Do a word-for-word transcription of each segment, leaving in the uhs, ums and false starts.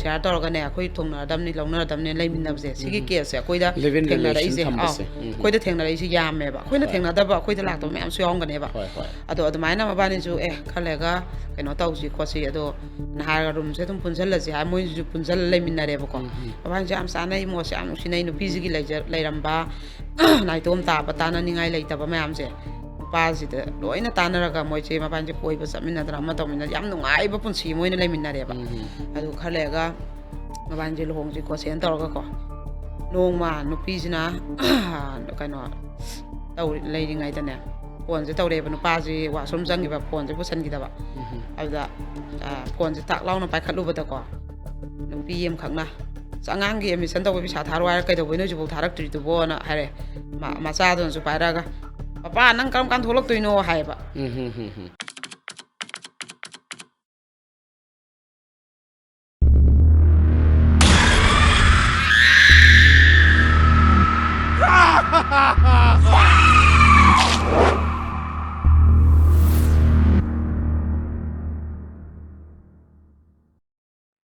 Share ꯇꯧꯔꯒꯅꯦ, ꯑꯩꯈꯣꯏ ꯊꯨꯡꯅꯔꯗꯕꯅꯤ, ꯂꯧꯅꯔꯗꯕꯅꯤ, ꯂꯩꯃꯤꯟꯅꯕꯁꯦ, ꯁꯤꯒꯤ ꯎꯝ꯫ ꯀꯦꯁꯁꯦ ꯑꯩꯈꯣꯏꯗ Live in relation ꯊꯦꯡꯅꯔꯛꯏꯁꯦ, ꯊꯝꯕꯁꯦ꯫ ꯑꯥꯎ, ꯎꯝ꯫ ꯑꯩꯈꯣꯏꯗ ꯊꯦꯡꯅꯔꯛꯏꯁꯦ ꯌꯥꯝꯃꯦꯕ꯫ ꯑꯩꯈꯣꯏꯅ ꯍꯣꯏ꯫ ꯊꯦꯡꯅꯗꯕ, ꯑꯩꯈꯣꯏꯗ ꯂꯥꯛꯇꯕ ꯃꯌꯥꯝꯁꯨ ꯌꯥꯎꯔꯝꯒꯅꯦꯕ꯫ ꯍꯣꯏ, ꯍꯣꯏ꯫ ꯑꯗꯣ ꯑꯗꯨꯃꯥꯏꯅ ꯃꯕꯥꯅꯤꯁꯨ, "ꯑꯦ, ꯈꯔ ꯂꯩꯔꯒ ꯀꯩꯅꯣ ꯇꯧꯁꯤ ꯈꯣꯠꯁꯤ, ꯑꯗꯣ ꯅꯍꯥꯔꯒ ꯔꯨꯝꯁꯦ ꯑꯗꯨꯝ ꯄꯨꯟꯁꯤꯜꯂꯁꯤ" ꯍꯥꯏ, ꯃꯣꯏꯁꯤꯁꯨ ꯄꯨꯟꯁꯤꯜꯂ ꯂꯩꯃꯤꯟꯅꯔꯦꯕꯀꯣ꯫ ꯎꯝ, ꯎꯝ꯫ ꯃꯕꯥꯅꯤꯁꯦ ꯌꯥꯝ ꯆꯥꯟꯅꯩ, ꯃꯣꯠꯁꯦ ꯌꯥꯝ ꯅꯨꯡꯁꯤꯅꯩ, ꯅꯨꯄꯤꯁꯤꯒꯤ ꯂꯩꯖ-, ꯂꯩꯔꯝꯕ ꯅꯥꯏꯇꯣꯝ ꯇꯥꯕ, ꯇꯥꯅꯅꯤꯡꯉꯥꯏ ꯂꯩꯇꯕ ꯃꯌꯥꯝꯁꯦ ꯅꯨꯄꯥꯁꯤꯗ ꯂꯣꯏꯅ ꯇꯥꯟꯅꯔꯒ, ꯃꯣꯏꯁꯦ ꯃꯕꯥꯅꯤꯁꯦ ꯀꯣꯏꯕ ꯆꯠꯃꯤꯟꯅꯗꯅ ꯑꯃ ꯇꯧꯃꯤꯟꯅ, ꯌꯥꯝ ꯅꯨꯡꯉꯥꯏꯕ ꯄꯨꯟꯁꯤ ꯑꯃ ꯑꯣꯏꯅ ꯂꯩꯃꯤꯟꯅꯔꯦꯕ꯫ ꯎꯝ, ꯎꯝ꯫ ꯑꯗꯨ ꯈꯔ ꯂꯩꯔꯒ ꯃꯕꯥꯅꯤꯁꯦ ꯂꯨꯍꯣꯡꯁꯤ ꯈꯣꯠꯁꯦꯅ ꯇꯧꯔꯒꯀꯣ, ꯅꯣꯡꯃ ꯅꯨꯄꯤꯁꯤꯅ ꯀꯩꯅꯣ ꯇꯧꯔꯤ-, ꯂꯩꯔꯤꯉꯩꯗꯅꯦ, ꯐꯣꯟꯁꯦ ꯇꯧꯔꯛꯑꯦꯕ, ꯅꯨꯄꯥꯁꯤ ꯋꯥꯁꯔꯨꯝ ꯆꯪꯈꯤꯕ, ꯐꯣꯟꯁꯦ ꯄꯨꯁꯟꯈꯤꯗꯕ꯫ ꯎꯝ꯫ ꯑꯗꯨꯗ, ꯑ, ꯐꯣꯟꯁꯦ ꯇꯥꯛ ꯂꯥꯎꯅ ꯄꯥꯏꯈꯠꯂꯨꯕꯗꯀꯣ, ꯅꯨꯄꯤ ꯑꯃꯈꯛꯅ, "ꯑꯁ, ꯑꯉꯥꯡꯒꯤ ꯑꯦꯗꯃꯤꯁꯟ ꯇꯧꯕ ꯄꯩꯁꯥ ꯊꯥꯔꯣ ꯍꯥꯏꯔ ꯀꯩꯗꯧꯕꯩꯅꯣ ꯍꯧꯖꯤꯛꯐꯥꯎ ꯊꯥꯔꯛꯇ꯭ꯔꯤꯗꯨꯕꯣꯅ?" ꯍꯥꯏꯔꯦ꯫ ꯃ-, ꯃꯆꯥꯗꯨꯅꯁꯨ ꯄꯥꯏꯔꯛꯑꯒ, "ꯄꯄꯥ, ꯅꯪ ꯀꯔꯝ ꯀꯥꯟ ꯊꯣꯛꯂꯛꯇꯣꯏꯅꯣ?" ꯍꯥꯏꯌꯦꯕ꯫ ꯎꯝ, ꯍꯝ, ꯍꯝ, ꯍꯝ꯫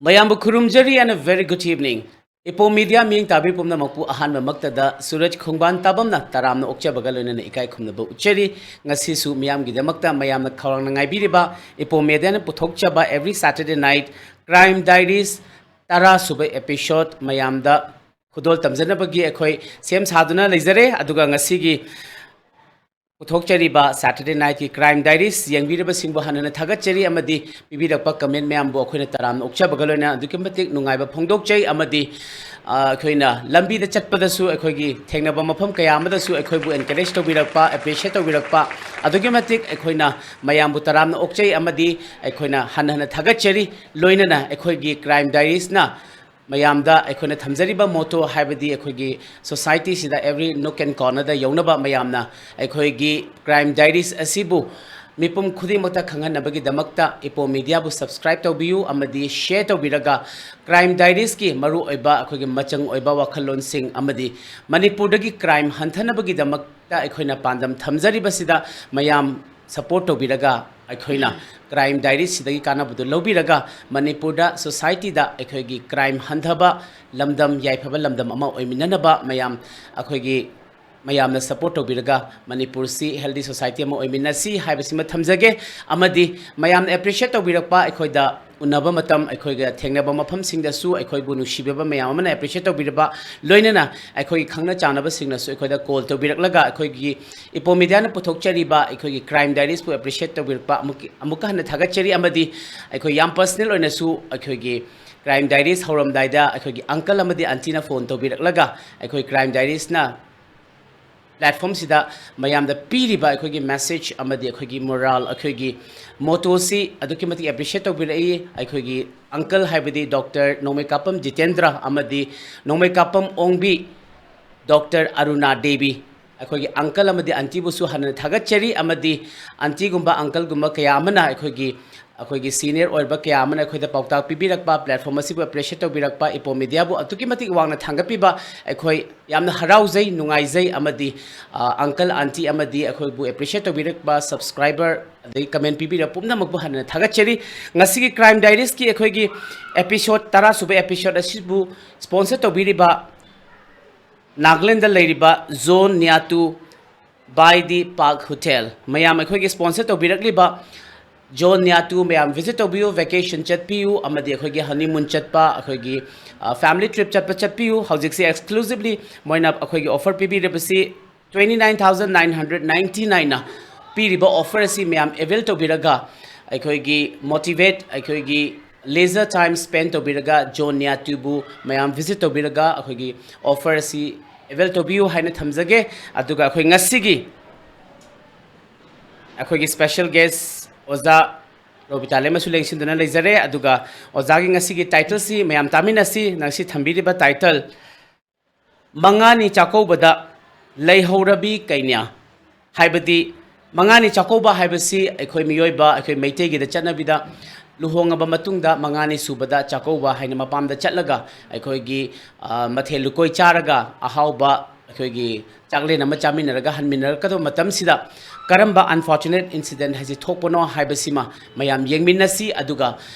ꯃꯌꯥꯝꯕꯨ ꯈꯨꯔꯨꯝꯖꯔꯤ and a very good evening. ꯏꯄꯣꯝ ꯃꯤꯗꯤꯌꯥ ꯃꯤꯌꯦꯡ ꯇꯥꯕꯤ ꯄꯨꯝꯅꯃꯛꯄꯨ ꯑꯍꯥꯟꯕꯃꯛꯇꯗ ꯁꯨꯔꯖ ꯈꯣꯡꯕꯥꯟ ꯇꯥꯕꯝꯅ ꯇꯔꯥꯝꯅ ꯑꯣꯛꯆꯕꯒ ꯂꯣꯏꯅꯅ ꯏꯀꯥꯏ ꯈꯨꯝꯅꯕ ꯎꯠꯆꯔꯤ꯫ ꯉꯁꯤꯁꯨ ꯃꯤꯌꯥꯝꯒꯤꯗꯃꯛꯇ ꯃꯌꯥꯝꯅ ꯈꯧꯔꯥꯡꯅ ꯉꯥꯏꯕꯤꯔꯤꯕ ꯏꯄꯣꯝ ꯃꯤꯗꯤꯌꯥꯅ ꯄꯨꯊꯣꯛꯆꯕ every Saturday night Crime Diaries ꯇꯔꯥ ꯁꯨꯕ episode ꯃꯌꯥꯝꯗ ꯈꯨꯗꯣꯜ ꯇꯝꯖꯅꯕꯒꯤ ꯑꯩꯈꯣꯏ ꯁꯦꯝ ꯁꯥꯗꯨꯅ ꯂꯩꯖꯔꯦ꯫ ꯑꯗꯨꯒ ꯉꯁꯤꯒꯤ ꯄꯨꯊꯣꯛꯆꯔꯤꯕ Saturday Nightꯀꯤ Crime Diaries ꯌꯦꯡꯕꯤꯔꯤꯕꯁꯤꯡꯕꯨ ꯍꯟꯅ ꯍꯟꯅ ꯊꯥꯒꯠꯆꯔꯤ, ꯑꯃꯗꯤ ꯄꯤꯕꯤꯔꯛꯄ comment ꯃꯌꯥꯝꯕꯨ ꯑꯩꯈꯣꯏꯅ ꯇꯔꯥꯝꯅ ꯑꯣꯛꯆꯕꯒ ꯂꯣꯏꯅꯅ ꯑꯗꯨꯛꯀꯤ ꯃꯇꯤꯛ ꯅꯨꯡꯉꯥꯏꯕ ꯐꯣꯡꯗꯣꯛꯆꯩ꯫ ꯑꯃꯗꯤ, ꯑ, ꯑꯩꯈꯣꯏꯅ ꯂꯝꯕꯤꯗ ꯆꯠꯄꯗꯁꯨ, ꯑꯩꯈꯣꯏꯒꯤ ꯊꯦꯡꯅꯕ ꯃꯐꯝ ꯀꯌꯥ ꯑꯃꯗꯁꯨ ꯑꯩꯈꯣꯏꯕꯨ encourage ꯇꯧꯕꯤꯔꯛꯄ, appreciate ꯇꯧꯕꯤꯔꯛꯄ, ꯑꯗꯨꯛꯀꯤ ꯃꯇꯤꯛ ꯑꯩꯈꯣꯏꯅ ꯃꯌꯥꯝꯕꯨ ꯇꯔꯥꯝꯅ ꯑꯣꯛꯆꯩ, ꯑꯃꯗꯤ ꯑꯩꯈꯣꯏꯅ ꯍꯟꯅ ꯍꯟꯅ ꯊꯥꯒꯠꯆꯔꯤ꯫ ꯂꯣꯏꯅꯅ ꯑꯩꯈꯣꯏꯒꯤ Crime Diariesꯅ ꯃꯌꯥꯝꯗ ꯑꯩꯈꯣꯏꯅ ꯊꯝꯖꯔꯤꯕ motto, ꯍꯥꯏꯕꯗꯤ ꯑꯩꯈꯣꯏꯒꯤ societyꯁꯤꯗ every nook and cornerꯗ ꯌꯧꯅꯕ, ꯃꯌꯥꯝꯅ ꯑꯩꯈꯣꯏꯒꯤ Crime Diaries ꯑꯁꯤꯕꯨ ꯃꯤꯄꯨꯝ ꯈꯨꯗꯤꯡꯃꯛꯇ ꯈꯪꯍꯟꯅꯕꯒꯤꯗꯃꯛꯇ ꯏꯄꯣꯝ ꯃꯤꯗꯤꯌꯥꯕꯨ subscribe ꯇꯧꯕꯤꯌꯨ, ꯑꯃꯗꯤ share ꯇꯧꯕꯤꯔꯒ Crime Diariesꯀꯤ ꯃꯔꯨꯑꯣꯏꯕ, ꯑꯩꯈꯣꯏꯒꯤ ꯃꯆꯪ ꯑꯣꯏꯕ ꯋꯥꯈꯜꯂꯣꯟꯁꯤꯡ, ꯑꯃꯗꯤ ꯃꯅꯤꯄꯨꯔꯗꯒꯤ crime ꯍꯟꯊꯅꯕꯒꯤꯗꯃꯛꯇ ꯑꯩꯈꯣꯏꯅ ꯄꯥꯟꯗꯝ ꯊꯝꯖꯔꯤꯕꯁꯤꯗ ꯃꯌꯥꯝ support ꯇꯧꯕꯤꯔꯒ ꯑꯩꯈꯣꯏꯅ ꯀ꯭ꯔꯥꯏꯝ ꯗꯥꯏꯔꯤꯁꯤꯗꯒꯤ ꯀꯥꯟꯅꯕꯗꯨ ꯂꯧꯕꯤꯔꯒ ꯃꯅꯤꯄꯨꯔꯗ ꯁꯣꯁꯥꯏꯇꯤꯗ ꯑꯩꯈꯣꯏꯒꯤ ꯀ꯭ꯔꯥꯏꯝ ꯍꯟꯊꯕ ꯂꯝꯗꯝ, ꯌꯥꯏꯐꯕ ꯂꯝꯗꯝ ꯑꯃ ꯑꯣꯏꯃꯤꯟꯅꯅꯕ ꯃꯌꯥꯝ ꯑꯩꯈꯣꯏꯒꯤ ꯃꯌꯥꯝꯅ ꯁꯄꯣꯔꯠ ꯇꯧꯕꯤꯔꯒ ꯃꯅꯤꯄꯨꯔꯁꯤ ꯍꯦꯜꯗꯤ ꯁꯣꯁꯥꯏꯇꯤ ꯑꯃ ꯑꯣꯏꯃꯤꯟꯅꯁꯤ ꯍꯥꯏꯕꯁꯤꯃ ꯊꯝꯖꯒꯦ꯫ ꯑꯃꯗꯤ ꯃꯌꯥꯝꯅ ꯑꯦꯄ꯭ꯔꯤꯁꯤꯌꯦꯠ ꯇꯧꯕꯤꯔꯛꯄ, ꯑꯩꯈꯣꯏꯗ ꯎꯅꯕ ꯃꯇꯝ, ꯑꯩꯈꯣꯏꯒ ꯊꯦꯡꯅꯕ ꯃꯐꯝꯁꯤꯡꯗꯁꯨ ꯑꯩꯈꯣꯏꯕꯨ ꯅꯨꯡꯁꯤꯕꯤꯕ ꯃꯌꯥꯝ ꯑꯃꯅ ꯑꯦꯄ꯭ꯔꯤꯁꯤꯌꯦꯠ ꯇꯧꯕꯤꯔꯕ, ꯂꯣꯏꯅꯅ ꯑꯩꯈꯣꯏꯒꯤ ꯈꯪꯅ ꯆꯥꯟꯅꯕꯁꯤꯡꯅꯁꯨ ꯑꯩꯈꯣꯏꯗ ꯀꯣꯜ ꯇꯧꯕꯤꯔꯛꯂꯒ ꯑꯩꯈꯣꯏꯒꯤ ꯏꯄꯣ ꯃꯤꯗꯤꯌꯥꯅ ꯄꯨꯊꯣꯛꯆꯔꯤꯕ ꯑꯩꯈꯣꯏꯒꯤ ꯀ꯭ꯔꯥꯏꯝ ꯗꯥꯏꯔꯤꯁꯄꯨ ꯑꯦꯄ꯭ꯔꯤꯁꯤꯌꯦꯠ ꯇꯧꯕꯤꯔꯛꯄ ꯑꯃꯨꯛꯀꯤ-, ꯑꯃꯨꯛꯀ ꯍꯟꯅ ꯊꯥꯒꯠꯆꯔꯤ꯫ ꯑꯃꯗꯤ ꯑꯩꯈꯣꯏ ꯌꯥꯝ ꯄꯔꯁꯅꯦꯜ ꯑꯣꯏꯅꯁꯨ ꯑꯩꯈꯣꯏꯒꯤ ꯀ꯭ꯔꯥꯏꯝ ꯗꯥꯏꯔꯤꯁ ꯍꯧꯔꯝꯗꯥꯏꯗ ꯑꯩꯈꯣꯏꯒꯤ ꯑꯪꯀꯜ ꯑꯃꯗꯤ ꯑꯟꯇꯤꯅ ꯐꯣꯟ ꯇꯧꯕꯤꯔꯛꯂꯒ ꯑꯩꯈꯣꯏ ꯀ꯭ꯔꯥꯏꯝ ꯗꯥꯏꯔꯤꯁꯅ ꯄ꯭ꯂꯦꯠꯐꯣꯝꯁꯤꯗ ꯃꯌꯥꯝꯗ ꯄꯤꯔꯤꯕ ꯑꯩꯈꯣꯏꯒꯤ ꯃꯦꯁꯦꯖ ꯑꯃꯗꯤ ꯑꯩꯈꯣꯏꯒꯤ ꯃꯣꯔꯥꯜ, ꯑꯩꯈꯣꯏꯒꯤ ꯃꯣꯇꯣꯁꯤ ꯑꯗꯨꯛꯀꯤ ꯃꯇꯤꯛ ꯑꯦꯄ꯭ꯔꯤꯁꯤꯌꯦꯠ ꯇꯧꯕꯤꯔꯛꯏ꯫ ꯑꯩꯈꯣꯏꯒꯤ ꯑꯪꯀꯜ ꯍꯥꯏꯕꯗꯤ ꯗꯣꯛꯇꯔ ꯅꯣꯡꯃꯩꯀꯥꯄꯝ ꯖꯤꯇꯦꯟꯗ꯭ꯔ ꯑꯃꯗꯤ ꯅꯣꯡꯃꯩꯀꯥꯄꯝ ꯑꯣꯡꯕꯤ ꯗꯣꯛꯇꯔ ꯑꯔꯨꯅꯥ ꯗꯦꯕꯤ, ꯑꯩꯈꯣꯏꯒꯤ ꯑꯪꯀꯜ ꯑꯃꯗꯤ ꯑꯟꯇꯤꯕꯨꯁꯨ ꯍꯟꯅ ꯊꯥꯒꯠꯆꯔꯤ꯫ ꯑꯃꯗꯤ ꯑꯟꯇꯤꯒꯨꯝꯕ, ꯑꯪꯀꯜꯒꯨꯝꯕ ꯀꯌꯥ ꯑꯃꯅ ꯑꯩꯈꯣꯏꯒꯤ, ꯑꯩꯈꯣꯏꯒꯤ ꯁꯤꯅꯤꯌꯔ ꯑꯣꯏꯔꯕ ꯀꯌꯥ ꯑꯃꯅ ꯑꯩꯈꯣꯏꯗ ꯄꯥꯎꯇꯥꯛ ꯄꯤꯕꯤꯔꯛꯄ, ꯄ꯭ꯂꯦꯠꯐꯣꯝ ꯑꯁꯤꯕꯨ ꯑꯦꯄ꯭ꯔꯤꯁꯤꯌꯦꯠ ꯇꯧꯕꯤꯔꯛꯄ, ꯏꯄꯣ ꯃꯤꯗꯤꯌꯥꯕꯨ ꯑꯗꯨꯛꯀꯤ ꯃꯇꯤꯛ ꯋꯥꯡꯅ ꯊꯥꯡꯒꯠꯄꯤꯕ ꯑꯩꯈꯣꯏ ꯌꯥꯝꯅ ꯍꯔꯥꯎꯖꯩ, ꯅꯨꯡꯉꯥꯏꯖꯩ꯫ ꯑꯃꯗꯤ, ꯑ, ꯑꯪꯀꯜ, ꯑꯟꯇꯤ ꯑꯃꯗꯤ ꯑꯩꯈꯣꯏꯕꯨ ꯑꯦꯄ꯭ꯔꯤꯁꯤꯌꯦꯠ ꯇꯧꯕꯤꯔꯛꯄ ꯁꯕꯁꯀ꯭ꯔꯥꯏꯕꯔ ꯑꯗꯒꯤ ꯀꯃꯦꯟ ꯄꯤꯕꯤꯔꯛꯄ ꯄꯨꯝꯅꯃꯛꯄꯨ ꯍꯟꯅ ꯊꯥꯒꯠꯆꯔꯤ꯫ ꯉꯁꯤꯒꯤ ꯀ꯭ꯔꯥꯏꯝ ꯗꯥꯏꯔꯤꯁꯀꯤ ꯑꯩꯈꯣꯏꯒꯤ ꯑꯦꯄꯤꯁꯣꯠ, ꯇꯔꯥ ꯁꯨꯕ ꯑꯦꯄꯤꯁꯣꯠ ꯑꯁꯤꯕꯨ ꯁ꯭ꯄꯣꯟꯁꯔ ꯇꯧꯕꯤꯔꯤꯕ ꯅꯥꯒꯥꯂꯦꯟꯗ ꯂꯩꯔꯤꯕ ꯖꯣꯟ ꯅ꯭ꯌꯥꯇꯨ ꯕꯥꯏ ꯗꯤ ꯄꯥꯛ ꯍꯣꯇꯦꯜ, ꯃꯌꯥꯝ ꯑꯩꯈꯣꯏꯒꯤ ꯁ꯭ꯄꯣꯟꯁꯔ ꯇꯧꯕꯤꯔꯛꯂꯤꯕ ꯖꯣꯟ ꯅ꯭ꯌꯥꯇꯨ ꯃꯌꯥꯝ ꯚꯤꯖꯤꯠ ꯇꯧꯕꯤꯌꯨ, ꯚꯦꯀꯦꯁꯟ ꯆꯠꯄꯤꯌꯨ, ꯑꯃꯗꯤ ꯑꯩꯈꯣꯏꯒꯤ ꯍꯅꯤꯃꯨꯟ ꯆꯠꯄ, ꯑꯩꯈꯣꯏꯒꯤ, ꯑ, ꯐꯦꯃꯤꯂꯤ ꯇ꯭ꯔꯤꯞ ꯆꯠꯄ ꯆꯠꯄꯤꯌꯨ꯫ ꯍꯧꯖꯤꯛꯁꯤ ꯑꯦꯛꯁꯀ꯭ꯂꯨꯁꯤꯚꯂꯤ ꯃꯣꯏꯅ ꯑꯩꯈꯣꯏꯒꯤ offer ꯄꯤꯕꯤꯔꯤꯕꯁꯤ twenty nine thousand nine hundred ninety nine ꯅ ꯄꯤꯔꯤꯕ ꯑꯣꯐꯔ ꯑꯁꯤ ꯃꯌꯥꯝ ꯑꯦꯚꯦꯜ ꯇꯧꯕꯤꯔꯒ ꯑꯩꯈꯣꯏꯒꯤ ꯃꯣꯇꯤꯚꯦꯠ, ꯑꯩꯈꯣꯏꯒꯤ ꯂꯦꯖꯔ ꯇꯥꯏꯝ ꯁ꯭ꯄꯦꯟ ꯇꯧꯕꯤꯔꯒ ꯖꯣꯟ ꯅ꯭ꯌꯥꯇꯨꯕꯨ ꯃꯌꯥꯝ ꯚꯤꯖꯤꯠ ꯇꯧꯕꯤꯔꯒ ꯑꯩꯈꯣꯏꯒꯤ ꯑꯣꯐꯔ ꯑꯁꯤ ꯑꯦꯚꯦꯜ ꯇꯧꯕꯤꯌꯨ ꯍꯥꯏꯅ ꯊꯝꯖꯒꯦ꯫ ꯑꯗꯨꯒ ꯑꯩꯈꯣꯏ ꯉꯁꯤꯒꯤ ꯑꯩꯈꯣꯏꯒꯤ ꯁ꯭ꯄꯦꯁꯦꯜ ꯒꯦꯁ ꯑꯣꯖꯥ ꯔꯣꯕꯤꯇꯥ ꯂꯩꯃꯁꯨ ꯂꯦꯡꯁꯤꯟꯗꯨꯅ ꯂꯩꯖꯔꯦ꯫ ꯑꯗꯨꯒ ꯑꯣꯖꯥꯒꯤ ꯉꯁꯤꯒꯤ ꯇꯥꯏꯇꯜꯁꯤ ꯃꯌꯥꯝ ꯇꯥꯃꯤꯟꯅꯁꯤ꯫ ꯉꯁꯤ ꯊꯝꯕꯤꯔꯤꯕ ꯇꯥꯏꯇꯜ, ꯃꯉꯥꯅꯤ ꯆꯥꯛꯀꯧꯕꯗ ꯂꯩꯍꯧꯔꯕꯤ ꯀꯩꯅ꯭ꯌꯥ꯫ ꯍꯥꯏꯕꯗꯤ ꯃꯉꯥꯅꯤ ꯆꯥꯛꯀꯧꯕ ꯍꯥꯏꯕꯁꯤ ꯑꯩꯈꯣꯏ ꯃꯤꯑꯣꯏꯕ, ꯑꯩꯈꯣꯏ ꯃꯩꯇꯩꯒꯤꯗ ꯆꯠꯅꯕꯤꯗ ꯂꯨꯍꯣꯡꯉꯕ ꯃꯇꯨꯡꯗ ꯃꯉꯥꯅꯤ ꯁꯨꯕꯗ ꯆꯥꯛꯀꯧꯕ ꯍꯥꯏꯅ ꯃꯄꯥꯝꯗ ꯆꯠꯂꯒ ꯑꯩꯈꯣꯏꯒꯤ, ꯑ, ꯃꯊꯦꯜ ꯂꯨꯀꯣꯏ ꯆꯥꯔꯒ ꯑꯍꯥꯎꯕ ꯑꯩꯈꯣꯏꯒꯤ ꯆꯥꯛꯂꯦꯟ ꯑꯃ ꯆꯥꯃꯤꯟꯅꯔꯒ ꯍꯟꯃꯤꯟꯅꯔꯛꯀꯗꯕ ꯃꯇꯝꯁꯤꯗ ꯀꯔꯝꯕ unfortunate incident ꯍꯥꯏꯁꯤ ꯊꯣꯛꯄꯅꯣ ꯍꯥꯏꯕꯁꯤꯃ ꯃꯌꯥꯝ ꯌꯦꯡꯃꯤꯟꯅꯁꯤ꯫ ꯑꯗꯨꯒ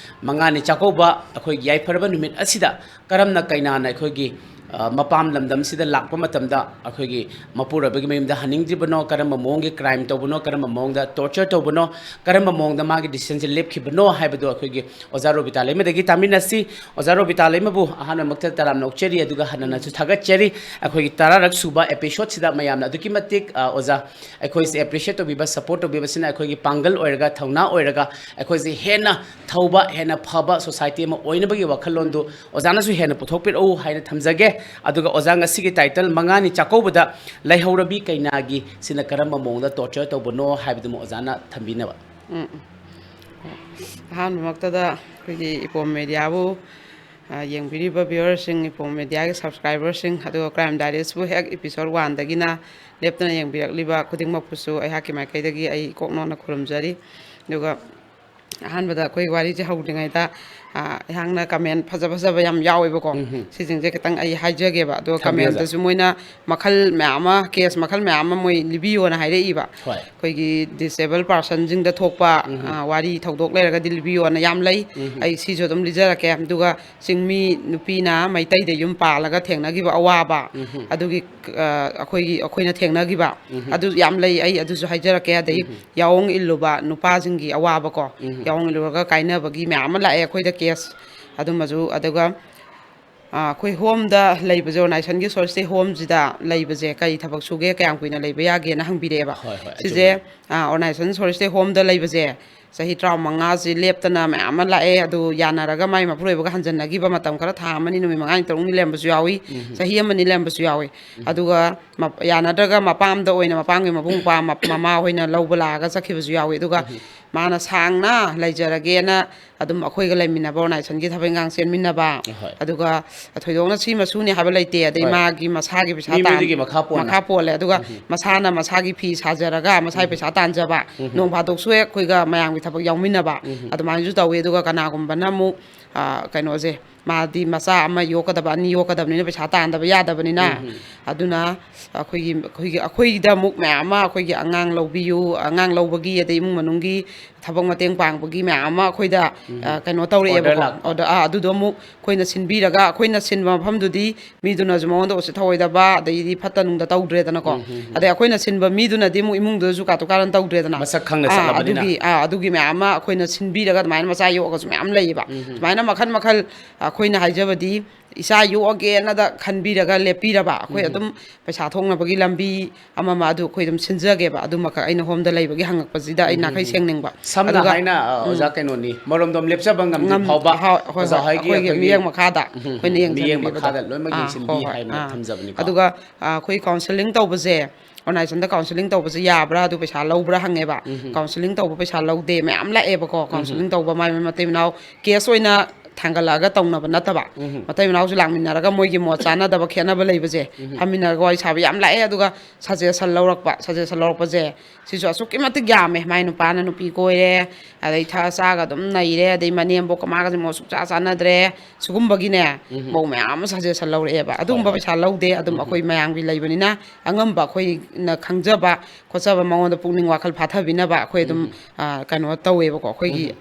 ꯃꯉꯥꯅꯤ ꯆꯥꯛꯀꯧꯕ ꯑꯩꯈꯣꯏꯒꯤ ꯌꯥꯏꯐꯔꯕ ꯅꯨꯃꯤꯠ ꯑꯁꯤꯗ ꯀꯔꯝꯅ ꯀꯩꯅꯥꯅ ꯑꯩꯈꯣꯏꯒꯤ, ꯑ, ꯃꯄꯥꯝ ꯂꯝꯗꯝꯁꯤꯗ ꯂꯥꯛꯄ ꯃꯇꯝꯗ ꯑꯩꯈꯣꯏꯒꯤ ꯃꯄꯨꯔꯣꯏꯕꯒꯤ ꯃꯌꯨꯝꯗ ꯍꯟꯅꯤꯡꯗ꯭ꯔꯤꯕꯅꯣ, ꯀꯔꯝꯕ ꯃꯑꯣꯡꯒꯤ crime ꯇꯧꯕꯅꯣ, ꯀꯔꯝꯕ ꯃꯑꯣꯡꯗ torture ꯇꯧꯕꯅꯣ, ꯀꯔꯝꯕ ꯃꯑꯣꯡꯗ ꯃꯥꯒꯤ decision ꯁꯦ ꯂꯦꯞꯈꯤꯕꯅꯣ ꯍꯥꯏꯕꯗꯨ ꯑꯩꯈꯣꯏꯒꯤ ꯑꯣꯖꯥ ꯔꯣꯕꯤꯇꯥ ꯂꯩꯃꯗꯒꯤ ꯇꯥꯃꯤꯟꯅꯁꯤ꯫ ꯑꯣꯖꯥ ꯔꯣꯕꯤꯇꯥ ꯂꯩꯃꯕꯨ ꯑꯍꯥꯟꯕꯃꯛꯇ ꯇꯔꯥꯝꯅ ꯑꯣꯛꯆꯔꯤ, ꯑꯗꯨꯒ ꯍꯟꯅꯅꯁꯨ ꯊꯥꯒꯠꯆꯔꯤ꯫ ꯑꯩꯈꯣꯏꯒꯤ ꯇꯔꯥꯔꯛ ꯁꯨꯕ episode ꯁꯤꯗ ꯃꯌꯥꯝꯅ ꯑꯗꯨꯛꯀꯤ ꯃꯇꯤꯛ, ꯑ, ꯑꯣꯖꯥ, ꯑꯩꯈꯣꯏꯁꯦ appreciate ꯇꯧꯕꯤꯕ, support ꯇꯧꯕꯤꯕꯁꯤꯅ ꯑꯩꯈꯣꯏꯒꯤ ꯄꯥꯡꯒꯜ ꯑꯣꯏꯔꯒ, ꯊꯧꯅꯥ ꯑꯣꯏꯔꯒ, ꯑꯩꯈꯣꯏꯁꯦ ꯍꯦꯟꯅ ꯊꯧꯕ, ꯍꯦꯟꯅ ꯐꯕ society ꯑꯃ ꯑꯣꯏꯅꯕꯒꯤ ꯋꯥꯈꯜꯂꯣꯟꯗꯨ ꯑꯣꯖꯥꯅꯁꯨ ꯍꯦꯟꯅ ꯄꯨꯊꯣꯛꯄꯤꯔꯛꯎ ꯍꯥꯏꯅ ꯊꯝꯖꯒꯦ꯫ ꯑꯗꯨꯒ ꯑꯣꯖꯥ, ꯉꯁꯤꯒꯤ title ꯃꯉꯥꯅꯤ ꯆꯥꯛꯀꯧꯕꯗ ꯂꯩꯍꯧꯔꯕꯤ ꯀꯩꯅꯥꯒꯤ ꯁꯤꯅ ꯀꯔꯝꯕ ꯃꯑꯣꯡꯗ torture ꯇꯧꯕꯅꯣ ꯍꯥꯏꯕꯗꯨꯃ ꯑꯣꯖꯥꯅ ꯊꯝꯕꯤꯅꯕ꯫ ꯎꯝ, ꯎꯝ꯫ ꯑꯍꯥꯟꯕꯃꯛꯇꯗ ꯑꯩꯈꯣꯏꯒꯤ ꯏꯄꯣꯝ ꯃꯦꯗꯤꯌꯥꯕꯨ, ꯑ, ꯌꯦꯡꯕꯤꯔꯤꯕ viewerꯁꯤꯡ, ꯏꯄꯣꯝ ꯃꯦꯗꯤꯌꯥꯒꯤ subscriberꯁꯤꯡ, ꯑꯗꯨꯒ Crime Diariesꯕꯨ ꯍꯦꯛ episode oneꯗꯒꯤꯅ ꯂꯦꯞꯇꯅ ꯌꯦꯡꯕꯤꯔꯛꯂꯤꯕ ꯈꯨꯗꯤꯡꯃꯛꯄꯨꯁꯨ ꯑꯩꯍꯥꯛꯀꯤ ꯃꯥꯏꯀꯩꯗꯒꯤ ꯑꯩ ꯏꯀꯣꯛ ꯅꯣꯟꯅ ꯈꯨꯔꯨꯝꯖꯔꯤ꯫ ꯑꯗꯨꯒ ꯑꯍꯥꯟꯕꯗ ꯑꯩꯈꯣꯏ ꯋꯥꯔꯤꯁꯦ ꯍꯧꯗ꯭ꯔꯤꯉꯩꯗ, ꯑ, ꯑꯩꯍꯥꯛꯅ comment ꯐꯖ ꯐꯖꯕ ꯌꯥꯝ ꯌꯥꯎꯋꯦꯕꯀꯣ꯫ ꯎꯝ, ꯎꯝ꯫ ꯁꯤꯁꯤꯡꯁꯦ ꯈꯤꯇꯪ ꯑꯩ ꯍꯥꯏꯖꯒꯦꯕ꯫ ꯑꯗꯨꯒ ꯊꯝꯕꯤꯌꯨ, ꯑꯣꯖꯥ꯫ Commentꯇꯁꯨ ꯃꯣꯏꯅ ꯃꯈꯜ ꯃꯌꯥꯝ ꯑꯃ, case ꯃꯈꯜ ꯃꯌꯥꯝ ꯑꯃ ꯃꯣꯏ ꯂꯤꯕꯤꯌꯣꯅ ꯍꯥꯏꯔꯛꯏꯕ꯫ ꯍꯣꯏ꯫ ꯑꯩꯈꯣꯏꯒꯤ disabled personꯁꯤꯡꯗ ꯊꯣꯛꯄ, ꯎꯝ, ꯎꯝ꯫ ꯑ, ꯋꯥꯔꯤ ꯊꯧꯗꯣꯛ ꯂꯩꯔꯒꯗꯤ ꯂꯤꯕꯤꯌꯣꯅ ꯌꯥꯝ ꯂꯩ꯫ ꯎꯝ, ꯎꯝ꯫ ꯑꯩ ꯁꯤꯁꯨ ꯑꯗꯨꯝ ꯂꯤꯖꯔꯛꯀꯦ꯫ ꯑꯗꯨꯒ ꯆꯤꯡꯃꯤ ꯅꯨꯄꯤꯅ ꯃꯩꯇꯩꯗ ꯌꯨꯝ ꯄꯥꯜꯂꯒ ꯊꯦꯡꯅꯈꯤꯕ ꯑꯋꯥꯕ, ꯎꯝ, ꯎꯝ꯫ ꯑꯗꯨꯒꯤ, ꯑ, ꯑꯩꯈꯣꯏꯒꯤ, ꯑꯩꯈꯣꯏꯅ ꯊꯦꯡꯅꯈꯤꯕ, ꯎꯝ, ꯎꯝ꯫ ꯑꯗꯨ ꯌꯥꯝ ꯂꯩ꯫ ꯑꯩ ꯑꯗꯨꯁꯨ ꯍꯥꯏꯖꯔꯛꯀꯦ꯫ ꯑꯗꯩ ꯎꯝ, ꯎꯝ꯫ ꯌꯥꯑꯣꯡ ꯏꯜꯂꯨꯕ ꯅꯨꯄꯥꯁꯤꯡꯒꯤ ꯑꯋꯥꯕꯀꯣ, ꯎꯝ, ꯎꯝ꯫ ꯌꯥꯑꯣꯡ ꯏꯜꯂꯨꯔꯒ ꯀꯥꯏꯅꯕꯒꯤ ꯃꯌꯥꯝ ꯑꯃ ꯂꯥꯛꯑꯦ ꯑꯩꯈꯣꯏꯗ case꯫ ꯑꯗꯨꯝꯕꯁꯨ, ꯑꯗꯨꯒ, ꯑ, ꯑꯩꯈꯣꯏ homeꯗ ꯂꯩꯕꯁꯦ, organizationꯒꯤ solitary homeꯁꯤꯗ ꯂꯩꯕꯁꯦ ꯀꯔꯤ ꯊꯕꯛ ꯁꯨꯒꯦ, ꯀꯌꯥꯝ ꯀꯨꯏꯅ ꯂꯩꯕ ꯌꯥꯒꯦꯅ ꯍꯪꯕꯤꯔꯛꯑꯦꯕ꯫ ꯍꯣꯏ, ꯍꯣꯏ, ꯁꯤꯁꯦ, ꯑꯆꯨꯝꯕꯅꯤ꯫ ꯑ, organization solitary homeꯗ ꯂꯩꯕꯁꯦ ꯆꯍꯤ ꯇꯔꯥꯃꯉꯥꯁꯤ ꯂꯦꯞꯇꯅ ꯃꯌꯥꯝ ꯑꯃ ꯂꯥꯛꯑꯦ꯫ ꯑꯗꯨ ꯌꯥꯅꯔꯒ ꯃꯥꯏ ꯃꯄꯨꯔꯣꯏꯕꯒ ꯍꯟꯖꯟꯅꯈꯤꯕ ꯃꯇꯝ ꯈꯔ, ꯊꯥ ꯑꯃꯅꯤ, ꯅꯨꯃꯤꯠ ꯃꯉꯥꯅꯤ, ꯇꯔꯨꯛꯅꯤ ꯂꯩꯔꯝꯕꯁꯨ ꯌꯥꯎꯏ, ꯎꯝ꯫ ꯆꯍꯤ ꯑꯃꯅꯤ ꯂꯩꯔꯝꯕꯁꯨ ꯌꯥꯎꯏ꯫ ꯎꯝ꯫ ꯑꯗꯨꯒ ꯃꯞ-, ꯌꯥꯅꯗ꯭ꯔꯒ ꯃꯄꯥꯝꯗ ꯑꯣꯏꯅ, ꯃꯄꯥꯝꯒꯤ ꯃꯕꯨꯡ ꯃꯧꯄ꯭ꯋꯥ, ꯃꯞ-, ꯃꯃꯥ ꯍꯣꯏꯅ ꯂꯧꯕ ꯂꯥꯛꯑꯒ ꯆꯠꯈꯤꯕꯁꯨ ꯌꯥꯎꯏ꯫ ꯑꯗꯨꯒ ꯎꯝ꯫ ꯃꯥꯅ ꯁꯥꯡꯅ ꯂꯩꯖꯔꯒꯦꯅ ꯑꯗꯨꯝ ꯑꯩꯈꯣꯏꯒ ꯂꯩꯃꯤꯟꯅꯕ, ꯑꯣꯔꯒꯅꯥꯏꯖꯦꯁꯟꯒꯤ ꯊꯕꯛ ꯏꯪꯈꯥꯡ ꯆꯦꯟꯃꯤꯟꯅꯕ, ꯍꯣꯏ꯫ ꯑꯗꯨꯒ ꯊꯣꯏꯗꯣꯛꯅ ꯁꯤ ꯃꯁꯨꯅꯤ ꯍꯥꯏꯕ ꯂꯩꯇꯦ꯫ ꯑꯗꯩ ꯍꯣꯏ꯫ ꯃꯥꯒꯤ ꯃꯁꯥꯒꯤ ꯄꯩꯁꯥ ꯃꯤ ꯇꯥꯟ- ꯃꯤꯗꯨꯒꯤ ꯃꯈꯥ ꯄꯣꯟꯅ꯫ ꯃꯈꯥ ꯄꯣꯜꯂꯦ꯫ ꯑꯗꯨꯒ ꯃꯁꯥꯅ ꯃꯁꯥꯒꯤ ꯐꯤ ꯁꯥꯖꯔꯒ ꯃꯁꯥꯒꯤ ꯄꯩꯁꯥ ꯇꯥꯟꯖꯕ, ꯅꯣꯡ ꯐꯥꯗꯣꯛꯁꯨ ꯍꯦꯛ ꯑꯩꯈꯣꯏꯒ ꯃꯌꯥꯝꯒꯤ ꯊꯕꯛ ꯌꯥꯎꯃꯤꯟꯅꯕ, ꯑꯗꯨꯃꯥꯏꯅꯁꯨ ꯇꯧꯋꯤ꯫ ꯑꯗꯨꯒ ꯀꯅꯥꯒꯨꯝꯕꯅ ꯑꯃꯨꯛ, ꯑ, ꯀꯩꯅꯣꯁꯦ, ꯃꯥꯗꯤ ꯃꯆꯥ ꯑꯃ ꯌꯣꯛꯀꯗꯕ, ꯑꯅꯤ ꯌꯣꯛꯀꯗꯕꯅꯤꯅ ꯄꯩꯁꯥ ꯇꯥꯟꯗꯕ ꯌꯥꯗꯕꯅꯤꯅ, ꯑꯗꯨꯅ ꯑꯩꯈꯣꯏꯒꯤ, ꯑꯩꯈꯣꯏꯒꯤ, ꯑꯩꯈꯣꯏꯗ ꯑꯃꯨꯛ ꯃꯌꯥꯝ ꯑꯃ ꯑꯩꯈꯣꯏꯒꯤ ꯑꯉꯥꯡ ꯂꯧꯕꯤꯌꯨ, ꯑꯉꯥꯡ ꯂꯧꯕꯒꯤ, ꯑꯗꯩ ꯏꯃꯨꯡ ꯃꯅꯨꯡꯒꯤ ꯊꯕꯛ ꯃꯇꯦꯡ ꯄꯥꯡꯕꯒꯤ ꯃꯌꯥꯝ ꯑꯃ ꯑꯩꯈꯣꯏꯗ, ꯑ, ꯀꯩꯅꯣ ꯇꯧꯔꯛꯑꯦꯕꯀꯣ꯫ Order ꯂꯥꯛꯄ꯫ Order, ꯑ, ꯑꯗꯨꯗꯣ ꯑꯃꯨꯛ ꯑꯩꯈꯣꯏꯅ ꯁꯤꯟꯕꯤꯔꯒ, ꯑꯩꯈꯣꯏꯅ ꯁꯤꯟꯕ ꯃꯐꯝꯗꯨꯗꯤ ꯃꯤꯗꯨꯅꯁꯨ ꯃꯉꯣꯟꯗ ꯎꯁꯤꯠ ꯊꯑꯣꯏꯗꯕ, ꯑꯗꯩꯗꯤ ꯐꯠꯇ ꯅꯨꯡꯗ ꯇꯧꯗ꯭ꯔꯦꯗꯅꯀꯣ꯫ ꯑꯗꯩ ꯑꯩꯈꯣꯏꯅ ꯁꯤꯟꯕ ꯃꯤꯗꯨꯅꯗꯤ ꯑꯃꯨꯛ ꯏꯃꯨꯡꯗꯨꯗꯁꯨ ꯀꯥꯇꯨ ꯀꯥꯔꯟ ꯇꯧꯗ꯭ꯔꯦꯗꯅ꯫ ꯃꯁꯛ ꯈꯪꯅ ꯑꯥ, ꯆꯠꯂꯕꯅꯤꯅ꯫ ꯑꯗꯨꯒꯤ, ꯑꯥ, ꯑꯗꯨꯒꯤ ꯃꯌꯥꯝ ꯑꯃ ꯑꯩꯈꯣꯏꯅ ꯁꯤꯟꯕꯤꯔꯒ ꯑꯗꯨꯃꯥꯏꯅ ꯃꯆꯥ ꯌꯣꯛꯑꯒꯁꯨ ꯃꯌꯥꯝ ꯂꯩꯌꯦꯕ꯫ ꯁꯨꯃꯥꯏꯅ ꯃꯈꯜ ꯃꯈꯜ ꯑꯩꯈꯣꯏꯅ ꯍꯥꯏꯖꯕꯗꯤ ꯏꯆꯥ ꯌꯣꯛꯑꯒꯦꯅꯗ ꯈꯟꯕꯤꯔꯒ ꯂꯦꯞꯄꯤꯔꯕ, ꯑꯩꯈꯣꯏ ꯑꯗꯨꯝ ꯄꯩꯁꯥ ꯊꯣꯛꯅꯕꯒꯤ ꯂꯝꯕꯤ ꯑꯃ ꯑꯃ ꯑꯗꯨ ꯑꯩꯈꯣꯏ ꯑꯗꯨꯝ ꯁꯤꯟꯖꯒꯦꯕ꯫ ꯑꯗꯨꯃꯈꯛ ꯑꯩꯅ ꯍꯣꯝꯗ ꯂꯩꯕꯒꯤ ꯍꯪꯉꯛꯄꯁꯤꯗ ꯑꯩ ꯅꯥꯈꯩ ꯁꯦꯡꯅꯤꯡꯕ꯫ ꯁꯝꯅ ꯑꯗꯨꯒ ꯍꯥꯏꯅ, ꯑ, ꯑꯣꯖꯥ, ꯀꯩꯅꯣꯅꯤ, ꯃꯔꯣꯝꯗꯣꯝ ꯂꯦꯞꯆꯕ ꯉꯝꯗ꯭ꯔꯤ ꯉꯝ- ꯐꯥꯎꯕ ꯍꯣꯏ, ꯍꯣꯏ, ꯑꯣꯖꯥ ꯍꯣꯏ, ꯍꯣꯏꯒꯤ ꯑꯩꯈꯣꯏꯒꯤ ꯑꯩꯈꯣꯏꯒꯤ ꯃꯤꯠꯌꯦꯡ ꯃꯈꯥꯗ ꯎꯝ, ꯑꯩꯈꯣꯏꯅ ꯃꯤꯠꯌꯦꯡ ꯌꯦꯡꯁꯤꯟꯕꯤꯕꯗꯣ꯫ ꯃꯈꯥꯗ ꯂꯣꯏꯅꯃꯛ ꯑꯥ, ꯌꯦꯡꯁꯤꯟꯕꯤ ꯍꯣꯏ, ꯍꯣꯏ, ꯍꯥꯏꯅ ꯑꯥ꯫ ꯊꯝꯖꯕꯅꯤꯀꯣ꯫ ꯑꯗꯨꯒ, ꯑ, ꯑꯩꯈꯣꯏ ꯀꯥꯎꯟꯁꯤꯂꯤꯡ ꯇꯧꯕꯁꯦ, ꯑꯣꯔꯒꯅꯥꯏꯖꯦꯁꯟꯗ ꯀꯥꯎꯟꯁꯤꯂꯤꯡ ꯇꯧꯕꯁꯦ ꯌꯥꯕ꯭ꯔꯥ, ꯑꯗꯨ ꯄꯩꯁꯥ ꯂꯧꯕ꯭ꯔꯥ ꯍꯪꯉꯦꯕ꯫ ꯀꯥꯎꯟꯁꯤꯂꯤꯡ ꯇꯧꯕ ꯄꯩꯁꯥ ꯂꯧꯗꯦ, ꯃꯌꯥꯝ ꯂꯥꯛꯑꯦꯕꯀꯣ꯫ ꯀꯥꯎꯟꯁꯤꯂꯤꯡ ꯇꯧꯕ ꯃꯥꯏ ꯃꯥꯏ ꯃꯇꯩ ꯃꯅꯥꯎ ꯀꯦꯁ ꯑꯣꯏꯅ ꯊꯥꯡꯒꯠꯂꯛꯑꯒ ꯇꯧꯅꯕ ꯅꯠꯇꯕ, ꯃꯇꯩ ꯃꯅꯥꯎꯁꯨ ꯂꯥꯛꯃꯤꯟꯅꯔꯒ ꯃꯣꯏꯒꯤ ꯃꯣꯠ ꯆꯥꯅꯗꯕ ꯈꯦꯠꯅꯕ ꯂꯩꯕꯁꯦ ꯐꯝꯃꯤꯟꯅꯔꯒ ꯋꯥꯔꯤ ꯁꯥꯕ ꯌꯥꯝ ꯂꯥꯛꯑꯦ꯫ ꯑꯗꯨꯒ ꯁꯖꯦꯁꯟ ꯂꯧꯔꯛꯄ, ꯁꯖꯦꯁꯟ ꯂꯧꯔꯛꯄꯁꯦ ꯁꯤꯁꯨ ꯑꯁꯨꯛꯀꯤ ꯃꯇꯤꯛ ꯌꯥꯝꯃꯦ꯫ ꯃꯥꯏ ꯅꯨꯄꯥꯅ ꯅꯨꯄꯤ ꯀꯣꯏꯔꯦ, ꯑꯗꯩ ꯊꯛꯑ ꯆꯥꯒ ꯑꯗꯨꯝ ꯅꯩꯔꯦ, ꯑꯗꯩ ꯃꯅꯦꯝꯕꯣꯛꯀ ꯃꯥꯒꯁꯦ ꯃꯣꯠ ꯁꯨꯡꯆꯥ ꯆꯥꯅꯗ꯭ꯔꯦ, ꯁꯤꯒꯨꯝꯕꯒꯤꯅꯦ ꯃꯧ ꯃꯌꯥꯝ ꯑꯃ ꯁꯖꯦꯁꯟ ꯂꯧꯔꯛꯑꯦꯕ꯫ ꯑꯗꯨꯒꯨꯝꯕ ꯍꯣꯏ꯫ ꯄꯩꯁꯥ ꯂꯧꯗꯦ꯫ ꯑꯗꯨꯝ ꯑꯩꯈꯣꯏ ꯃꯌꯥꯝꯒꯤ ꯂꯩꯕꯅꯤꯅ ꯑꯉꯝꯕ ꯑꯩꯈꯣꯏꯅ ꯈꯪꯖꯕ ꯈꯣꯠꯆꯕ, ꯃꯉꯣꯟꯗ ꯄꯨꯛꯅꯤꯡ ꯋꯥꯈꯜ ꯐꯥꯊꯕꯤꯅꯕ ꯑꯩꯈꯣꯏ ꯑꯗꯨꯝ, ꯑ, ꯀꯩꯅꯣ ꯇꯧꯋꯦꯕꯀꯣ꯫ ꯑꯩꯈꯣꯏꯒꯤ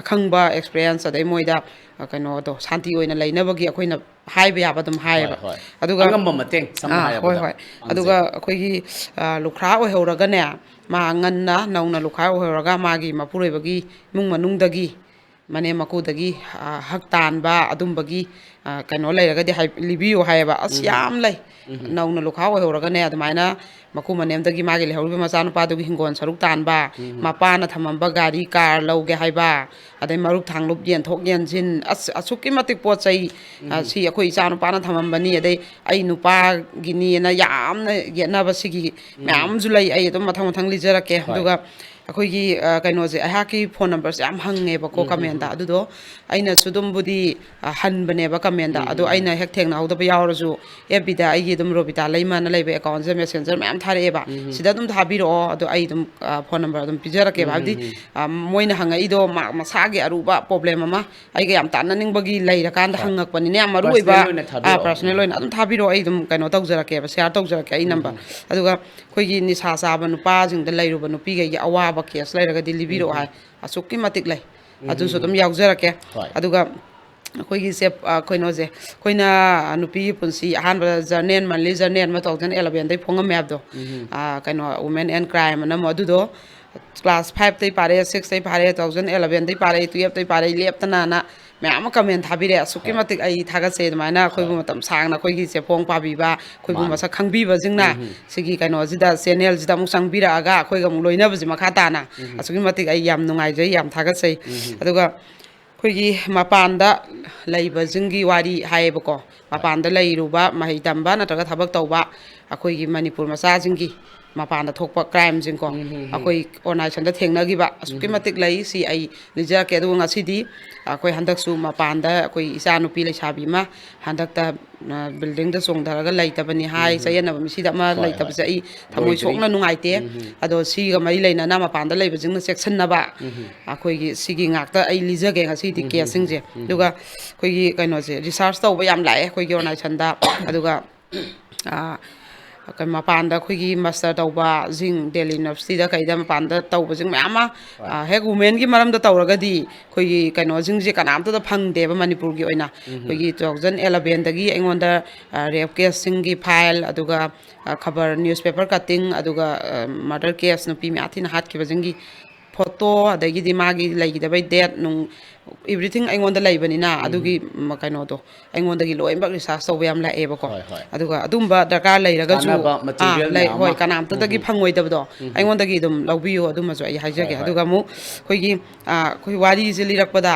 ꯑꯈꯪꯕ ꯑꯦꯛꯁꯄꯤꯔꯤꯌꯦꯟꯁ, ꯑꯗꯩ ꯃꯣꯏꯗ, ꯑ, ꯀꯩꯅꯣꯗꯣ ꯁꯥꯟꯇꯤ ꯑꯣꯏꯅ ꯂꯩꯅꯕꯒꯤ ꯑꯩꯈꯣꯏꯅ ꯍꯥꯏꯕ ꯌꯥꯕ ꯑꯗꯨꯝ ꯍꯥꯏꯌꯦꯕ꯫ ꯍꯣꯏ꯫ ꯑꯗꯨꯒ ꯑꯉꯝꯕ ꯃꯇꯦꯡ, ꯁꯝꯅ ꯑꯥ, ꯍꯣꯏ, ꯍꯥꯏꯔꯕꯗ ꯍꯣꯏ꯫ ꯄꯥꯡꯖꯩ꯫ ꯑꯗꯨꯒ ꯑꯩꯈꯣꯏꯒꯤ, ꯑ, ꯂꯨꯈ꯭ꯔꯥ ꯑꯣꯏꯍꯧꯔꯒꯅꯦ, ꯃꯥ ꯉꯟꯅ ꯅꯧꯅ ꯂꯨꯈ꯭ꯔꯥ ꯑꯣꯏꯍꯧꯔꯒ ꯃꯥꯒꯤ ꯃꯄꯨꯔꯣꯏꯕꯒꯤ ꯏꯃꯨꯡ ꯃꯅꯨꯡꯗꯒꯤ, ꯃꯅꯦꯝ ꯃꯀꯨꯗꯒꯤ, ꯑ, ꯍꯛ ꯇꯥꯟꯕ ꯑꯗꯨꯝꯕꯒꯤ, ꯑ, ꯀꯩꯅꯣ ꯂꯩꯔꯒꯗꯤ ꯍꯥꯏ-, ꯂꯤꯕꯤꯌꯨ ꯍꯥꯏꯌꯦꯕ꯫ ꯑꯁ, ꯌꯥꯝ ꯂꯩ꯫ ꯅꯧꯅ ꯂꯨꯈ꯭ꯔꯥ ꯑꯣꯏꯍꯧꯔꯒꯅꯦ, ꯑꯗꯨꯃꯥꯏꯅ ꯃꯀꯨ ꯃꯅꯦꯝꯗꯒꯤ ꯃꯥꯒꯤ ꯂꯩꯍꯧꯔꯤꯕ ꯃꯆꯥꯅꯨꯄꯥꯗꯨꯒꯤ ꯍꯤꯡꯒꯣꯜ ꯁꯔꯨꯛ ꯇꯥꯟꯕ, ꯃꯄꯥꯅ ꯊꯝꯃꯝꯕ ꯒꯥꯔꯤ, ꯀꯥꯔ ꯂꯧꯒꯦ ꯍꯥꯏꯕ, ꯑꯗꯩ ꯃꯔꯨꯞ ꯊꯥꯡꯂꯨꯞ ꯌꯦꯟꯊꯣꯛ ꯌꯦꯟꯁꯤꯟ, ꯑꯁ, ꯑꯁꯨꯛꯀꯤ ꯃꯇꯤꯛ ꯄꯣꯠ ꯆꯩ, ꯑ, ꯁꯤ ꯑꯩꯈꯣꯏ ꯏꯆꯥ ꯅꯨꯄꯥꯅ ꯊꯝꯃꯝꯕꯅꯤ, ꯑꯗꯩ ꯑꯩ ꯅꯨꯄꯥꯒꯤꯅꯤꯅ ꯌꯥꯝꯅ ꯌꯦꯠꯅꯕ ꯁꯤꯒꯤ ꯃꯌꯥꯝ ꯑꯃꯁꯨ ꯂꯩ꯫ ꯑꯩ ꯑꯗꯨꯝ ꯃꯊꯪ ꯃꯊꯪ ꯂꯤꯖꯔꯛꯀꯦ꯫ ꯍꯣꯏ꯫ ꯑꯗꯨꯒ ꯑꯩꯈꯣꯏꯒꯤ, ꯑ, ꯀꯩꯅꯣꯁꯦ, ꯑꯩꯍꯥꯛꯀꯤ ꯐꯣꯟ ꯅꯝꯕꯔꯁꯦ ꯌꯥꯝ ꯍꯪꯉꯦꯕꯀꯣ ꯎꯝ, ꯎꯝ, ꯀꯃꯦꯟꯗ꯫ ꯎꯝ꯫ ꯑꯗꯨꯗꯣ ꯑꯩꯅꯁꯨ ꯑꯗꯨꯝꯕꯨꯗꯤ, ꯑ, ꯍꯟꯕꯅꯦꯕ ꯀꯃꯦꯟꯗ꯫ ꯎꯝ, ꯑꯗꯣ ꯎꯝ, ꯑꯩꯅ ꯎꯝ꯫ ꯍꯦꯛ ꯊꯦꯡꯅꯍꯧꯗꯕ ꯌꯥꯎꯔꯁꯨ, ꯑꯦꯐ ꯕꯤꯗ ꯑꯩꯒꯤ ꯑꯗꯨꯝ ꯔꯣꯕꯤꯇꯥ ꯂꯩꯃꯅ ꯂꯩꯕ ꯑꯦꯀꯥꯎꯟꯁꯦ ꯃꯦꯁꯦꯟꯖꯔ ꯃꯌꯥꯝ ꯊꯥꯔꯛꯑꯦꯕ꯫ ꯎꯝ, ꯎꯝ꯫ ꯁꯤꯗ ꯑꯗꯨꯝ ꯊꯥꯕꯤꯔꯛꯑꯣ꯫ ꯑꯗꯣ ꯑꯩ ꯑꯗꯨꯝ, ꯑ, ꯐꯣꯟ ꯅꯝꯕꯔ ꯑꯗꯨꯝ ꯄꯤꯖꯔꯛꯀꯦꯕ꯫ ꯎꯝ, ꯍꯥꯏꯕꯗꯤ, ꯎꯝ, ꯎꯝ꯫ ꯑ, ꯃꯣꯏꯅ ꯍꯪꯉꯛꯏꯗꯣ ꯃꯥ-, ꯃꯁꯥꯒꯤ ꯑꯔꯨꯕ ꯄ꯭ꯔꯣꯕ꯭ꯂꯦꯝ ꯑꯃ, ꯑꯩꯒ ꯌꯥꯝ ꯇꯥꯟꯅꯅꯤꯡꯕꯒꯤ ꯂꯩꯔꯀꯥꯟꯗ ꯍꯣꯏ꯫ ꯍꯪꯉꯛꯄꯅꯤꯅ, ꯌꯥꯝ ꯃꯔꯨ ꯑꯣꯏꯕ, ꯄꯔꯁꯅꯦꯜ ꯑꯣꯏꯅ ꯑ, ꯊꯥꯕꯤꯔꯛꯑꯣ꯫ ꯄꯔꯁꯅꯦꯜ ꯎꯝ꯫ ꯑꯣꯏꯅ ꯑꯗꯨꯝ ꯊꯥꯕꯤꯔꯛꯑꯣ꯫ ꯑꯩ ꯑꯗꯨꯝ ꯀꯩꯅꯣ ꯇꯧꯖꯔꯛꯀꯦꯕ, ꯁꯤꯌꯥꯔ ꯇꯧꯖꯔꯛꯀꯦ ꯑꯩ ꯎꯝ, ꯅꯝꯕꯔ꯫ ꯎꯝ꯫ ꯑꯗꯨꯒ ꯑꯩꯈꯣꯏꯒꯤ ꯅꯤꯁꯥ ꯆꯥꯕ ꯅꯨꯄꯥꯁꯤꯡꯗ ꯂꯩꯔꯨꯕ ꯅꯨꯄꯤꯈꯩꯒꯤ ꯑꯋꯥꯕ ꯀꯦꯁ ꯂꯩꯔꯒꯗꯤ ꯎꯝ, ꯂꯤꯕꯤꯔꯛꯑꯣ ꯎꯝ꯫ ꯍꯥꯏ, ꯑꯁꯨꯛꯀꯤ ꯃꯇꯤꯛ ꯂꯩ꯫ ꯎꯝ, ꯑꯗꯨꯁꯨ ꯎꯝ, ꯑꯗꯨꯝ ꯎꯝ꯫ ꯌꯥꯎꯖꯔꯛꯀꯦ꯫ ꯍꯣꯏ꯫ ꯑꯗꯨꯒ ꯑꯩꯈꯣꯏꯒꯤꯁꯦ, ꯑ, ꯀꯩꯅꯣꯁꯦ, ꯑꯩꯈꯣꯏꯅ ꯅꯨꯄꯤꯒꯤ ꯄꯨꯟꯁꯤ ꯑꯍꯥꯟꯕꯗ ꯖꯔꯅꯦꯜ, ꯃꯟꯂꯤ ꯖꯔꯅꯦꯜ ꯑꯃ two thousand elevenꯗꯩ ꯐꯣꯡꯉꯝꯃꯦ ꯍꯥꯏꯕꯗꯣ, ꯎꯝ, ꯎꯝ꯫ ꯑ, ꯀꯩꯅꯣ, Women and Crime ꯑꯅ ꯑꯃꯨꯛ, ꯑꯗꯨꯗꯣ class fiveꯇꯩ ꯄꯥꯔꯛꯑꯦ, sixꯇꯩ ꯄꯥꯔꯛꯑꯦ, two thousand elevenꯗꯩ ꯄꯥꯔꯛꯑꯦ, twelveꯇꯩ ꯄꯥꯔꯛꯑꯦ, ꯂꯦꯞꯇꯅꯅ ꯃꯌꯥꯝ ꯑꯃ ꯀꯃꯦꯟ ꯊꯥꯕꯤꯔꯛꯑꯦ꯫ ꯑꯁꯨꯛꯀꯤ ꯍꯣꯏ꯫ ꯃꯇꯤꯛ ꯑꯩ ꯊꯥꯒꯠꯆꯩ꯫ ꯑꯗꯨꯃꯥꯏꯅ ꯑꯩꯈꯣꯏꯕꯨ ꯍꯣꯏ꯫ ꯃꯇꯝ ꯁꯥꯡꯅ ꯑꯩꯈꯣꯏꯒꯤ ꯆꯦꯐꯣꯡ ꯄꯥꯕꯤꯕ, ꯑꯩꯈꯣꯏꯕꯨ ꯃꯥꯅꯤ꯫ ꯃꯁꯛ ꯈꯪꯕꯤꯕꯁꯤꯡꯅ ꯎꯝ, ꯎꯝ꯫ ꯁꯤꯒꯤ ꯀꯩꯅꯣꯁꯤꯗ, ꯆꯦꯅꯦꯜꯁꯤꯗ ꯑꯃꯨꯛ ꯆꯪꯕꯤꯔꯛꯑꯒ ꯑꯩꯈꯣꯏꯒ ꯑꯃꯨꯛ ꯂꯣꯏꯅꯕꯁꯤ ꯃꯈꯥ ꯇꯥꯅ ꯎꯝ, ꯎꯝ꯫ ꯑꯁꯨꯛꯀꯤ ꯃꯇꯤꯛ ꯑꯩ ꯌꯥꯝ ꯅꯨꯡꯉꯥꯏꯖꯩ, ꯌꯥꯝ ꯊꯥꯒꯠꯆꯩ꯫ ꯎꯝ, ꯎꯝ꯫ ꯑꯗꯨꯒ ꯑꯩꯈꯣꯏꯒꯤ ꯃꯄꯥꯟꯗ ꯂꯩꯕꯁꯤꯡꯒꯤ ꯋꯥꯔꯤ ꯍꯥꯏꯌꯦꯕꯀꯣ꯫ ꯍꯣꯏ꯫ ꯃꯄꯥꯟꯗ ꯂꯩꯔꯨꯕ, ꯃꯍꯩ ꯇꯝꯕ ꯅꯠꯇ꯭ꯔꯒ ꯊꯕꯛ ꯇꯧꯕ, ꯑꯩꯈꯣꯏꯒꯤ ꯃꯅꯤꯄꯨꯔ ꯃꯆꯥꯁꯤꯡꯒꯤ ꯃꯄꯥꯟꯗ ꯊꯣꯛꯄ ꯀ꯭ꯔꯥꯏꯝꯁꯤꯡꯀꯣ, ꯎꯝ, ꯎꯝ, ꯎꯝ꯫ ꯑꯩꯈꯣꯏ ꯑꯣꯔꯒꯅꯥꯏꯖꯦꯁꯟꯗ ꯊꯦꯡꯅꯈꯤꯕ ꯑꯁꯨꯛꯀꯤ ꯎꯝ, ꯎꯝ꯫ ꯃꯇꯤꯛ ꯂꯩ꯫ ꯁꯤ ꯑꯩ ꯂꯤꯖꯔꯛꯀꯦ꯫ ꯑꯗꯨꯒ ꯉꯁꯤꯗꯤ ꯑꯩꯈꯣꯏ ꯍꯟꯗꯛꯁꯨ ꯃꯄꯥꯟꯗ ꯑꯩꯈꯣꯏ ꯏꯆꯥꯅꯨꯄꯤ ꯂꯩꯁꯥꯕꯤ ꯑꯃ ꯍꯟꯗꯛꯇ, ꯑ, ꯕꯤꯜꯗꯤꯡꯗ ꯆꯣꯡꯊꯔꯒ ꯂꯩꯇꯕꯅꯤ ꯍꯥꯏ, ꯎꯝ, ꯎꯝ꯫ ꯆꯌꯦꯠꯅꯕ ꯃꯤꯁꯤꯗ ꯑꯃ ꯍꯣꯏ, ꯍꯣꯏ꯫ ꯂꯩꯇꯕꯁꯦ ꯑꯩ ꯊꯃꯣꯏ ꯂꯣꯏꯗ꯭ꯔꯤ꯫ ꯁꯣꯛꯅ ꯅꯨꯡꯉꯥꯏꯇꯦ꯫ ꯎꯝ, ꯎꯝ꯫ ꯑꯗꯣ ꯁꯤꯒ ꯃꯔꯤ ꯂꯩꯅꯅ ꯃꯄꯥꯟꯗ ꯂꯩꯕꯁꯤꯡꯅ ꯆꯦꯛꯁꯤꯟꯅꯕ, ꯎꯝ, ꯎꯝ꯫ ꯑꯩꯈꯣꯏꯒꯤ ꯁꯤꯒꯤ ꯉꯥꯛꯇ ꯑꯩ ꯂꯤꯖꯒꯦ ꯉꯁꯤꯗꯤ ꯎꯝ, ꯎꯝ, ꯀꯦꯁꯁꯤꯡꯁꯦ꯫ ꯎꯝ, ꯎꯝ꯫ ꯑꯗꯨꯒ ꯑꯩꯈꯣꯏꯒꯤ ꯀꯩꯅꯣꯁꯦ, ꯔꯤꯁꯥꯔꯁ ꯇꯧꯕ ꯌꯥꯝ ꯂꯥꯛꯑꯦ ꯑꯩꯈꯣꯏꯒꯤ ꯑꯣꯔꯒꯅꯥꯏꯖꯦꯁꯟꯗ꯫ ꯑꯗꯨꯒ ꯑꯥ, ꯀꯩ-, ꯃꯄꯥꯟꯗ ꯑꯩꯈꯣꯏꯒꯤ ꯃꯥꯁꯇꯔ ꯇꯧꯕꯁꯤꯡ, ꯗꯦꯜꯂꯤ ꯌꯨꯅꯤꯚꯔꯁꯤꯇꯤꯗ ꯀꯩꯗ ꯃꯄꯥꯟꯗ ꯇꯧꯕꯁꯤꯡ ꯃꯌꯥꯝ ꯑꯃ, ꯍꯣꯏ꯫ ꯑꯥ, ꯍꯦꯛ ꯋꯨꯃꯦꯟꯒꯤ ꯃꯔꯝꯗ ꯇꯧꯔꯒꯗꯤ ꯑꯩꯈꯣꯏꯒꯤ ꯀꯩꯅꯣꯁꯤꯡꯁꯦ ꯀꯅꯥꯝꯇꯗ ꯐꯪꯗꯦꯕ ꯃꯅꯤꯄꯨꯔꯒꯤ ꯑꯣꯏꯅ꯫ ꯎꯝ꯫ ꯑꯩꯈꯣꯏꯒꯤ two thousand elevenꯗꯒꯤ ꯑꯩꯉꯣꯟꯗ, ꯑꯥ, ꯔꯦꯞ ꯀꯦꯁꯁꯤꯡꯒꯤ ꯐꯥꯏꯜ, ꯑꯗꯨꯒ, ꯑꯥ, ꯈꯕꯔ, ꯅ꯭ꯌꯨꯁꯄꯦꯄꯔ ꯀꯠꯇꯤꯡ, ꯑꯗꯨꯒ, ꯑꯥ, ꯃꯔꯗꯔ ꯀꯦꯁ, ꯅꯨꯄꯤ ꯃꯌꯥꯝ ꯊꯤꯅ ꯍꯥꯠꯈꯤꯕꯁꯤꯡꯒꯤ ꯐꯣꯇꯣ, ꯑꯗꯒꯤꯗꯤ ꯃꯥꯒꯤ ꯂꯩꯈꯤꯗꯕꯩ ꯗꯦꯠ ꯅꯨꯡ, everything ꯑꯩꯉꯣꯟꯗ ꯂꯩꯕꯅꯤꯅ, ꯎꯝ꯫ ꯑꯗꯨꯒꯤ ꯃ-, ꯀꯩꯅꯣꯗꯣ ꯑꯩꯉꯣꯟꯗꯒꯤ ꯂꯣꯏꯅꯃꯛ ꯔꯤꯁꯥꯔꯁ ꯇꯧꯕ ꯌꯥꯝ ꯂꯥꯛꯑꯦꯕꯀꯣ꯫ ꯍꯣꯏ, ꯍꯣꯏ꯫ ꯑꯗꯨꯒ ꯑꯗꯨꯝꯕ ꯗꯔꯀꯥꯔ ꯂꯩꯔꯒꯁꯨ, ꯀꯥꯟꯅꯕ ꯑꯥ, material ꯂꯩ, ꯃꯌꯥꯝ ꯍꯣꯏ, ꯑꯃ꯫ ꯀꯅꯥꯝꯇꯗꯒꯤ ꯎꯝ, ꯎꯝ꯫ ꯐꯪꯉꯣꯏꯗꯕꯗꯣ ꯎꯝ, ꯎꯝ꯫ ꯑꯩꯉꯣꯟꯗꯒꯤ ꯑꯗꯨꯝ ꯂꯧꯕꯤꯌꯨ꯫ ꯑꯗꯨꯃꯁꯨ ꯑꯩ ꯍꯥꯏꯖꯒꯦ꯫ ꯍꯣꯏ, ꯍꯣꯏ꯫ ꯑꯗꯨꯒ ꯑꯃꯨꯛ ꯑꯩꯈꯣꯏꯒꯤ, ꯑꯥ, ꯑꯩꯈꯣꯏ ꯋꯥꯔꯤꯁꯦ ꯂꯤꯔꯛꯄꯗ,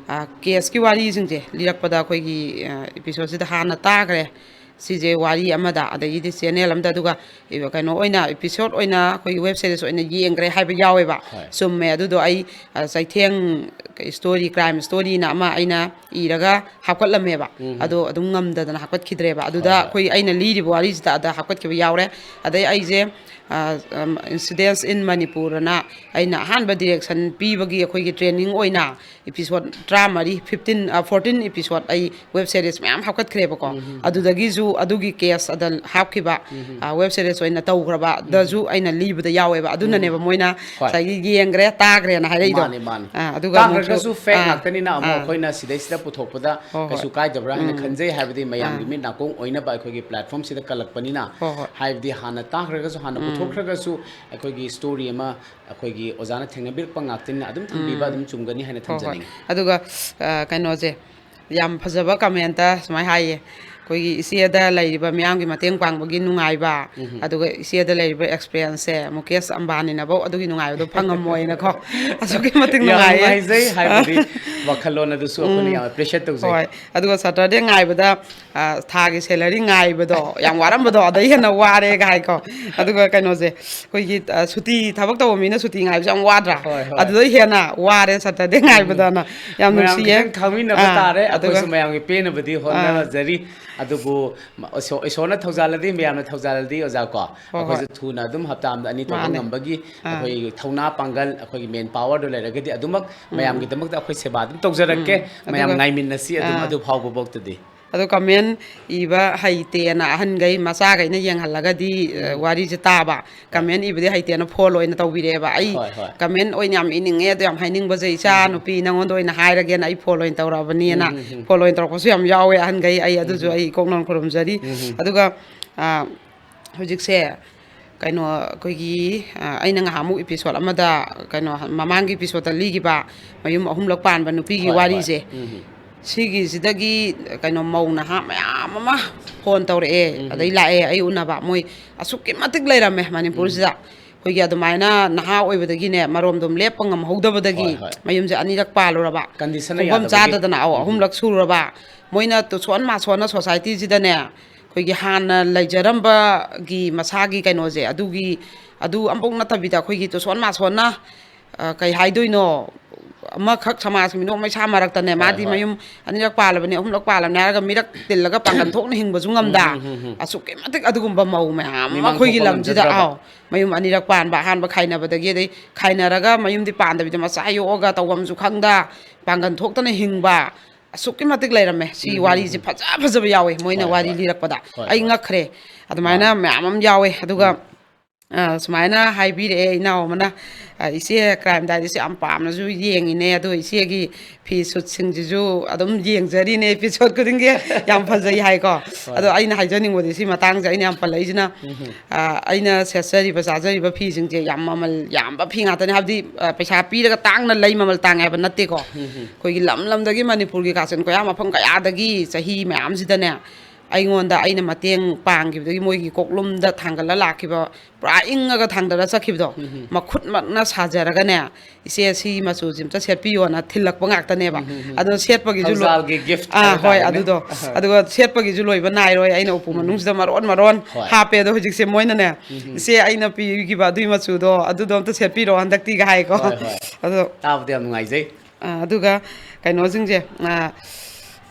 ꯑꯥ, ꯀꯦꯁꯀꯤ ꯋꯥꯔꯤꯁꯤꯡꯁꯦ ꯂꯤꯔꯛꯄꯗ ꯑꯩꯈꯣꯏꯒꯤ, ꯑꯥ, ꯏꯄꯤꯁꯣꯠꯁꯤꯗ ꯍꯥꯟꯅ ꯇꯥꯈ꯭ꯔꯦ꯫ ꯁꯤꯁꯦ ꯋꯥꯔꯤ ꯑꯃꯗ, ꯑꯗꯒꯤꯗꯤ ꯆꯦꯅꯦꯜ ꯑꯃꯗ, ꯑꯗꯨꯒ ꯀꯩꯅꯣ ꯑꯣꯏꯅ, ꯏꯄꯤꯁꯣꯠ ꯑꯣꯏꯅ ꯑꯩꯈꯣꯏꯒꯤ ꯋꯦꯕ ꯁꯦꯔꯤꯁ ꯑꯣꯏꯅ ꯌꯦꯡꯈ꯭ꯔꯦ ꯍꯥꯏꯕ ꯌꯥꯎꯋꯦꯕ꯫ ꯍꯣꯏ꯫ ꯆꯨꯝꯃꯦ꯫ ꯑꯗꯨꯗꯣ ꯑꯩ, ꯑ, ꯆꯩꯊꯦꯡ ꯁ꯭ꯇꯣꯔꯤ, ꯀ꯭ꯔꯥꯏꯝ ꯁ꯭ꯇꯣꯔꯤꯅ ꯑꯃ ꯑꯩꯅ ꯏꯔꯒ ꯍꯥꯞꯀꯠꯂꯝꯃꯦꯕ꯫ ꯎꯝ꯫ ꯑꯗꯣ ꯑꯗꯨꯝ ꯉꯝꯗꯗꯅ ꯍꯥꯞꯀꯠꯈꯤꯗ꯭ꯔꯦꯕ꯫ ꯑꯗꯨꯗ ꯍꯣꯏ, ꯍꯣꯏ꯫ ꯑꯩꯈꯣꯏ, ꯑꯩꯅ ꯂꯤꯔꯤꯕ ꯋꯥꯔꯤꯁꯤꯗ ꯑꯗ ꯍꯥꯞꯀꯠꯈꯤꯕ ꯌꯥꯎꯔꯦ꯫ ꯑꯗꯩ ꯑꯩꯁꯦ, ꯑ, ꯑꯝ, Incidents in Manipur ꯑꯅ ꯑꯩꯅ ꯑꯍꯥꯟꯕ ꯗꯤꯔꯦꯛꯁꯟ ꯄꯤꯕꯒꯤ ꯑꯩꯈꯣꯏꯒꯤ ꯇ꯭ꯔꯦꯅꯤꯡ ꯑꯣꯏꯅ ꯏꯄꯤꯁꯣꯠ ꯇꯔꯥꯃꯔꯤ, ꯐꯤꯐꯇꯤꯟ, ꯑ, ꯐꯣꯔꯇꯤꯟ ꯏꯄꯤꯁꯣꯠ ꯑꯩ ꯋꯦꯕ ꯁꯦꯔꯤꯁ ꯃꯌꯥꯝ ꯍꯥꯞꯀꯠꯈ꯭ꯔꯦꯕꯀꯣ꯫ ꯎꯝ, ꯎꯝ, ꯎꯝ꯫ ꯑꯗꯨꯗꯒꯤꯁꯨ ꯑꯗꯨꯒꯤ ꯀꯦꯁ ꯑꯗ ꯍꯥꯞꯈꯤꯕ, ꯎꯝ, ꯎꯝ꯫ ꯑ, ꯋꯦꯕ ꯁꯦꯔꯤꯁ ꯑꯣꯏꯅ ꯇꯧꯈ꯭ꯔꯕ, ꯎꯝ, ꯎꯝ꯫ ꯗꯁꯨ ꯑꯩꯅ ꯂꯤꯕꯗ ꯌꯥꯎꯋꯦꯕ꯫ ꯑꯗꯨꯅꯅꯦꯕ ꯎꯝ꯫ ꯃꯣꯏꯅ ꯍꯣꯏ꯫ ꯉꯁꯥꯏꯒꯤ ꯌꯦꯡꯈ꯭ꯔꯦ, ꯇꯥꯈ꯭ꯔꯦꯅ ꯍꯥꯏꯔꯛꯏꯗꯣ꯫ ꯃꯥꯅꯦ, ꯃꯥꯅꯦ꯫ ꯑ, ꯑꯗꯨꯒ ꯑꯃꯨꯛꯁꯨ, ꯇꯥꯈ꯭ꯔꯒꯁꯨ ꯐꯦꯛ ꯑ, ꯉꯥꯛꯇꯅꯤꯅ ꯑꯃꯨꯛ ꯑ꯫ ꯑꯩꯈꯣꯏꯅ ꯁꯤꯗꯩꯁꯤꯗ ꯄꯨꯊꯣꯛꯄꯗ ꯍꯣꯏ, ꯍꯣꯏ꯫ ꯀꯩꯁꯨ ꯀꯥꯏꯗꯕ꯭ꯔꯥ ꯍꯥꯏꯅ ꯎꯝ꯫ ꯈꯟꯖꯩ꯫ ꯍꯥꯏꯕꯗꯤ ꯃꯌꯥꯝꯒꯤ ꯑ꯫ ꯃꯤꯠ ꯅꯥꯀꯣꯡ ꯑꯣꯏꯅꯕ ꯑꯩꯈꯣꯏꯒꯤ ꯄ꯭ꯂꯦꯠꯐꯣꯝꯁꯤꯗ ꯀꯜꯂꯛꯄꯅꯤꯅ꯫ ꯍꯣꯏ, ꯍꯣꯏ꯫ ꯍꯥꯏꯕꯗꯤ ꯍꯥꯟꯅ ꯇꯥꯈ꯭ꯔꯒꯁꯨ, ꯍꯥꯟꯅ ꯎꯝ꯫ ꯄꯨꯊꯣꯛꯈ꯭ꯔꯒꯁꯨ ꯑꯩꯈꯣꯏꯒꯤ ꯁ꯭ꯇꯣꯔꯤ ꯑꯃ ꯑꯩꯈꯣꯏꯒꯤ ꯑꯣꯖꯥꯅ ꯊꯦꯡꯅꯕꯤꯔꯛꯄ ꯉꯥꯛꯇꯅꯤꯅ ꯑꯗꯨꯝ ꯊꯝꯕꯤꯕ ꯎꯝ꯫ ꯑꯗꯨꯝ ꯆꯨꯝꯒꯅꯤ ꯍꯥꯏꯅ ꯍꯣꯏ, ꯍꯣꯏ꯫ ꯊꯝꯖꯅꯤꯡꯉꯤ꯫ ꯑꯗꯨꯒ, ꯑ, ꯀꯩꯅꯣꯁꯦ, ꯌꯥꯝ ꯐꯖꯕ ꯀꯃꯦꯟꯇ ꯁꯨꯃꯥꯏꯅ ꯍꯥꯏꯌꯦ, ꯑꯩꯈꯣꯏꯒꯤ ꯏꯆꯦꯗ ꯂꯩꯔꯤꯕ ꯃꯤꯌꯥꯝꯒꯤ ꯃꯇꯦꯡ ꯄꯥꯡꯕꯒꯤ ꯅꯨꯡꯉꯥꯏꯕ, ꯎꯝ꯫ ꯑꯗꯨꯒ ꯏꯆꯦꯗ ꯂꯩꯔꯤꯕ ꯑꯦꯛꯁꯄꯤꯔꯤꯌꯦꯟꯁꯁꯦ ꯃꯨꯀꯦꯁ ꯑꯝꯕꯥꯅꯤꯅꯐꯧ ꯑꯗꯨꯒꯤ ꯅꯨꯡꯉꯥꯏꯕꯗꯣ ꯐꯪꯉꯝꯃꯣꯏꯅꯀꯣ꯫ ꯑꯁꯨꯛꯀꯤ ꯃꯇꯤꯛ ꯌꯥꯝ ꯅꯨꯡꯉꯥꯏꯌꯦ꯫ ꯅꯨꯡꯉꯥꯏꯖꯩ, ꯍꯥꯏꯕꯗꯤ ꯋꯥꯈꯜꯂꯣꯟ ꯑꯗꯨꯁꯨ ꯑꯩꯈꯣꯏꯅ ꯎꯝ꯫ ꯌꯥꯝ ꯑꯦꯄ꯭ꯔꯤꯁꯤꯌꯦꯠ ꯇꯧꯖꯩ꯫ ꯍꯣꯏ꯫ ꯑꯗꯨꯒ ꯁꯇꯔꯗꯦ ꯉꯥꯏꯕꯗ, ꯑ, ꯊꯥꯒꯤ ꯁꯦꯂꯔꯤ ꯉꯥꯏꯕꯗꯣ ꯌꯥꯝ ꯋꯥꯔꯝꯕꯗꯣ, ꯑꯗꯩ ꯍꯦꯟꯅ ꯋꯥꯔꯦꯒ ꯍꯥꯏꯀꯣ꯫ ꯑꯗꯨꯒ ꯀꯩꯅꯣꯁꯦ, ꯑꯩꯈꯣꯏꯒꯤ, ꯑ, ꯁꯨꯇꯤ, ꯊꯕꯛ ꯇꯧꯕ ꯃꯤꯅ ꯁꯨꯇꯤ ꯉꯥꯏꯕꯁꯦ ꯌꯥꯝ ꯋꯥꯗ꯭ꯔꯥ? ꯍꯣꯏ, ꯍꯣꯏ꯫ ꯑꯗꯨꯗꯩ ꯍꯦꯟꯅ ꯋꯥꯔꯦ ꯁꯇꯔꯗꯦ ꯎꯝ꯫ ꯉꯥꯏꯕꯗꯅ꯫ ꯌꯥꯝ ꯃꯌꯥꯝ ꯅꯨꯡꯁꯤꯌꯦ꯫ ꯈꯤꯇꯪ ꯈꯪꯃꯤꯟꯅꯕ ꯑꯥ, ꯇꯥꯔꯦ꯫ ꯑꯗꯨꯒ ꯑꯩꯈꯣꯏꯁꯨ ꯃꯌꯥꯝꯒꯤ ꯄꯦꯟꯅꯕꯗꯤ ꯑꯥ꯫ ꯍꯣꯠꯅꯖꯔꯤ꯫ ꯑꯗꯨꯕꯨ ꯏꯁꯣ-, ꯏꯁꯣꯔꯅ ꯊꯧꯖꯥꯜꯂꯗꯤ, ꯃꯌꯥꯝꯅ ꯊꯧꯖꯥꯜꯂꯗꯤ, ꯑꯣꯖꯥ ꯀꯣ, ꯍꯣꯏ, ꯍꯣꯏ꯫ ꯑꯩꯈꯣꯏꯁꯨ ꯊꯨꯅ ꯑꯗꯨꯝ ꯍꯞꯇꯥ ꯑꯃꯗ ꯑꯅꯤ ꯊꯣꯛꯄ ꯃꯥꯅꯦ꯫ ꯉꯝꯕꯒꯤ ꯑꯥ꯫ ꯑꯩꯈꯣꯏꯒꯤ ꯊꯧꯅꯥ ꯄꯥꯡꯒꯜ, ꯑꯩꯈꯣꯏꯒꯤ ꯃꯦꯟ ꯄꯥꯋꯔꯗꯣ ꯂꯩꯔꯒꯗꯤ ꯑꯗꯨꯃꯛ ꯎꯝ꯫ ꯃꯌꯥꯝꯒꯤꯗꯃꯛꯇ ꯑꯩꯈꯣꯏ ꯁꯦꯕꯥ ꯑꯗꯨꯝ ꯇꯧꯖꯔꯛꯀꯦ꯫ ꯎꯝ꯫ ꯃꯌꯥꯝ ꯑꯗꯨꯒ, ꯉꯥꯏꯃꯤꯟꯅꯁꯤ ꯑꯗꯨꯝ ꯑꯥ꯫ ꯑꯗꯨ ꯐꯥꯎꯕ ꯐꯥꯎꯇꯗꯤ꯫ ꯑꯗꯣ ꯀꯃꯦꯟ ꯏꯕ ꯍꯩꯇꯦꯅ ꯑꯍꯟꯈꯩ ꯃꯆꯥꯈꯩꯅ ꯌꯦꯡꯍꯜꯂꯒꯗꯤ, ꯑ, ꯎꯝ꯫ ꯋꯥꯔꯤꯁꯦ ꯇꯥꯕ꯫ ꯍꯣꯏ꯫ ꯀꯃꯦꯟ ꯏꯕꯗꯤ ꯍꯩꯇꯦꯅ ꯐꯣꯟ ꯑꯣꯏꯅ ꯇꯧꯕꯤꯔꯛꯑꯦꯕ꯫ ꯑꯩ ꯍꯣꯏ, ꯍꯣꯏ꯫ ꯀꯃꯦꯟ ꯑꯣꯏꯅ ꯌꯥꯝ ꯏꯅꯤꯡꯉꯦ, ꯑꯗꯣ ꯌꯥꯝ ꯍꯥꯏꯅꯤꯡꯕꯁꯦ, "ꯏꯆꯥ ꯎꯝ, ꯎꯝ꯫ ꯅꯨꯄꯤ ꯅꯪꯉꯣꯟꯗ ꯑꯣꯏꯅ ꯍꯥꯏꯔꯒꯦꯅ ꯑꯩ ꯐꯣꯟ ꯑꯣꯏꯅ ꯇꯧꯔꯛꯑꯕꯅꯤꯅ", ꯎꯝ, ꯎꯝ, ꯎꯝ꯫ ꯐꯣꯟ ꯑꯣꯏꯅ ꯇꯧꯔꯛꯄꯁꯨ ꯌꯥꯝ ꯌꯥꯎꯋꯦ ꯑꯍꯟꯈꯩ꯫ ꯑꯩ ꯎꯝ, ꯑꯗꯨꯁꯨ ꯎꯝ꯫ ꯑꯩ ꯏꯀꯣꯛ ꯅꯧꯅ ꯈꯨꯔꯨꯝꯖꯔꯤ꯫ ꯎꯝ, ꯎꯝ꯫ ꯑꯗꯨꯒ, ꯑ, ꯍꯧꯖꯤꯛꯁꯦ ꯀꯩꯅꯣ, ꯑꯩꯈꯣꯏꯒꯤ, ꯑ, ꯑꯩꯅ ꯉꯍꯥꯟꯃꯨꯛ ꯏꯄꯤꯁꯣꯠ ꯑꯃꯗ, ꯀꯩꯅꯣ, ꯃꯃꯥꯡꯒꯤ ꯏꯄꯤꯁꯣꯠꯇ ꯂꯤꯈꯤꯕ ꯃꯌꯨꯝ ꯑꯍꯨꯝꯂꯛ ꯄꯥꯟꯕ ꯅꯨꯄꯤꯒꯤ ꯍꯣꯏ, ꯍꯣꯏ꯫ ꯋꯥꯔꯤꯁꯦ, ꯎꯝ, ꯎꯝ꯫ ꯁꯤꯒꯤꯁꯤꯗꯒꯤ ꯀꯩꯅꯣ ꯃꯧ ꯅꯍꯥ ꯃꯌꯥꯝ ꯑꯃ ꯐꯣꯟ ꯇꯧꯔꯛꯑꯦ, ꯎꯝ, ꯑꯗꯩ ꯎꯝ꯫ ꯂꯥꯛꯑꯦ ꯑꯩ ꯎꯅꯕ꯫ ꯃꯣꯏ ꯑꯁꯨꯛꯀꯤ ꯃꯇꯤꯛ ꯂꯩꯔꯝꯃꯦ ꯃꯅꯤꯄꯨꯔꯁꯤꯗ꯫ ꯎꯝ꯫ ꯑꯩꯈꯣꯏꯒꯤ ꯑꯗꯨꯃꯥꯏꯅ ꯅꯍꯥ ꯑꯣꯏꯕꯗꯒꯤꯅꯦ, ꯃꯔꯣꯝꯗꯣꯝ ꯂꯦꯞꯄ ꯉꯝꯍꯧꯗꯕꯗꯒꯤ ꯍꯣꯏ, ꯍꯣꯏ꯫ ꯃꯌꯨꯝꯁꯦ ꯑꯅꯤꯔꯛ ꯄꯥꯜꯂꯨꯔꯕ꯫ ꯀꯟꯗꯤꯁꯟꯅ ꯈꯣꯡꯐꯝ ꯌꯥꯗꯕꯒꯤ꯫ ꯆꯥꯗꯗꯅ, ꯑꯧ, ꯎꯝ, ꯎꯝ꯫ ꯑꯍꯨꯝꯂꯛ ꯁꯨꯔꯨꯔꯕ꯫ ꯃꯣꯏꯅ ꯇꯨ-, ꯁꯣꯟ ꯃꯥ ꯁꯣꯟꯅ ꯁꯣꯁꯥꯏꯇꯤꯁꯤꯗꯅꯦ, ꯑꯩꯈꯣꯏꯒꯤ ꯍꯥꯟꯅ ꯂꯩꯖꯔꯝꯕꯒꯤ ꯃꯁꯥꯒꯤ ꯀꯩꯅꯣꯁꯦ, ꯑꯗꯨꯒꯤ, ꯑꯗꯨ ꯑꯃꯐꯧ ꯅꯠꯇꯕꯤꯗ, ꯑꯩꯈꯣꯏꯒꯤ ꯇꯨꯁꯣꯟ ꯃꯥꯁꯣꯟꯅ, ꯑ, ꯀꯩ ꯍꯥꯏꯗꯣꯏꯅꯣ, ꯑꯃꯈꯛ ꯁꯃꯥꯖꯀꯤ ꯃꯤꯅꯣꯛ ꯃꯩꯁꯥ ꯃꯔꯛꯇꯅꯦ, ꯍꯣꯏ, ꯃꯥꯗꯤ ꯍꯣꯏ꯫ ꯃꯌꯨꯝ ꯑꯅꯤꯔꯛ ꯄꯥꯜꯂꯕꯅꯦ, ꯑꯍꯨꯝꯂꯛ ꯄꯥꯜꯂꯕꯅꯦ ꯍꯥꯏꯔꯒ ꯃꯤꯔꯛ ꯇꯤꯜꯂꯒ ꯄꯥꯡꯒꯟ ꯊꯣꯛꯅ ꯍꯤꯡꯕꯁꯨ ꯉꯝꯗ, ꯎꯝ, ꯎꯝ, ꯎꯝ, ꯎꯝ꯫ ꯑꯁꯨꯛꯀꯤ ꯃꯇꯤꯛ ꯑꯗꯨꯒꯨꯝꯕ ꯃꯧ ꯃꯌꯥꯝ ꯑꯃ ꯃꯤꯃꯥꯡ ꯑꯩꯈꯣꯏꯒꯤ ꯊꯣꯛꯄ ꯂꯝꯁꯤꯗ, ꯉꯝꯖꯗ꯭ꯔꯕ꯫ ꯑꯥꯎ, ꯃꯌꯨꯝ ꯑꯅꯤꯔꯛ ꯄꯥꯟꯕ, ꯑꯍꯥꯟꯕ ꯈꯥꯏꯅꯕꯗꯒꯤ, ꯑꯗꯩ ꯈꯥꯏꯅꯔꯒ ꯃꯌꯨꯝꯗꯤ ꯄꯥꯟꯗꯕꯤꯗ ꯃꯆꯥ ꯌꯣꯛꯑꯒ ꯇꯧꯐꯝꯁꯨ ꯈꯪꯗ, ꯄꯥꯡꯒꯟ ꯊꯣꯛꯇꯅ ꯍꯤꯡꯕ, ꯑꯁꯨꯛꯀꯤ ꯃꯇꯤꯛ ꯂꯩꯔꯝꯃꯦ꯫ ꯁꯤ ꯎꯝ, ꯎꯝ, ꯋꯥꯔꯤꯁꯦ ꯎꯝ꯫ ꯐꯖ ꯐꯖꯕ ꯌꯥꯎꯋꯦ ꯃꯣꯏꯅ ꯍꯣꯏ, ꯋꯥꯔꯤ ꯍꯣꯏ꯫ ꯂꯤꯔꯛꯄꯗ꯫ ꯍꯣꯏ, ꯑꯩ ꯍꯣꯏ꯫ ꯉꯛꯈ꯭ꯔꯦ꯫ ꯑꯗꯨꯃꯥꯏꯅ ꯃꯥꯅꯦ꯫ ꯃꯌꯥꯝ ꯑꯃ ꯌꯥꯎꯋꯦ꯫ ꯑꯗꯨꯒ, ꯎꯝ꯫ ꯑ, ꯁꯨꯃꯥꯏꯅ ꯍꯥꯏꯕꯤꯔꯛꯑꯦ ꯏꯅꯥꯎ ꯑꯃꯅ, ꯑ, "ꯏꯆꯦ, ꯀ꯭ꯔꯥꯏꯝ ꯗꯥꯏꯔꯤꯁꯦ ꯌꯥꯝ ꯄꯥꯝꯅꯁꯨ ꯌꯦꯡꯉꯤꯅꯦ, ꯑꯗꯣ ꯏꯆꯦꯒꯤ ꯐꯤ ꯁꯨꯠꯁꯤꯡꯁꯤꯁꯨ ꯑꯗꯨꯝ ꯌꯦꯡꯖꯔꯤꯅꯦ ꯑꯦꯄꯤꯁꯣꯠ ꯈꯨꯗꯤꯡꯒꯤ, ꯌꯥꯝ ꯐꯖꯩ" ꯍꯥꯏꯀꯣ꯫ ꯍꯣꯏ꯫ ꯑꯗꯣ ꯑꯩꯅ ꯍꯥꯏꯖꯅꯤꯡꯕꯗꯤ ꯁꯤ ꯃꯇꯥꯡꯁꯦ ꯑꯩꯅ ꯌꯥꯝ ꯄꯜꯂꯛꯏꯁꯤꯅ, ꯎꯝ, ꯎꯝ꯫ ꯑ, ꯑꯩꯅ ꯁꯦꯠꯆꯔꯤꯕ ꯆꯥꯖꯔꯤꯕ ꯐꯤꯁꯤꯡꯁꯦ ꯌꯥꯝ ꯃꯃꯜ ꯌꯥꯝꯕ ꯐꯤ ꯉꯥꯛꯇꯅꯦ꯫ ꯍꯥꯏꯕꯗꯤ, ꯑ, ꯄꯩꯁꯥ ꯄꯤꯔꯒ ꯇꯥꯡꯅ ꯂꯩ, ꯃꯃꯜ ꯇꯥꯡꯉꯦ ꯍꯥꯏꯕ ꯅꯠꯇꯦꯀꯣ꯫ ꯎꯝ, ꯎꯝ꯫ ꯑꯩꯈꯣꯏꯒꯤ ꯂꯝ ꯂꯝꯗꯒꯤ, ꯃꯅꯤꯄꯨꯔꯒꯤ ꯀꯥꯆꯤꯟ ꯀꯣꯌꯥ ꯃꯐꯝ ꯀꯌꯥꯗꯒꯤ ꯆꯍꯤ ꯃꯌꯥꯝꯁꯤꯗꯅꯦ, ꯑꯩꯉꯣꯟꯗ ꯑꯩꯅ ꯃꯇꯦꯡ ꯄꯥꯡꯈꯤꯕꯗꯒꯤ ꯃꯣꯏꯒꯤ ꯀꯣꯛꯂꯨꯝꯗ ꯊꯥꯡꯒꯠꯂ ꯂꯥꯛꯈꯤꯕ, ꯄꯨꯔꯥ ꯏꯪꯉꯒ ꯊꯥꯡꯗꯔ ꯆꯠꯈꯤꯕꯗꯣ, ꯎꯝ, ꯎꯝ꯫ ꯃꯈꯨꯠꯃꯛꯅ ꯁꯥꯖꯔꯒꯅꯦ, "ꯏꯆꯦ, ꯁꯤ ꯃꯆꯨꯁꯤ ꯑꯝꯇ ꯁꯦꯠꯄꯤꯌꯣꯅ" ꯊꯤꯜꯂꯛꯄ ꯉꯥꯛꯇꯅꯦꯕ꯫ ꯎꯝ, ꯎꯝ, ꯎꯝ꯫ ꯑꯗꯣ ꯁꯦꯠꯄꯒꯤꯁꯨ ꯂꯣ-, ꯊꯧꯖꯥꯜꯒꯤ gift ꯑꯥ, ꯍꯥꯏꯕ ꯍꯣꯏ, ꯇꯥꯔꯦꯅꯦ꯫ ꯑꯗꯨꯗꯣ꯫ ꯑꯗꯨꯒ ꯁꯦꯠꯄꯒꯤꯁꯨ ꯂꯣꯏꯕ ꯅꯥꯏꯔꯣꯏ, ꯑꯩꯅ ꯎꯄꯨ ꯎꯝ꯫ ꯃꯅꯨꯡꯁꯤꯗ ꯃꯔꯣꯟ ꯃꯔꯣꯟ ꯍꯣꯏ꯫ ꯍꯥꯞꯄꯦ꯫ ꯑꯗꯣ ꯍꯧꯖꯤꯛꯁꯦ ꯃꯣꯏꯅꯅꯦ, ꯎꯝ, ꯎꯝ꯫ "ꯏꯆꯦ, ꯑꯩꯅ ꯄꯤꯈꯤꯕ ꯑꯗꯨꯏ ꯃꯆꯨꯗꯣ, ꯑꯗꯨꯗꯣ ꯑꯝꯇ ꯁꯦꯠꯄꯤꯔꯣ ꯍꯟꯗꯛꯇꯤꯒ" ꯍꯥꯏꯀꯣ꯫ ꯍꯣꯏ, ꯍꯣꯏ꯫ ꯑꯗꯣ ꯇꯥꯕꯗ ꯌꯥꯝ ꯅꯨꯡꯉꯥꯏꯖꯩ꯫ ꯑ, ꯑꯗꯨꯒ ꯀꯩꯅꯣꯁꯤꯡꯁꯦ, ꯑ,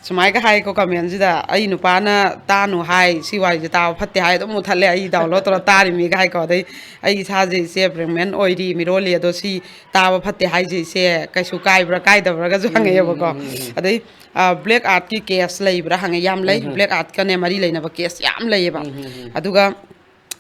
ꯁꯨꯃꯥꯏꯒ ꯍꯥꯏꯀꯣ ꯀꯃꯦꯟꯁꯤꯗ, "ꯑꯩ ꯅꯨꯄꯥꯅ ꯇꯥꯅꯨ ꯍꯥꯏ, ꯁꯤ ꯋꯥꯔꯤꯁꯦ ꯇꯥꯕ ꯐꯠꯇꯦ ꯍꯥꯏ, ꯑꯗꯨꯝ ꯃꯨꯊꯠꯂꯦ, ꯑꯩ download ꯇꯧꯔ ꯇꯥꯔꯤꯃꯤꯒ" ꯍꯥꯏꯀꯣ꯫ ꯑꯗꯩ, "ꯑꯩ ꯏꯁꯥꯁꯦ ꯏꯆꯦ pregnant ꯑꯣꯏꯔꯤ, ꯃꯤꯔꯣꯜꯂꯤ, ꯑꯗꯣ ꯁꯤ ꯇꯥꯕ ꯐꯠꯇꯦ ꯍꯥꯏꯁꯦ ꯏꯆꯦ ꯀꯩꯁꯨ ꯀꯥꯏꯕ꯭ꯔꯥ ꯀꯥꯏꯗꯕ꯭ꯔꯥꯒꯁꯨ" ꯎꯝ, ꯍꯪꯉꯛꯑꯦꯕꯀꯣ꯫ ꯎꯝ, ꯎꯝ, ꯎꯝ꯫ ꯑꯗꯩ, ꯑ, black artꯀꯤ case ꯂꯩꯕ꯭ꯔꯥ ꯍꯪꯉꯦ꯫ ꯌꯥꯝ ꯂꯩ, ꯎꯝ, ꯎꯝ꯫ Black artꯀꯅꯦ ꯃꯔꯤ ꯂꯩꯅꯕ case ꯌꯥꯝ ꯂꯩꯌꯦꯕ꯫ ꯎꯝ, ꯎꯝ, ꯎꯝ꯫ ꯑꯗꯨꯒ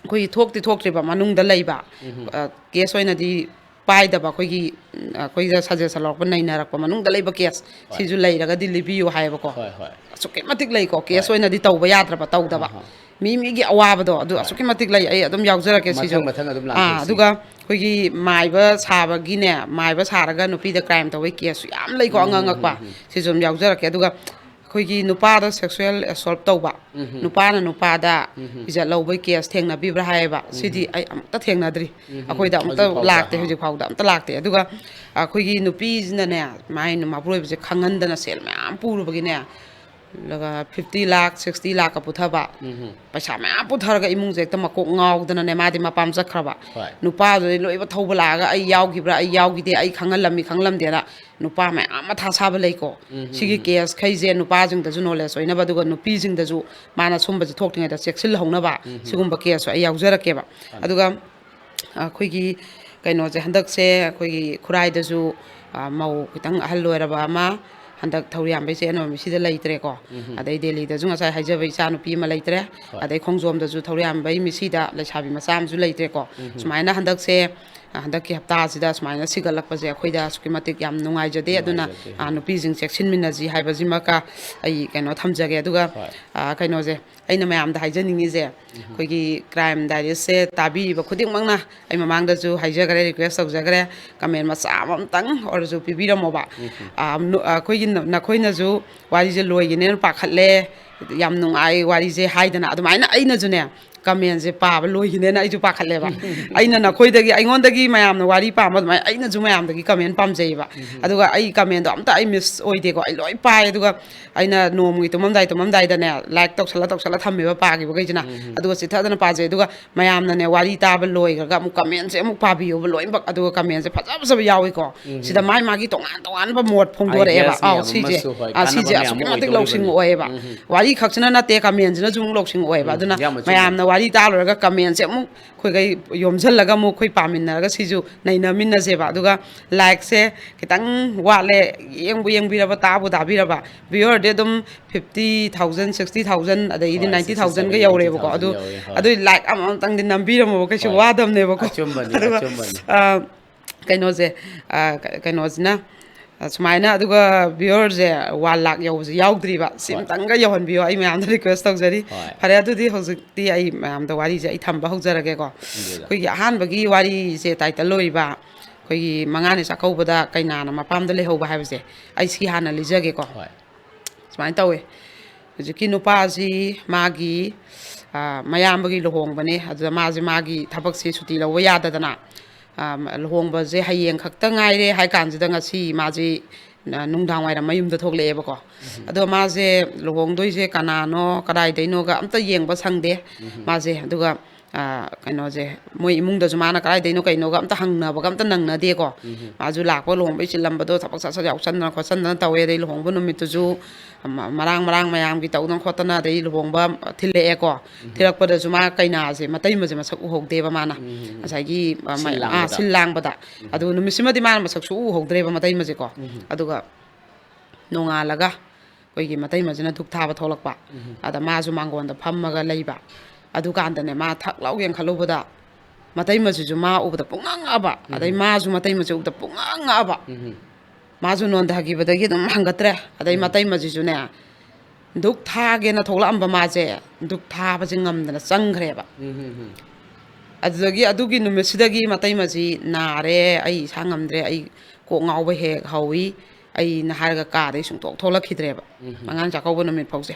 ꯑꯩꯈꯣꯏꯒꯤ ꯊꯣꯛꯇꯤ ꯊꯣꯛꯇ꯭ꯔꯤꯕ ꯃꯅꯨꯡꯗ ꯂꯩꯕ, ꯎꯝ, ꯎꯝ꯫ ꯑ, case ꯑꯣꯏꯅꯗꯤ ꯄꯥꯏꯗꯕ ꯑꯩꯈꯣꯏꯒꯤ, ꯎꯝ, ꯑꯩꯈꯣꯏꯗ suggestion ꯂꯧꯔꯛꯄ, ꯅꯩꯅꯔꯛꯄ ꯃꯅꯨꯡꯗ ꯂꯩꯕ case ꯍꯣꯏ꯫ ꯁꯤꯁꯨ ꯂꯩꯔꯒꯗꯤ ꯂꯤꯕꯤꯌꯨ ꯍꯥꯏꯌꯦꯕꯀꯣ꯫ ꯍꯣꯏ, ꯍꯣꯏ꯫ ꯑꯁꯨꯛꯀꯤ ꯃꯇꯤꯛ ꯂꯩꯀꯣ, case ꯍꯣꯏ꯫ ꯑꯣꯏꯅꯗꯤ ꯇꯧꯕ ꯌꯥꯗ꯭ꯔꯕ, ꯇꯧꯗꯕ꯫ ꯑꯍꯥ꯫ ꯃꯤ ꯃꯤꯒꯤ ꯑꯋꯥꯕꯗꯣ ꯑꯗꯨ ꯍꯣꯏ꯫ ꯑꯁꯨꯛꯀꯤ ꯃꯇꯤꯛ ꯂꯩ, ꯑꯩ ꯑꯗꯨꯝ ꯌꯥꯎꯖꯔꯛꯀꯦ ꯁꯤꯁꯨ꯫ ꯃꯊꯪ ꯃꯊꯪ ꯑꯗꯨꯝ ꯑꯥ, ꯂꯥꯛꯀꯦ ꯁꯤ꯫ ꯑꯗꯨꯒ ꯑꯩꯈꯣꯏꯒꯤ ꯃꯥꯏꯕ ꯁꯥꯕꯒꯤꯅꯦ, ꯃꯥꯏꯕ ꯁꯥꯔꯒ ꯅꯨꯄꯤꯗ crime ꯇꯧꯕꯒꯤ caseꯁꯨ ꯌꯥꯝ ꯂꯩꯀꯣ, ꯎꯝ, ꯑꯉꯥꯡ ꯎꯝ, ꯎꯝ, ꯑꯉꯛꯄ꯫ ꯎꯝ, ꯎꯝ꯫ ꯁꯤꯁꯨ ꯑꯗꯨꯝ ꯌꯥꯎꯖꯔꯛꯀꯦ꯫ ꯑꯗꯨꯒ ꯑꯩꯈꯣꯏꯒꯤ ꯅꯨꯄꯥꯗ sexual assault ꯇꯧꯕ, ꯎꯝ, ꯎꯝ꯫ ꯅꯨꯄꯥꯅ ꯅꯨꯄꯥꯗ ꯎꯝ, ꯎꯝ꯫ ꯏꯖꯠ ꯂꯧꯕꯒꯤ case ꯊꯦꯡꯅꯕꯤꯕ꯭ꯔꯥ ꯍꯥꯏꯌꯦꯕ꯫ ꯎꯝ, ꯁꯤꯗꯤ ꯎꯝ꯫ ꯑꯩ ꯑꯃꯨꯛꯇ ꯊꯦꯡꯅꯗ꯭ꯔꯤ꯫ ꯎꯝ, ꯎꯝ꯫ ꯑꯩꯈꯣꯏꯗ ꯑꯃꯨꯛꯇ ꯍꯧꯖꯤꯛ ꯐꯥꯎꯗ, ꯂꯥꯛꯇꯦ, ꯑꯥ꯫ ꯍꯧꯖꯤꯛ ꯐꯥꯎꯗ ꯑꯝꯇ ꯂꯥꯛꯇꯦ꯫ ꯑꯗꯨꯒ ꯑꯩꯈꯣꯏꯒꯤ ꯅꯨꯄꯤꯁꯤꯅꯅꯦ, ꯃꯥꯏ ꯃꯄꯨꯔꯣꯏꯕꯁꯦ ꯈꯪꯍꯟꯗꯅ ꯁꯦꯜ ꯃꯌꯥꯝ ꯄꯨꯔꯨꯕꯒꯤꯅꯦ, ꯐꯤꯐꯇꯤ ꯂꯥꯛ, ꯁꯤꯛꯁꯇꯤ ꯂꯥꯛꯀ ꯄꯨꯊꯕ꯫ ꯎꯝ꯫ ꯄꯩꯁꯥ ꯃꯌꯥꯝ ꯄꯨꯊꯔꯒ ꯏꯃꯨꯡꯁꯦ ꯍꯦꯛꯇ ꯃꯀꯣꯛ ꯉꯥꯎꯗꯅꯅꯦ, ꯃꯥꯗꯤ ꯃꯄꯥꯝ ꯆꯠꯈ꯭ꯔꯕ꯫ ꯍꯣꯏ꯫ ꯅꯨꯄꯥꯗꯨꯗꯤ ꯂꯣꯏꯕ ꯊꯧꯕ ꯂꯥꯛꯑꯒ, "ꯑꯩ ꯌꯥꯎꯈꯤꯕ꯭ꯔꯥ, ꯑꯩ ꯌꯥꯎꯈꯤꯗꯦ, ꯑꯩ ꯈꯪꯍꯜꯂꯝꯃꯤ ꯈꯪꯍꯜꯂꯝꯗꯦꯅ" ꯅꯨꯄꯥ ꯃꯌꯥꯝ ꯃꯊꯥ ꯁꯥꯕ ꯂꯩꯀꯣ꯫ ꯎꯝ, ꯎꯝ, ꯁꯤꯒꯤ ꯎꯝ꯫ ꯀꯦꯁꯈꯩꯁꯦ ꯅꯨꯄꯥꯁꯤꯡꯗꯁꯨ ꯅꯣꯂꯦꯖ ꯑꯣꯏꯅꯕ, ꯑꯗꯨꯒ ꯅꯨꯄꯤꯁꯤꯡꯗꯁꯨ ꯃꯥꯅ ꯁꯨꯝꯕꯁꯦ ꯊꯣꯛꯇ꯭ꯔꯤꯉꯩꯗ ꯆꯦꯛꯁꯤꯜꯍꯧꯅꯕ, ꯎꯝ, ꯎꯝ꯫ ꯁꯤꯒꯨꯝꯕ ꯀꯦꯁꯁꯨ ꯑꯩ ꯌꯥꯎꯖꯔꯛꯀꯦꯕ꯫ ꯑꯗꯨꯒ ꯑꯩꯈꯣꯏꯒꯤ ꯀꯩꯅꯣꯁꯦ, ꯍꯟꯗꯛꯁꯦ ꯑꯩꯈꯣꯏꯒꯤ ꯈꯨꯔꯥꯏꯗꯁꯨ, ꯑ, ꯃꯧ ꯈꯤꯇꯪ ꯑꯍꯜ ꯑꯣꯏꯔꯕ ꯑꯃ, ꯍꯟꯗꯛ ꯊꯧꯔꯤꯌꯥꯝꯕꯩ ꯆꯦꯟꯕ ꯃꯤꯁꯤꯗ ꯂꯩꯇ꯭ꯔꯦꯀꯣ꯫ ꯎꯝ, ꯎꯝ꯫ ꯑꯗꯩ ꯗꯦꯜꯂꯤꯗꯁꯨ ꯉꯁꯥꯏ ꯍꯥꯏꯖꯕ ꯏꯆꯥ ꯅꯨꯄꯤ ꯑꯃ ꯂꯩꯇ꯭ꯔꯦ꯫ ꯍꯣꯏ꯫ ꯑꯗꯩ ꯈꯣꯡꯖꯣꯝꯗꯁꯨ ꯊꯧꯔꯤꯌꯥꯝꯕꯩ ꯃꯤꯁꯤꯗ ꯂꯩꯁꯥꯕꯤ ꯃꯆꯥ ꯑꯃꯁꯨ ꯂꯩꯇ꯭ꯔꯦꯀꯣ꯫ ꯎꯝ, ꯎꯝ꯫ ꯁꯨꯃꯥꯏꯅ ꯍꯟꯗꯛꯁꯦ, ꯑ, ꯍꯟꯗꯛꯀꯤ ꯍꯞꯇꯥꯁꯤꯗ ꯁꯨꯃꯥꯏꯅ ꯁꯤꯒꯠꯂꯛꯄꯁꯦ ꯑꯩꯈꯣꯏꯗ ꯑꯁꯨꯛꯀꯤ ꯃꯇꯤꯛ ꯌꯥꯝ ꯅꯨꯡꯉꯥꯏꯖꯗꯦ꯫ ꯑꯗꯨꯅ, ꯅꯨꯡꯉꯥꯏꯖꯗꯦ꯫ ꯑ, ꯅꯨꯄꯤꯁꯤꯡ ꯆꯦꯛꯁꯤꯟꯃꯤꯟꯅꯁꯤ ꯍꯥꯏꯕꯁꯤꯃꯒ ꯑꯩ ꯀꯩꯅꯣ ꯊꯝꯖꯒꯦ꯫ ꯑꯗꯨꯒ, ꯍꯣꯏ꯫ ꯑ, ꯀꯩꯅꯣꯁꯦ, ꯑꯩꯅ ꯃꯌꯥꯝꯗ ꯍꯥꯏꯖꯅꯤꯡꯉꯤꯁꯦ, ꯎꯝ꯫ ꯑꯩꯈꯣꯏꯒꯤ ꯀ꯭ꯔꯥꯏꯝ ꯗꯥꯏꯔꯤꯁꯁꯦ ꯇꯥꯕꯤꯔꯤꯕ ꯈꯨꯗꯤꯡꯃꯛꯅ, ꯑꯩ ꯃꯃꯥꯡꯗꯁꯨ ꯍꯥꯏꯖꯈ꯭ꯔꯦ, ꯔꯤꯀ꯭ꯋꯦꯁ ꯇꯧꯖꯈ꯭ꯔꯦ, ꯀꯃꯦꯟ ꯃꯆꯥ ꯑꯃꯇꯪ ꯑꯣꯏꯔꯁꯨ ꯄꯤꯕꯤꯔꯝꯃꯣꯕ꯫ ꯎꯝ꯫ ꯑ, ꯅ-, ꯑꯩꯈꯣꯏꯒꯤ ꯅ-, ꯅꯈꯣꯏꯅꯁꯨ ꯋꯥꯔꯤꯁꯦ ꯂꯣꯏꯒꯅꯦꯅ ꯄꯥꯈꯠꯂꯦ, ꯌꯥꯝ ꯅꯨꯡꯉꯥꯏ ꯋꯥꯔꯤꯁꯦ ꯍꯥꯏꯗꯅ, ꯑꯗꯨꯃꯥꯏꯅ ꯑꯩꯅꯁꯨꯅꯦ, ꯀꯃꯦꯟꯁꯦ ꯄꯥꯕ ꯂꯣꯏꯈꯤꯅꯦꯅ ꯑꯩꯁꯨ ꯄꯥꯈꯠꯂꯦꯕ꯫ ꯑꯩꯅ ꯅꯈꯣꯏꯗꯒꯤ, ꯑꯩꯉꯣꯟꯗꯒꯤ ꯃꯌꯥꯝꯅ ꯋꯥꯔꯤ ꯄꯥꯝꯕ ꯑꯗꯨꯃꯥꯏꯅ ꯑꯩꯅꯁꯨ ꯃꯌꯥꯝꯗꯒꯤ ꯀꯃꯦꯟ ꯄꯥꯝꯖꯩꯌꯦꯕ꯫ ꯎꯝ꯫ ꯑꯗꯨꯒ ꯑꯩ ꯀꯃꯦꯟꯗꯣ ꯑꯝꯇ ꯑꯩ ꯃꯤꯁ ꯑꯣꯏꯗꯦꯀꯣ, ꯑꯩ ꯂꯣꯏ ꯄꯥꯏ꯫ ꯑꯗꯨꯒ ꯑꯩꯅ ꯅꯣꯡꯃꯒꯤ ꯇꯨꯝꯃꯝꯗꯥꯏ ꯇꯨꯝꯃꯝꯗꯥꯏꯗꯅꯦ, ꯂꯥꯏꯛ ꯇꯧꯁꯜꯂ ꯇꯧꯁꯜꯂ ꯊꯝꯃꯦꯕ ꯄꯥꯈꯤꯕꯈꯩꯁꯤꯅ꯫ ꯎꯝ꯫ ꯑꯗꯨꯒ ꯆꯤꯊꯗꯅ ꯄꯥꯖꯩ꯫ ꯑꯗꯨꯒ ꯃꯌꯥꯝꯅꯅꯦ, ꯋꯥꯔꯤ ꯇꯥꯕ ꯂꯣꯏꯈ꯭ꯔꯒ ꯑꯃꯨꯛ ꯀꯃꯦꯟꯁꯦ ꯑꯃꯨꯛ ꯄꯥꯕꯤꯌꯣꯕ ꯂꯣꯏꯅꯃꯛ꯫ ꯑꯗꯨꯒ ꯀꯃꯦꯟꯁꯦ ꯐꯖ ꯐꯖꯕ ꯌꯥꯎꯏꯀꯣ꯫ ꯎꯝ꯫ ꯁꯤꯗ ꯃꯥꯏ ꯃꯥꯒꯤ ꯇꯣꯉꯥꯟ ꯇꯣꯉꯥꯟꯕ ꯃꯣꯠ ꯐꯣꯡꯗꯣꯔꯛꯑꯦꯕ꯫ Ideas ꯑꯥꯎ, ꯃꯌꯥꯝ ꯁꯤꯁꯦ, ꯑꯃꯁꯨ, ꯍꯣꯏ, ꯑꯥ, ꯀꯥꯟꯅꯕ ꯁꯤꯁꯦ ꯃꯌꯥꯝ ꯑꯁꯨꯛꯀꯤ ꯑꯃ ꯃꯇꯤꯛ ꯑꯣꯏꯗꯧꯔꯤꯕꯅꯤ꯫ ꯂꯧꯁꯤꯡ ꯑꯣꯏꯌꯦꯕ꯫ ꯎꯝ꯫ ꯋꯥꯔꯤ ꯈꯛꯁꯤꯅ ꯅꯠꯇꯦ, ꯀꯃꯦꯟꯁꯤꯅꯁꯨ ꯑꯃꯨꯛ ꯂꯧꯁꯤꯡ ꯑꯣꯏꯌꯦꯕ꯫ ꯎꯝ, ꯑꯗꯨꯅ ꯌꯥꯝ ꯑꯆꯨꯝꯕꯅꯤ꯫ ꯃꯌꯥꯝꯅ ꯋꯥꯔꯤ ꯇꯥ ꯂꯣꯏꯔꯒ ꯀꯃꯦꯟꯁꯦ ꯑꯃꯨꯛ ꯑꯩꯈꯣꯏꯈꯩ ꯌꯣꯝꯁꯤꯜꯂꯒ ꯑꯃꯨꯛ ꯑꯩꯈꯣꯏ ꯄꯥꯃꯤꯟꯅꯔꯒ ꯁꯤꯁꯨ ꯅꯩꯅꯃꯤꯟꯅꯁꯦꯕ꯫ ꯑꯗꯨꯒ ꯂꯥꯏꯛꯁꯦ ꯈꯤꯇꯪ ꯋꯥꯠꯂꯦ, ꯌꯦꯡꯕꯨ ꯌꯦꯡꯕꯤꯔꯕ, ꯇꯥꯕꯨ ꯇꯥꯕꯤꯔꯕ, ꯚ꯭ꯌꯨꯋꯔꯗꯤ ꯑꯗꯨꯝ ꯐꯤꯐꯇꯤ ꯊꯥꯎꯖꯟ, ꯁꯤꯛꯁꯇꯤ ꯊꯥꯎꯖꯟ, ꯑꯗꯩꯗꯤ ꯍꯣꯏ, ꯅꯥꯏꯟꯇꯤ ꯊꯥꯎꯖꯟꯒ ꯁꯤꯛꯁꯇꯤ ꯊꯥꯎꯖꯟ, ꯌꯧꯔꯦꯕꯀꯣ꯫ ꯑꯗꯨ, ꯌꯧꯔꯦ, ꯍꯣꯏ꯫ ꯑꯗꯨꯏ ꯂꯥꯏꯛ ꯑꯃꯃꯝꯇꯪꯗꯤ ꯅꯝꯕꯤꯔꯝꯃꯣꯕ, ꯀꯩꯁꯨ ꯍꯣꯏ꯫ ꯋꯥꯗꯕꯅꯦꯕꯀꯣ꯫ ꯑꯆꯨꯝꯕꯅꯤ, ꯑꯗꯨꯒ, ꯑꯆꯨꯝꯕꯅꯤ꯫ ꯑ, ꯀꯩꯅꯣꯁꯦ, ꯑ, ꯀ-, ꯀꯩꯅꯣꯁꯤꯅ, ꯑ, ꯁꯨꯃꯥꯏꯅ, ꯑꯗꯨꯒ ꯚ꯭ꯌꯨꯋꯔꯁꯦ ꯋꯥꯟ ꯂꯥꯛ ꯌꯧꯕꯁꯦ ꯌꯥꯎꯗ꯭ꯔꯤꯕ꯫ ꯍꯣꯏ꯫ ꯁꯤꯝꯇꯪꯒ ꯌꯧꯍꯟꯕꯤꯌꯣ, ꯑꯩ ꯃꯌꯥꯝꯗ ꯔꯤꯀ꯭ꯋꯦꯁ ꯇꯧꯖꯔꯤ꯫ ꯍꯣꯏ꯫ ꯐꯔꯦ, ꯑꯗꯨꯗꯤ ꯍꯧꯖꯤꯛꯇꯤ ꯑꯩ ꯃꯌꯥꯝꯗ ꯋꯥꯔꯤꯁꯦ ꯑꯩ ꯊꯝꯕ ꯍꯧꯖꯔꯒꯦꯀꯣ꯫ ꯊꯝꯕꯤꯔꯣ꯫ ꯑꯩꯈꯣꯏꯒꯤ ꯑꯍꯥꯟꯕꯒꯤ ꯋꯥꯔꯤꯁꯦ, ꯇꯥꯏꯇꯜ ꯑꯣꯏꯔꯤꯕ, ꯑꯩꯈꯣꯏꯒꯤ ꯃꯉꯥꯅꯤ ꯆꯥꯛꯀꯧꯕꯗ ꯀꯩꯅꯥꯅ ꯃꯄꯥꯝꯗ ꯂꯩꯍꯧꯕ ꯍꯥꯏꯕꯁꯦ, ꯑꯩ ꯁꯤ ꯍꯥꯟꯅ ꯂꯤꯖꯒꯦꯀꯣ꯫ ꯍꯣꯏ꯫ ꯁꯨꯃꯥꯏꯅ ꯇꯧꯋꯦ꯫ ꯍꯧꯖꯤꯛꯀꯤ ꯅꯨꯄꯥꯁꯤ ꯃꯥꯒꯤ, ꯑ, ꯃꯌꯥꯝꯕꯒꯤ ꯂꯨꯍꯣꯡꯕꯅꯦ꯫ ꯑꯗꯨꯗ ꯃꯥꯁꯦ ꯃꯥꯒꯤ ꯊꯕꯛꯁꯦ ꯁꯨꯇꯤ ꯂꯧꯕ ꯌꯥꯗꯗꯅ, ꯑ, ꯂꯨꯍꯣꯡꯕꯁꯦ ꯍꯌꯦꯡ ꯈꯛꯇ ꯉꯥꯏꯔꯦ ꯍꯥꯏ ꯀꯥꯟꯁꯤꯗ ꯉꯁꯤ ꯃꯥꯁꯤ ꯅ-, ꯅꯨꯡꯗꯥꯡ ꯋꯥꯏꯔꯝ ꯃꯌꯨꯝꯗ ꯊꯣꯛꯂꯛꯑꯦꯕꯀꯣ꯫ ꯑꯗꯣ ꯃꯥꯁꯦ ꯂꯨꯍꯣꯡꯗꯣꯏꯁꯦ ꯀꯅꯥꯅꯣ, ꯀꯗꯥꯏꯗꯩꯅꯣꯒ ꯑꯝꯇ ꯌꯦꯡꯕ ꯁꯪꯗꯦ ꯃꯥꯁꯦ꯫ ꯑꯗꯨꯒ, ꯑ, ꯀꯩꯅꯣꯁꯦ, ꯃꯣꯏ ꯏꯃꯨꯡꯗꯁꯨ ꯃꯥꯅ ꯀꯗꯥꯏꯗꯩꯅꯣ ꯀꯩꯅꯣꯒ ꯑꯝꯇ ꯍꯪꯅꯕꯒ ꯑꯝꯇ ꯅꯪꯅꯗꯦꯀꯣ꯫ ꯃꯥꯁꯨ ꯂꯥꯛꯄ, ꯂꯨꯍꯣꯡꯕꯩ ꯆꯤꯜꯂꯝꯕꯗꯣ, ꯊꯕꯛ ꯁꯠ ꯁꯠ ꯌꯥꯎꯁꯟꯗꯅ ꯈꯣꯠꯆꯟꯗꯅ ꯇꯧꯋꯦ꯫ ꯑꯗꯩ ꯂꯨꯍꯣꯡꯕ ꯅꯨꯃꯤꯠꯇꯨꯁꯨ, ꯑꯃ, ꯃꯔꯥꯡ ꯃꯔꯥꯡ ꯃꯌꯥꯝꯒꯤ ꯇꯧꯗꯅ ꯈꯣꯠꯇꯅ, ꯑꯗꯩ ꯂꯨꯍꯣꯡꯕ ꯊꯤꯜꯂꯛꯑꯦꯀꯣ꯫ ꯊꯤꯜꯂꯛꯄꯗꯁꯨ ꯃꯥ ꯀꯩꯅꯥꯁꯦ, ꯃꯇꯩꯃꯁꯦ ꯃꯁꯛ ꯎꯍꯧꯗꯦꯕ ꯃꯥꯅ꯫ ꯉꯁꯥꯏꯒꯤ, ꯑ, ꯁꯤꯜ ꯃ-, ꯑ, ꯂꯥꯡꯕꯗ꯫ ꯁꯤꯜ ꯂꯥꯡꯕꯗ꯫ ꯑꯗꯨ ꯅꯨꯃꯤꯠꯁꯤꯃꯗꯤ ꯃꯥꯅ ꯃꯁꯛ ꯁꯨꯛꯎ ꯎꯍꯧꯗ꯭ꯔꯦꯕ ꯃꯇꯩꯃꯁꯦꯀꯣ꯫ ꯑꯗꯨꯒ ꯅꯣꯡꯉꯥꯜꯂꯒ ꯑꯩꯈꯣꯏꯒꯤ ꯃꯇꯩꯃꯁꯤꯅ ꯙꯨꯛ ꯊꯥꯕ ꯊꯣꯛꯂꯛꯄ꯫ ꯑꯗ ꯃꯥꯁꯨ ꯃꯥꯡꯒꯣꯟꯗ ꯐꯝꯃꯒ ꯂꯩꯕ꯫ ꯑꯗꯨꯀꯥꯟꯗꯅꯦ, ꯃꯥ ꯊꯛ ꯂꯥꯎ ꯌꯦꯡꯈꯠꯂꯨꯕꯗ ꯃꯇꯩꯃꯁꯤꯁꯨ ꯃꯥ ꯎꯕꯗ ꯄꯨꯡꯉꯛ ꯉꯛꯑꯕ꯫ ꯑꯗꯩ ꯃꯥꯁꯨ ꯃꯇꯩꯃꯁꯦ ꯎꯕꯗ ꯄꯨꯡꯉꯛ ꯉꯛꯑꯕ꯫ ꯃꯥꯁꯨ ꯅꯣꯟꯊꯈꯤꯕꯗꯒꯤ ꯑꯗꯨꯝ ꯍꯪꯒꯠꯇ꯭ꯔꯦ꯫ ꯑꯗꯩ ꯃꯇꯩꯃꯁꯤꯁꯨꯅꯦ, ꯙꯨꯛ ꯊꯥꯒꯦꯅ ꯊꯣꯛꯂꯛꯑꯝꯕ ꯃꯥꯁꯦ, ꯙꯨꯛ ꯊꯥꯕꯁꯦ ꯉꯝꯗꯅ ꯆꯪꯈ꯭ꯔꯦꯕ꯫ ꯑꯗꯨꯗꯒꯤ, ꯑꯗꯨꯒꯤ ꯅꯨꯃꯤꯠꯁꯤꯗꯒꯤ ꯃꯇꯩꯃꯁꯤ ꯅꯥꯔꯦ, ꯑꯩ ꯏꯁꯥ ꯉꯝꯗ꯭ꯔꯦ, ꯑꯩ ꯀꯣꯛ ꯉꯥꯎꯕ ꯍꯦꯛ ꯍꯧꯏ, ꯑꯩꯅ ꯍꯥꯏꯔꯒ ꯀꯥꯗꯩ ꯁꯨꯡꯊꯣꯛ ꯊꯣꯛꯂꯛꯈꯤꯗ꯭ꯔꯦꯕ꯫ ꯑꯉꯥꯡ ꯆꯥꯛꯀꯧꯕ ꯅꯨꯃꯤꯠ ꯐꯥꯎꯁꯦ꯫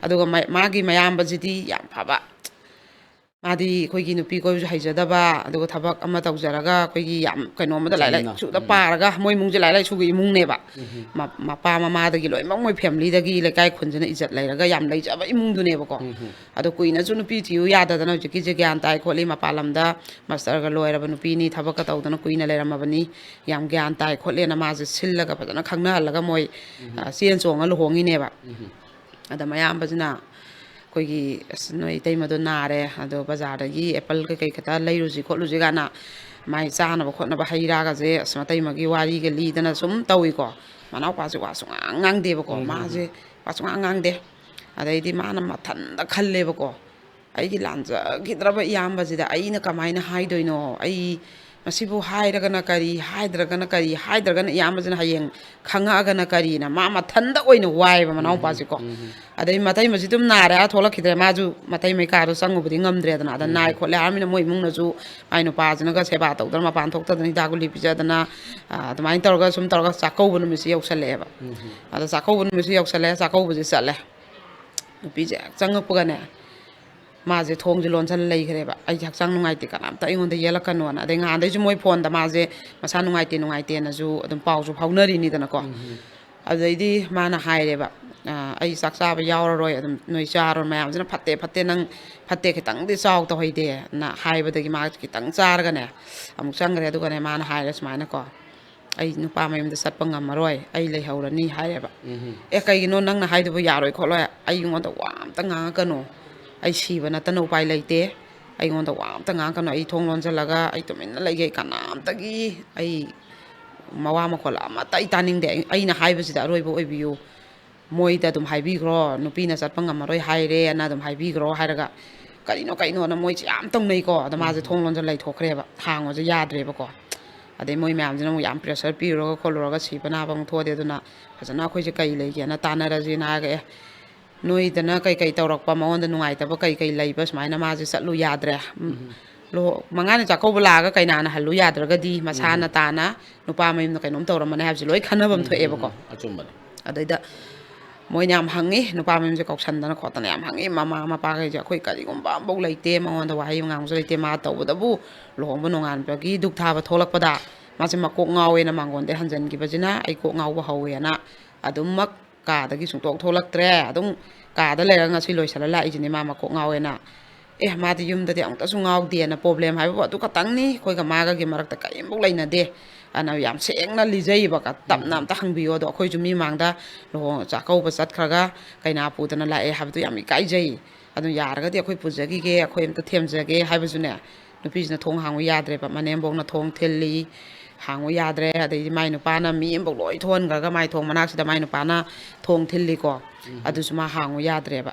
ꯑꯗꯨꯒ ꯃ-, ꯃꯥꯒꯤ ꯃꯌꯥꯝꯕꯁꯤꯗꯤ ꯌꯥꯝ ꯐꯕ, ꯃꯥꯗꯤ ꯑꯩꯈꯣꯏꯒꯤ ꯅꯨꯄꯤ ꯀꯣꯏꯕꯁꯨ ꯍꯩꯖꯗꯕ, ꯑꯗꯨꯒ ꯊꯕꯛ ꯑꯃ ꯇꯧꯖꯔꯒ ꯑꯩꯈꯣꯏꯒꯤ ꯌꯥꯝ ꯀꯩꯅꯣꯝꯃꯗ ꯂꯥꯏꯔꯤꯛ ꯆꯝꯅ꯫ ꯂꯥꯏꯁꯨꯗ ꯄꯥꯔꯒ, ꯃꯣꯏ ꯏꯃꯨꯡꯁꯦ ꯂꯥꯏꯔꯤꯛ ꯂꯥꯏꯁꯨꯒꯤ ꯏꯃꯨꯡꯅꯦꯕ꯫ ꯃ-, ꯃꯄꯥ ꯃꯃꯥꯗꯒꯤ ꯂꯣꯏꯅꯃꯛ ꯃꯣꯏ ꯐꯦꯃꯤꯂꯤꯗꯒꯤ ꯂꯩꯀꯥꯏ ꯈꯨꯟꯁꯤꯅ ꯏꯖꯠ ꯂꯩꯔꯒ ꯌꯥꯝ ꯂꯩꯖꯕ ꯏꯃꯨꯡꯗꯨꯅꯦꯕꯀꯣ꯫ ꯑꯗꯣ ꯀꯨꯏꯅꯁꯨ ꯅꯨꯄꯤ ꯊꯤꯌꯨ ꯌꯥꯗꯗꯅ ꯍꯧꯖꯤꯛꯀꯤꯁꯦ ꯒ꯭ꯌꯥꯟ ꯇꯥꯏ ꯈꯣꯠꯂꯤ, ꯃꯄꯥꯟ ꯂꯝꯗ ꯃꯥꯁꯇꯔꯒ ꯂꯣꯏꯔꯕ ꯅꯨꯄꯤꯅꯤ, ꯊꯕꯛꯀ ꯇꯧꯗꯅ ꯀꯨꯏꯅ ꯂꯩꯔꯝꯃꯕꯅꯤ, ꯌꯥꯝ ꯒ꯭ꯌꯥꯟ ꯇꯥꯏ ꯈꯣꯠꯂꯦꯅ ꯃꯥꯁꯦ ꯁꯤꯜꯂꯒ ꯐꯖꯅ ꯈꯪꯅꯍꯜꯂꯒ ꯃꯣꯏ, ꯑ, ꯆꯦꯟ ꯆꯣꯡꯉ ꯂꯨꯍꯣꯡꯉꯤꯅꯦꯕ꯫ ꯑꯗ ꯃꯌꯥꯝꯕꯁꯤꯅ ꯑꯩꯈꯣꯏꯒꯤ, "ꯑꯁ, ꯅꯣꯏ ꯏꯇꯩꯃꯗꯣ ꯅꯥꯔꯦ, ꯑꯗꯣ ꯕꯖꯥꯔꯗꯒꯤ ꯑꯦꯄꯜ ꯀꯩꯀꯩ ꯈꯤꯇ ꯂꯩꯔꯨꯁꯤ ꯈꯣꯠꯂꯨꯁꯤ" ꯀꯥꯏꯅ ꯃꯥꯏ ꯆꯥꯅꯕ ꯈꯣꯠꯅꯕ ꯍꯩ ꯔꯥꯒꯁꯦ, ꯑꯁ, ꯃꯇꯩꯃꯒꯤ ꯋꯥꯔꯤꯒ ꯂꯤꯗꯅ ꯁꯨꯝ ꯇꯧꯏꯀꯣ꯫ ꯃꯅꯥꯎꯄꯥꯁꯦ ꯋꯥ ꯁꯨꯡꯉꯥꯡ ꯉꯥꯡꯗꯦꯕꯀꯣ꯫ ꯃꯥꯁꯦ ꯋꯥ ꯁꯨꯡꯉꯥꯡ ꯉꯥꯡꯗꯦ꯫ ꯑꯗꯩꯗꯤ ꯃꯥꯅ ꯃꯊꯟꯇ ꯈꯜꯂꯦꯕꯀꯣ, "ꯑꯩꯒꯤ ꯂꯥꯟꯖꯈꯤꯗ꯭ꯔꯕ ꯏꯌꯥꯝꯕꯁꯤꯗ ꯑꯩꯅ ꯀꯃꯥꯏꯅ ꯍꯥꯏꯗꯣꯏꯅꯣ? ꯑꯩ ꯃꯁꯤꯕꯨ ꯍꯥꯏꯔꯒꯅ ꯀꯔꯤ, ꯍꯥꯏꯗ꯭ꯔꯒꯅ ꯀꯔꯤ, ꯍꯥꯏꯗ꯭ꯔꯒꯅ ꯏꯌꯥꯝꯕꯁꯤꯅ ꯍꯌꯦꯡ ꯈꯪꯉꯛꯑꯒꯅ ꯀꯔꯤꯅ?" ꯃꯥ ꯃꯊꯟꯇ ꯑꯣꯏꯅ ꯋꯥꯏꯑꯦꯕ ꯃꯅꯥꯎꯄꯥꯁꯦꯀꯣ꯫ ꯑꯗꯩ ꯃꯇꯩꯃꯁꯤ ꯑꯗꯨꯝ ꯅꯥꯔꯦ, ꯑꯥ ꯊꯣꯛꯂꯛꯈꯤꯗ꯭ꯔꯦ, ꯃꯥꯁꯨ ꯃꯇꯩꯃꯩ ꯀꯥꯗꯣ ꯆꯪꯉꯨꯕꯗꯤ ꯉꯝꯗ꯭ꯔꯦꯗꯅ꯫ ꯑꯗ ꯅꯥꯏ ꯈꯣꯠꯂꯦ ꯍꯥꯏꯔꯃꯤꯅ ꯃꯣꯏ ꯏꯃꯨꯡꯅꯁꯨ, ꯃꯥꯏ ꯅꯨꯄꯥꯁꯤꯅꯒ ꯁꯦꯕꯥ ꯇꯧꯗꯅ, ꯃꯄꯥꯟ ꯊꯣꯛꯇꯗꯅ, ꯍꯤꯗꯥꯛ ꯒꯨꯂꯤ ꯄꯤꯖꯗꯅ, ꯑ, ꯑꯗꯨꯃꯥꯏꯅ ꯇꯧꯔꯒ ꯁꯨꯝ ꯇꯧꯔꯒ ꯆꯥꯛꯀꯧꯕ ꯅꯨꯃꯤꯠꯁꯤ ꯌꯧꯁꯜꯂꯛꯑꯦꯕ꯫ ꯑꯗ ꯆꯥꯛꯀꯧꯕ ꯅꯨꯃꯤꯠꯁꯤ ꯌꯧꯁꯜꯂꯛꯑꯦ, ꯆꯥꯛꯀꯧꯕꯁꯦ ꯆꯠꯂꯦ꯫ ꯅꯨꯄꯤꯁꯦ ꯍꯦꯛ ꯆꯪꯉꯛꯄꯒꯅꯦ, ꯃꯥꯁꯦ ꯊꯣꯡꯁꯦ ꯂꯣꯟꯁꯤꯜꯂ ꯂꯩꯈ꯭ꯔꯦꯕ꯫ "ꯑꯩꯁꯦ ꯍꯛꯆꯥꯡ ꯅꯨꯡꯉꯥꯏꯇꯦ, ꯀꯅꯥꯝꯇ ꯑꯩꯉꯣꯟꯗ ꯌꯦꯜꯂꯛꯀꯅꯣꯅ"꯫ ꯑꯗꯩ ꯉꯍꯥꯟꯗꯩꯁꯨ ꯃꯣꯏ ꯐꯣꯟꯗ ꯃꯥꯁꯦ ꯃꯁꯥ ꯅꯨꯡꯉꯥꯏꯇꯦ ꯅꯨꯡꯉꯥꯏꯇꯦꯅꯁꯨ ꯑꯗꯨꯝ ꯄꯥꯎꯁꯨ ꯐꯥꯎꯅꯔꯤꯅꯤꯗꯅꯀꯣ꯫ ꯑꯗꯨꯗꯩꯗꯤ ꯃꯥꯅ ꯍꯥꯏꯔꯦꯕ, "ꯑ, ꯑꯩ ꯆꯥꯛ ꯆꯥꯕ ꯌꯥꯎꯔꯔꯣꯏ, ꯑꯗꯨꯝ ꯅꯣꯏ ꯆꯥꯔꯣ, ꯃꯌꯥꯝꯁꯤꯅ ꯐꯠꯇꯦ ꯐꯠꯇꯦ, ꯅꯪ ꯐꯠꯇꯦ, ꯈꯤꯇꯪꯗꯤ ꯆꯥꯎ ꯇꯧꯍꯩꯗꯦꯅ" ꯍꯥꯏꯕꯗꯒꯤ ꯃꯥ ꯈꯤꯇꯪ ꯆꯥꯔꯒꯅꯦ ꯑꯃꯨꯛ ꯆꯪꯈ꯭ꯔꯦ꯫ ꯑꯗꯨꯒꯅꯦ ꯃꯥꯅ ꯍꯥꯏꯔꯦ ꯁꯨꯃꯥꯏꯅꯀꯣ, "ꯑꯩ ꯅꯨꯄꯥ ꯃꯌꯨꯝꯗ ꯆꯠꯄ ꯉꯝꯃꯔꯣꯏ, ꯑꯩ ꯂꯩꯍꯧꯔꯅꯤ" ꯍꯥꯏꯔꯦꯕ꯫ "ꯑꯦ, ꯀꯩꯒꯤꯅꯣ ꯅꯪꯅ ꯍꯥꯏꯗꯨꯕꯨ ꯌꯥꯔꯣꯏ ꯈꯣꯠꯂꯣꯏ? ꯑꯩꯉꯣꯟꯗ ꯋꯥ ꯑꯝꯇ ꯉꯥꯡꯉꯛꯀꯅꯨ, ꯑꯩ ꯁꯤꯕ ꯅꯠꯇꯅ ꯎꯄꯥꯏ ꯂꯩꯇꯦ, ꯑꯩꯉꯣꯟꯗ ꯋꯥ ꯑꯝꯇ ꯉꯥꯡꯉꯛꯀꯅꯨ, ꯑꯩ ꯊꯣꯡ ꯂꯣꯟꯁꯤꯜꯂꯒ ꯑꯩ ꯇꯨꯃꯤꯟꯅ ꯂꯩꯒꯦ, ꯀꯅꯥꯝꯇꯒꯤ ꯑꯩ ꯃꯋꯥ ꯃꯈꯣꯜ ꯑꯃꯠꯇ ꯑꯩ ꯇꯥꯅꯤꯡꯗꯦ, ꯑꯩ-, ꯑꯩꯅ ꯍꯥꯏꯕꯁꯤꯗ ꯑꯔꯣꯏꯕ ꯑꯣꯏꯕꯤꯌꯨ, ꯃꯣꯏꯗ ꯑꯗꯨꯝ ꯍꯥꯏꯕꯤꯈ꯭ꯔꯣ, ꯅꯨꯄꯤꯅ ꯆꯠꯄ ꯉꯝꯃꯔꯣꯏ ꯍꯥꯏꯔꯦꯅ ꯑꯗꯨꯝ ꯍꯥꯏꯕꯤꯈ꯭ꯔꯣ" ꯍꯥꯏꯔꯒ ꯀꯔꯤꯅꯣ ꯀꯩꯅꯣꯅ ꯃꯣꯏꯁꯦ ꯌꯥꯝ ꯇꯧꯅꯩꯀꯣ꯫ ꯑꯗꯣ ꯃꯥꯁꯦ ꯊꯣꯡ ꯂꯣꯟꯁꯤꯜ ꯂꯩꯊꯣꯛꯈ꯭ꯔꯦꯕ, ꯍꯥꯡꯕꯁꯦ ꯌꯥꯗ꯭ꯔꯦꯕꯀꯣ꯫ ꯑꯗꯩ ꯃꯣꯏ ꯃꯌꯥꯝꯁꯤꯅ ꯑꯃꯨꯛ ꯌꯥꯝ ꯄ꯭ꯔꯦꯁꯔ ꯄꯤꯔꯨꯔꯒ ꯈꯣꯠꯂꯨꯔꯒ ꯁꯤꯕ ꯅꯥꯕ ꯑꯃꯨꯛ ꯊꯣꯛꯑꯗꯤ, ꯑꯗꯨꯅ ꯐꯖꯅ ꯑꯩꯈꯣꯏꯁꯦ ꯀꯩ ꯂꯩꯒꯦꯅ ꯇꯥꯟꯅꯔꯁꯤꯅ ꯍꯥꯏꯔꯒ, "ꯑꯦ, ꯅꯣꯏꯗꯅ ꯀꯩ ꯀꯩ ꯇꯧꯔꯛꯄ, ꯃꯉꯣꯟꯗ ꯅꯨꯡꯉꯥꯏꯇꯕ ꯀꯩ ꯀꯩ ꯂꯩꯕ?" ꯁꯨꯃꯥꯏꯅ ꯃꯥꯁꯦ ꯆꯠꯂꯨ ꯌꯥꯗ꯭ꯔꯦ꯫ ꯎꯝ, ꯂꯨꯍꯣ-, ꯃꯉꯥꯅꯤ ꯆꯥꯛꯀꯧꯕ ꯂꯥꯛꯑꯒ ꯀꯩꯅꯥꯅ ꯍꯜꯂꯨ ꯌꯥꯗ꯭ꯔꯒꯗꯤ ꯃꯁꯥꯅ ꯇꯥꯅ ꯅꯨꯄꯥ ꯃꯌꯨꯝꯗ ꯀꯩꯅꯣꯝ ꯇꯧꯔꯝꯃꯅꯤ ꯍꯥꯏꯕꯁꯦ ꯂꯣꯏ ꯈꯟꯅꯐꯝ ꯊꯣꯛꯑꯦꯕꯀꯣ꯫ ꯑꯆꯨꯝꯕꯅꯤ꯫ ꯑꯗꯩꯗ ꯃꯣꯏꯅ ꯌꯥꯝ ꯍꯪꯉꯤ, ꯅꯨꯄꯥ ꯃꯌꯨꯝꯁꯦ ꯀꯧꯁꯟꯗꯅ ꯈꯣꯠꯇꯅ ꯌꯥꯝ ꯍꯪꯉꯤ꯫ ꯃꯃꯥ ꯃꯄꯥꯈꯩꯁꯦ ꯑꯩꯈꯣꯏ ꯀꯔꯤꯒꯨꯝꯕ ꯑꯃꯐꯥꯎ ꯂꯩꯇꯦ, ꯃꯉꯣꯟꯗ ꯋꯥꯍꯩ ꯉꯥꯡꯕꯁꯨ ꯂꯩꯇꯦ꯫ ꯃꯥ ꯇꯧꯕꯗꯕꯨ ꯂꯨꯍꯣꯡꯕ ꯅꯣꯡꯉꯥꯟꯕꯒꯤ ꯙꯨꯛ ꯊꯥꯕ ꯊꯣꯛꯂꯛꯄꯗ ꯃꯥꯁꯦ ꯃꯀꯣꯛ ꯉꯥꯎꯋꯦꯅ ꯃꯥꯡꯒꯣꯟꯗꯩ ꯍꯟꯖꯟꯈꯤꯕꯁꯤꯅ ꯑꯩ ꯀꯣꯛ ꯉꯥꯎꯕ ꯍꯧꯋꯦꯅ ꯑꯗꯨꯝꯃꯛ ꯀꯥꯗꯒꯤ ꯁꯨꯡꯊꯣꯛ ꯊꯣꯛꯂꯛꯇ꯭ꯔꯦ꯫ ꯑꯗꯨꯝ ꯀꯥꯗ ꯂꯩꯔꯒ ꯉꯁꯤ ꯂꯣꯏꯁꯤꯜꯂ ꯂꯥꯛꯏꯁꯤꯅꯦ ꯃꯥ ꯃꯀꯣꯛ ꯉꯥꯎꯋꯦꯅ꯫ ꯑꯦ, ꯃꯥꯗꯤ ꯌꯨꯝꯗꯗꯤ ꯑꯃꯨꯛꯇꯁꯨ ꯉꯥꯎꯗꯦꯅ꯫ ꯄ꯭ꯔꯣꯕ꯭ꯂꯦꯝ ꯍꯥꯏꯕꯕꯨ ꯑꯗꯨ ꯈꯛꯇꯪꯅꯤ, ꯑꯩꯈꯣꯏꯒ ꯃꯥꯒꯒꯤ ꯃꯔꯛꯇ ꯀꯔꯤꯝꯐꯥꯎ ꯂꯩꯅꯗꯦ꯫ ꯑꯗꯨꯅ ꯌꯥꯝ ꯁꯦꯡꯅ ꯂꯤꯖꯩꯕ, ꯀ-, ꯇꯞꯅ ꯑꯝꯇ ꯍꯪꯕꯤꯌꯣ꯫ ꯑꯗꯣ ꯑꯩꯈꯣꯏꯁꯨ ꯃꯤ ꯃꯥꯡꯗ ꯂꯨꯍꯣꯡ ꯆꯥꯛꯀꯧꯕ ꯆꯠꯈ꯭ꯔꯒ ꯀꯩꯅꯥ ꯄꯨꯗꯅ ꯂꯥꯛꯑꯦ ꯍꯥꯏꯕꯗꯨ ꯌꯥꯝ ꯏꯀꯥꯏꯖꯩ꯫ ꯑꯗꯨꯅ ꯌꯥꯔꯒꯗꯤ ꯑꯩꯈꯣꯏ ꯄꯨꯖꯈꯤꯒꯦ, ꯑꯩꯈꯣꯏ ꯑꯝꯇ ꯊꯦꯝꯖꯒꯦ ꯍꯥꯏꯕꯁꯨꯅꯦ, ꯅꯨꯄꯤꯁꯤꯅ ꯊꯣꯡ ꯍꯥꯡꯉꯨ ꯌꯥꯗ꯭ꯔꯦꯕ꯫ ꯃꯅꯦꯝꯕꯣꯛꯅ ꯊꯣꯡ ꯊꯤꯜꯂꯤ, ꯍꯥꯡꯉꯨ ꯌꯥꯗ꯭ꯔꯦ꯫ ꯑꯗꯩꯗꯤ ꯃꯥꯏ ꯅꯨꯄꯥꯅ ꯃꯤ ꯑꯃꯐꯥꯎ ꯂꯣꯏ ꯊꯣꯛꯍꯟꯈ꯭ꯔꯒ ꯃꯥꯏ ꯊꯣꯡ ꯃꯅꯥꯛꯁꯤꯗ ꯃꯥꯏ ꯅꯨꯄꯥꯅ ꯊꯣꯡ ꯊꯤꯜꯂꯤꯀꯣ꯫ ꯑꯗꯨꯁꯨ ꯃꯥ ꯍꯥꯡꯉꯨ ꯌꯥꯗ꯭ꯔꯦꯕ꯫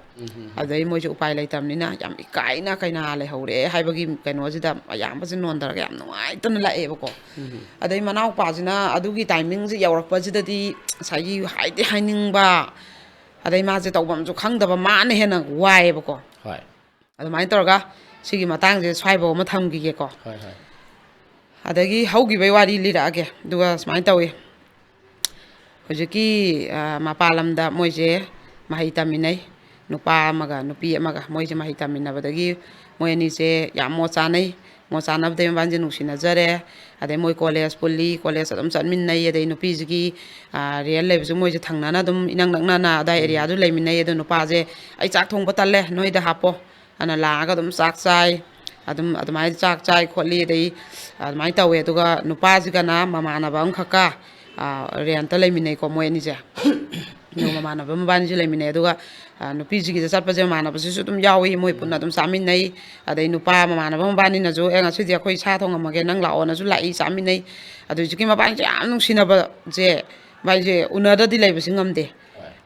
ꯑꯗꯨꯗꯩ ꯃꯣꯏꯁꯨ ꯎꯄꯥꯏ ꯂꯩꯇꯕꯅꯤꯅ ꯌꯥꯝ ꯏꯀꯥꯏꯅ ꯀꯩꯅꯥ ꯂꯩꯍꯧꯔꯦ ꯍꯥꯏꯕꯒꯤ ꯀꯩꯅꯣꯁꯤꯗ ꯑꯌꯥꯝꯕꯁꯦ ꯅꯣꯟꯊꯔꯒ ꯌꯥꯝ ꯅꯨꯡꯉꯥꯏꯇꯅ ꯂꯥꯛꯑꯦꯕꯀꯣ꯫ ꯑꯗꯩ ꯃꯅꯥꯎꯄꯥꯁꯤꯅ ꯑꯗꯨꯒꯤ ꯇꯥꯏꯃꯤꯡꯁꯦ ꯌꯧꯔꯛꯄꯁꯤꯗꯗꯤ ꯉꯁꯥꯏꯒꯤ ꯍꯥꯏꯗꯤ ꯍꯥꯏꯅꯤꯡꯕ, ꯑꯗꯩ ꯃꯥꯁꯦ ꯇꯧꯐꯝꯁꯨ ꯈꯪꯗꯕ, ꯃꯥꯅ ꯍꯦꯟꯅ ꯋꯥꯏꯑꯦꯕꯀꯣ꯫ ꯍꯣꯏ꯫ ꯑꯗꯨꯃꯥꯏꯅ ꯇꯧꯔꯒ ꯁꯤꯒꯤ ꯃꯇꯥꯡꯁꯦ ꯁ꯭ꯋꯥꯏꯐꯥꯎ ꯑꯃ ꯊꯝꯈꯤꯒꯦꯀꯣ꯫ ꯍꯣꯏ, ꯍꯣꯏ꯫ ꯑꯗꯒꯤ ꯍꯧꯈꯤꯕꯩ ꯋꯥꯔꯤ ꯂꯤꯔꯛꯑꯒꯦ꯫ ꯑꯗꯨꯒ ꯁꯨꯃꯥꯏꯅ ꯇꯧꯏ, ꯍꯧꯖꯤꯛꯀꯤ, ꯑ, ꯃꯄꯥꯟ ꯂꯝꯗ ꯃꯣꯏꯁꯦ ꯃꯍꯩ ꯇꯝꯃꯤꯟꯅꯩ꯫ ꯅꯨꯄꯥ ꯑꯃꯒ ꯅꯨꯄꯤ ꯑꯃꯒ ꯃꯣꯏꯁꯦ ꯃꯍꯩ ꯇꯝꯃꯤꯟꯅꯕꯗꯒꯤ ꯃꯣꯏ ꯑꯅꯤꯁꯦ ꯌꯥꯝ ꯃꯣꯠ ꯆꯥꯅꯩ꯫ ꯃꯣꯠ ꯆꯥꯅꯕꯗꯒꯤ ꯃꯕꯥꯅꯤꯁꯦ ꯅꯨꯡꯁꯤꯅꯖꯔꯦ꯫ ꯑꯗꯩ ꯃꯣꯏ ꯀꯣꯂꯦꯖ ꯄꯨꯜꯂꯤ, ꯀꯣꯂꯦꯖ ꯑꯗꯨꯝ ꯆꯠꯃꯤꯟꯅꯩ꯫ ꯑꯗꯩ ꯅꯨꯄꯤꯁꯤꯒꯤ, ꯑꯥ, ꯔꯦꯟ ꯂꯩꯕꯁꯨ ꯃꯣꯏꯁꯦ ꯊꯪꯅꯅ ꯑꯗꯨꯝ ꯏꯅꯛ ꯅꯛꯅꯅ ꯑꯗꯥꯏ ꯎꯝ꯫ ꯑꯦꯔꯤꯌꯥꯗꯨ ꯂꯩꯃꯤꯟꯅꯩ꯫ ꯑꯗꯣ ꯅꯨꯄꯥꯁꯦ, "ꯑꯩ ꯆꯥꯛ ꯊꯣꯡꯕ ꯇꯜꯂꯦ, ꯅꯣꯏꯗ ꯍꯥꯞꯄꯣ" ꯑꯅ ꯂꯥꯛꯑꯒ ꯑꯗꯨꯝ ꯆꯥꯛ ꯆꯥꯏ꯫ ꯑꯗꯨꯝ ꯑꯗꯨꯃꯥꯏꯅ ꯆꯥꯛ ꯆꯥꯏ ꯈꯣꯠꯂꯤ꯫ ꯑꯗꯩ ꯑꯗꯨꯃꯥꯏꯅ ꯇꯧꯋꯦ꯫ ꯑꯗꯨꯒ ꯅꯨꯄꯥꯁꯤꯒꯅ ꯃꯃꯥꯟꯅꯕ ꯑꯃꯈꯛꯀ, ꯑꯥ, ꯔꯦꯟꯇ ꯂꯩꯃꯤꯟꯅꯩꯀꯣ ꯃꯣꯏ ꯑꯅꯤꯁꯦ꯫ ꯑꯗꯨꯒ ꯃꯃꯥꯟꯅꯕ ꯃꯕꯥꯅꯤꯁꯨ ꯂꯩꯃꯤꯟꯅꯩ꯫ ꯑꯗꯨꯒ, ꯑꯥ, ꯅꯨꯄꯤꯁꯤꯒꯤꯗ ꯆꯠꯄꯁꯦ ꯃꯃꯥꯟꯅꯕꯁꯤꯁꯨ ꯑꯗꯨꯝ ꯌꯥꯎꯏ, ꯃꯣꯏ ꯄꯨꯟꯅ ꯑꯗꯨꯝ ꯆꯥꯃꯤꯟꯅꯩ꯫ ꯑꯗꯩ ꯅꯨꯄꯥ ꯃꯃꯥꯟꯅꯕ ꯃꯕꯥꯅꯤꯅꯁꯨ, "ꯑꯦ, ꯉꯁꯤꯗꯤ ꯑꯩꯈꯣꯏ ꯁꯥ ꯊꯣꯡꯉꯝꯃꯒꯦ, ꯅꯪ ꯂꯥꯛꯑꯣꯅꯁꯨ" ꯂꯥꯛꯏ, ꯆꯥꯃꯤꯟꯅꯩ꯫ ꯑꯗꯨ ꯍꯧꯖꯤꯛꯀꯤ ꯃꯕꯥꯅꯤꯁꯦ ꯌꯥꯝ ꯅꯨꯡꯁꯤꯅꯕꯁꯦ, ꯃꯕꯥꯅꯤꯁꯦ ꯎꯅꯗ꯭ꯔꯗꯤ ꯂꯩꯕꯁꯤ ꯉꯝꯗꯦ꯫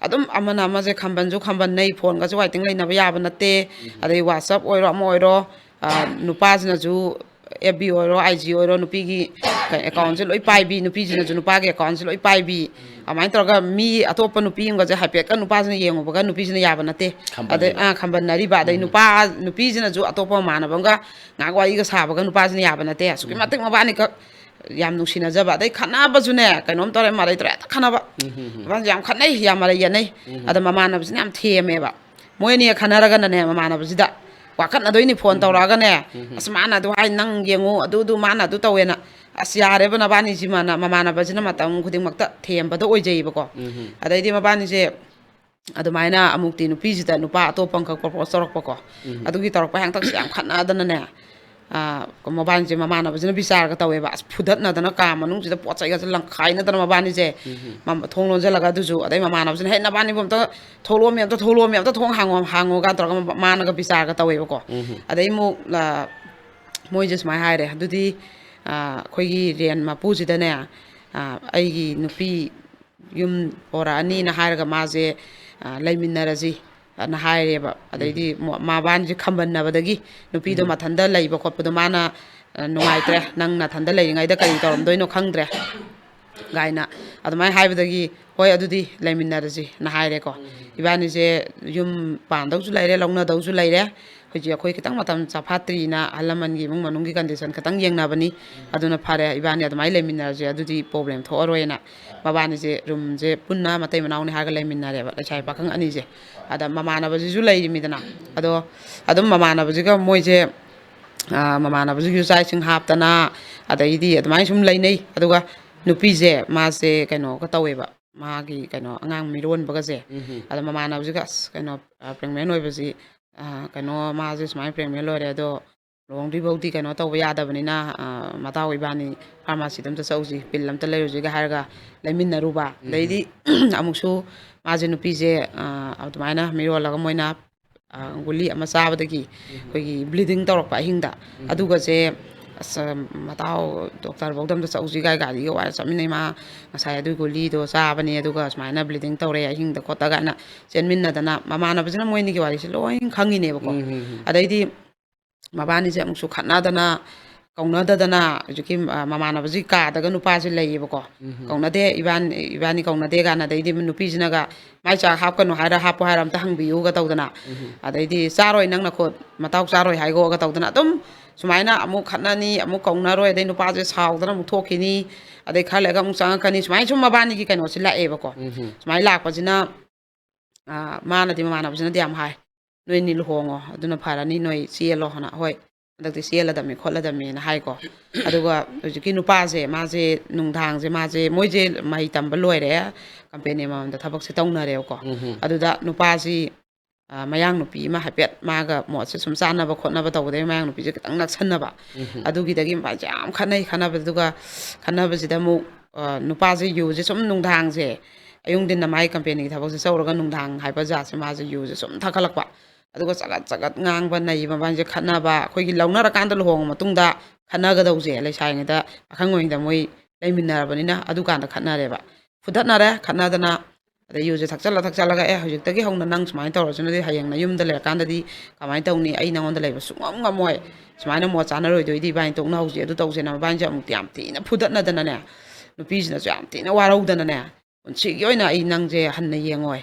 ꯑꯗꯨꯝ ꯑꯃꯅ ꯑꯃꯁꯦ ꯈꯝꯕꯟꯁꯨ ꯈꯝꯕꯟꯅꯩ, ꯐꯣꯟꯒꯁꯨ ꯋꯥꯏꯇꯤꯡ ꯂꯩꯅꯕ ꯌꯥꯕ ꯅꯠꯇꯦ꯫ ꯑꯗꯩ WhatsApp ꯑꯣꯏꯔꯣ, ꯑꯃ ꯑꯣꯏꯔꯣ, ꯑꯥ, ꯅꯨꯄꯥꯁꯤꯅꯁꯨ FB ꯑꯣꯏꯔꯣ, IG ꯑꯣꯏꯔꯣ, ꯅꯨꯄꯤꯒꯤ ꯑꯦꯀꯥꯎꯟꯁꯦ ꯂꯣꯏ ꯄꯥꯏꯕꯤ, ꯅꯨꯄꯤꯁꯤꯅꯁꯨ ꯅꯨꯄꯥꯒꯤ ꯑꯦꯀꯥꯎꯟꯁꯦ ꯂꯣꯏ ꯄꯥꯏꯕꯤ꯫ ꯑꯗꯨꯃꯥꯏꯅ ꯇꯧꯔꯒ ꯃꯤ ꯑꯇꯣꯞꯄ ꯅꯨꯄꯤ ꯑꯃꯒꯁꯦ ꯍꯥꯏꯐꯦꯠꯀ ꯅꯨꯄꯥꯁꯤꯅ ꯌꯦꯡꯉꯨꯕꯒ ꯅꯨꯄꯤꯁꯤꯅ ꯌꯥꯕ ꯅꯠꯇꯦ꯫ ꯈꯝꯕꯜꯂꯤꯕ꯫ ꯑꯗꯩ, ꯑꯥ, ꯈꯝꯕꯟꯅꯔꯤꯕ꯫ ꯑꯗꯩ ꯎꯝ꯫ ꯅꯨꯄꯥ, ꯅꯨꯄꯤꯁꯤꯅꯁꯨ ꯑꯇꯣꯞꯄ ꯃꯃꯥꯟꯅꯕ ꯑꯃꯒ ꯉꯥꯏꯍꯥꯛ ꯋꯥꯔꯤꯒ ꯁꯥꯕꯒ ꯅꯨꯄꯥꯁꯤꯅ ꯌꯥꯕ ꯅꯠꯇꯦ꯫ ꯑꯁꯨꯛꯀꯤ ꯎꯝ꯫ ꯃꯇꯤꯛ ꯃꯕꯥꯅꯤꯈꯛ ꯌꯥꯝ ꯅꯨꯡꯁꯤꯅꯖꯕ꯫ ꯑꯗꯩ ꯈꯠꯅꯕꯁꯨꯅꯦ, ꯀꯩꯅꯣꯝ ꯇꯧꯔꯦ, ꯃꯔꯩ ꯇꯧꯔꯦ, ꯍꯦꯛꯇ ꯈꯠꯅꯕ꯫ ꯎꯝ, ꯎꯝ, ꯎꯝ꯫ ꯃꯕꯥꯅꯤꯁꯦ ꯌꯥꯝ ꯈꯠꯅꯩ, ꯌꯥꯝ ꯃꯔꯩ ꯌꯦꯠꯅꯩ꯫ ꯎꯝ꯫ ꯑꯗ ꯃꯃꯥꯟꯅꯕꯁꯤꯅ ꯌꯥꯝ ꯊꯦꯝꯃꯦꯕ꯫ ꯃꯣꯏ ꯑꯅꯤ ꯈꯟꯅꯔꯒꯅꯅꯦ, ꯃꯃꯥꯟꯅꯕꯁꯤꯗ ꯋꯥꯀꯠꯅꯗꯣꯏꯅꯤ, ꯐꯣꯟ ꯎꯝ꯫ ꯇꯧꯔꯛꯑꯒꯅꯦ, ꯎꯝ꯫ "ꯑꯁ, ꯃꯥꯅ ꯑꯗꯨ ꯍꯥꯏ, ꯅꯪ ꯌꯦꯡꯉꯨ, ꯑꯗꯨꯗꯨ ꯃꯥꯅ ꯑꯗꯨ ꯇꯧꯋꯦꯅ"꯫ ꯑꯁ, ꯌꯥꯔꯦꯕ ꯅꯕꯥꯅꯤꯁꯤꯃꯅ, ꯃꯃꯥꯟꯅꯕꯁꯤꯅ ꯃꯇꯝ ꯈꯨꯗꯤꯡꯃꯛꯇ ꯊꯦꯝꯕꯗ ꯑꯣꯏꯖꯩꯕꯀꯣ꯫ ꯎꯝ꯫ ꯑꯗꯩꯗꯤ ꯃꯕꯥꯅꯤꯁꯦ ꯑꯗꯨꯃꯥꯏꯅ ꯑꯃꯨꯛꯇꯤ ꯅꯨꯄꯤꯁꯤꯗ ꯅꯨꯄꯥ ꯑꯇꯣꯞꯄ ꯑꯃꯈꯛ ꯄ꯭ꯔꯣꯄꯣꯁ ꯇꯧꯔꯛꯄꯀꯣ꯫ ꯎꯝ꯫ ꯑꯗꯨꯒꯤ ꯇꯧꯔꯛꯄ ꯍꯥꯛꯇꯛꯁꯦ ꯌꯥꯝ ꯈꯠꯅꯗꯅꯅꯦ, ꯑꯥ, ꯃꯕꯥꯅꯤꯁꯦ ꯃꯃꯥꯟꯅꯕꯁꯤꯅ ꯕꯤꯆꯥꯔꯒ ꯇꯧꯋꯦꯕ꯫ ꯑꯁ, ꯐꯨꯗꯠꯅꯗꯅ, ꯀꯥ ꯃꯅꯨꯡꯁꯤꯗ ꯄꯣꯠ ꯆꯩꯒꯁꯦ ꯂꯪꯈꯥꯏꯅꯗꯅ ꯃꯕꯥꯅꯤꯁꯦ, ꯎꯝ꯫ ꯃꯝ-, ꯊꯣꯡ ꯂꯣꯟꯁꯤꯜꯂꯒ, ꯑꯗꯨꯁꯨ, ꯑꯗꯩ ꯃꯃꯥꯟꯅꯕꯁꯤꯅ, "ꯍꯦ, ꯅꯕꯥꯅꯤꯕꯨ ꯑꯝꯇ ꯊꯣꯛꯂꯛꯑꯣꯃꯤ, ꯑꯝꯇ ꯊꯣꯡ ꯍꯥꯡꯉꯣ, ꯍꯥꯡꯉꯣꯒ" ꯇꯧꯔꯒ ꯃꯥꯅꯒ ꯕꯤꯆꯥꯔꯒ ꯇꯧꯋꯦꯕꯀꯣ꯫ ꯎꯝ꯫ ꯑꯗꯩ ꯑꯃꯨꯛ, ꯑꯥ, ꯃꯣꯏꯁꯦ ꯁꯨꯃꯥꯏꯅ ꯍꯥꯏꯔꯦ, "ꯑꯗꯨꯗꯤ, ꯑꯥ, ꯑꯩꯈꯣꯏꯒꯤ ꯔꯦꯟ ꯃꯄꯨꯁꯤꯗꯅꯦ, ꯑꯥ, ꯑꯩꯒꯤ ꯅꯨꯄꯤ ꯌꯨꯝ ꯄꯣꯔꯛꯑꯅꯤꯅ ꯍꯥꯏꯔꯒ ꯃꯥꯁꯦ, ꯑꯥ, ꯂꯩꯃꯤꯟꯅꯔꯁꯤ" ꯑꯅ ꯍꯥꯏꯔꯦꯕ꯫ ꯑꯗꯩꯗꯤ ꯎꯝ꯫ ꯃꯣ-, ꯃꯕꯥꯅꯤꯁꯦ ꯈꯝꯕꯟꯅꯕꯗꯒꯤ ꯅꯨꯄꯤꯗꯣ ꯎꯝ꯫ ꯃꯊꯟꯇ ꯂꯩꯕ ꯈꯣꯠꯄꯗꯣ ꯃꯥꯅ, ꯑ, "ꯅꯨꯡꯉꯥꯏꯇ꯭ꯔꯦ, ꯅꯪ ꯅꯊꯟꯇ ꯂꯩꯔꯤꯉꯩꯗ ꯀꯔꯤ ꯇꯧꯔꯝꯗꯣꯏꯅꯣ ꯈꯪꯗ꯭ꯔꯦ" ꯀꯥꯏꯅ ꯑꯗꯨꯃꯥꯏꯅ ꯍꯥꯏꯕꯗꯒꯤ, "ꯍꯣꯏ, ꯑꯗꯨꯗꯤ ꯂꯩꯃꯤꯟꯅꯔꯁꯤꯅ" ꯍꯥꯏꯔꯦꯀꯣ꯫ ꯎꯝ꯫ ꯏꯕꯥꯅꯤꯁꯦ ꯌꯨꯝ ꯄꯥꯟꯗꯧꯁꯨ ꯂꯩꯔꯦ, ꯂꯧꯅꯗꯧꯁꯨ ꯂꯩꯔꯦ꯫ ꯍꯧꯖꯤꯛ ꯑꯩꯈꯣꯏ ꯈꯤꯇꯪ ꯃꯇꯝ ꯆꯥꯐꯥꯠꯇ꯭ꯔꯤꯅ ꯑꯍꯜ ꯂꯃꯟꯒꯤ ꯏꯃꯨꯡ ꯃꯅꯨꯡꯒꯤ condition ꯈꯤꯇꯪ ꯌꯦꯡꯅꯕꯅꯤ, ꯑꯗꯨꯅ ꯐꯔꯦ, ꯏꯕꯥꯅꯤ ꯑꯗꯨꯃꯥꯏꯅ ꯂꯩꯃꯤꯟꯅꯔꯁꯦ, ꯑꯗꯨꯗꯤ problem ꯊꯣꯛꯑꯔꯣꯏꯅ ꯃꯕꯥꯅꯤꯁꯦ roomꯁꯦ ꯄꯨꯟꯅ ꯃꯇꯩ ꯃꯅꯥꯎꯅꯤ ꯍꯥꯏꯔꯒ ꯂꯩꯃꯤꯟꯅꯔꯦꯕ, ꯂꯩꯁꯥꯕꯤ ꯄꯥꯈꯪ ꯑꯅꯤꯁꯦ꯫ ꯑꯗ ꯃꯃꯥꯟꯅꯕꯁꯤꯁꯨ ꯂꯩꯔꯤꯃꯤꯗꯅ, ꯑꯗꯣ ꯑꯗꯨꯝ ꯃꯃꯥꯟꯅꯕꯁꯤꯒ ꯃꯣꯏꯁꯦ, ꯑ, ꯃꯃꯥꯟꯅꯕꯁꯤꯒꯤꯁꯨ ꯆꯥꯛ ꯏꯁꯤꯡ ꯍꯥꯞꯇꯅ, ꯑꯗꯩꯗꯤ ꯑꯗꯨꯃꯥꯏꯅ ꯁꯨꯝ ꯂꯩꯅꯩ꯫ ꯑꯗꯨꯒ ꯅꯨꯄꯤꯁꯦ ꯃꯥꯁꯦ ꯀꯩꯅꯣꯒ ꯇꯧꯋꯦꯕ, ꯃꯥꯒꯤ ꯀꯩꯅꯣ ꯑꯉꯥꯡ ꯃꯤꯔꯣꯟꯕꯒꯁꯦ꯫ ꯑꯗ ꯃꯃꯥꯟꯅꯕꯁꯤꯒ, "ꯑꯁ, ꯀꯩꯅꯣ, pregnant ꯑꯣꯏꯕꯁꯤ, ꯑ, ꯀꯩꯅꯣ, ꯃꯥꯁꯦ ꯁꯨꯃꯥꯏꯅ pregnant ꯑꯣꯏꯔꯦ, ꯑꯗꯣ ꯂꯨꯍꯣꯡꯗ꯭ꯔꯤꯐꯥꯎꯗꯤ ꯀꯩꯅꯣ ꯇꯧꯕ ꯌꯥꯗꯕꯅꯤꯅ, ꯑ, ꯃꯇꯥꯎ ꯏꯕꯥꯅꯤ pharmacyꯗ ꯑꯝꯇ ꯆꯧꯁꯤ, pill ꯑꯝꯇ ꯂꯩꯔꯨꯁꯤꯒ" ꯍꯥꯏꯔꯒ ꯂꯩꯃꯤꯟꯅꯔꯨꯕ꯫ ꯑꯗꯩꯗꯤ ꯑꯃꯨꯛꯁꯨ ꯃꯥꯁꯦ, ꯅꯨꯄꯤꯁꯦ, ꯑ, ꯑꯗꯨꯃꯥꯏꯅ ꯃꯤꯔꯣꯜꯂꯒ ꯃꯣꯏꯅ, ꯑ, ꯒꯨꯂꯤ ꯑꯃ ꯆꯥꯕꯗꯒꯤ ꯑꯩꯈꯣꯏꯒꯤ bleeding ꯇꯧꯔꯛꯄ ꯑꯍꯤꯡꯗ꯫ ꯑꯗꯨꯒꯁꯦ, ꯑꯁ, ꯃꯇꯥꯎ ꯗꯣꯛꯇꯔꯐꯧꯗ ꯑꯝꯇ ꯆꯧꯁꯤ ꯀꯥꯏ ꯒꯥꯔꯤꯒ ꯋꯥꯏꯔ ꯆꯠꯃꯤꯟꯅꯩ꯫ ꯃꯥ ꯉꯁꯥꯏ ꯑꯗꯨꯒꯤ ꯒꯨꯂꯤꯗꯣ ꯆꯥꯕꯅꯦ, ꯑꯗꯨꯒ ꯁꯨꯃꯥꯏꯅ bleeding ꯇꯧꯔꯦ ꯑꯍꯤꯡꯗ ꯈꯣꯠꯇ ꯀꯥꯏꯅ ꯆꯦꯟꯃꯤꯟꯅꯗꯅ, ꯃꯃꯥꯟꯅꯕꯁꯤꯅ ꯃꯣꯏ ꯑꯅꯤꯒꯤ ꯋꯥꯔꯤꯁꯦ ꯂꯣꯏ ꯈꯪꯉꯤꯅꯦꯕꯀꯣ꯫ ꯑꯗꯩꯗꯤ ꯃꯕꯥꯅꯤꯁꯦ ꯑꯃꯨꯛꯁꯨ ꯈꯠꯅꯗꯅ, ꯀꯧꯅꯗꯗꯅ, ꯍꯧꯖꯤꯛꯀꯤ, ꯑ, ꯃꯃꯥꯟꯅꯕꯁꯤ ꯀꯥꯗꯒ ꯅꯨꯄꯥꯁꯦ ꯂꯩꯌꯦꯕꯀꯣ꯫ "ꯀꯧꯅꯗꯦ, ꯏꯕꯥꯅꯤ, ꯏꯕꯥꯅꯤ ꯀꯧꯅꯗꯦ" ꯀꯥꯏꯅ, ꯑꯗꯩꯗꯤ ꯅꯨꯄꯤꯁꯤꯅꯒ, "ꯃꯥꯏ ꯆꯥꯛ ꯍꯥꯞꯀꯅꯨ ꯍꯥꯏꯔ ꯍꯥꯞꯄꯣ ꯍꯥꯏꯔ ꯑꯝꯇ ꯍꯪꯕꯤꯌꯨꯒ" ꯇꯧꯗꯅ, ꯑꯗꯩꯗꯤ, "ꯆꯥꯔꯣꯏ ꯅꯪ ꯅꯈꯨꯠ, ꯃꯇꯥꯎ ꯆꯥꯔꯣꯏ ꯍꯥꯏꯒꯣꯒ" ꯇꯧꯗꯅ, ꯑꯗꯨꯝ ꯁꯨꯃꯥꯏꯅ ꯑꯃꯨꯛ ꯈꯠꯅꯅꯤ, ꯑꯃꯨꯛ ꯀꯧꯅꯔꯣꯏ, ꯑꯗꯩ ꯅꯨꯄꯥꯁꯦ ꯁꯥꯎꯗꯅ ꯑꯃꯨꯛ ꯊꯣꯛꯈꯤꯅꯤ, ꯑꯗꯩ ꯈꯔ ꯂꯩꯔꯒ ꯑꯃꯨꯛ ꯆꯪꯉꯛꯀꯅꯤ, ꯁꯨꯃꯥꯏꯅ ꯁꯨꯝ ꯃꯕꯥꯅꯤꯒꯤ ꯀꯩꯅꯣꯁꯦ ꯂꯥꯛꯑꯦꯕꯀꯣ꯫ ꯁꯨꯃꯥꯏꯅ ꯂꯥꯛꯄꯁꯤꯅ, ꯑ, ꯃꯥꯅꯗꯤ, ꯃꯃꯥꯟꯅꯕꯁꯤꯅꯗꯤ ꯌꯥꯝ ꯍꯥꯏ, "ꯅꯣꯏꯅꯤ ꯂꯨꯍꯣꯡꯉꯣ, ꯑꯗꯨꯅ ꯐꯔꯅꯤ, ꯅꯣꯏ ꯆꯦꯜꯂꯣ" ꯍꯥꯏꯅ꯫ "ꯍꯣꯏ, ꯍꯟꯗꯛꯇꯤ ꯆꯦꯜꯂꯗꯕꯅꯤ ꯈꯣꯠꯂꯗꯕꯅꯤꯅ" ꯍꯥꯏꯀꯣ꯫ ꯑꯗꯨꯒ ꯍꯧꯖꯤꯛꯀꯤ ꯅꯨꯄꯥꯁꯦ, ꯃꯥꯁꯦ ꯅꯨꯡꯗꯥꯡꯁꯦ, ꯃꯥꯁꯦ, ꯃꯣꯏꯁꯦ ꯃꯍꯩ ꯇꯝꯕ ꯂꯣꯏꯔꯦ, company ꯑꯃꯃꯝꯗ ꯊꯕꯛꯁꯦ ꯇꯧꯅꯔꯦꯕꯀꯣ꯫ ꯑꯗꯨꯗ ꯅꯨꯄꯥꯁꯤ, ꯑ, ꯃꯌꯥꯡ ꯅꯨꯄꯤ ꯑꯃ ꯍꯥꯏꯐꯦꯠ ꯃꯥꯒ ꯃꯣꯠꯁꯦ ꯁꯨꯝ ꯆꯥꯟꯅꯕ ꯈꯣꯠꯅꯕ ꯇꯧꯕꯗꯒꯤ ꯃꯌꯥꯡ ꯅꯨꯄꯤꯁꯦ ꯈꯤꯇꯪ ꯅꯛꯁꯟꯅꯕ꯫ ꯑꯗꯨꯒꯤꯗꯒꯤ ꯃꯕꯥꯅꯤꯁꯦ ꯌꯥꯝ ꯈꯠꯅꯩ꯫ ꯈꯠꯅꯕꯗꯨꯒ, ꯈꯠꯅꯕꯁꯤꯗ ꯑꯃꯨꯛ, ꯑ, ꯅꯨꯄꯥꯁꯦ ꯌꯨꯁꯦ ꯁꯨꯝ ꯅꯨꯡꯗꯥꯡꯁꯦ, ꯑꯌꯨꯛ ꯅꯨꯡꯊꯤꯟꯅ ꯃꯥꯒꯤ companyꯒꯤ ꯊꯕꯛꯁꯦ ꯇꯧꯔꯒ ꯅꯨꯡꯗꯥꯡ ꯍꯥꯏꯕ ꯖꯥꯠꯁꯦ ꯃꯥꯁꯦ ꯌꯨꯁꯦ ꯁꯨꯝ ꯊꯛꯀꯠꯂꯛꯄ꯫ ꯑꯗꯨꯒ ꯆꯒꯠ ꯆꯒꯠ ꯉꯥꯡꯕ, ꯅꯩꯕ, ꯃꯕꯥꯅꯤꯁꯦ ꯈꯠꯅꯕ, ꯑꯩꯈꯣꯏꯒꯤ ꯂꯧꯅꯔꯀꯥꯟꯗ ꯂꯨꯍꯣꯡꯉ ꯃꯇꯨꯡꯗ ꯈꯠꯅꯒꯗꯧꯁꯦ, ꯂꯩꯁꯥꯔꯤꯉꯩꯗ, ꯄꯥꯈꯪ ꯑꯣꯏꯔꯤꯉꯩꯗ ꯃꯣꯏ ꯂꯩꯃꯤꯟꯅꯔꯕꯅꯤꯅ ꯑꯗꯨꯀꯥꯟꯗ ꯈꯠꯅꯔꯦꯕ꯫ ꯐꯨꯗꯠꯅꯔꯦ, ꯈꯠꯅꯗꯅ, ꯑꯗꯩ ꯌꯨꯁꯦ ꯊꯛꯆꯜꯂ ꯊꯛꯆꯜꯂꯒ, "ꯑꯦ, ꯍꯧꯖꯤꯛꯇꯒꯤ ꯍꯧꯅ ꯅꯪ ꯁꯨꯃꯥꯏꯅ ꯇꯧꯔꯁꯨ ꯅꯗꯤ ꯍꯌꯦꯡ ꯅꯌꯨꯝꯗ ꯂꯩꯔꯀꯥꯟꯗꯗꯤ ꯀꯃꯥꯏꯅ ꯇꯧꯅꯤ? ꯑꯩ ꯅꯉꯣꯟꯗ ꯂꯩꯕ ꯁꯨꯡꯉꯝ ꯉꯝꯃꯣꯏ꯫ ꯁꯨꯃꯥꯏꯅ ꯃꯣꯠ ꯆꯥꯅꯔꯣꯏꯗꯣꯏꯗꯤ ꯏꯕꯥꯅꯤ ꯇꯣꯛꯅꯍꯧꯁꯤ, ꯑꯗꯨ ꯇꯧꯁꯦꯅ" ꯃꯕꯥꯅꯤꯁꯦ ꯑꯃꯨꯛ ꯌꯥꯝ ꯊꯤꯅ ꯐꯨꯗꯠꯅꯗꯅꯅꯦ, ꯅꯨꯄꯤꯁꯤꯅꯁꯨ ꯌꯥꯝ ꯊꯤꯅ ꯋꯥꯔꯧꯗꯅꯅꯦ, "ꯄꯨꯟꯁꯤꯒꯤ ꯑꯣꯏꯅ ꯑꯩ ꯅꯪꯁꯦ ꯍꯟꯅ ꯌꯦꯡꯉꯣꯏ,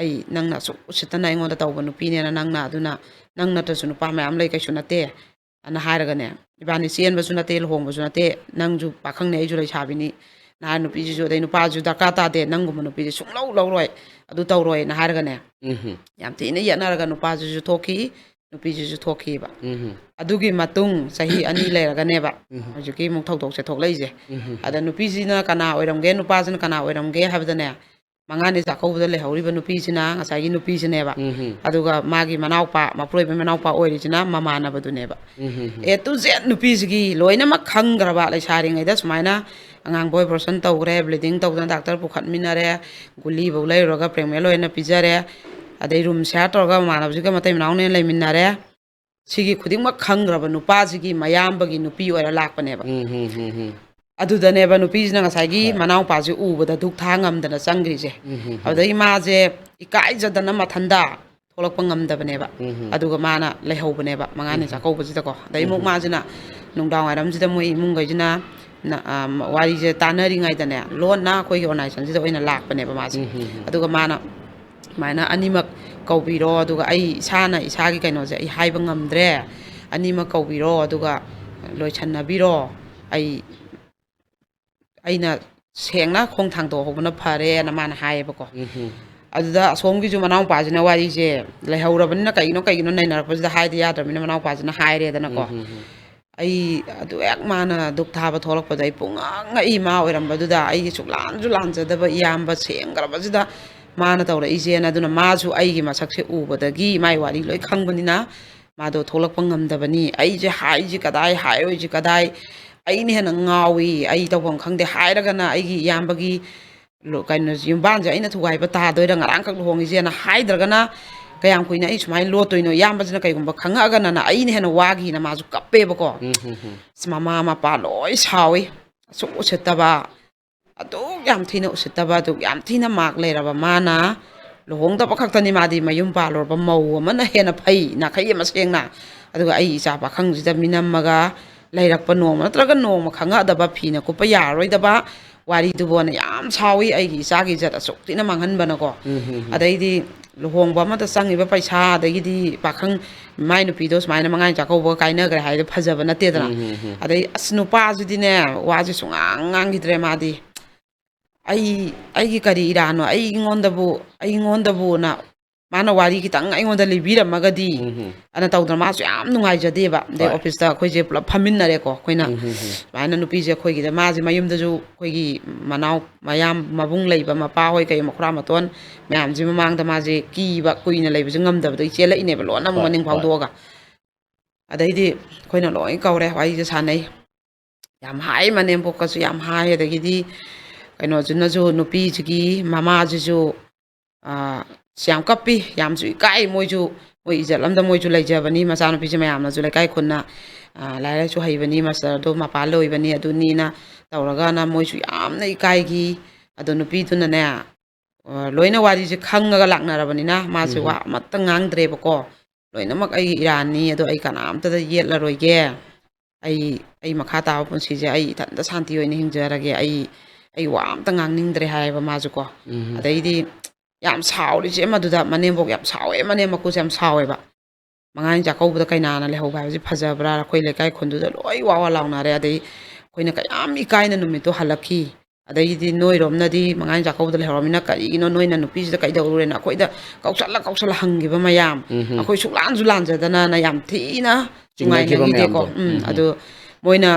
ꯑꯩ ꯅꯪꯅ ꯑꯁꯨꯛ ꯎꯁꯤꯠꯇꯅ ꯑꯩꯉꯣꯟꯗ ꯇꯧꯕ ꯅꯨꯄꯤꯅꯦꯅ ꯅꯪꯅ, ꯑꯗꯨꯅ ꯅꯪ ꯅꯠꯇ꯭ꯔꯁꯨ ꯅꯨꯄꯥ ꯃꯌꯥꯝ ꯂꯩ, ꯀꯩꯁꯨ ꯅꯠꯇꯦ ꯑꯅ ꯍꯥꯏꯔꯒꯅꯦ, ꯏꯕꯥꯅꯤ ꯆꯦꯟꯕꯁꯨ ꯅꯠꯇꯦ, ꯂꯨꯍꯣꯡꯕꯁꯨ ꯅꯠꯇꯦ, ꯅꯪꯁꯨ ꯄꯥꯈꯪꯅꯦ, ꯑꯩꯁꯨ ꯂꯩꯁꯥꯕꯤꯅꯤ ꯅ ꯍꯥꯏ ꯅꯨꯄꯤꯁꯤꯁꯨ, ꯑꯗꯩ ꯅꯨꯄꯥꯁꯨ ꯗꯔꯀꯥꯔ ꯇꯥꯗꯦ, ꯅꯪꯒꯨꯝꯕ ꯅꯨꯄꯤꯁꯦ ꯁꯨꯡꯂꯧ ꯂꯧꯔꯣꯏ, ꯑꯗꯨ ꯇꯧꯔꯣꯏꯅ ꯍꯥꯏꯔꯒꯅꯦ, ꯎꯝ ꯌꯥꯝ ꯊꯤꯅ ꯌꯦꯠꯅꯔꯒ ꯅꯨꯄꯥꯁꯤꯁꯨ ꯊꯣꯛꯈꯤ, ꯅꯨꯄꯤꯁꯤꯁꯨ ꯊꯣꯛꯈꯤꯕ꯫ ꯎꯝ ꯑꯗꯨꯒꯤ ꯃꯇꯨꯡ ꯆꯍꯤ ꯑꯅꯤ ꯂꯩꯔꯒꯅꯦꯕ ꯎꯝ ꯍꯧꯖꯤꯛꯀꯤ ꯑꯃꯨꯛ ꯊꯧꯗꯣꯛꯁꯦ ꯊꯣꯛꯂꯛꯏꯁꯦ꯫ ꯎꯝ ꯑꯗ ꯅꯨꯄꯤꯁꯤꯅ ꯀꯅꯥ ꯑꯣꯏꯔꯝꯒꯦ, ꯅꯨꯄꯥꯁꯤꯅ ꯀꯅꯥ ꯑꯣꯏꯔꯝꯒꯦ ꯍꯥꯏꯕꯗꯅꯦ, ꯃꯉꯥꯅꯤ ꯆꯥꯛꯀꯧꯕꯗ ꯂꯩꯍꯧꯔꯤꯕ ꯅꯨꯄꯤꯁꯤꯅ ꯉꯁꯥꯏꯒꯤ ꯅꯨꯄꯤꯁꯤꯅꯦꯕ꯫ ꯎꯝ ꯑꯗꯨꯒ ꯃꯥꯒꯤ ꯃꯅꯥꯎꯄꯥ, ꯃꯄꯨꯔꯣꯏꯕ ꯃꯅꯥꯎꯄꯥ ꯑꯣꯏꯔꯤꯁꯤꯅ ꯃꯃꯥꯟꯅꯕꯗꯨꯅꯦꯕ꯫ ꯎꯝ ꯑꯦ ꯇꯨ ꯖꯦꯠ ꯅꯨꯄꯤꯁꯤꯒꯤ ꯂꯣꯏꯅꯃꯛ ꯈꯪꯈ꯭ꯔꯕ, ꯂꯩꯁꯥꯔꯤꯉꯩꯗ ꯁꯨꯃꯥꯏꯅ ꯑꯉꯥꯡꯕ ꯑꯣꯄꯔꯦꯁꯟ ꯇꯧꯈ꯭ꯔꯦ, ꯕ꯭ꯂꯤꯗꯤꯡ ꯇꯧꯗꯅ ꯗꯥꯛꯇꯔ ꯄꯨꯈꯠꯃꯤꯟꯅꯔꯦ, ꯒꯨꯂꯤꯐꯧ ꯂꯩꯔꯨꯔꯒ ꯄ꯭ꯔꯦꯒꯅꯦꯟ ꯑꯣꯏꯅ ꯄꯤꯖꯔꯦ, ꯑꯗꯩ ꯔꯨꯝ ꯁꯤꯌꯥꯔ ꯇꯧꯔꯒ ꯃꯃꯥꯟꯅꯕꯁꯤꯒ ꯃꯇꯩ ꯃꯅꯥꯎꯅꯦꯅ ꯂꯩꯃꯤꯟꯅꯔꯦ꯫ ꯁꯤꯒꯤ ꯈꯨꯗꯤꯡꯃꯛ ꯈꯪꯈ꯭ꯔꯕ ꯅꯨꯄꯥꯁꯤꯒꯤ ꯃꯌꯥꯝꯕꯒꯤ ꯅꯨꯄꯤ ꯑꯣꯏꯔ ꯂꯥꯛꯄꯅꯦꯕ꯫ ꯎꯝ ꯎꯝ ꯎꯝ ꯎꯝ ꯑꯗꯨꯗꯅꯦꯕ ꯅꯨꯄꯤꯁꯤꯅ ꯉꯁꯥꯏꯒꯤ ꯍꯣꯏ꯫ ꯃꯅꯥꯎꯄꯥꯁꯤ ꯎꯕꯗ ꯗꯨꯛ ꯊꯥ ꯉꯝꯗꯅ ꯆꯪꯈ꯭ꯔꯤꯁꯦ꯫ ꯎꯝ ꯎꯝ ꯎꯝ ꯑꯗꯨꯗꯒꯤ ꯃꯥꯁꯦ ꯏꯀꯥꯏꯖꯗꯅ ꯃꯊꯟꯗ ꯊꯣꯛꯂꯛꯄ ꯉꯝꯗꯕꯅꯦꯕ꯫ ꯎꯝ ꯎꯝ ꯑꯗꯨꯒ ꯃꯥꯅ ꯂꯩꯍꯧꯕꯅꯦꯕ ꯃꯉꯥꯅꯤ ꯎꯝ ꯎꯝ ꯆꯥꯛꯀꯧꯕꯁꯤꯗꯀꯣ꯫ ꯑꯗꯩ ꯎꯝ ꯑꯃꯨꯛ ꯎꯝ ꯃꯥꯁꯤꯅ ꯅꯨꯡꯗꯥꯡ ꯋꯥꯏꯔꯝꯁꯤꯗ ꯃꯣꯏ ꯏꯃꯨꯡꯈꯩꯁꯤꯅ ꯅ-, ꯑ, ꯋꯥꯔꯤꯁꯦ ꯇꯥꯟꯅꯔꯤꯉꯩꯗꯅꯦ, ꯂꯣꯟꯅ ꯑꯩꯈꯣꯏꯒꯤ ꯑꯣꯔꯒꯅꯥꯏꯖꯦꯁꯟꯁꯤꯗ ꯑꯣꯏꯅ ꯂꯥꯛꯄꯅꯦꯕ ꯃꯥꯁꯦ꯫ ꯎꯝ ꯎꯝ ꯎꯝ ꯑꯗꯨꯒ ꯃꯥꯅ ꯁꯨꯃꯥꯏꯅ ꯑꯅꯤꯃꯛ ꯀꯧꯕꯤꯔꯣ, ꯑꯗꯨꯒ ꯑꯩ ꯏꯁꯥꯅ ꯏꯁꯥꯒꯤ ꯀꯩꯅꯣꯁꯦ ꯑꯩ ꯍꯥꯏꯕ ꯉꯝꯗ꯭ꯔꯦ, ꯑꯅꯤꯃꯛ ꯀꯧꯕꯤꯔꯣ, ꯑꯗꯨꯒ ꯂꯣꯏꯁꯟꯅꯕꯤꯔꯣ, ꯑꯩ, ꯑꯩꯅ ꯁꯦꯡꯅ ꯈꯣꯡ ꯊꯥꯡꯗꯣꯛꯍꯧꯕꯅ ꯐꯔꯦꯅ ꯃꯥꯅ ꯍꯥꯏꯌꯦꯕꯀꯣ꯫ ꯎꯝ ꯎꯝ ꯑꯗꯨꯗ ꯑꯁꯣꯝꯒꯤꯁꯨ ꯃꯅꯥꯎꯄꯥꯁꯤꯅ ꯋꯥꯔꯤꯁꯦ ꯂꯩꯍꯧꯔꯕꯅꯤꯅ ꯀꯩꯒꯤꯅꯣ ꯀꯩꯒꯤꯅꯣ ꯅꯩꯅꯔꯛꯄꯁꯤꯗ ꯍꯥꯏꯗꯤ ꯌꯥꯗ꯭ꯔꯕꯅꯤꯅ ꯃꯅꯥꯎꯄꯥꯁꯤꯅ ꯍꯥꯏꯔꯦꯗꯅꯀꯣ꯫ ꯎꯝ ꯎꯝ ꯎꯝ ꯑꯩ ꯑꯗꯨ ꯍꯦꯛ ꯃꯥꯅ ꯗꯨꯛ ꯊꯥꯕ ꯊꯣꯛꯂꯛꯄꯗ ꯑꯩ ꯄꯨꯡꯉꯛ ꯉꯛꯏ, ꯃꯥ ꯑꯣꯏꯔꯝꯕꯗꯨꯗ ꯑꯩꯒꯤ ꯁꯨꯛꯂꯥꯟꯁꯨ ꯂꯥꯟꯖꯗꯕ ꯏꯌꯥꯝꯕ ꯁꯦꯡꯈ꯭ꯔꯕꯁꯤꯗ ꯃꯥꯅ ꯇꯧꯔꯛꯏꯁꯦꯅ꯫ ꯑꯗꯨꯅ ꯃꯥꯁꯨ ꯑꯩꯒꯤ ꯃꯁꯛꯁꯦ ꯎꯕꯗꯒꯤ ꯃꯥꯏ ꯋꯥꯔꯤ ꯂꯣꯏ ꯈꯪꯕꯅꯤꯅ ꯃꯥꯗꯣ ꯊꯣꯛꯂꯛꯄ ꯉꯝꯗꯕꯅꯤ꯫ ꯑꯩꯁꯦ ꯍꯥꯏꯁꯤ ꯀꯗꯥꯏ, ꯍꯥꯏꯔꯣꯏꯁꯤ ꯀꯗꯥꯏ, ꯑꯩꯅ ꯍꯦꯟꯅ ꯉꯥꯎꯏ, ꯑꯩ ꯇꯧꯐꯝ ꯈꯪꯗꯦ꯫ ꯍꯥꯏꯔꯒꯅ ꯑꯩꯒꯤ ꯏꯌꯥꯝꯕꯒꯤ ꯂꯨ-, ꯀꯩꯅꯣꯁꯦ, ꯌꯨꯝꯕꯥꯟꯁꯦ ꯑꯩꯅ ꯊꯨꯒꯥꯏꯕ ꯇꯥꯗꯣꯏꯔꯥ? ꯉꯔꯥꯡꯈꯛ ꯂꯨꯍꯣꯡꯉꯤꯁꯦꯅ ꯍꯥꯏꯗ꯭ꯔꯒꯅ ꯀꯌꯥꯝ ꯀꯨꯏꯅ ꯑꯩ ꯁꯨꯃꯥꯏꯅ ꯂꯣꯠꯇꯣꯏꯅꯣ? ꯏꯌꯥꯝꯕꯁꯤꯅ ꯀꯩꯒꯨꯝꯕ ꯈꯪꯉꯛꯑꯒꯅꯅ ꯑꯩꯅ ꯍꯦꯟꯅ ꯋꯥꯈꯤꯅ ꯃꯥꯁꯨ ꯀꯞꯄꯦꯕꯀꯣ꯫ ꯎꯝ, ꯎꯝ, ꯎꯝ꯫ ꯑꯁ, ꯃꯃꯥ ꯃꯄꯥ ꯂꯣꯏ ꯁꯥꯎꯏ꯫ ꯑꯁꯨꯛ ꯎꯁꯤꯠꯇꯕ, ꯑꯗꯨꯛ ꯌꯥꯝ ꯊꯤꯅ ꯎꯁꯤꯠꯇꯕ, ꯑꯗꯨꯛ ꯌꯥꯝ ꯊꯤꯅ ꯃꯥꯛ ꯂꯩꯔꯕ ꯃꯥꯅ ꯂꯨꯍꯣꯡꯗꯕ ꯈꯛꯇꯅꯤ, ꯃꯥꯗꯤ ꯃꯌꯨꯝ ꯄꯥꯜꯂꯨꯔꯕ ꯃꯧ ꯑꯃꯅ ꯍꯦꯟꯅ ꯐꯩ, ꯅꯥꯈꯩ ꯑꯃ ꯁꯦꯡꯅ꯫ ꯑꯗꯨꯒ ꯑꯩ ꯏꯆꯥ ꯄꯥꯈꯪꯁꯤꯗ ꯃꯤꯅꯝꯃꯒ ꯂꯩꯔꯛꯄ, ꯅꯣꯡꯃ ꯅꯠꯇ꯭ꯔꯒ ꯅꯣꯡꯃ ꯈꯪꯉꯛꯑꯗꯕ, ꯐꯤꯅ ꯀꯨꯞꯄ ꯌꯥꯔꯔꯣꯏꯗꯕ, ꯋꯥꯔꯤꯗꯨꯕꯣꯅ ꯌꯥꯝ ꯁꯥꯎꯏ, ꯑꯩꯒꯤ ꯏꯆꯥꯒꯤ ꯏꯖꯠ ꯑꯁꯨꯛ ꯊꯤꯅ ꯃꯥꯡꯍꯟꯕꯅꯀꯣ꯫ ꯎꯝ, ꯍꯝ, ꯍꯝ꯫ ꯑꯗꯩꯗꯤ ꯂꯨꯍꯣꯡꯕ ꯑꯃꯗ ꯆꯪꯉꯤꯕ ꯄꯩꯁꯥ, ꯑꯗꯒꯤꯗꯤ ꯄꯥꯈꯪ ꯃꯥꯏ ꯅꯨꯄꯤꯗꯣ ꯁꯨꯃꯥꯏꯅ ꯃꯉꯥꯅꯤ ꯆꯥꯛꯀꯧꯕꯒ ꯀꯥꯏꯅꯈ꯭ꯔꯦ ꯍꯥꯏꯗꯣ ꯐꯖꯕ ꯅꯠꯇꯦꯗꯅ꯫ ꯎꯝ, ꯍꯝ, ꯍꯝ꯫ ꯑꯗꯩ ꯑꯁ ꯅꯨꯄꯥꯁꯤꯗꯤꯅꯦ, ꯋꯥꯁꯦ ꯁꯨꯡꯉꯥꯡ ꯉꯥꯡꯈꯤꯗ꯭ꯔꯦ ꯃꯥꯗꯤ꯫ "ꯑꯩ, ꯑꯩꯒꯤ ꯀꯔꯤ ꯏꯔꯥꯟꯅꯣ? ꯑꯩꯉꯣꯟꯗꯕꯨ, ꯑꯩꯉꯣꯟꯗꯕꯨꯅ ꯃꯥꯅ ꯋꯥꯔꯤ ꯈꯤꯇꯪ ꯑꯩꯉꯣꯟꯗ ꯂꯤꯕꯤꯔꯝꯃꯒꯗꯤ", ꯎꯝ, ꯍꯝ꯫ ꯑꯅ ꯇꯧꯗꯅ ꯃꯥꯁꯨ ꯌꯥꯝ ꯅꯨꯡꯉꯥꯏꯖꯗꯦꯕ꯫ ꯑꯗꯩ ꯍꯣꯏ꯫ ꯑꯣꯐꯤꯁꯇ ꯑꯩꯈꯣꯏꯁꯦ ꯄꯨꯂꯞ ꯐꯝꯃꯤꯟꯅꯔꯦꯀꯣ꯫ ꯑꯩꯈꯣꯏꯅ ꯎꯝ, ꯍꯝ, ꯍꯝ꯫ ꯁꯨꯃꯥꯏꯅ ꯅꯨꯄꯤꯁꯦ ꯑꯩꯈꯣꯏꯒꯤꯗ, ꯃꯥꯁꯦ ꯃꯌꯨꯝꯗꯁꯨ ꯑꯩꯈꯣꯏꯒꯤ ꯃꯅꯥꯎ ꯃꯌꯥꯝ ꯃꯕꯨꯡ ꯂꯩꯕ ꯃꯄꯥ ꯍꯣꯏ ꯀꯩ ꯃꯈꯨꯔꯥ ꯃꯇꯣꯟ ꯃꯌꯥꯝꯁꯤ ꯃꯃꯥꯡꯗ ꯃꯥꯁꯦ ꯀꯤꯕ, ꯀꯨꯏꯅ ꯂꯩꯕꯁꯨ ꯉꯝꯗꯕꯗꯒꯤ ꯆꯦꯜꯂꯛꯏꯅꯦꯕ ꯂꯣꯟꯅ ꯑꯃꯨꯛ ꯍꯣꯏ, ꯃꯅꯤꯡ ꯍꯣꯏ꯫ ꯐꯥꯎꯗꯣꯛꯑꯒ꯫ ꯑꯗꯩꯗꯤ ꯑꯩꯈꯣꯏꯅ ꯂꯣꯏ ꯀꯧꯔꯦ, ꯋꯥꯔꯤꯁꯦ ꯁꯥꯟꯅꯩ꯫ ꯌꯥꯝ ꯍꯥꯏ, ꯃꯅꯦꯝꯕꯣꯛꯀꯁꯨ ꯌꯥꯝ ꯍꯥꯏ, ꯑꯗꯒꯤꯗꯤ ꯀꯩꯅꯣꯁꯤꯅꯁꯨ, ꯅꯨꯄꯤꯁꯤꯒꯤ ꯃꯃꯥꯁꯤꯁꯨ, ꯑ, ꯁꯤ ꯌꯥꯝ ꯀꯞꯄꯤ, ꯌꯥꯝꯁꯨ ꯏꯀꯥꯏ꯫ ꯃꯣꯏꯁꯨ, ꯃꯣꯏ ꯏꯖꯠ ꯑꯝꯗ ꯃꯣꯏꯁꯨ ꯂꯩꯖꯕꯅꯤ, ꯃꯆꯥꯅꯨꯄꯤꯁꯦ ꯃꯌꯥꯝꯅꯁꯨ ꯂꯩꯀꯥꯏ ꯈꯨꯟꯅ, ꯑ, ꯂꯥꯏꯔꯤꯛ ꯂꯥꯏꯁꯨ ꯍꯩꯕꯅꯤ, ꯃꯥꯁꯇꯔꯗꯣ ꯃꯄꯥꯟ ꯂꯣꯏꯕꯅꯤ, ꯑꯗꯨꯅꯤꯅ ꯇꯧꯔꯒꯅ ꯃꯣꯏꯁꯨ ꯌꯥꯝꯅ ꯏꯀꯥꯏꯈꯤ꯫ ꯑꯗꯣ ꯅꯨꯄꯤꯗꯨꯅꯅꯦ, ꯑ, ꯂꯣꯏꯅ ꯋꯥꯔꯤꯁꯦ ꯈꯪꯉꯒ ꯂꯥꯛꯅꯔꯕꯅꯤꯅ ꯃꯥꯁꯦ ꯎꯝ꯫ ꯋꯥ ꯑꯃꯠꯇ ꯉꯥꯡꯗ꯭ꯔꯦꯕꯀꯣ꯫ "ꯂꯣꯏꯅꯃꯛ ꯑꯩꯒꯤ ꯏꯔꯥꯟꯅꯤ, ꯑꯗꯣ ꯑꯩ ꯀꯅꯥꯝꯇꯗ ꯌꯦꯠꯂꯔꯣꯏꯒꯦ꯫ ꯑꯩ, ꯑꯩ ꯃꯈꯥ ꯇꯥꯕ ꯄꯨꯟꯁꯤꯁꯦ ꯑꯩ ꯏꯊꯟꯇ ꯁꯥꯟꯇꯤ ꯑꯣꯏꯅ ꯍꯤꯡꯖꯔꯒꯦ꯫ ꯑꯩ, ꯑꯩ ꯋꯥ ꯑꯝꯇ ꯉꯥꯡꯅꯤꯡꯗ꯭ꯔꯦ", ꯍꯥꯏꯌꯦꯕ ꯃꯥꯁꯨꯀꯣ꯫ ꯎꯝ꯫ ꯑꯗꯩꯗꯤ ꯌꯥꯝ ꯁꯥꯎꯔꯤꯁꯦ ꯃꯗꯨꯗ, ꯃꯅꯦꯝꯕꯣꯛ ꯌꯥꯝ ꯁꯥꯎꯋꯦ, ꯃꯅꯦꯝ ꯃꯀꯨꯁꯦ ꯌꯥꯝ ꯁꯥꯎꯋꯦꯕ꯫ "ꯃꯉꯥꯅꯤ ꯆꯥꯛꯀꯧꯕꯗ ꯀꯩꯅꯥꯅ ꯂꯩꯍꯧꯕ ꯍꯥꯏꯕꯁꯤ ꯐꯖꯕ꯭ꯔꯥ? ꯑꯩꯈꯣꯏ ꯂꯩꯀꯥꯏ ꯈꯨꯟꯗꯨꯗ ꯂꯣꯏ ꯋꯥ ꯋꯥ ꯂꯥꯎꯅꯔꯦ꯫ ꯑꯗꯩ ꯑꯩꯈꯣꯏꯅ ꯀꯌꯥꯝ ꯏꯀꯥꯏꯅ ꯅꯨꯃꯤꯠꯇꯣ ꯍꯜꯂꯛꯈꯤ꯫ ꯑꯗꯩꯗꯤ ꯅꯣꯏꯔꯣꯝꯅꯗꯤ ꯃꯉꯥꯅꯤ ꯆꯥꯛꯀꯧꯕꯗ ꯂꯩꯍꯧꯔꯃꯤꯅ ꯀꯔꯤꯒꯤꯅꯣ ꯅꯣꯏꯅ ꯅꯨꯄꯤꯁꯤꯗ ꯀꯩꯗꯧꯔꯨꯔꯦꯅ?" ꯑꯩꯈꯣꯏꯗ ꯀꯧꯁꯜꯂ ꯀꯧꯁꯜꯂ ꯍꯪꯈꯤꯕ ꯃꯌꯥꯝ, ꯎꯝ꯫ ꯑꯩꯈꯣꯏ ꯁꯨꯛꯂꯥꯟꯁꯨ ꯂꯥꯟꯖꯗꯅꯅ ꯌꯥꯝ ꯊꯤꯅ ꯆꯤꯡꯅꯈꯤꯕ ꯅꯨꯡꯉꯥꯏꯅꯈꯤꯗꯦꯀꯣ꯫ ꯃꯌꯥꯝꯗꯣ꯫ ꯎꯝ, ꯎꯝ, ꯎꯝ꯫ ꯑꯗꯨ ꯃꯣꯏꯅ,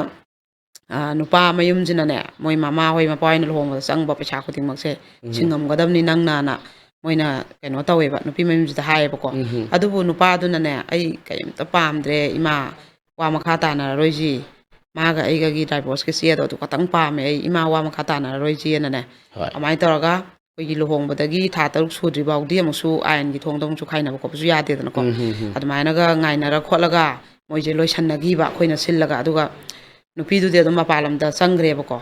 ꯑ, ꯅꯨꯄꯥ ꯃꯌꯨꯝꯁꯤꯅꯅꯦ, ꯃꯣꯏ ꯃꯃꯥ ꯍꯣꯏ ꯃꯄꯥ ꯍꯣꯏꯅ ꯂꯨꯍꯣꯡꯕꯗ ꯆꯪꯕ ꯄꯩꯁꯥ ꯈꯨꯗꯤꯡꯃꯛꯁꯦ ꯎꯝ꯫ ꯁꯤꯡꯉꯝꯒꯗꯕꯅꯤ ꯅꯪꯅꯅ ꯃꯣꯏꯅ ꯀꯩꯅꯣ ꯇꯧꯋꯦꯕ, ꯅꯨꯄꯤ ꯃꯌꯨꯝꯁꯤꯗ ꯍꯥꯏꯌꯦꯕꯀꯣ꯫ ꯎꯝ, ꯎꯝ꯫ ꯑꯗꯨꯕꯨ ꯅꯨꯄꯥꯗꯨꯅꯅꯦ, "ꯑꯩ ꯀꯔꯤꯝꯇ ꯄꯥꯝꯗ꯭ꯔꯦ ꯏꯃꯥ, ꯋꯥ ꯃꯈꯥ ꯇꯥꯅꯔꯔꯣꯏꯁꯤ꯫ ꯃꯥꯒ ꯑꯩꯒꯒꯤ divorceꯀꯤ ꯆꯦꯗꯣ ꯑꯗꯨ ꯈꯛꯇꯪ ꯄꯥꯝꯃꯦ꯫ ꯑꯩ ꯏꯃꯥ ꯋꯥ ꯃꯈꯥ ꯇꯥꯅꯔꯔꯣꯏꯁꯤꯅꯅꯦ"꯫ ꯍꯣꯏ꯫ ꯑꯗꯨꯃꯥꯏꯅ ꯇꯧꯔꯒ ꯑꯩꯈꯣꯏꯒꯤ ꯂꯨꯍꯣꯡꯕꯗꯒꯤ ꯊꯥ ꯇꯔꯨꯛ ꯁꯨꯗ꯭ꯔꯤ ꯐꯥꯎꯗꯤ ꯑꯃꯨꯛꯁꯨ ꯑꯥꯏꯟꯒꯤ ꯊꯣꯡꯗ ꯑꯃꯨꯛꯁꯨ ꯈꯥꯏꯅꯕ ꯈꯣꯠꯄꯁꯨ ꯌꯥꯗꯦꯗꯅꯀꯣ꯫ ꯎꯝ, ꯎꯝ, ꯎꯝ꯫ ꯑꯗꯨꯃꯥꯏꯅꯒ ꯉꯥꯏꯅꯔ ꯈꯣꯠꯂꯒ ꯃꯣꯏꯁꯦ ꯂꯣꯏꯁꯟꯅꯈꯤꯕ ꯑꯩꯈꯣꯏꯅ ꯁꯤꯜꯂꯒ꯫ ꯑꯗꯨꯒ ꯅꯨꯄꯤꯗꯨꯗꯤ ꯑꯗꯨꯝ ꯃꯄꯥꯟ ꯂꯝꯗ ꯆꯪꯈ꯭ꯔꯦꯕꯀꯣ꯫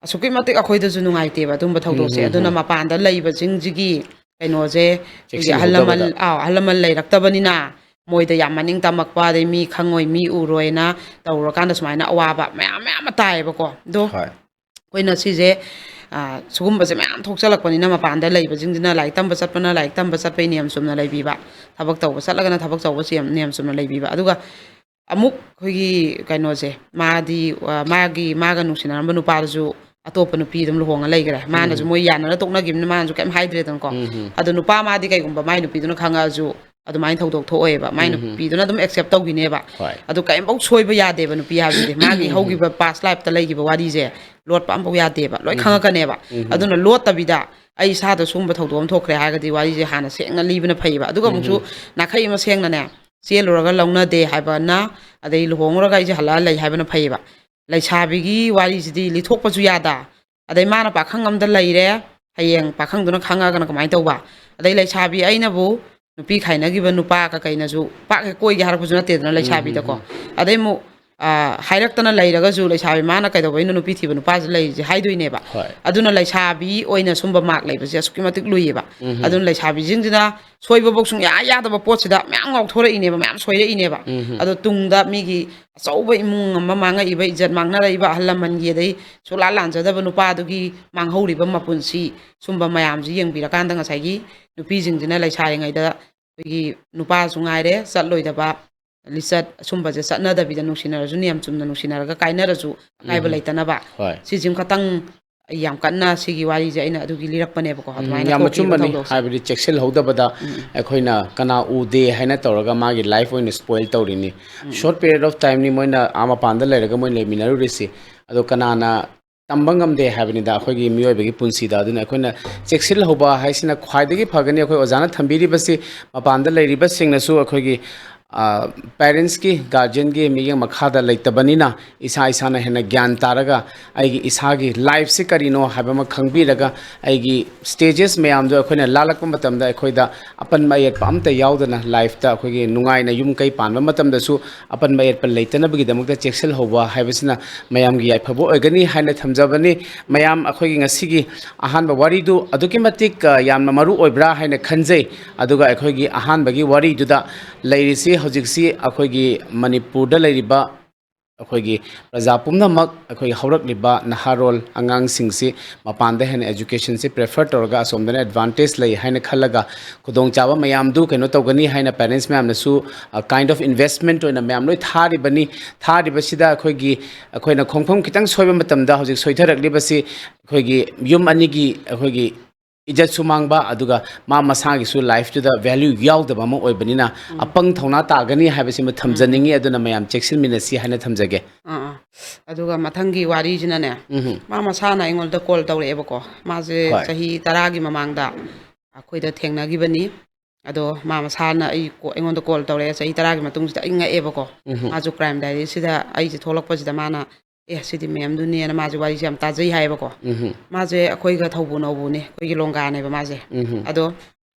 ꯑꯁꯨꯛꯀꯤ ꯃꯇꯤꯛ ꯑꯩꯈꯣꯏꯗꯁꯨ ꯅꯨꯡꯉꯥꯏꯇꯦꯕ ꯑꯗꯨꯝꯕ ꯊꯧꯗꯣꯛꯁꯦ꯫ ꯎꯝ, ꯎꯝ, ꯑꯗꯨꯅ ꯎꯝ꯫ ꯃꯄꯥꯟꯗ ꯂꯩꯕꯁꯤꯡꯁꯤꯒꯤ ꯀꯩꯅꯣꯁꯦ ꯑꯩꯈꯣꯏꯒꯤ ꯑꯍꯜ ꯂꯃꯟ, ꯆꯦꯛꯁꯤꯜꯍꯧꯗꯕꯗ꯫ ꯑꯥꯎ, ꯑꯍꯜ ꯂꯃꯟ ꯂꯩꯔꯛꯇꯕꯅꯤꯅ ꯃꯣꯏꯗ ꯌꯥꯝ ꯃꯅꯤꯡ ꯇꯝꯃꯛꯄ, ꯑꯗꯩ ꯃꯤ ꯈꯪꯉꯣꯏ, ꯃꯤ ꯎꯔꯣꯏꯅ ꯇꯧꯔꯀꯥꯟꯗ ꯁꯨꯃꯥꯏꯅ ꯑꯋꯥꯕ ꯃꯌꯥꯝ, ꯃꯌꯥꯝ ꯑꯃ ꯇꯥꯏꯌꯦꯕꯀꯣ꯫ ꯑꯗꯣ ꯍꯣꯏ꯫ ꯑꯩꯈꯣꯏꯅ ꯁꯤꯁꯦ, ꯑ, ꯁꯤꯒꯨꯝꯕꯁꯦ ꯃꯌꯥꯝ ꯊꯣꯛꯆꯜꯂꯛꯄꯅꯤꯅ, ꯃꯄꯥꯟꯗ ꯂꯩꯕꯁꯤꯡꯁꯤꯅ ꯂꯥꯏꯔꯤꯛ ꯇꯝꯕ ꯆꯠꯄꯅ ꯂꯥꯏꯔꯤꯛ ꯇꯝꯕ ꯆꯠꯄꯩ ꯅꯤꯌꯝ ꯆꯨꯝꯅ ꯂꯩꯕꯤꯕ, ꯊꯕꯛ ꯇꯧꯕ ꯆꯠꯂꯒꯅ ꯊꯕꯛ ꯇꯧꯕ ꯆꯦꯝ-, ꯅꯤꯌꯝ ꯆꯨꯝꯅ ꯂꯩꯕꯤꯕ꯫ ꯑꯗꯨꯒ ꯑꯃꯨꯛ ꯑꯩꯈꯣꯏꯒꯤ ꯀꯩꯅꯣꯁꯦ, ꯃꯥꯗꯤ, ꯑ, ꯃꯥꯒꯤ, ꯃꯥꯒ ꯅꯨꯡꯁꯤꯅꯔꯝꯕ ꯅꯨꯄꯥꯗꯨꯁꯨ ꯑꯇꯣꯞꯄ ꯅꯨꯄꯤ ꯑꯗꯨꯝ ꯂꯨꯍꯣꯡꯉ ꯂꯩꯈ꯭ꯔꯦ꯫ ꯃꯥꯅꯁꯨ, ꯎꯝ, ꯃꯣꯏ ꯌꯥꯅꯔ ꯇꯣꯛꯅꯈꯤꯕꯅꯤꯅ ꯃꯥꯅꯁꯨ ꯀꯩꯝ ꯍꯥꯏꯗ꯭ꯔꯦꯗꯅꯀꯣ꯫ ꯎꯝ꯫ ꯑꯗꯣ ꯅꯨꯄꯥ ꯃꯥꯗꯤ ꯀꯩꯒꯨꯝꯕ ꯃꯥꯏ ꯅꯨꯄꯤꯗꯨꯅ ꯈꯪꯉꯛꯑꯁꯨ ꯑꯗꯨꯃꯥꯏꯅ ꯊꯧꯗꯣꯛ ꯊꯣꯛꯑꯣꯏꯕ꯫ ꯃꯥꯏ, ꯎꯝ, ꯅꯨꯄꯤꯗꯨꯅ ꯑꯗꯨꯝ accept ꯇꯧꯈꯤꯅꯦꯕ꯫ ꯍꯣꯏ꯫ ꯑꯗꯨ ꯀꯔꯤꯝꯐꯧ ꯁꯣꯏꯕ ꯌꯥꯗꯦꯕ ꯅꯨꯄꯤ ꯍꯥꯏꯕꯁꯤꯗꯤ꯫ ꯃꯥꯒꯤ, ꯎꯝ, ꯍꯧꯈꯤꯕ past life ꯇ ꯂꯩꯈꯤꯕ ꯋꯥꯔꯤꯁꯦ ꯂꯣꯠꯄ ꯑꯃꯐꯥꯎ ꯌꯥꯗꯦꯕ꯫ ꯂꯣꯏ, ꯎꯝ, ꯈꯪꯉꯛꯀꯅꯦꯕ꯫ ꯎꯝ꯫ ꯑꯗꯨꯅ ꯂꯣꯠꯇꯕꯤꯗ, ꯑꯩ ꯏꯁꯥꯗ ꯁꯤꯒꯨꯝꯕ ꯊꯧꯗꯣꯛ ꯑꯃ ꯊꯣꯛꯈ꯭ꯔꯦ ꯍꯥꯏꯔꯒꯗꯤ ꯋꯥꯔꯤꯁꯦ ꯍꯥꯟꯅ ꯁꯦꯡꯅ ꯂꯤꯕꯅ ꯐꯩꯌꯦꯕ꯫ ꯑꯗꯨꯒ ꯑꯃꯨꯛꯁꯨ, ꯎꯝ, ꯅꯥꯈꯩ ꯑꯃ ꯁꯦꯡꯅꯅꯦ, ꯆꯦꯜꯂꯨꯔꯒ ꯂꯧꯅꯗꯦ ꯍꯥꯏꯕꯅ, ꯑꯗꯩ ꯂꯨꯍꯣꯡꯉꯨꯔꯒ ꯑꯩꯁꯦ ꯍꯜꯂꯛꯑ ꯂꯩ ꯍꯥꯏꯕꯅ ꯐꯩꯌꯦꯕ꯫ ꯂꯩꯁꯥꯕꯤꯒꯤ ꯋꯥꯔꯤꯁꯤꯗꯤ ꯂꯤꯊꯣꯛꯄꯁꯨ ꯌꯥꯗ꯫ ꯑꯗꯩ ꯃꯥꯅ ꯄꯥꯈꯪ ꯑꯃꯗ ꯂꯩꯔꯦ, ꯍꯌꯦꯡ ꯄꯥꯈꯪꯗꯨꯅ ꯈꯪꯉꯒꯅ ꯀꯃꯥꯏꯅ ꯇꯧꯕ? ꯑꯗꯩ ꯂꯩꯁꯥꯕꯤ ꯑꯩꯅꯕꯨ ꯅꯨꯄꯤ ꯈꯥꯏꯅꯈꯤꯕ ꯅꯨꯄꯥ ꯀꯀꯩꯅꯁꯨ ꯄꯥꯛ ꯍꯦꯛ ꯀꯣꯏꯒꯦ ꯍꯥꯏꯔꯛꯄꯁꯨ ꯅꯠꯇꯦꯗꯅ, ꯎꯝ, ꯂꯩꯁꯥꯕꯤꯗꯀꯣ꯫ ꯎꯝ, ꯎꯝ꯫ ꯑꯗꯩ ꯑꯃꯨꯛ, ꯑ, ꯍꯥꯏꯔꯛꯇꯅ ꯂꯩꯔꯒꯁꯨ ꯂꯩꯁꯥꯕꯤ ꯃꯥꯅ ꯀꯩꯗꯧꯕꯩꯅꯣ ꯅꯨꯄꯤ ꯊꯤꯕ ꯅꯨꯄꯥꯁꯤ ꯂꯩꯔꯤꯁꯦ ꯍꯥꯏꯗꯣꯏꯅꯦꯕ꯫ ꯍꯣꯏ꯫ ꯑꯗꯨꯅ ꯂꯩꯁꯥꯕꯤ ꯑꯣꯏꯅ ꯁꯨꯝꯕ ꯃꯥꯛ ꯂꯩꯕꯁꯦ ꯑꯁꯨꯛꯀꯤ ꯃꯇꯤꯛ ꯂꯨꯏꯌꯦꯕ꯫ ꯎꯝ, ꯎꯝ꯫ ꯑꯗꯨꯅ ꯂꯩꯁꯥꯕꯤꯁꯤꯡꯁꯤꯅ ꯁꯣꯏꯕꯐꯧ ꯁꯨꯡꯌꯥ ꯌꯥꯗꯕ ꯄꯣꯠꯁꯤꯗ ꯃꯌꯥꯝ ꯉꯥꯎꯊꯣꯔꯛꯏꯅꯦꯕ, ꯃꯌꯥꯝ ꯁꯣꯏꯔꯛꯏꯅꯦꯕ꯫ ꯎꯝ, ꯎꯝ꯫ ꯑꯗꯣ ꯇꯨꯡꯗ ꯃꯤꯒꯤ ꯑꯆꯧꯕ ꯏꯃꯨꯡ ꯑꯃ ꯃꯥꯡꯉꯛꯏꯕ, ꯏꯖꯠ ꯃꯥꯡꯅꯔꯛꯏꯕ, ꯑꯍꯜ ꯂꯃꯟꯒꯤ, ꯑꯗꯩ ꯁꯨꯛꯂꯥ ꯂꯥꯟꯖꯗꯕ ꯅꯨꯄꯥꯗꯨꯒꯤ ꯃꯥꯡꯍꯧꯔꯤꯕ ꯃꯄꯨꯟꯁꯤ, ꯁꯨꯝꯕ ꯃꯌꯥꯝꯁꯤ ꯌꯦꯡꯕꯤꯔꯀꯥꯟꯗ ꯉꯁꯥꯏꯒꯤ ꯅꯨꯄꯤꯁꯤꯡꯁꯤꯅ ꯂꯩꯁꯥꯔꯤꯉꯩꯗ ꯑꯩꯈꯣꯏꯒꯤ ꯅꯨꯄꯥꯁꯨ ꯉꯥꯏꯔꯦ, ꯆꯠꯂꯣꯏꯗꯕ ꯂꯤꯆꯠ ꯑꯁꯨꯝꯕꯁꯦ ꯆꯠꯅꯗꯕꯤꯗ, ꯅꯨꯡꯁꯤꯅꯔꯁꯨ ꯅꯤꯌꯝ ꯆꯨꯝꯅ ꯅꯨꯡꯁꯤꯅꯔꯒ ꯀꯥꯏꯅꯔꯁꯨ ꯑꯀꯥꯏꯕ, ꯎꯝ, ꯂꯩꯇꯅꯕ꯫ ꯍꯣꯏ꯫ ꯁꯤꯁꯤꯃ ꯈꯇꯪ ꯑꯩ ꯌꯥꯝ ꯀꯟꯅ ꯁꯤꯒꯤ ꯋꯥꯔꯤꯁꯦ ꯑꯩꯅ ꯑꯗꯨꯒꯤ ꯂꯤꯔꯛꯄꯅꯦꯕꯀꯣ, ꯎꯝ, ꯑꯗꯨꯃꯥꯏꯅ ꯌꯥꯝ ꯊꯣꯛꯈꯤꯕ ꯑꯆꯨꯝꯕꯅꯤ꯫ ꯊꯧꯗꯣꯛꯁꯦ꯫ ꯍꯥꯏꯕꯗꯤ ꯆꯦꯛꯁꯤꯜꯍꯧꯗꯕꯗ, ꯎꯝ, ꯎꯝ꯫ ꯑꯩꯈꯣꯏꯅ ꯀꯅꯥ ꯎꯗꯦ ꯍꯥꯏꯅ ꯇꯧꯔꯒ ꯃꯥꯒꯤ life ꯑꯣꯏꯅ spoil ꯇꯧꯔꯤꯅꯤ꯫ ꯎꯝ꯫ Short period of time ꯅꯤ ꯃꯣꯏꯅ ꯑꯥ ꯃꯄꯥꯟꯗ ꯂꯩꯔꯒ ꯃꯣꯏ ꯂꯩꯃꯤꯟꯅꯔꯨꯔꯤꯁꯤ꯫ ꯑꯗꯣ ꯀꯅꯥꯅ ꯇꯝꯕ ꯉꯝꯗꯦ ꯍꯥꯏꯕꯅꯤꯗ ꯑꯩꯈꯣꯏꯒꯤ ꯃꯤꯑꯣꯏꯕꯒꯤ ꯄꯨꯟꯁꯤꯗ꯫ ꯑꯗꯨꯅ ꯑꯩꯈꯣꯏꯅ ꯆꯦꯛꯁꯤꯜꯍꯧꯕ ꯍꯥꯏꯁꯤꯅ ꯈ꯭ꯋꯥꯏꯗꯒꯤ ꯐꯒꯅꯤ꯫ ꯑꯩꯈꯣꯏ ꯑꯣꯖꯥꯅ ꯊꯝꯕꯤꯔꯤꯕꯁꯤ ꯃꯄꯥꯟꯗ ꯂꯩꯔꯤꯕꯁꯤꯡꯅꯁꯨ ꯑꯩꯈꯣꯏꯒꯤ, ꯑ, parents ꯀꯤ, guardian ꯒꯤ ꯃꯤꯠꯌꯦꯡ ꯃꯈꯥꯗ ꯂꯩꯇꯕꯅꯤꯅ, ꯏꯁꯥ ꯏꯁꯥꯅ ꯍꯦꯟꯅ ꯒ꯭ꯌꯥꯟ ꯇꯥꯔꯒ ꯑꯩꯒꯤ ꯏꯁꯥꯒꯤ life ꯁꯤ ꯀꯔꯤꯅꯣ ꯍꯥꯏꯕ ꯑꯃ ꯈꯪꯕꯤꯔꯒ, ꯑꯩꯒꯤ stages ꯃꯌꯥꯝꯗꯣ ꯑꯩꯈꯣꯏꯅ ꯂꯥꯜꯂꯛꯄ ꯃꯇꯝꯗ ꯑꯩꯈꯣꯏꯗ ꯑꯄꯟꯕ ꯑꯌꯦꯠꯄ ꯑꯝꯇ ꯌꯥꯎꯗꯅ life ꯇ ꯑꯩꯈꯣꯏꯒꯤ ꯅꯨꯡꯉꯥꯏꯅ ꯌꯨꯝ ꯀꯩ ꯄꯥꯟꯕ ꯃꯇꯝꯗꯁꯨ ꯑꯄꯟꯕ ꯑꯌꯦꯠꯄ ꯂꯩꯇꯅꯕꯒꯤꯗꯃꯛꯇ ꯆꯦꯛꯁꯤꯜꯍꯧꯕ ꯍꯥꯏꯕꯁꯤꯅ ꯃꯌꯥꯝꯒꯤ ꯌꯥꯏꯐꯕ ꯑꯣꯏꯒꯅꯤ ꯍꯥꯏꯅ ꯊꯝꯖꯕꯅꯤ꯫ ꯃꯌꯥꯝ, ꯑꯩꯈꯣꯏꯒꯤ ꯉꯁꯤꯒꯤ ꯑꯍꯥꯟꯕ ꯋꯥꯔꯤꯗꯨ ꯑꯗꯨꯛꯀꯤ ꯃꯇꯤꯛ, ꯑ, ꯌꯥꯝꯅ ꯃꯔꯨ ꯑꯣꯏꯕ꯭ꯔꯥ ꯍꯥꯏꯅ ꯈꯟꯖꯩ꯫ ꯑꯗꯨꯒ ꯑꯩꯈꯣꯏꯒꯤ ꯑꯍꯥꯟꯕꯒꯤ ꯋꯥꯔꯤꯗꯨꯗ ꯂꯩꯔꯤꯁꯤ ꯍꯧꯖꯤꯛꯁꯤ ꯑꯩꯈꯣꯏꯒꯤ ꯃꯅꯤꯄꯨꯔꯗ ꯂꯩꯔꯤꯕ ꯑꯩꯈꯣꯏꯒꯤ ꯄ꯭ꯔꯖꯥ ꯄꯨꯝꯅꯃꯛ, ꯑꯩꯈꯣꯏꯒꯤ ꯍꯧꯔꯛꯂꯤꯕ ꯅꯍꯥꯔꯣꯜ ꯑꯉꯥꯡꯁꯤꯡꯁꯤ ꯃꯄꯥꯟꯗ ꯍꯦꯟꯅ educationꯁꯤ prefer ꯇꯧꯔꯒ ꯑꯁꯣꯝꯗꯅ advantage ꯂꯩ ꯍꯥꯏꯅ ꯈꯜꯂꯒ ꯈꯨꯗꯣꯡꯆꯥꯕ ꯃꯌꯥꯝꯗꯨ ꯀꯩꯅꯣ ꯇꯧꯒꯅꯤ ꯍꯥꯏꯅ parents ꯃꯌꯥꯝꯅꯁꯨ, ꯑ, kind of investment ꯑꯣꯏꯅ ꯃꯌꯥꯝ ꯂꯣꯏ ꯊꯥꯔꯤꯕꯅꯤ꯫ ꯊꯥꯔꯤꯕꯁꯤꯗ ꯑꯩꯈꯣꯏꯒꯤ, ꯑꯩꯈꯣꯏꯅ ꯈꯣꯡꯐꯝ ꯈꯤꯇꯪ ꯁꯣꯏꯕ ꯃꯇꯝꯗ ꯍꯧꯖꯤꯛ ꯁꯣꯏꯊꯔꯛꯂꯤꯕꯁꯤ ꯑꯩꯈꯣꯏꯒꯤ ꯌꯨꯝ ꯑꯅꯤꯒꯤ ꯑꯩꯈꯣꯏꯒꯤ ꯏꯖꯠꯁꯨ ꯃꯥꯡꯕ, ꯑꯗꯨꯒ ꯃꯥ ꯃꯁꯥꯒꯤꯁꯨ lifeꯇꯨꯗ value ꯌꯥꯎꯗꯕ ꯑꯃ ꯑꯣꯏꯕꯅꯤꯅ, ꯎꯝ꯫ ꯑꯄꯪ ꯊꯧꯅꯥ ꯇꯥꯒꯅꯤ ꯍꯥꯏꯕꯁꯤꯃ ꯎꯝ꯫ ꯊꯝꯖꯅꯤꯡꯉꯤ꯫ ꯑꯗꯨꯅ ꯃꯌꯥꯝ ꯆꯦꯛꯁꯤꯟꯃꯤꯟꯅꯁꯤ ꯍꯥꯏꯅ ꯊꯝꯖꯒꯦ꯫ ꯑꯥ, ꯑꯥ꯫ ꯑꯗꯨꯒ ꯃꯊꯪꯒꯤ ꯋꯥꯔꯤꯁꯤꯅꯅꯦ, ꯎꯝ꯫ ꯃꯥ ꯃꯁꯥꯅ ꯑꯩꯉꯣꯟꯗ call ꯇꯧꯔꯛꯑꯦꯕꯀꯣ꯫ ꯃꯥꯁꯦ ꯍꯣꯏ꯫ ꯆꯍꯤ ꯇꯔꯥꯒꯤ ꯃꯃꯥꯡꯗ ꯑꯩꯈꯣꯏꯗ ꯊꯦꯡꯅꯈꯤꯕꯅꯤ꯫ ꯑꯗꯣ ꯃꯥ ꯃꯁꯥꯅ ꯑꯩ ꯀꯣ-, ꯑꯩꯉꯣꯟꯗ call ꯇꯧꯔꯛꯑꯦ꯫ ꯆꯍꯤ ꯇꯔꯥꯒꯤ ꯃꯇꯨꯡꯁꯤꯗ ꯑꯩ ꯉꯛꯑꯦꯕꯀꯣ꯫ ꯎꯝ꯫ ꯃꯥꯁꯨ crime diaryꯁꯤꯗ ꯑꯩꯁꯦ ꯊꯣꯛꯂꯛꯄꯁꯤꯗ ꯃꯥꯅ, "ꯑꯦ, ꯁꯤꯗꯤ ma'amꯗꯨꯅꯦꯅ" ꯃꯥꯁꯦ ꯋꯥꯔꯤꯁꯦ ꯌꯥꯝ ꯇꯥꯖꯩ ꯍꯥꯏꯌꯦꯕꯀꯣ꯫ ꯎꯝ꯫ ꯃꯥꯁꯦ ꯑꯩꯈꯣꯏꯒ ꯊꯧꯕꯨ ꯅꯧꯕꯨꯅꯦ, ꯑꯩꯈꯣꯏꯒꯤ ꯂꯣꯡꯒꯥꯅꯦꯕ ꯃꯥꯁꯦ꯫ ꯎꯝ꯫ ꯑꯗꯣ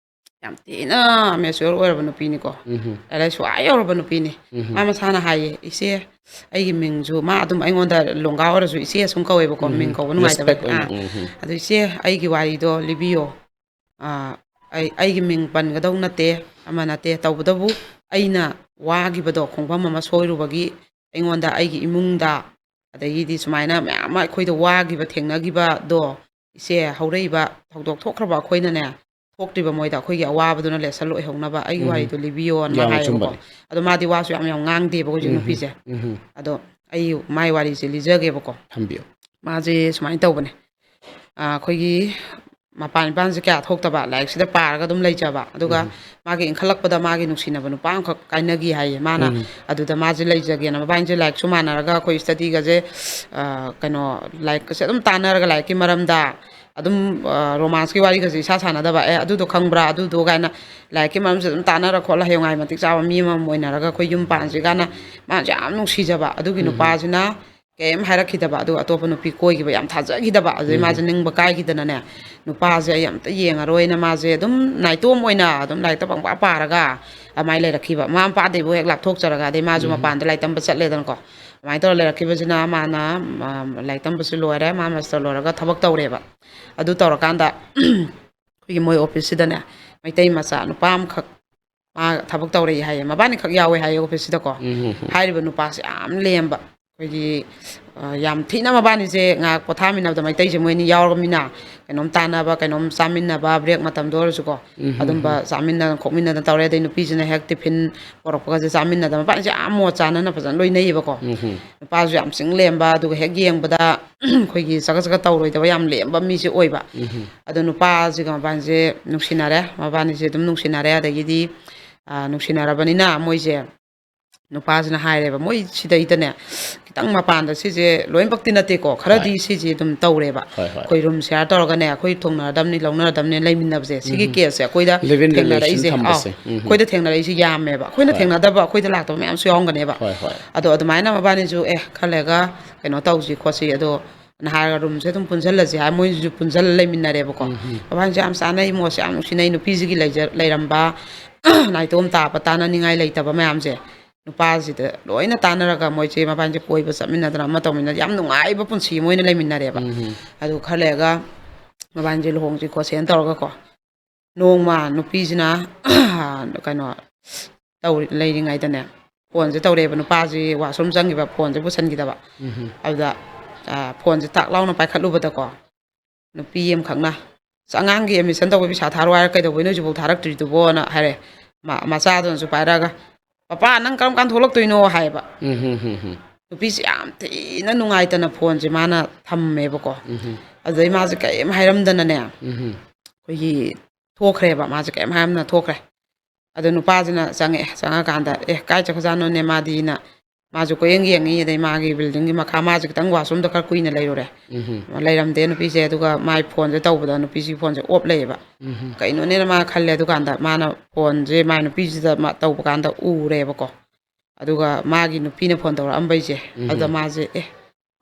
ꯌꯥꯝ ꯊꯤꯅ mature ꯑꯣꯏꯔꯕ ꯅꯨꯄꯤꯅꯤꯀꯣ꯫ ꯎꯝ꯫ ꯂꯥꯏꯔꯤꯛ ꯂꯥꯏꯁꯨ ꯑꯥ ꯌꯧꯔꯕ ꯅꯨꯄꯤꯅꯤ꯫ ꯎꯝ꯫ ꯃꯥ ꯃꯁꯥꯅ ꯍꯥꯏꯌꯦ, "ꯏꯆꯦ, ꯑꯩꯒꯤ ꯃꯤꯡꯁꯨ", ꯃꯥ ꯑꯗꯨꯝ ꯑꯩꯉꯣꯟꯗ ꯂꯣꯡꯒꯥ ꯑꯣꯏꯔꯁꯨ ꯏꯆꯦ ꯁꯨꯝ ꯀꯧꯋꯦꯕꯀꯣ, ꯎꯝ꯫ ꯃꯤꯡ ꯀꯧꯕ ꯅꯨꯡꯉꯥꯏꯇꯕꯒꯤ꯫ Respect ꯑꯣꯏꯅ꯫ ꯑꯥ꯫ ꯎꯝ꯫ "ꯑꯗꯣ ꯏꯆꯦ, ꯑꯩꯒꯤ ꯋꯥꯔꯤꯗꯣ ꯂꯤꯕꯤꯌꯣ꯫ ꯑꯥ, ꯑꯩ, ꯑꯩꯒꯤ ꯃꯤꯡ ꯄꯟꯒꯗꯧ ꯅꯠꯇꯦ, ꯑꯃ ꯅꯠꯇꯦ, ꯇꯧꯕꯇꯕꯨ ꯑꯩꯅ ꯋꯥꯈꯤꯕꯗꯣ, ꯈꯣꯡꯐꯝ ꯑꯃ ꯁꯣꯏꯔꯨꯕꯒꯤ ꯑꯩꯉꯣꯟꯗ, ꯑꯩꯒꯤ ꯏꯃꯨꯡꯗ, ꯑꯗꯒꯤꯗꯤ ꯁꯨꯃꯥꯏꯅ ꯃꯌꯥꯝ ꯑꯃ ꯑꯩꯈꯣꯏꯗ ꯋꯥꯈꯤꯕ, ꯊꯦꯡꯅꯈꯤꯕꯗꯣ, ꯏꯆꯦ, ꯍꯧꯔꯛꯏꯕ ꯊꯧꯗꯣꯛ ꯊꯣꯛꯈ꯭ꯔꯕ ꯑꯩꯈꯣꯏꯅꯅꯦ, ꯊꯣꯛꯇ꯭ꯔꯤꯕ ꯃꯣꯏꯗ ꯑꯩꯈꯣꯏꯒꯤ ꯑꯋꯥꯕꯗꯨꯅ lesson ꯑꯣꯏꯍꯧꯅꯕ ꯑꯩꯒꯤ ꯎꯝ꯫ ꯋꯥꯔꯤꯗꯣ ꯂꯤꯕꯤꯌꯣꯅ ꯌꯥꯝ ꯍꯥꯏꯌꯦꯕꯀꯣ꯫ ꯑꯆꯨꯝꯕꯅꯤ꯫ ꯑꯗꯣ ꯃꯥꯗꯤ ꯋꯥꯁꯨ ꯌꯥꯝ ꯌꯥꯝ ꯉꯥꯡꯗꯦꯕ ꯍꯧꯖꯤꯛ ꯎꯝ꯫ ꯅꯨꯄꯤꯁꯦ꯫ ꯎꯝ꯫ ꯑꯗꯣ ꯑꯩ ꯃꯥꯏ ꯋꯥꯔꯤꯁꯦ ꯂꯤꯖꯒꯦꯕꯀꯣ꯫ ꯊꯝꯕꯤꯌꯨ꯫ ꯃꯥꯁꯦ ꯁꯨꯃꯥꯏꯅ ꯇꯧꯕꯅꯦ꯫ ꯑꯥ, ꯑꯩꯈꯣꯏꯒꯤ ꯃꯄꯥꯟ ꯏꯄꯥꯟꯁꯦ ꯀꯌꯥ ꯊꯣꯛꯇꯕ, ꯂꯥꯏꯔꯤꯛꯁꯤꯗ ꯄꯥꯔꯒ ꯑꯗꯨꯝ ꯂꯩꯖꯕ꯫ ꯑꯗꯨꯒ ꯎꯝ꯫ ꯃꯥꯒꯤ ꯏꯟꯈꯠꯂꯛꯄꯗ ꯃꯥꯒꯤ ꯅꯨꯡꯁꯤꯅꯕ ꯅꯨꯄꯥ ꯑꯃꯈꯛ ꯀꯥꯏꯅꯈꯤ ꯍꯥꯏꯌꯦ꯫ ꯃꯥꯅ ꯎꯝ꯫ ꯑꯗꯨꯗ ꯃꯥꯁꯦ ꯂꯩꯖꯒꯦꯅ, ꯃꯕꯥꯅꯤꯁꯦ ꯂꯥꯏꯔꯤꯛꯁꯨ ꯃꯥꯟꯅꯔꯒ ꯑꯩꯈꯣꯏ studyꯒꯁꯦ, ꯑꯥ, ꯀꯩꯅꯣ, ꯂꯥꯏꯔꯤꯛꯀꯁꯦ ꯑꯗꯨꯝ ꯇꯥꯟꯅꯔꯒ ꯂꯥꯏꯔꯤꯛꯀꯤ ꯃꯔꯝꯗ ꯑꯗꯨꯝ, ꯑꯥ, romanceꯀꯤ ꯋꯥꯔꯤꯒꯁꯦ ꯏꯁꯥ ꯁꯥꯟꯅꯗꯕ, "ꯑꯦ, ꯑꯗꯨꯗꯣ ꯈꯪꯕ꯭ꯔꯥ, ꯑꯗꯨꯗꯣ?" ꯀꯥꯏꯅ ꯂꯥꯏꯔꯤꯛꯀꯤ ꯃꯔꯝꯁꯦ ꯑꯗꯨꯝ ꯇꯥꯟꯅꯔ ꯈꯣꯠꯂ ꯍꯌꯦꯡꯋꯥꯏ ꯃꯇꯤꯛ ꯆꯥꯕ ꯃꯤ ꯑꯃꯃꯝ ꯑꯣꯏꯅꯔꯒ ꯑꯩꯈꯣꯏ ꯌꯨꯝ ꯄꯥꯟꯁꯤ ꯀꯥꯏꯅ ꯃꯥꯅꯁꯨ ꯌꯥꯝ ꯅꯨꯡꯁꯤꯖꯕ꯫ ꯑꯗꯨꯒꯤ ꯎꯝ꯫ ꯅꯨꯄꯥꯁꯤꯅ ꯀꯩꯝ ꯍꯥꯏꯔꯛꯈꯤꯗꯕ, ꯑꯗꯨꯒ ꯑꯇꯣꯞꯄ ꯅꯨꯄꯤ ꯀꯣꯏꯈꯤꯕ ꯌꯥꯝ ꯊꯥꯖꯈꯤꯗꯕ꯫ ꯑꯗꯨꯗꯩ ꯎꯝ꯫ ꯃꯥꯁꯦ ꯅꯤꯡꯕ ꯀꯥꯏꯈꯤꯗꯅꯅꯦ, ꯅꯨꯄꯥꯁꯦ ꯑꯩ ꯑꯝꯇ ꯌꯦꯡꯉꯔꯣꯏꯅ ꯃꯥꯁꯦ ꯑꯗꯨꯝ ꯅꯥꯏꯇꯣꯝ ꯑꯣꯏꯅ ꯑꯗꯨꯝ ꯂꯥꯏꯔꯤꯛꯇ ꯄꯪꯄꯥ ꯄꯥꯔꯒ ꯑꯗꯨꯃꯥꯏꯅ ꯂꯩꯔꯛꯈꯤꯕ꯫ ꯃꯃꯥ ꯃꯄꯥꯗꯩꯕꯨ ꯍꯦꯛ ꯂꯥꯞꯊꯣꯛꯆꯔꯒ, ꯑꯗꯩ ꯃꯥꯁꯨ ꯎꯝ꯫ ꯃꯄꯥꯟꯗ ꯂꯥꯏꯔꯤꯛ ꯇꯝꯕ ꯆꯠꯂꯦꯗꯅꯀꯣ꯫ ꯑꯗꯨꯃꯥꯏꯅ ꯇꯧꯔ ꯂꯩꯔꯛꯈꯤꯕꯁꯤꯅ ꯃꯥꯅ, ꯃꯥ, ꯂꯥꯏꯔꯤꯛ ꯇꯝꯕꯁꯨ ꯂꯣꯏꯔꯦ, ꯃꯥ master ꯂꯣꯏꯔꯒ ꯊꯕꯛ ꯇꯧꯔꯦꯕ꯫ ꯑꯗꯨ ꯇꯧꯔꯀꯥꯟꯗ ꯑꯩꯈꯣꯏꯒꯤ ꯃꯣꯏ officeꯁꯤꯗꯅꯦ, ꯃꯩꯇꯩ ꯃꯆꯥ ꯅꯨꯄꯥ ꯑꯃꯈꯛ ꯃꯥ ꯊꯕꯛ ꯇꯧꯔꯛꯏ ꯍꯥꯏꯌꯦ꯫ ꯃꯕꯥꯅꯤꯈꯛ ꯌꯥꯎꯋꯦ ꯍꯥꯏꯌꯦ officeꯁꯤꯗꯀꯣ꯫ ꯎꯝ, ꯎꯝ, ꯎꯝ꯫ ꯍꯥꯏꯔꯤꯕ ꯅꯨꯄꯥꯁꯦ ꯌꯥꯝ ꯂꯦꯝꯕ꯫ ꯑꯩꯈꯣꯏꯒꯤ, ꯑ, ꯌꯥꯝ ꯊꯤꯅ ꯃꯕꯥꯅꯤꯁꯦ ꯉꯥꯏꯍꯥꯛ ꯄꯣꯊꯥꯃꯤꯟꯅꯕꯗ, ꯃꯩꯇꯩꯁꯦ ꯃꯣꯏ ꯑꯅꯤ ꯌꯥꯎꯔꯕꯅꯤꯅ ꯀꯩꯅꯣꯝ ꯇꯥꯟꯅꯕ, ꯀꯩꯅꯣꯝ ꯆꯥꯃꯤꯟꯅꯕ, ꯕ꯭ꯔꯦꯛ ꯃꯇꯝꯗ ꯑꯣꯏꯔꯁꯨꯀꯣ, ꯎꯝ, ꯎꯝ, ꯑꯗꯨꯝꯕ ꯎꯝ꯫ ꯆꯥꯃꯤꯟꯅꯗꯅ ꯈꯣꯠꯃꯤꯟꯅꯗꯅ ꯇꯧꯔꯦ꯫ ꯑꯗꯩ ꯅꯨꯄꯤꯁꯤꯅ ꯍꯦꯛ ꯇꯤꯐꯤꯟ ꯄꯣꯔꯛꯄꯒꯁꯦ ꯆꯥꯃꯤꯟꯅꯗꯅ, ꯃꯕꯥꯅꯤꯁꯦ ꯌꯥꯝ ꯃꯣꯠ ꯆꯥꯟꯅꯅ ꯐꯖꯅ ꯂꯣꯏꯅꯩꯌꯦꯕꯀꯣ꯫ ꯎꯝ, ꯎꯝ꯫ ꯅꯨꯄꯥꯁꯨ ꯌꯥꯝ ꯆꯤꯡ ꯂꯦꯝꯕ, ꯑꯗꯨꯒ ꯍꯦꯛ ꯌꯦꯡꯕꯗ ꯑꯩꯈꯣꯏꯒꯤ ꯆꯒꯠ ꯆꯒꯠ ꯇꯧꯔꯣꯏꯗꯕ ꯌꯥꯝ ꯂꯦꯝꯕ ꯃꯤꯁꯦ ꯑꯣꯏꯕ꯫ ꯎꯝ, ꯎꯝ꯫ ꯑꯗꯣ ꯅꯨꯄꯥꯁꯤꯒ ꯃꯕꯥꯅꯤꯁꯦ ꯅꯨꯡꯁꯤꯅꯔꯦ, ꯃꯕꯥꯅꯤꯁꯦ ꯑꯗꯨꯝ ꯅꯨꯡꯁꯤꯅꯔꯦ꯫ ꯑꯗꯒꯤꯗꯤ, ꯑ, ꯅꯨꯡꯁꯤꯅꯔꯕꯅꯤꯅ ꯃꯣꯏꯁꯦ, ꯅꯨꯄꯥꯁꯤꯅ ꯍꯥꯏꯔꯦꯕ, ꯃꯣꯏ ꯁꯤꯗꯩꯗꯅꯦ ꯈꯤꯇꯪ ꯃꯄꯥꯟꯗ, ꯁꯤꯁꯦ ꯂꯣꯏꯅꯃꯛꯇꯤ ꯅꯠꯇꯦꯀꯣ, ꯈꯔꯗꯤ ꯍꯣꯏ꯫ ꯁꯤꯁꯦ ꯑꯗꯨꯝ ꯇꯧꯔꯦꯕ꯫ ꯍꯣꯏ, ꯍꯣꯏ꯫ ꯑꯩꯈꯣꯏ ꯔꯨꯝ ꯁꯤꯌꯥꯔ ꯇꯧꯔꯒꯅꯦ, ꯑꯩꯈꯣꯏ ꯊꯨꯡꯅꯔꯗꯕꯅꯤ, ꯂꯧꯅꯔꯗꯕꯅꯤ, ꯂꯩꯃꯤꯟꯅꯕꯁꯦ, ꯁꯤꯒꯤ ꯎꯝ꯫ ꯀꯦꯁꯁꯦ ꯑꯩꯈꯣꯏꯗ Live in relation ꯊꯦꯡꯅꯔꯛꯏꯁꯦ, ꯑꯥꯎ, ꯊꯝꯕꯁꯦ꯫ ꯎꯝ꯫ ꯑꯩꯈꯣꯏꯗ ꯊꯦꯡꯅꯔꯛꯏꯁꯦ ꯌꯥꯝꯃꯦꯕ꯫ ꯑꯩꯈꯣꯏꯅ ꯍꯣꯏ꯫ ꯊꯦꯡꯅꯗꯕ, ꯑꯩꯈꯣꯏꯗ ꯂꯥꯛꯇꯕ ꯃꯌꯥꯝꯁꯨ ꯌꯥꯎꯔꯝꯒꯅꯦꯕ꯫ ꯍꯣꯏ, ꯍꯣꯏ꯫ ꯑꯗꯣ ꯑꯗꯨꯃꯥꯏꯅ ꯃꯕꯥꯅꯤꯁꯨ, "ꯑꯦ, ꯈꯔ ꯂꯩꯔꯒ ꯀꯩꯅꯣ ꯇꯧꯁꯤ ꯈꯣꯠꯁꯤ, ꯑꯗꯣ ꯅꯍꯥꯔꯒ ꯔꯨꯝꯁꯦ ꯑꯗꯨꯝ ꯄꯨꯟꯁꯤꯜꯂꯁꯤ" ꯍꯥꯏ, ꯃꯣꯏꯁꯤꯁꯨ ꯄꯨꯟꯁꯤꯜꯂ ꯂꯩꯃꯤꯟꯅꯔꯦꯕꯀꯣ꯫ ꯎꯝ, ꯎꯝ꯫ ꯃꯕꯥꯅꯤꯁꯦ ꯌꯥꯝ ꯆꯥꯟꯅꯩ, ꯃꯣꯠꯁꯦ ꯌꯥꯝ ꯅꯨꯡꯁꯤꯅꯩ꯫ ꯅꯨꯄꯤꯁꯤꯒꯤ ꯂꯩꯖ-, ꯂꯩꯔꯝꯕ ꯅꯥꯏꯇꯣꯝ ꯇꯥꯕ, ꯇꯥꯟꯅꯅꯤꯡꯉꯥꯏ ꯂꯩꯇꯕ ꯃꯌꯥꯝꯁꯦ ꯅꯨꯄꯥꯁꯤꯗ ꯂꯣꯏꯅ ꯇꯥꯟꯅꯔꯒ ꯃꯣꯏꯁꯦ ꯃꯕꯥꯅꯤꯁꯦ ꯀꯣꯏꯕ ꯆꯠꯃꯤꯟꯅꯗꯅ ꯑꯃ ꯇꯧꯃꯤꯟꯅꯗꯅ ꯌꯥꯝ ꯅꯨꯡꯉꯥꯏꯕ ꯄꯨꯟꯁꯤ ꯑꯃ ꯑꯣꯏꯅ ꯂꯩꯃꯤꯟꯅꯔꯦꯕ꯫ ꯎꯝ, ꯎꯝ꯫ ꯑꯗꯨ ꯈꯔ ꯂꯩꯔꯒ ꯃꯕꯥꯅꯤꯁꯦ ꯂꯨꯍꯣꯡꯁꯤ ꯈꯣꯠꯁꯦꯅ ꯇꯧꯔꯒꯀꯣ, ꯅꯣꯡꯃ ꯅꯨꯄꯤꯁꯤꯅ, ꯀꯩꯅꯣ ꯇꯧꯔꯤ-, ꯂꯩꯔꯤꯉꯩꯗꯅꯦ, ꯐꯣꯟꯁꯦ ꯇꯧꯔꯛꯑꯦꯕ꯫ ꯅꯨꯄꯥꯁꯤ ꯋꯥꯁꯔꯨꯝ ꯆꯪꯈꯤꯕ, ꯐꯣꯟꯁꯦ ꯄꯨꯁꯟꯈꯤꯗꯕ꯫ ꯎꯝ, ꯎꯝ꯫ ꯑꯗꯨꯗ, ꯑ, ꯐꯣꯟꯁꯦ ꯇꯥꯛ ꯂꯥꯎꯅ ꯄꯥꯏꯈꯠꯂꯨꯕꯗꯀꯣ, ꯅꯨꯄꯤ ꯑꯃꯈꯛꯅ, "ꯑꯁ, ꯑꯉꯥꯡꯒꯤ ꯑꯦꯗꯃꯤꯁꯟ ꯇꯧꯕ ꯄꯩꯁꯥ ꯊꯥꯔꯣ ꯍꯥꯏꯔ ꯀꯩꯗꯧꯕꯩꯅꯣ ꯍꯧꯖꯤꯛꯐꯥꯎ ꯊꯥꯔꯛꯇ꯭ꯔꯤꯗꯨꯕꯣꯅ?" ꯍꯥꯏꯔꯦ꯫ ꯃ-, ꯃꯆꯥꯗꯨꯅꯁꯨ ꯄꯥꯏꯔꯛꯑꯒ, "ꯄꯄꯥ, ꯅꯪ ꯀꯔꯝ ꯀꯥꯟ ꯊꯣꯛꯂꯛꯇꯣꯏꯅꯣ?" ꯍꯥꯏꯌꯦꯕ꯫ ꯎꯝ, ꯍꯝ, ꯍꯝ, ꯍꯝ꯫ ꯅꯨꯄꯤꯁꯦ ꯌꯥꯝ ꯊꯤꯅ ꯅꯨꯡꯉꯥꯏꯇꯅ ꯐꯣꯟꯁꯦ ꯃꯥꯅ ꯊꯝꯃꯦꯕꯀꯣ꯫ ꯎꯝ, ꯍꯝ꯫ ꯑꯗꯨꯗꯩ ꯃꯥꯁꯦ ꯀꯔꯤꯝ ꯍꯥꯏꯔꯝꯗꯅꯅꯦ, ꯎꯝ, ꯍꯝ꯫ ꯑꯩꯈꯣꯏꯒꯤ ꯊꯣꯛꯈ꯭ꯔꯦꯕ꯫ ꯃꯥꯁꯦ ꯀꯔꯤꯝ ꯍꯥꯏꯔꯝꯗꯅ ꯊꯣꯛꯈ꯭ꯔꯦ꯫ ꯑꯗꯣ ꯅꯨꯄꯥꯁꯤꯅ ꯆꯪꯉꯛꯑꯦ꯫ ꯆꯪꯉꯛꯀꯥꯟꯗ, "ꯑꯦ, ꯀꯥꯏ ꯆꯠꯈ꯭ꯔꯖꯥꯠꯅꯣꯅꯦ?" ꯃꯥꯗꯤꯅ ꯃꯥꯁꯨ ꯀꯣꯏꯌꯦꯡ ꯌꯦꯡꯉꯤ꯫ ꯑꯗꯩ ꯃꯥꯒꯤ ꯕꯤꯜꯗꯤꯡꯒꯤ ꯃꯈꯥ, ꯃꯥꯁꯦ ꯈꯤꯇꯪ ꯋꯥꯁꯔꯨꯝꯗ ꯈꯔ ꯀꯨꯏꯅ ꯂꯩꯔꯨꯔꯦ꯫ ꯎꯝ, ꯍꯝ꯫ ꯂꯩꯔꯝꯗꯦ ꯅꯨꯄꯤꯁꯦ꯫ ꯑꯗꯨꯒ ꯃꯥꯏ ꯐꯣꯟꯁꯦ ꯇꯧꯕꯗ ꯅꯨꯄꯤꯁꯤꯒꯤ ꯐꯣꯟꯁꯦ ꯑꯣꯞ ꯂꯩꯌꯦꯕ꯫ ꯎꯝ, ꯍꯝ꯫ ꯀꯩꯅꯣꯅꯦꯅ ꯃꯥ ꯈꯜꯂꯦ꯫ ꯑꯗꯨꯀꯥꯟꯗ ꯃꯥꯅ ꯐꯣꯟꯁꯦ ꯃꯥꯏ ꯅꯨꯄꯤꯁꯤꯗ ꯃꯥ ꯇꯧꯕ ꯀꯥꯟꯗ ꯎꯔꯦꯕꯀꯣ꯫ ꯑꯗꯨꯒ ꯃꯥꯒꯤ ꯅꯨꯄꯤꯅ ꯐꯣꯟ ꯇꯧꯔꯛꯑꯝꯕꯩꯁꯦ, ꯎꯝ, ꯑꯗꯨꯗ ꯍꯝ꯫ ꯃꯥꯁꯦ, "ꯑꯦ,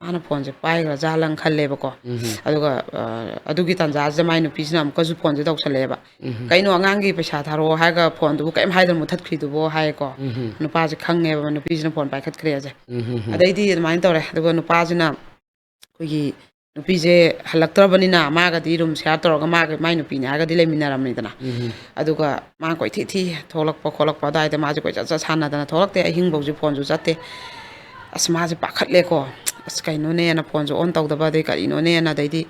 ꯃꯥꯅ ꯐꯣꯟꯁꯦ ꯄꯥꯏꯈ꯭ꯔꯖꯥꯠꯂꯪ" ꯈꯜꯂꯦꯕꯀꯣ꯫ ꯎꯝ, ꯍꯝ꯫ ꯑꯗꯨꯒ, ꯑ, ꯑꯗꯨꯒꯤ ꯇꯥꯟꯖꯥꯁꯤꯗ ꯃꯥꯏ ꯅꯨꯄꯤꯁꯤꯅ ꯑꯃꯨꯛꯀꯁꯨ ꯐꯣꯟꯁꯦ ꯇꯧꯁꯜꯂꯛꯑꯦꯕ꯫ ꯎꯝ, ꯍꯝ꯫ "ꯀꯩꯅꯣ, ꯑꯉꯥꯡꯒꯤ ꯄꯩꯁꯥ ꯊꯥꯔꯛꯑꯣ ꯍꯥꯏꯔꯒ ꯐꯣꯟꯗꯨꯕꯨ ꯀꯔꯤꯝ ꯍꯥꯏꯗꯅ ꯃꯨꯠꯊꯠꯈ꯭ꯔꯤꯗꯨꯕꯣ?" ꯍꯥꯏꯌꯦꯀꯣ꯫ ꯎꯝ, ꯍꯝ꯫ ꯅꯨꯄꯥꯁꯦ ꯈꯪꯉꯦꯕ ꯅꯨꯄꯤꯁꯤꯅ ꯐꯣꯟ ꯄꯥꯏꯈꯠꯈ꯭ꯔꯦꯁꯦ꯫ ꯎꯝ, ꯍꯝ, ꯍꯝ꯫ ꯑꯗꯩꯗꯤ ꯑꯗꯨꯃꯥꯏꯅ ꯇꯧꯔꯦ꯫ ꯑꯗꯨꯒ ꯅꯨꯄꯥꯁꯤꯅ ꯑꯩꯈꯣꯏꯒꯤ ꯅꯨꯄꯤꯁꯦ ꯍꯜꯂꯛꯇ꯭ꯔꯕꯅꯤꯅ ꯃꯥꯒꯗꯤ ꯔꯨꯝ ꯁꯤꯌꯥꯔ ꯇꯧꯔꯒ ꯃꯥꯒ, ꯃꯥꯏ ꯅꯨꯄꯤꯅꯦ ꯍꯥꯏꯔꯒꯗꯤ ꯂꯩꯃꯤꯟꯅꯔꯝꯅꯤꯗꯅ꯫ ꯎꯝ꯫ ꯑꯗꯨꯒ ꯃꯥ ꯀꯣꯏꯊꯤ ꯊꯤ, ꯊꯣꯛꯂꯛꯄ ꯈꯣꯠꯂꯛꯄ ꯑꯗꯨꯋꯥꯏꯗ ꯃꯥꯁꯦ ꯀꯣꯏꯆꯠ ꯆꯠ ꯁꯥꯟꯅꯗꯅ ꯊꯣꯛꯂꯛꯇꯦ, ꯑꯍꯤꯡꯐꯧꯁꯨ ꯐꯣꯟꯁꯨ ꯆꯠꯇꯦ꯫ ꯑꯁ, ꯃꯥꯁꯦ ꯄꯥꯈꯠꯂꯦꯀꯣ꯫ ꯑꯁ, ꯀꯩꯅꯣꯅꯦꯅ ꯐꯣꯟꯁꯨ ꯑꯣꯟ ꯇꯧꯗꯕ, ꯑꯗꯩ ꯀꯔꯤꯅꯣꯅꯦꯅ, ꯑꯗꯩꯗꯤ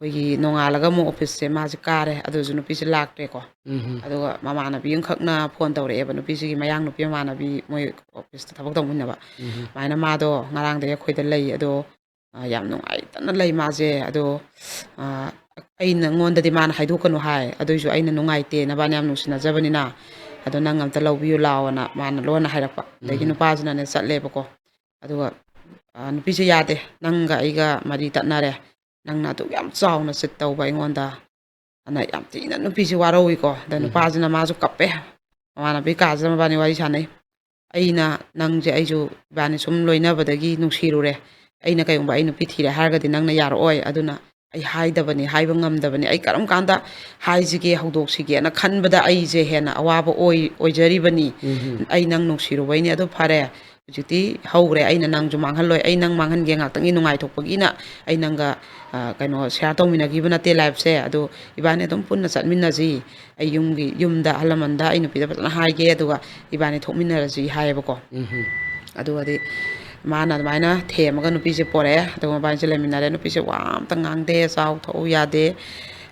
ꯑꯩꯈꯣꯏꯒꯤ ꯅꯣꯡꯉꯥꯜꯂꯒ ꯑꯃꯨꯛ ꯑꯣꯐꯤꯁꯁꯦ ꯃꯥꯁꯦ ꯀꯥꯔꯦ, ꯑꯗꯨꯁꯨ ꯅꯨꯄꯤꯁꯦ ꯂꯥꯛꯇ꯭ꯔꯦꯀꯣ꯫ ꯎꯝ꯫ ꯑꯗꯨꯒ ꯃꯃꯥꯟꯅꯕꯤ ꯑꯃꯈꯛꯅ ꯐꯣꯟ ꯇꯧꯔꯛꯑꯦꯕ, ꯅꯨꯄꯤꯁꯤꯒꯤ ꯃꯌꯥꯡ ꯅꯨꯄꯤ ꯃꯃꯥꯟꯅꯕꯤ, ꯃꯣꯏ ꯑꯣꯐꯤꯁꯇ ꯊꯕꯛ ꯇꯧꯃꯤꯟꯅꯕ꯫ ꯎꯝ꯫ ꯑꯗꯨꯃꯥꯏꯅ ꯃꯥꯗꯣ ꯉꯔꯥꯡꯗꯒꯤ ꯑꯩꯈꯣꯏꯗ ꯂꯩ, ꯑꯗꯣ, ꯑ, ꯌꯥꯝ ꯅꯨꯡꯉꯥꯏꯇꯅ ꯂꯩ ꯃꯥꯁꯦ꯫ ꯑꯗꯣ, ꯑ, ꯑꯩ ꯅꯉꯣꯟꯗꯗꯤ ꯃꯥꯅ ꯍꯥꯏꯗꯣꯛꯀꯅꯨ ꯍꯥꯏ, ꯑꯗꯨꯏꯁꯨ ꯑꯩꯅ ꯅꯨꯡꯉꯥꯏꯇꯦ, ꯅꯕꯥꯅꯤ ꯌꯥꯝ ꯅꯨꯡꯁꯤꯅꯖꯕꯅꯤꯅ, ꯑꯗꯣ ꯅꯪ ꯑꯝꯇ ꯂꯧꯕꯤꯌꯨ ꯂꯥꯛꯑꯣꯅ ꯃꯥꯅ ꯂꯣꯟꯅ ꯍꯥꯏꯔꯛꯄ꯫ ꯑꯗꯒꯤ ꯎꯝ꯫ ꯅꯨꯄꯥꯁꯤꯅꯅꯦ ꯆꯠꯂꯦꯕꯀꯣ꯫ ꯑꯗꯨꯒ, ꯑ, ꯅꯨꯄꯤꯁꯦ ꯌꯥꯗꯦ, "ꯅꯪꯒ ꯑꯩꯒ ꯃꯔꯤ ꯇꯠꯅꯔꯦ, ꯅꯪꯅ ꯑꯗꯨꯛ ꯌꯥꯝ ꯆꯥꯎꯅ ꯆꯤꯠ ꯇꯧꯕ ꯑꯩꯉꯣꯟꯗ", ꯑꯅ ꯌꯥꯝ ꯊꯤꯅ ꯅꯨꯄꯤꯁꯦ ꯋꯥꯔꯧꯏꯀꯣ꯫ ꯑꯗ ꯎꯝ꯫ ꯅꯨꯄꯥꯁꯤꯅ ꯃꯥꯁꯨ ꯀꯞꯄꯦ, ꯃꯃꯥꯟꯅꯕꯤ ꯀꯥꯁꯤꯗ ꯃꯕꯥꯅꯤ ꯋꯥꯔꯤ ꯁꯥꯟꯅꯩ꯫ "ꯑꯩꯅ ꯅꯪꯁꯦ, ꯑꯩꯁꯨ ꯏꯕꯥꯅꯤ ꯁꯨꯝ ꯂꯣꯏꯅꯕꯗꯒꯤ ꯅꯨꯡꯁꯤꯔꯨꯔꯦ, ꯑꯩꯅ ꯀꯩꯒꯨꯝꯕ ꯑꯩ ꯅꯨꯄꯤ ꯊꯤꯔꯦ ꯍꯥꯏꯔꯒꯗꯤ ꯅꯪꯅ ꯌꯥꯔꯛꯑꯣꯏ, ꯑꯗꯨꯅ ꯑꯩ ꯍꯥꯏꯗꯕꯅꯤ, ꯍꯥꯏꯕ ꯉꯝꯗꯕꯅꯤ, ꯑꯩ ꯀꯔꯝ ꯀꯥꯟꯗ ꯍꯥꯏꯁꯤꯒꯦ, ꯍꯧꯗꯣꯛꯁꯤꯒꯦꯅ ꯈꯟꯕꯗ ꯑꯩꯁꯦ ꯍꯦꯟꯅ ꯑꯋꯥꯕ ꯑꯣꯏ-, ꯑꯣꯏꯖꯔꯤꯕꯅꯤ꯫ ꯎꯝ꯫ ꯑꯩ ꯅꯪ ꯅꯨꯡꯁꯤꯔꯨꯕꯩꯅꯤ, ꯑꯗꯨ ꯐꯔꯦ, ꯍꯧꯖꯤꯛꯇꯤ ꯍꯧꯈ꯭ꯔꯦ, ꯑꯩꯅ ꯅꯪꯁꯨ ꯃꯥꯡꯍꯜꯂꯣꯏ, ꯑꯩ ꯅꯪ ꯃꯥꯡꯍꯟꯒꯦ ꯉꯥꯛꯇꯪꯒꯤ ꯅꯨꯡꯉꯥꯏꯊꯣꯛꯄꯒꯤꯅ ꯑꯩ ꯅꯪꯒ, ꯑ, ꯀꯩꯅꯣ, ꯁꯤꯌꯥꯔ ꯇꯧꯃꯤꯟꯅꯈꯤꯕ ꯅꯠꯇꯦ ꯂꯥꯏꯐꯁꯦ, ꯑꯗꯣ ꯏꯕꯥꯅꯤ ꯑꯗꯨꯝ ꯄꯨꯟꯅ ꯆꯠꯃꯤꯟꯅꯁꯤ, ꯑꯩ ꯌꯨꯝꯒꯤ, ꯌꯨꯝꯗ ꯑꯍꯜ ꯂꯃꯟꯗ ꯑꯩ ꯅꯨꯄꯤꯗ ꯐꯖꯅ ꯍꯥꯏꯒꯦ, ꯑꯗꯨꯒ ꯏꯕꯥꯅꯤ ꯊꯣꯛꯃꯤꯟꯅꯔꯁꯤ ꯍꯥꯏꯌꯦꯕꯀꯣ꯫ ꯎꯝ꯫ ꯑꯗꯨꯒꯗꯤ ꯃꯥꯅ ꯑꯗꯨꯃꯥꯏꯅ ꯊꯦꯝꯃꯒ ꯅꯨꯄꯤꯁꯦ ꯄꯣꯔꯛꯑꯦ, ꯑꯗꯨꯒ ꯃꯕꯥꯅꯤꯁꯦ ꯂꯩꯃꯤꯟꯅꯔꯦ꯫ ꯅꯨꯄꯤꯁꯦ ꯋꯥ ꯑꯝꯇ ꯉꯥꯡꯗꯦ, ꯆꯥꯎ ꯊꯛꯎ ꯌꯥꯗꯦ꯫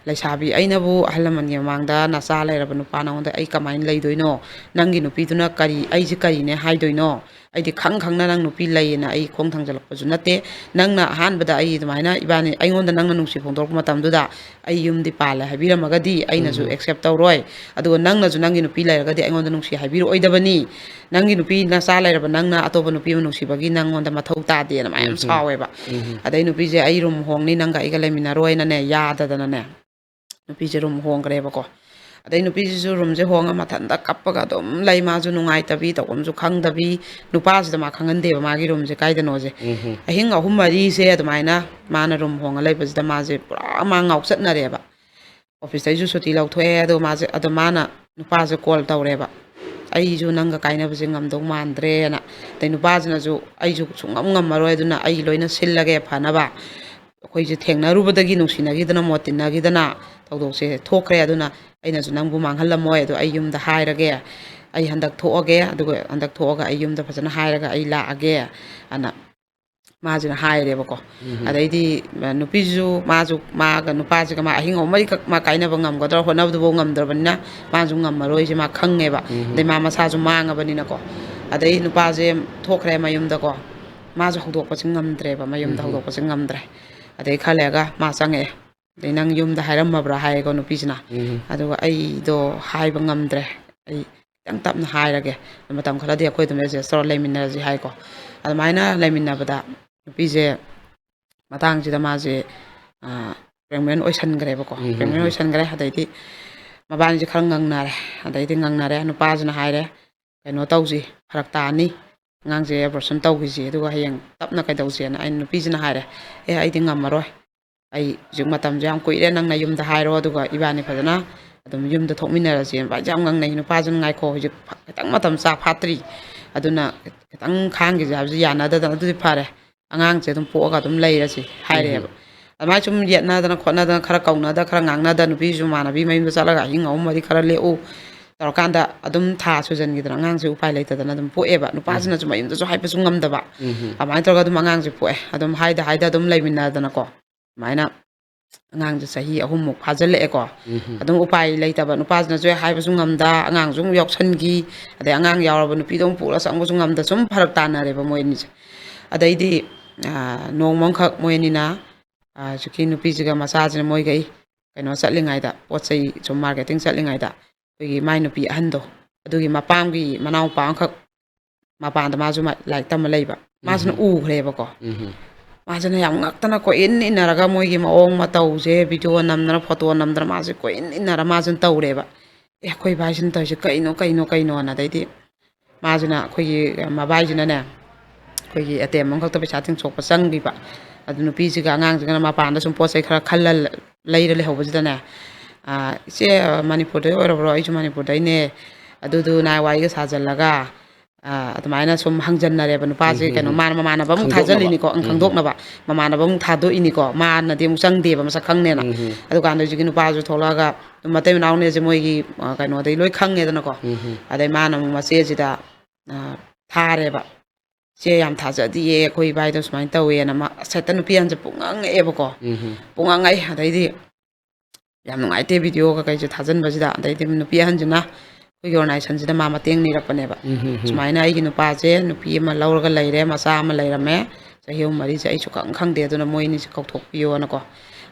ꯂꯩꯁꯥꯕꯤ, ꯑꯩꯅꯕꯨ ꯑꯍꯜ ꯂꯃꯟꯒꯤ ꯃꯃꯥꯡꯗ ꯅꯆꯥ ꯂꯩꯔꯕ ꯅꯨꯄꯥ ꯅꯉꯣꯟꯗ ꯑꯩ ꯀꯃꯥꯏꯅ ꯂꯩꯗꯣꯏꯅꯣ? ꯅꯪꯒꯤ ꯅꯨꯄꯤꯗꯨꯅ ꯀꯔꯤ, ꯑꯩꯁꯦ ꯀꯔꯤꯅꯦ ꯍꯥꯏꯗꯣꯏꯅꯣ? ꯑꯩꯗꯤ ꯈꯪ ꯈꯪꯅ ꯅꯪ ꯅꯨꯄꯤ ꯂꯩꯌꯦꯅ ꯑꯩ ꯈꯣꯡ ꯊꯥꯡꯖꯜꯂꯛꯄꯁꯨ ꯅꯠꯇꯦ꯫ ꯅꯪꯅ ꯑꯍꯥꯟꯕꯗ ꯑꯩ ꯑꯗꯨꯃꯥꯏꯅ, ꯏꯕꯥꯅꯤ, ꯑꯩꯉꯣꯟꯗ ꯅꯪꯅ ꯅꯨꯡꯁꯤ ꯐꯣꯡꯗꯣꯔꯛꯄ ꯃꯇꯝꯗꯨꯗ ꯑꯩ ꯌꯨꯝꯗꯤ ꯄꯥꯜꯂꯦ ꯍꯥꯏꯕꯤꯔꯝꯃꯒꯗꯤ ꯑꯩꯅꯁꯨ ꯎꯝ꯫ ꯑꯦꯛꯁꯦꯞ ꯇꯧꯔꯣꯏ꯫ ꯑꯗꯨꯒ ꯅꯪꯅꯁꯨ ꯅꯪꯒꯤ ꯅꯨꯄꯤ ꯂꯩꯔꯒꯗꯤ ꯑꯩꯉꯣꯟꯗ ꯅꯨꯡꯁꯤ ꯍꯥꯏꯕꯤꯔꯛꯑꯣꯏꯗꯕꯅꯤ꯫ ꯅꯪꯒꯤ ꯅꯨꯄꯤ ꯅꯆꯥ ꯂꯩꯔꯕ ꯅꯪꯅ ꯑꯇꯣꯞꯄ ꯅꯨꯄꯤ ꯑꯃ ꯅꯨꯡꯁꯤꯕꯒꯤ ꯅꯪꯉꯣꯟꯗ ꯃꯊꯧ ꯇꯥꯗꯦꯅ ꯃꯌꯥꯝ ꯎꯝ꯫ ꯁꯥꯎꯋꯦꯕ꯫ ꯎꯝ꯫ ꯑꯗꯩ ꯅꯨꯄꯤꯁꯦ, "ꯑꯩ ꯔꯨꯝ ꯍꯣꯡꯅꯤ, ꯅꯪꯒ ꯑꯩꯒ ꯂꯩꯃꯤꯟꯅꯔꯣꯏꯅꯅꯦ", ꯌꯥꯗꯗꯅꯅꯦ꯫ ꯅꯨꯄꯤꯁꯦ ꯔꯨꯝ ꯍꯣꯡꯈ꯭ꯔꯦꯕꯀꯣ꯫ ꯑꯗꯩ ꯅꯨꯄꯤꯁꯤꯁꯨ ꯔꯨꯝꯁꯦ ꯍꯣꯡꯉ ꯃꯊꯟꯇ ꯀꯞꯄꯒ ꯑꯗꯨꯝ ꯂꯩ꯫ ꯃꯥꯁꯨ ꯅꯨꯡꯉꯥꯏꯇꯕꯤ, ꯇꯧꯐꯝꯁꯨ ꯈꯪꯗꯕꯤ, ꯅꯨꯄꯥꯁꯤꯗ ꯃꯥ ꯈꯪꯍꯟꯗꯦꯕ ꯃꯥꯒꯤ ꯔꯨꯝꯁꯦ ꯀꯥꯏꯗꯅꯣꯁꯦ꯫ ꯎꯝ꯫ ꯑꯍꯤꯡ ꯑꯍꯨꯝ ꯃꯔꯤꯁꯦ ꯑꯗꯨꯃꯥꯏꯅ ꯃꯥꯅ ꯔꯨꯝ ꯍꯣꯡꯉ ꯂꯩꯕꯁꯤꯗ ꯃꯥꯁꯦ ꯄꯨꯔꯥ ꯃꯥ ꯉꯥꯎꯆꯠꯅꯔꯦꯕ꯫ ꯑꯣꯐꯤꯁꯇꯩꯁꯨ ꯁꯨꯇꯤ ꯂꯧꯊꯣꯛꯑꯦ, ꯑꯗꯣ ꯃꯥꯁꯦ, ꯑꯗꯣ ꯃꯥꯅ ꯅꯨꯄꯥꯁꯦ ꯀꯣꯜ ꯇꯧꯔꯦꯕ, "ꯑꯩꯁꯨ ꯅꯪꯒ ꯀꯥꯏꯅꯕꯁꯦ ꯉꯝꯗꯧ ꯃꯥꯟꯗ꯭ꯔꯦꯅ"꯫ ꯑꯗꯩ ꯅꯨꯄꯥꯁꯤꯅꯁꯨ, "ꯑꯩꯁꯨ ꯁꯨꯡꯉꯝ ꯉꯝꯃꯔꯣꯏ, ꯑꯗꯨꯅ ꯑꯩ ꯂꯣꯏꯅ ꯁꯤꯜꯂꯒꯦ ꯐꯅꯕ꯫ ꯑꯩꯈꯣꯏꯁꯦ ꯊꯦꯡꯅꯔꯨꯕꯗꯒꯤ ꯅꯨꯡꯁꯤꯅꯈꯤꯗꯅ, ꯃꯣꯠ ꯇꯤꯟꯅꯈꯤꯗꯅ ꯊꯧꯗꯣꯛꯁꯦ ꯊꯣꯛꯈ꯭ꯔꯦ, ꯑꯗꯨꯅ ꯑꯩꯅꯁꯨ ꯅꯪꯕꯨ ꯃꯥꯡꯍꯜꯂꯝꯃꯣꯏ, ꯑꯗꯣ ꯑꯩ ꯌꯨꯝꯗ ꯍꯥꯏꯔꯒꯦ, "ꯑꯩ ꯍꯟꯗꯛ ꯊꯣꯛꯑꯒꯦ, ꯑꯗꯨꯒ ꯍꯟꯗꯛ ꯊꯣꯛꯑꯒ ꯑꯩ ꯌꯨꯝꯗ ꯐꯖꯅ ꯍꯥꯏꯔꯒ ꯑꯩ ꯂꯥꯛꯑꯒꯦ" ꯑꯅ ꯃꯥꯁꯤꯅ ꯍꯥꯏꯔꯦꯕꯀꯣ꯫ ꯎꯝ꯫ ꯑꯗꯩꯗꯤ, ꯑ, ꯅꯨꯄꯤꯁꯤꯁꯨ, ꯃꯥꯁꯨ, ꯃꯥꯒ ꯅꯨꯄꯥꯁꯤꯒ ꯃꯥ ꯑꯍꯤꯡ ꯑꯍꯨꯝ ꯃꯔꯤꯈꯛ ꯃꯥ ꯀꯥꯏꯅꯕ ꯉꯝꯒꯗ꯭ꯔꯥ, ꯍꯣꯠꯅꯕꯗꯨꯐꯥꯎ ꯉꯝꯗ꯭ꯔꯕꯅꯤꯅ ꯃꯥꯁꯨ ꯉꯝꯃꯔꯣꯏꯁꯦ ꯃꯥ ꯈꯪꯉꯦꯕ꯫ ꯎꯝ꯫ ꯑꯗꯩ ꯃꯥ ꯃꯁꯥꯁꯨ ꯃꯥꯡꯉꯕꯅꯤꯅꯀꯣ꯫ ꯑꯗꯩ ꯅꯨꯄꯥꯁꯦ ꯊꯣꯛꯈ꯭ꯔꯦ ꯃꯌꯨꯝꯗꯀꯣ꯫ ꯃꯥꯁꯨ ꯍꯧꯗꯣꯛꯄꯁꯦ ꯉꯝꯗ꯭ꯔꯦꯕ, ꯃꯌꯨꯝꯗ ꯎꯝ꯫ ꯍꯧꯗꯣꯛꯄꯁꯦ ꯉꯝꯗ꯭ꯔꯦ꯫ ꯑꯗꯩ ꯈꯔ ꯂꯩꯔꯒ ꯃꯥ ꯆꯪꯉꯛꯑꯦ꯫ ꯑꯗꯩ, "ꯅꯪ ꯌꯨꯝꯗ ꯍꯥꯏꯔꯝꯃꯕ꯭ꯔꯥ?" ꯍꯥꯏꯌꯦꯀꯣ ꯅꯨꯄꯤꯁꯤꯅ꯫ ꯎꯝ꯫ ꯑꯗꯨꯒ, "ꯑꯩꯗꯣ ꯍꯥꯏꯕ ꯉꯝꯗ꯭ꯔꯦ, ꯑꯩ ꯈꯤꯇꯪ ꯇꯞꯅ ꯍꯥꯏꯔꯒꯦ, ꯃꯇꯝ ꯈꯔꯗꯤ ꯑꯩꯈꯣꯏ ꯑꯗꯨꯝ adjust ꯇꯧꯔ ꯂꯩꯃꯤꯟꯅꯔꯁꯤ" ꯍꯥꯏꯀꯣ꯫ ꯑꯗꯨꯃꯥꯏꯅ ꯂꯩꯃꯤꯟꯅꯕꯗ ꯅꯨꯄꯤꯁꯦ ꯃꯇꯥꯡꯁꯤꯗ ꯃꯥꯁꯦ, ꯑ, pregnant ꯑꯣꯏꯁꯟꯈ꯭ꯔꯦꯕꯀꯣ꯫ ꯎꯝ, ꯎꯝ, pregnant ꯎꯝ꯫ ꯑꯣꯏꯁꯟꯈ꯭ꯔꯦ꯫ ꯑꯗꯩꯗꯤ ꯃꯕꯥꯅꯤꯁꯦ ꯈꯔ ꯉꯪꯅꯔꯦ꯫ ꯑꯗꯩꯗꯤ ꯉꯪꯅꯔꯦ, ꯅꯨꯄꯥꯁꯤꯅ ꯍꯥꯏꯔꯦ, "ꯀꯩꯅꯣ ꯇꯧꯁꯤ, ꯐꯔꯛ ꯇꯥꯅꯤ, ꯑꯉꯥꯡꯁꯦ abortion ꯇꯧꯈꯤꯁꯤ, ꯑꯗꯨꯒ ꯍꯌꯦꯡ ꯇꯞꯅ ꯀꯩꯗꯧꯁꯦꯅ" ꯑꯩꯅ, ꯅꯨꯄꯤꯁꯤꯅ ꯍꯥꯏꯔꯦ, "ꯑꯦ, ꯑꯩꯗꯤ ꯉꯝꯃꯔꯣꯏ, ꯑꯩ ꯍꯧꯖꯤꯛ ꯃꯇꯝꯁꯦ ꯌꯥꯝ ꯀꯨꯏꯔꯦ, ꯅꯪꯅ ꯌꯨꯝꯗ ꯍꯥꯏꯔꯣ, ꯑꯗꯨꯒ ꯏꯕꯥꯅꯤ ꯐꯖꯅ ꯑꯗꯨꯝ ꯌꯨꯝꯗ ꯊꯣꯛꯃꯤꯟꯅꯔꯁꯦ"꯫ ꯃꯕꯥꯅꯤꯁꯦ ꯌꯥꯝ ꯉꯪꯅꯩ꯫ ꯅꯨꯄꯥꯁꯤꯅ, "ꯉꯥꯏꯈꯣ, ꯍꯧꯖꯤꯛ ꯐ-, ꯈꯤꯇꯪ ꯃꯇꯝ ꯆꯥ ꯐꯥꯠꯇ꯭ꯔꯤ, ꯑꯗꯨꯅ ꯈꯤꯇꯪ ꯈꯥꯡꯈꯤꯁꯦ" ꯍꯥꯏꯕꯁꯤ ꯌꯥꯅꯗꯗꯅ, "ꯑꯗꯨꯗꯤ ꯐꯔꯦ, ꯑꯉꯥꯡꯁꯦ ꯑꯗꯨꯝ ꯄꯣꯛꯑꯒ ꯑꯗꯨꯝ ꯂꯩꯔꯁꯤ" ꯍꯥꯏꯔꯦꯕ꯫ ꯎꯝ꯫ ꯑꯗꯨꯃꯥꯏꯅ ꯁꯨꯝ ꯌꯦꯠꯅꯗꯅ ꯈꯣꯠꯅꯗꯅ, ꯈꯔ ꯀꯧꯅꯗ, ꯈꯔ ꯉꯥꯡꯅꯗ, ꯅꯨꯄꯤꯁꯨ ꯃꯃꯥꯟꯅꯕꯤ ꯃꯌꯨꯝꯗ ꯆꯠꯂꯒ ꯑꯍꯤꯡ ꯑꯍꯨꯝ ꯃꯔꯤ ꯈꯔ ꯂꯦꯛꯎ ꯇꯧꯔꯀꯥꯟꯗ ꯑꯗꯨꯝ ꯊꯥ ꯁꯨꯖꯟꯈꯤꯗꯅ ꯑꯉꯥꯡꯁꯦ ꯎꯄꯥꯏ ꯂꯩꯇꯗꯅ ꯑꯗꯨꯝ ꯄꯣꯛꯑꯦꯕ꯫ ꯎꯝ꯫ ꯅꯨꯄꯥꯁꯤꯅꯁꯨ ꯃꯌꯨꯝꯗꯁꯨ ꯍꯥꯏꯕꯁꯨ ꯉꯝꯗꯕ꯫ ꯎꯝ꯫ ꯑꯗꯨꯃꯥꯏꯅ ꯇꯧꯔꯒ ꯑꯗꯨꯝ ꯑꯉꯥꯡꯁꯦ ꯄꯣꯛꯑꯦ꯫ ꯑꯗꯨꯝ ꯍꯥꯏꯗ ꯍꯥꯏꯗ ꯑꯗꯨꯝ ꯂꯩꯃꯤꯟꯅꯗꯅꯀꯣ꯫ ꯑꯗꯨꯃꯥꯏꯅ ꯑꯉꯥꯡꯁꯦ ꯆꯍꯤ ꯑꯍꯨꯝꯃꯨꯛ ꯐꯥꯖꯤꯜꯂꯛꯑꯦꯀꯣ꯫ ꯎꯝ꯫ ꯑꯗꯨꯝ ꯎꯄꯥꯏ ꯂꯩꯇꯕ, ꯅꯨꯄꯥꯁꯤꯅꯁꯨ ꯍꯥꯏꯕꯁꯨ ꯉꯝꯗ, ꯑꯉꯥꯡꯁꯨ ꯑꯃꯨꯛ ꯌꯥꯎꯁꯟꯈꯤ, ꯑꯗꯩ ꯑꯉꯥꯡ ꯌꯥꯎꯔꯕ ꯅꯨꯄꯤꯗꯣ ꯑꯃꯨꯛ ꯄꯨꯔ ꯆꯪꯕꯁꯨ ꯉꯝꯗ, ꯁꯨꯝ ꯐꯔꯛ ꯇꯥꯅꯔꯦꯕ ꯃꯣꯏ ꯑꯅꯤꯁꯦ꯫ ꯑꯗꯩꯗꯤ, ꯑ, ꯅꯣꯡꯃ ꯑꯃꯈꯛ ꯃꯣꯏ ꯑꯅꯤꯅ, ꯑ, ꯍꯧꯖꯤꯛꯀꯤ ꯅꯨꯄꯤꯁꯤꯒ ꯃꯆꯥꯁꯤꯅ ꯃꯣꯏꯈꯩ ꯀꯩꯅꯣ ꯆꯠꯂꯤꯉꯩꯗ, ꯄꯣꯠ ꯆꯩ ꯁꯨꯝ marketing ꯆꯠꯂꯤꯉꯩꯗ, ꯑꯩꯈꯣꯏꯒꯤ ꯃꯥꯏ ꯅꯨꯄꯤ ꯑꯍꯟꯗꯣ, ꯑꯗꯨꯒꯤ ꯃꯄꯥꯝꯒꯤ ꯃꯅꯥꯎꯄꯥ ꯑꯃꯈꯛ ꯃꯄꯥꯟꯗ ꯃꯥꯁꯨ ꯃꯥ-, ꯂꯥꯏꯔꯤꯛ ꯇꯝꯕ ꯂꯩꯕ꯫ ꯃꯥꯁꯤꯅ ꯎꯝ꯫ ꯎꯈ꯭ꯔꯦꯕꯀꯣ꯫ ꯎꯝ꯫ ꯃꯥꯁꯤꯅ ꯌꯥꯝ ꯉꯛꯇꯅ ꯀꯣꯏꯏꯟ ꯏꯟꯅꯔꯒ ꯃꯣꯏꯒꯤ ꯃꯑꯣꯡ ꯃꯇꯧꯁꯦ video ꯅꯝꯗꯅ, photo ꯅꯝꯗꯅ ꯃꯥꯁꯦ ꯀꯣꯏꯏꯟ ꯏꯟꯅꯔ ꯃꯥꯁꯤꯅ ꯇꯧꯔꯦꯕ꯫ "ꯑꯦ, ꯑꯩꯈꯣꯏ ꯏꯕꯥꯏꯁꯤꯅ ꯇꯧꯔꯤꯁꯦ ꯀꯩꯅꯣ, ꯀꯩꯅꯣ, ꯀꯩꯅꯣꯅ?" ꯑꯗꯩꯗꯤ ꯃꯥꯁꯤꯅ, ꯑꯩꯈꯣꯏꯒꯤ ꯃꯕꯥꯏꯁꯤꯅꯅꯦ, ꯑꯩꯈꯣꯏꯒꯤ ATM ꯑꯃꯈꯛꯇ ꯄꯩꯁꯥ ꯇꯤꯡꯊꯣꯛꯄ ꯆꯪꯈꯤꯕ꯫ ꯑꯗꯨ ꯅꯨꯄꯤꯁꯤꯒ ꯑꯉꯥꯡꯁꯤꯒꯅ ꯃꯄꯥꯟꯗ ꯁꯨꯝ ꯄꯣꯠ ꯆꯩ ꯈꯔ ꯈꯜꯂ ꯂꯩꯔ ꯂꯩꯍꯧꯕꯁꯤꯗꯅꯦ, ꯑ, "ꯏꯆꯦ, ꯃꯅꯤꯄꯨꯔꯗꯩ ꯑꯣꯏꯔꯕ꯭ꯔꯣ?" "ꯑꯩꯁꯨ ꯃꯅꯤꯄꯨꯔꯗꯩꯅꯦ"꯫ ꯑꯗꯨꯗꯨ ꯅꯥꯏ ꯋꯥꯔꯤꯒ ꯁꯥꯖꯜꯂꯒ, ꯑꯥ, ꯑꯗꯨꯃꯥꯏꯅ ꯁꯨꯝ ꯍꯪꯖꯟꯅꯔꯦꯕ ꯅꯨꯄꯥꯁꯦ꯫ ꯎꯝ, ꯀꯩꯅꯣ, ꯎꯝ꯫ ꯃꯥꯅ ꯃꯃꯥꯟꯅꯕ ꯑꯃꯨꯛ ꯈꯪꯗꯣꯛꯅꯕ꯫ ꯊꯥꯖꯤꯜꯂꯤꯅꯤꯀꯣ꯫ ꯑꯪ, ꯎꯝ, ꯎꯝ꯫ ꯈꯪꯗꯣꯛꯅꯕ ꯃꯃꯥꯟꯅꯕ ꯑꯃꯨꯛ ꯊꯥꯗꯣꯛꯏꯅꯤꯀꯣ꯫ ꯃꯥꯅꯗꯤ ꯑꯃꯨꯛ ꯆꯪꯗꯦꯕ, ꯃꯁꯛ ꯈꯪꯅꯦꯅ꯫ ꯎꯝ, ꯎꯝ꯫ ꯑꯗꯨꯀꯥꯟꯗ ꯍꯧꯖꯤꯛꯀꯤ ꯅꯨꯄꯥꯁꯨ ꯊꯣꯛꯂꯛꯑꯒ ꯑꯗꯨꯝ ꯃꯇꯩ ꯃꯅꯥꯎꯅꯦꯁꯦ ꯃꯣꯏꯒꯤ, ꯑ, ꯀꯩꯅꯣꯗꯒꯤ ꯂꯣꯏ ꯈꯪꯉꯦꯗꯅꯀꯣ꯫ ꯎꯝ, ꯎꯝ꯫ ꯑꯗꯩ ꯃꯥꯅ ꯑꯃꯨꯛ ꯃꯆꯦꯁꯤꯗ, ꯑ, ꯊꯥꯔꯦꯕ꯫ "ꯏꯆꯦ ꯌꯥꯝ ꯊꯥꯖꯗꯤꯌꯦ, ꯑꯩꯈꯣꯏ ꯏꯕꯥꯏꯗꯣ ꯁꯨꯃꯥꯏꯅ ꯇꯧꯋꯦꯅ"꯫ ꯃꯥ ꯍꯦꯛꯇ ꯅꯨꯄꯤ ꯑꯍꯟꯁꯦ ꯄꯨꯡꯉꯛ ꯉꯛꯑꯦꯕꯀꯣ꯫ ꯎꯝ, ꯎꯝ꯫ ꯄꯨꯡꯉꯛ ꯉꯛꯑꯦ꯫ ꯑꯗꯩꯗꯤ ꯌꯥꯝ ꯅꯨꯡꯉꯥꯏꯇꯦ ꯚꯤꯗꯤꯑꯣ ꯀꯩꯀꯩꯁꯦ ꯊꯥꯖꯤꯟꯕꯁꯤꯗ꯫ ꯑꯗꯩꯗꯤ ꯅꯨꯄꯤ ꯑꯍꯟꯁꯤꯅ ꯑꯩꯈꯣꯏꯒꯤ ꯑꯣꯔꯒꯅꯥꯏꯖꯦꯁꯟꯁꯤꯗ ꯃꯥ ꯃꯇꯦꯡ ꯅꯤꯔꯛꯄꯅꯦꯕ꯫ ꯎꯝ, ꯎꯝ, ꯎꯝ꯫ "ꯁꯨꯃꯥꯏꯅ ꯑꯩꯒꯤ ꯅꯨꯄꯥꯁꯦ ꯅꯨꯄꯤ ꯑꯃ ꯂꯧꯔꯒ ꯂꯩꯔꯦ, ꯃꯆꯥ ꯑꯃ ꯂꯩꯔꯝꯃꯦ, ꯆꯍꯤ ꯑꯍꯨꯝ ꯃꯔꯤꯁꯦ ꯑꯩ ꯁꯨꯛꯈꯪ ꯈꯪꯗꯦ, ꯑꯗꯨꯅ ꯃꯣꯏ ꯑꯅꯤꯁꯦ ꯀꯧꯊꯣꯛꯄꯤꯌꯣꯅꯀꯣ"꯫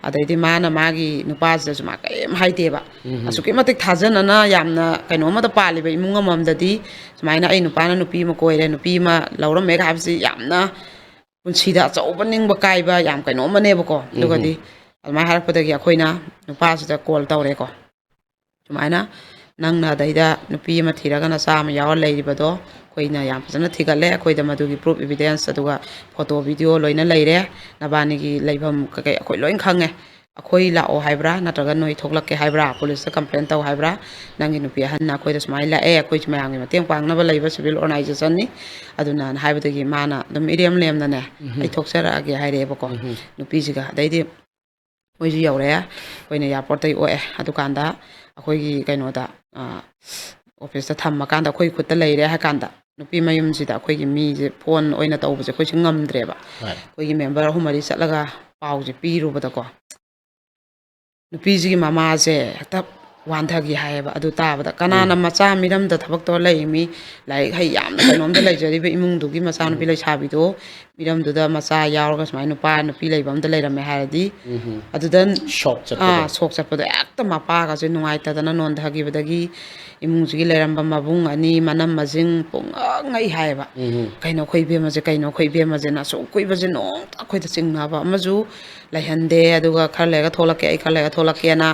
ꯑꯗꯩꯗꯤ ꯃꯥꯅ ꯃꯥꯒꯤ ꯅꯨꯄꯥꯁꯤꯗꯁꯨ ꯃꯥ ꯀꯔꯤꯝ ꯍꯥꯏꯗꯦꯕ꯫ ꯎꯝ, ꯎꯝ꯫ ꯑꯁꯨꯛꯀꯤ ꯃꯇꯤꯛ ꯊꯥꯖꯅꯅ ꯌꯥꯝꯅ ꯀꯩꯅꯣ ꯑꯃꯗ ꯄꯥꯜꯂꯤꯕ ꯏꯃꯨꯡ ꯑꯃꯃꯝꯗꯗꯤ ꯁꯨꯃꯥꯏꯅ ꯑꯩ ꯅꯨꯄꯥꯅ ꯅꯨꯄꯤ ꯑꯃ ꯀꯣꯏꯔꯦ, ꯅꯨꯄꯤ ꯑꯃ ꯂꯧꯔꯝꯃꯦꯒ ꯍꯥꯏꯕꯁꯤ ꯌꯥꯝꯅ ꯄꯨꯟꯁꯤꯗ ꯑꯆꯧꯕ ꯅꯤꯡꯕ ꯀꯥꯏꯕ ꯌꯥꯝ ꯀꯩꯅꯣ ꯑꯃꯅꯦꯕꯀꯣ꯫ ꯎꯝ, ꯑꯗꯨꯒꯗꯤ ꯎꯝ꯫ ꯑꯗꯨꯃꯥꯏꯅ ꯍꯥꯏꯔꯛꯄꯗꯒꯤ ꯑꯩꯈꯣꯏꯅ ꯅꯨꯄꯥꯁꯤꯗ ꯀꯣꯜ ꯇꯧꯔꯦꯀꯣ꯫ "ꯁꯨꯃꯥꯏꯅ ꯅꯪꯅ ꯑꯗꯩꯗ ꯅꯨꯄꯤ ꯑꯃ ꯊꯤꯔꯒ ꯅꯆꯥ ꯑꯃ ꯌꯥꯎꯔ ꯂꯩꯔꯤꯕꯗꯣ ꯑꯩꯈꯣꯏꯅ ꯌꯥꯝ ꯐꯖꯅ ꯊꯤꯒꯠꯂꯦ, ꯑꯩꯈꯣꯏꯗ ꯃꯗꯨꯒꯤ ꯄ꯭ꯔꯨꯐ, ꯏꯕꯤꯗꯦꯟꯁ, ꯑꯗꯨꯒ ꯐꯣꯇꯣ, ꯚꯤꯗꯤꯑꯣ ꯂꯣꯏꯅ ꯂꯩꯔꯦ, ꯅꯕꯥꯅꯤꯒꯤ ꯂꯩꯐꯝ ꯀꯩꯀꯩ ꯑꯩꯈꯣꯏ ꯂꯣꯏ ꯈꯪꯉꯦ꯫ ꯑꯩꯈꯣꯏ ꯂꯥꯛꯑꯣ ꯍꯥꯏꯕ꯭ꯔꯥ ꯅꯠꯇ꯭ꯔꯒ ꯅꯣꯏ ꯊꯣꯛꯂꯛꯀꯦ ꯍꯥꯏꯕ꯭ꯔꯥ, ꯄꯨꯂꯤꯁꯇ ꯀꯝꯄ꯭ꯂꯦꯟ ꯇꯧ ꯍꯥꯏꯕ꯭ꯔꯥ, ꯅꯪꯒꯤ ꯅꯨꯄꯤ ꯑꯍꯟꯅ ꯑꯩꯈꯣꯏꯗ ꯁꯨꯃꯥꯏꯅ ꯂꯥꯛꯑꯦ, ꯑꯩꯈꯣꯏꯁꯨ ꯃꯌꯥꯝꯒꯤ ꯃꯇꯦꯡ ꯄꯥꯡꯅꯕ ꯂꯩꯕ ꯁꯤꯚꯤꯜ ꯑꯣꯔꯒꯅꯥꯏꯖꯦꯁꯟꯅꯤ, ꯑꯗꯨꯅ" ꯍꯥꯏꯕꯗꯒꯤ ꯃꯥꯅ ꯑꯗꯨꯝ ꯏꯔꯦꯝ ꯂꯦꯝꯅꯅꯦ, "ꯑꯩ ꯊꯣꯛꯆꯔꯛꯑꯒꯦ" ꯍꯥꯏꯔꯛꯑꯦꯕꯀꯣ꯫ ꯅꯨꯄꯤꯁꯤꯒ꯫ ꯑꯗꯩꯗꯤ ꯃꯣꯏꯁꯨ ꯌꯧꯔꯛꯑꯦ, ꯑꯩꯈꯣꯏꯅ ꯑꯦꯌꯥꯔꯄꯣꯔꯠꯇꯒꯤ ꯑꯣꯛꯑꯦ꯫ ꯑꯗꯨꯀꯥꯟꯗ ꯑꯩꯈꯣꯏꯒꯤ ꯀꯩꯅꯣꯗ, ꯑ, ꯑꯣꯐꯤꯁꯇ ꯊꯝꯃꯀꯥꯟꯗ ꯑꯩꯈꯣꯏ ꯈꯨꯠꯇ ꯂꯩꯔꯦ ꯍꯥꯏ ꯀꯥꯟꯗ ꯅꯨꯄꯤ ꯃꯌꯨꯝꯁꯤꯗ ꯑꯩꯈꯣꯏꯒꯤ ꯃꯤꯁꯦ ꯐꯣꯟ ꯑꯣꯏꯅ ꯇꯧꯕꯁꯦ ꯑꯩꯈꯣꯏꯁꯦ ꯉꯝꯗ꯭ꯔꯦꯕ꯫ ꯍꯣꯏ꯫ ꯑꯩꯈꯣꯏꯒꯤ ꯃꯦꯝꯕꯔ ꯑꯍꯨꯝ ꯃꯔꯤ ꯆꯠꯂꯒ ꯄꯥꯎꯁꯦ ꯄꯤꯔꯨꯕꯗꯀꯣ, ꯅꯨꯄꯤꯁꯤꯒꯤ ꯃꯃꯥꯁꯦ ꯍꯦꯛꯇ ꯋꯥꯟꯊꯈꯤ ꯍꯥꯏꯌꯦꯕ꯫ ꯑꯗꯨ ꯇꯥꯕꯗ ꯀꯅꯥꯅ ꯎꯝ꯫ ꯃꯆꯥ ꯃꯤꯔꯝꯗ ꯊꯕꯛ ꯇꯧꯔ ꯂꯩ ꯃꯤ, ꯂꯥꯏꯔꯤꯛ ꯍꯩ ꯌꯥꯝꯅ ꯀꯩꯅꯣꯝꯗ ꯂꯩꯖꯔꯤꯕ ꯏꯃꯨꯡꯗꯨꯒꯤ ꯃꯆꯥꯅꯨꯄꯤ ꯎꯝ꯫ ꯂꯩꯁꯥꯕꯤꯗꯣ ꯃꯤꯔꯝꯗꯨꯗ ꯃꯆꯥ ꯌꯥꯎꯔꯒ ꯁꯨꯃꯥꯏꯅ ꯅꯨꯄꯥ ꯅꯨꯄꯤ ꯂꯩꯕ ꯑꯝꯗ ꯂꯩꯔꯝꯃꯦ ꯍꯥꯏꯔꯗꯤ, ꯎꯝ꯫ ꯑꯗꯨꯗ, ꯁꯣꯛ ꯑꯥ, ꯆꯠꯄꯗꯣ꯫ ꯁꯣꯛ ꯆꯠꯄꯗꯣ ꯍꯦꯛꯇ ꯃꯄꯥꯒꯁꯦ ꯅꯨꯡꯉꯥꯏꯇꯗꯅ ꯅꯣꯟꯊꯈꯤꯕꯗꯒꯤ ꯏꯃꯨꯡꯁꯤꯒꯤ ꯂꯩꯔꯝꯕ ꯃꯕꯨꯡ ꯑꯅꯤ, ꯃꯅꯝ ꯃꯁꯤꯡ ꯄꯨꯡꯉꯛ ꯉꯛꯏ ꯍꯥꯏꯌꯦꯕ꯫ ꯎꯝ꯫ "ꯀꯩꯅꯣ ꯑꯩꯈꯣꯏ ꯏꯕꯦꯝꯃꯁꯦ, ꯀꯩꯅꯣ ꯑꯩꯈꯣꯏ ꯏꯕꯦꯝꯃꯁꯦꯅ?" ꯑꯁꯨꯛ ꯀꯨꯏꯕꯁꯦ ꯅꯣꯡꯇ ꯑꯩꯈꯣꯏꯗ ꯆꯤꯡꯅꯕ ꯑꯃꯁꯨ ꯂꯩꯍꯟꯗꯦ꯫ ꯑꯗꯨꯒ "ꯈꯔ ꯂꯩꯔꯒ ꯊꯣꯛꯂꯛꯀꯦ, ꯑꯩ ꯈꯔ ꯂꯩꯔꯒ ꯊꯣꯛꯂꯛꯀꯦꯅ"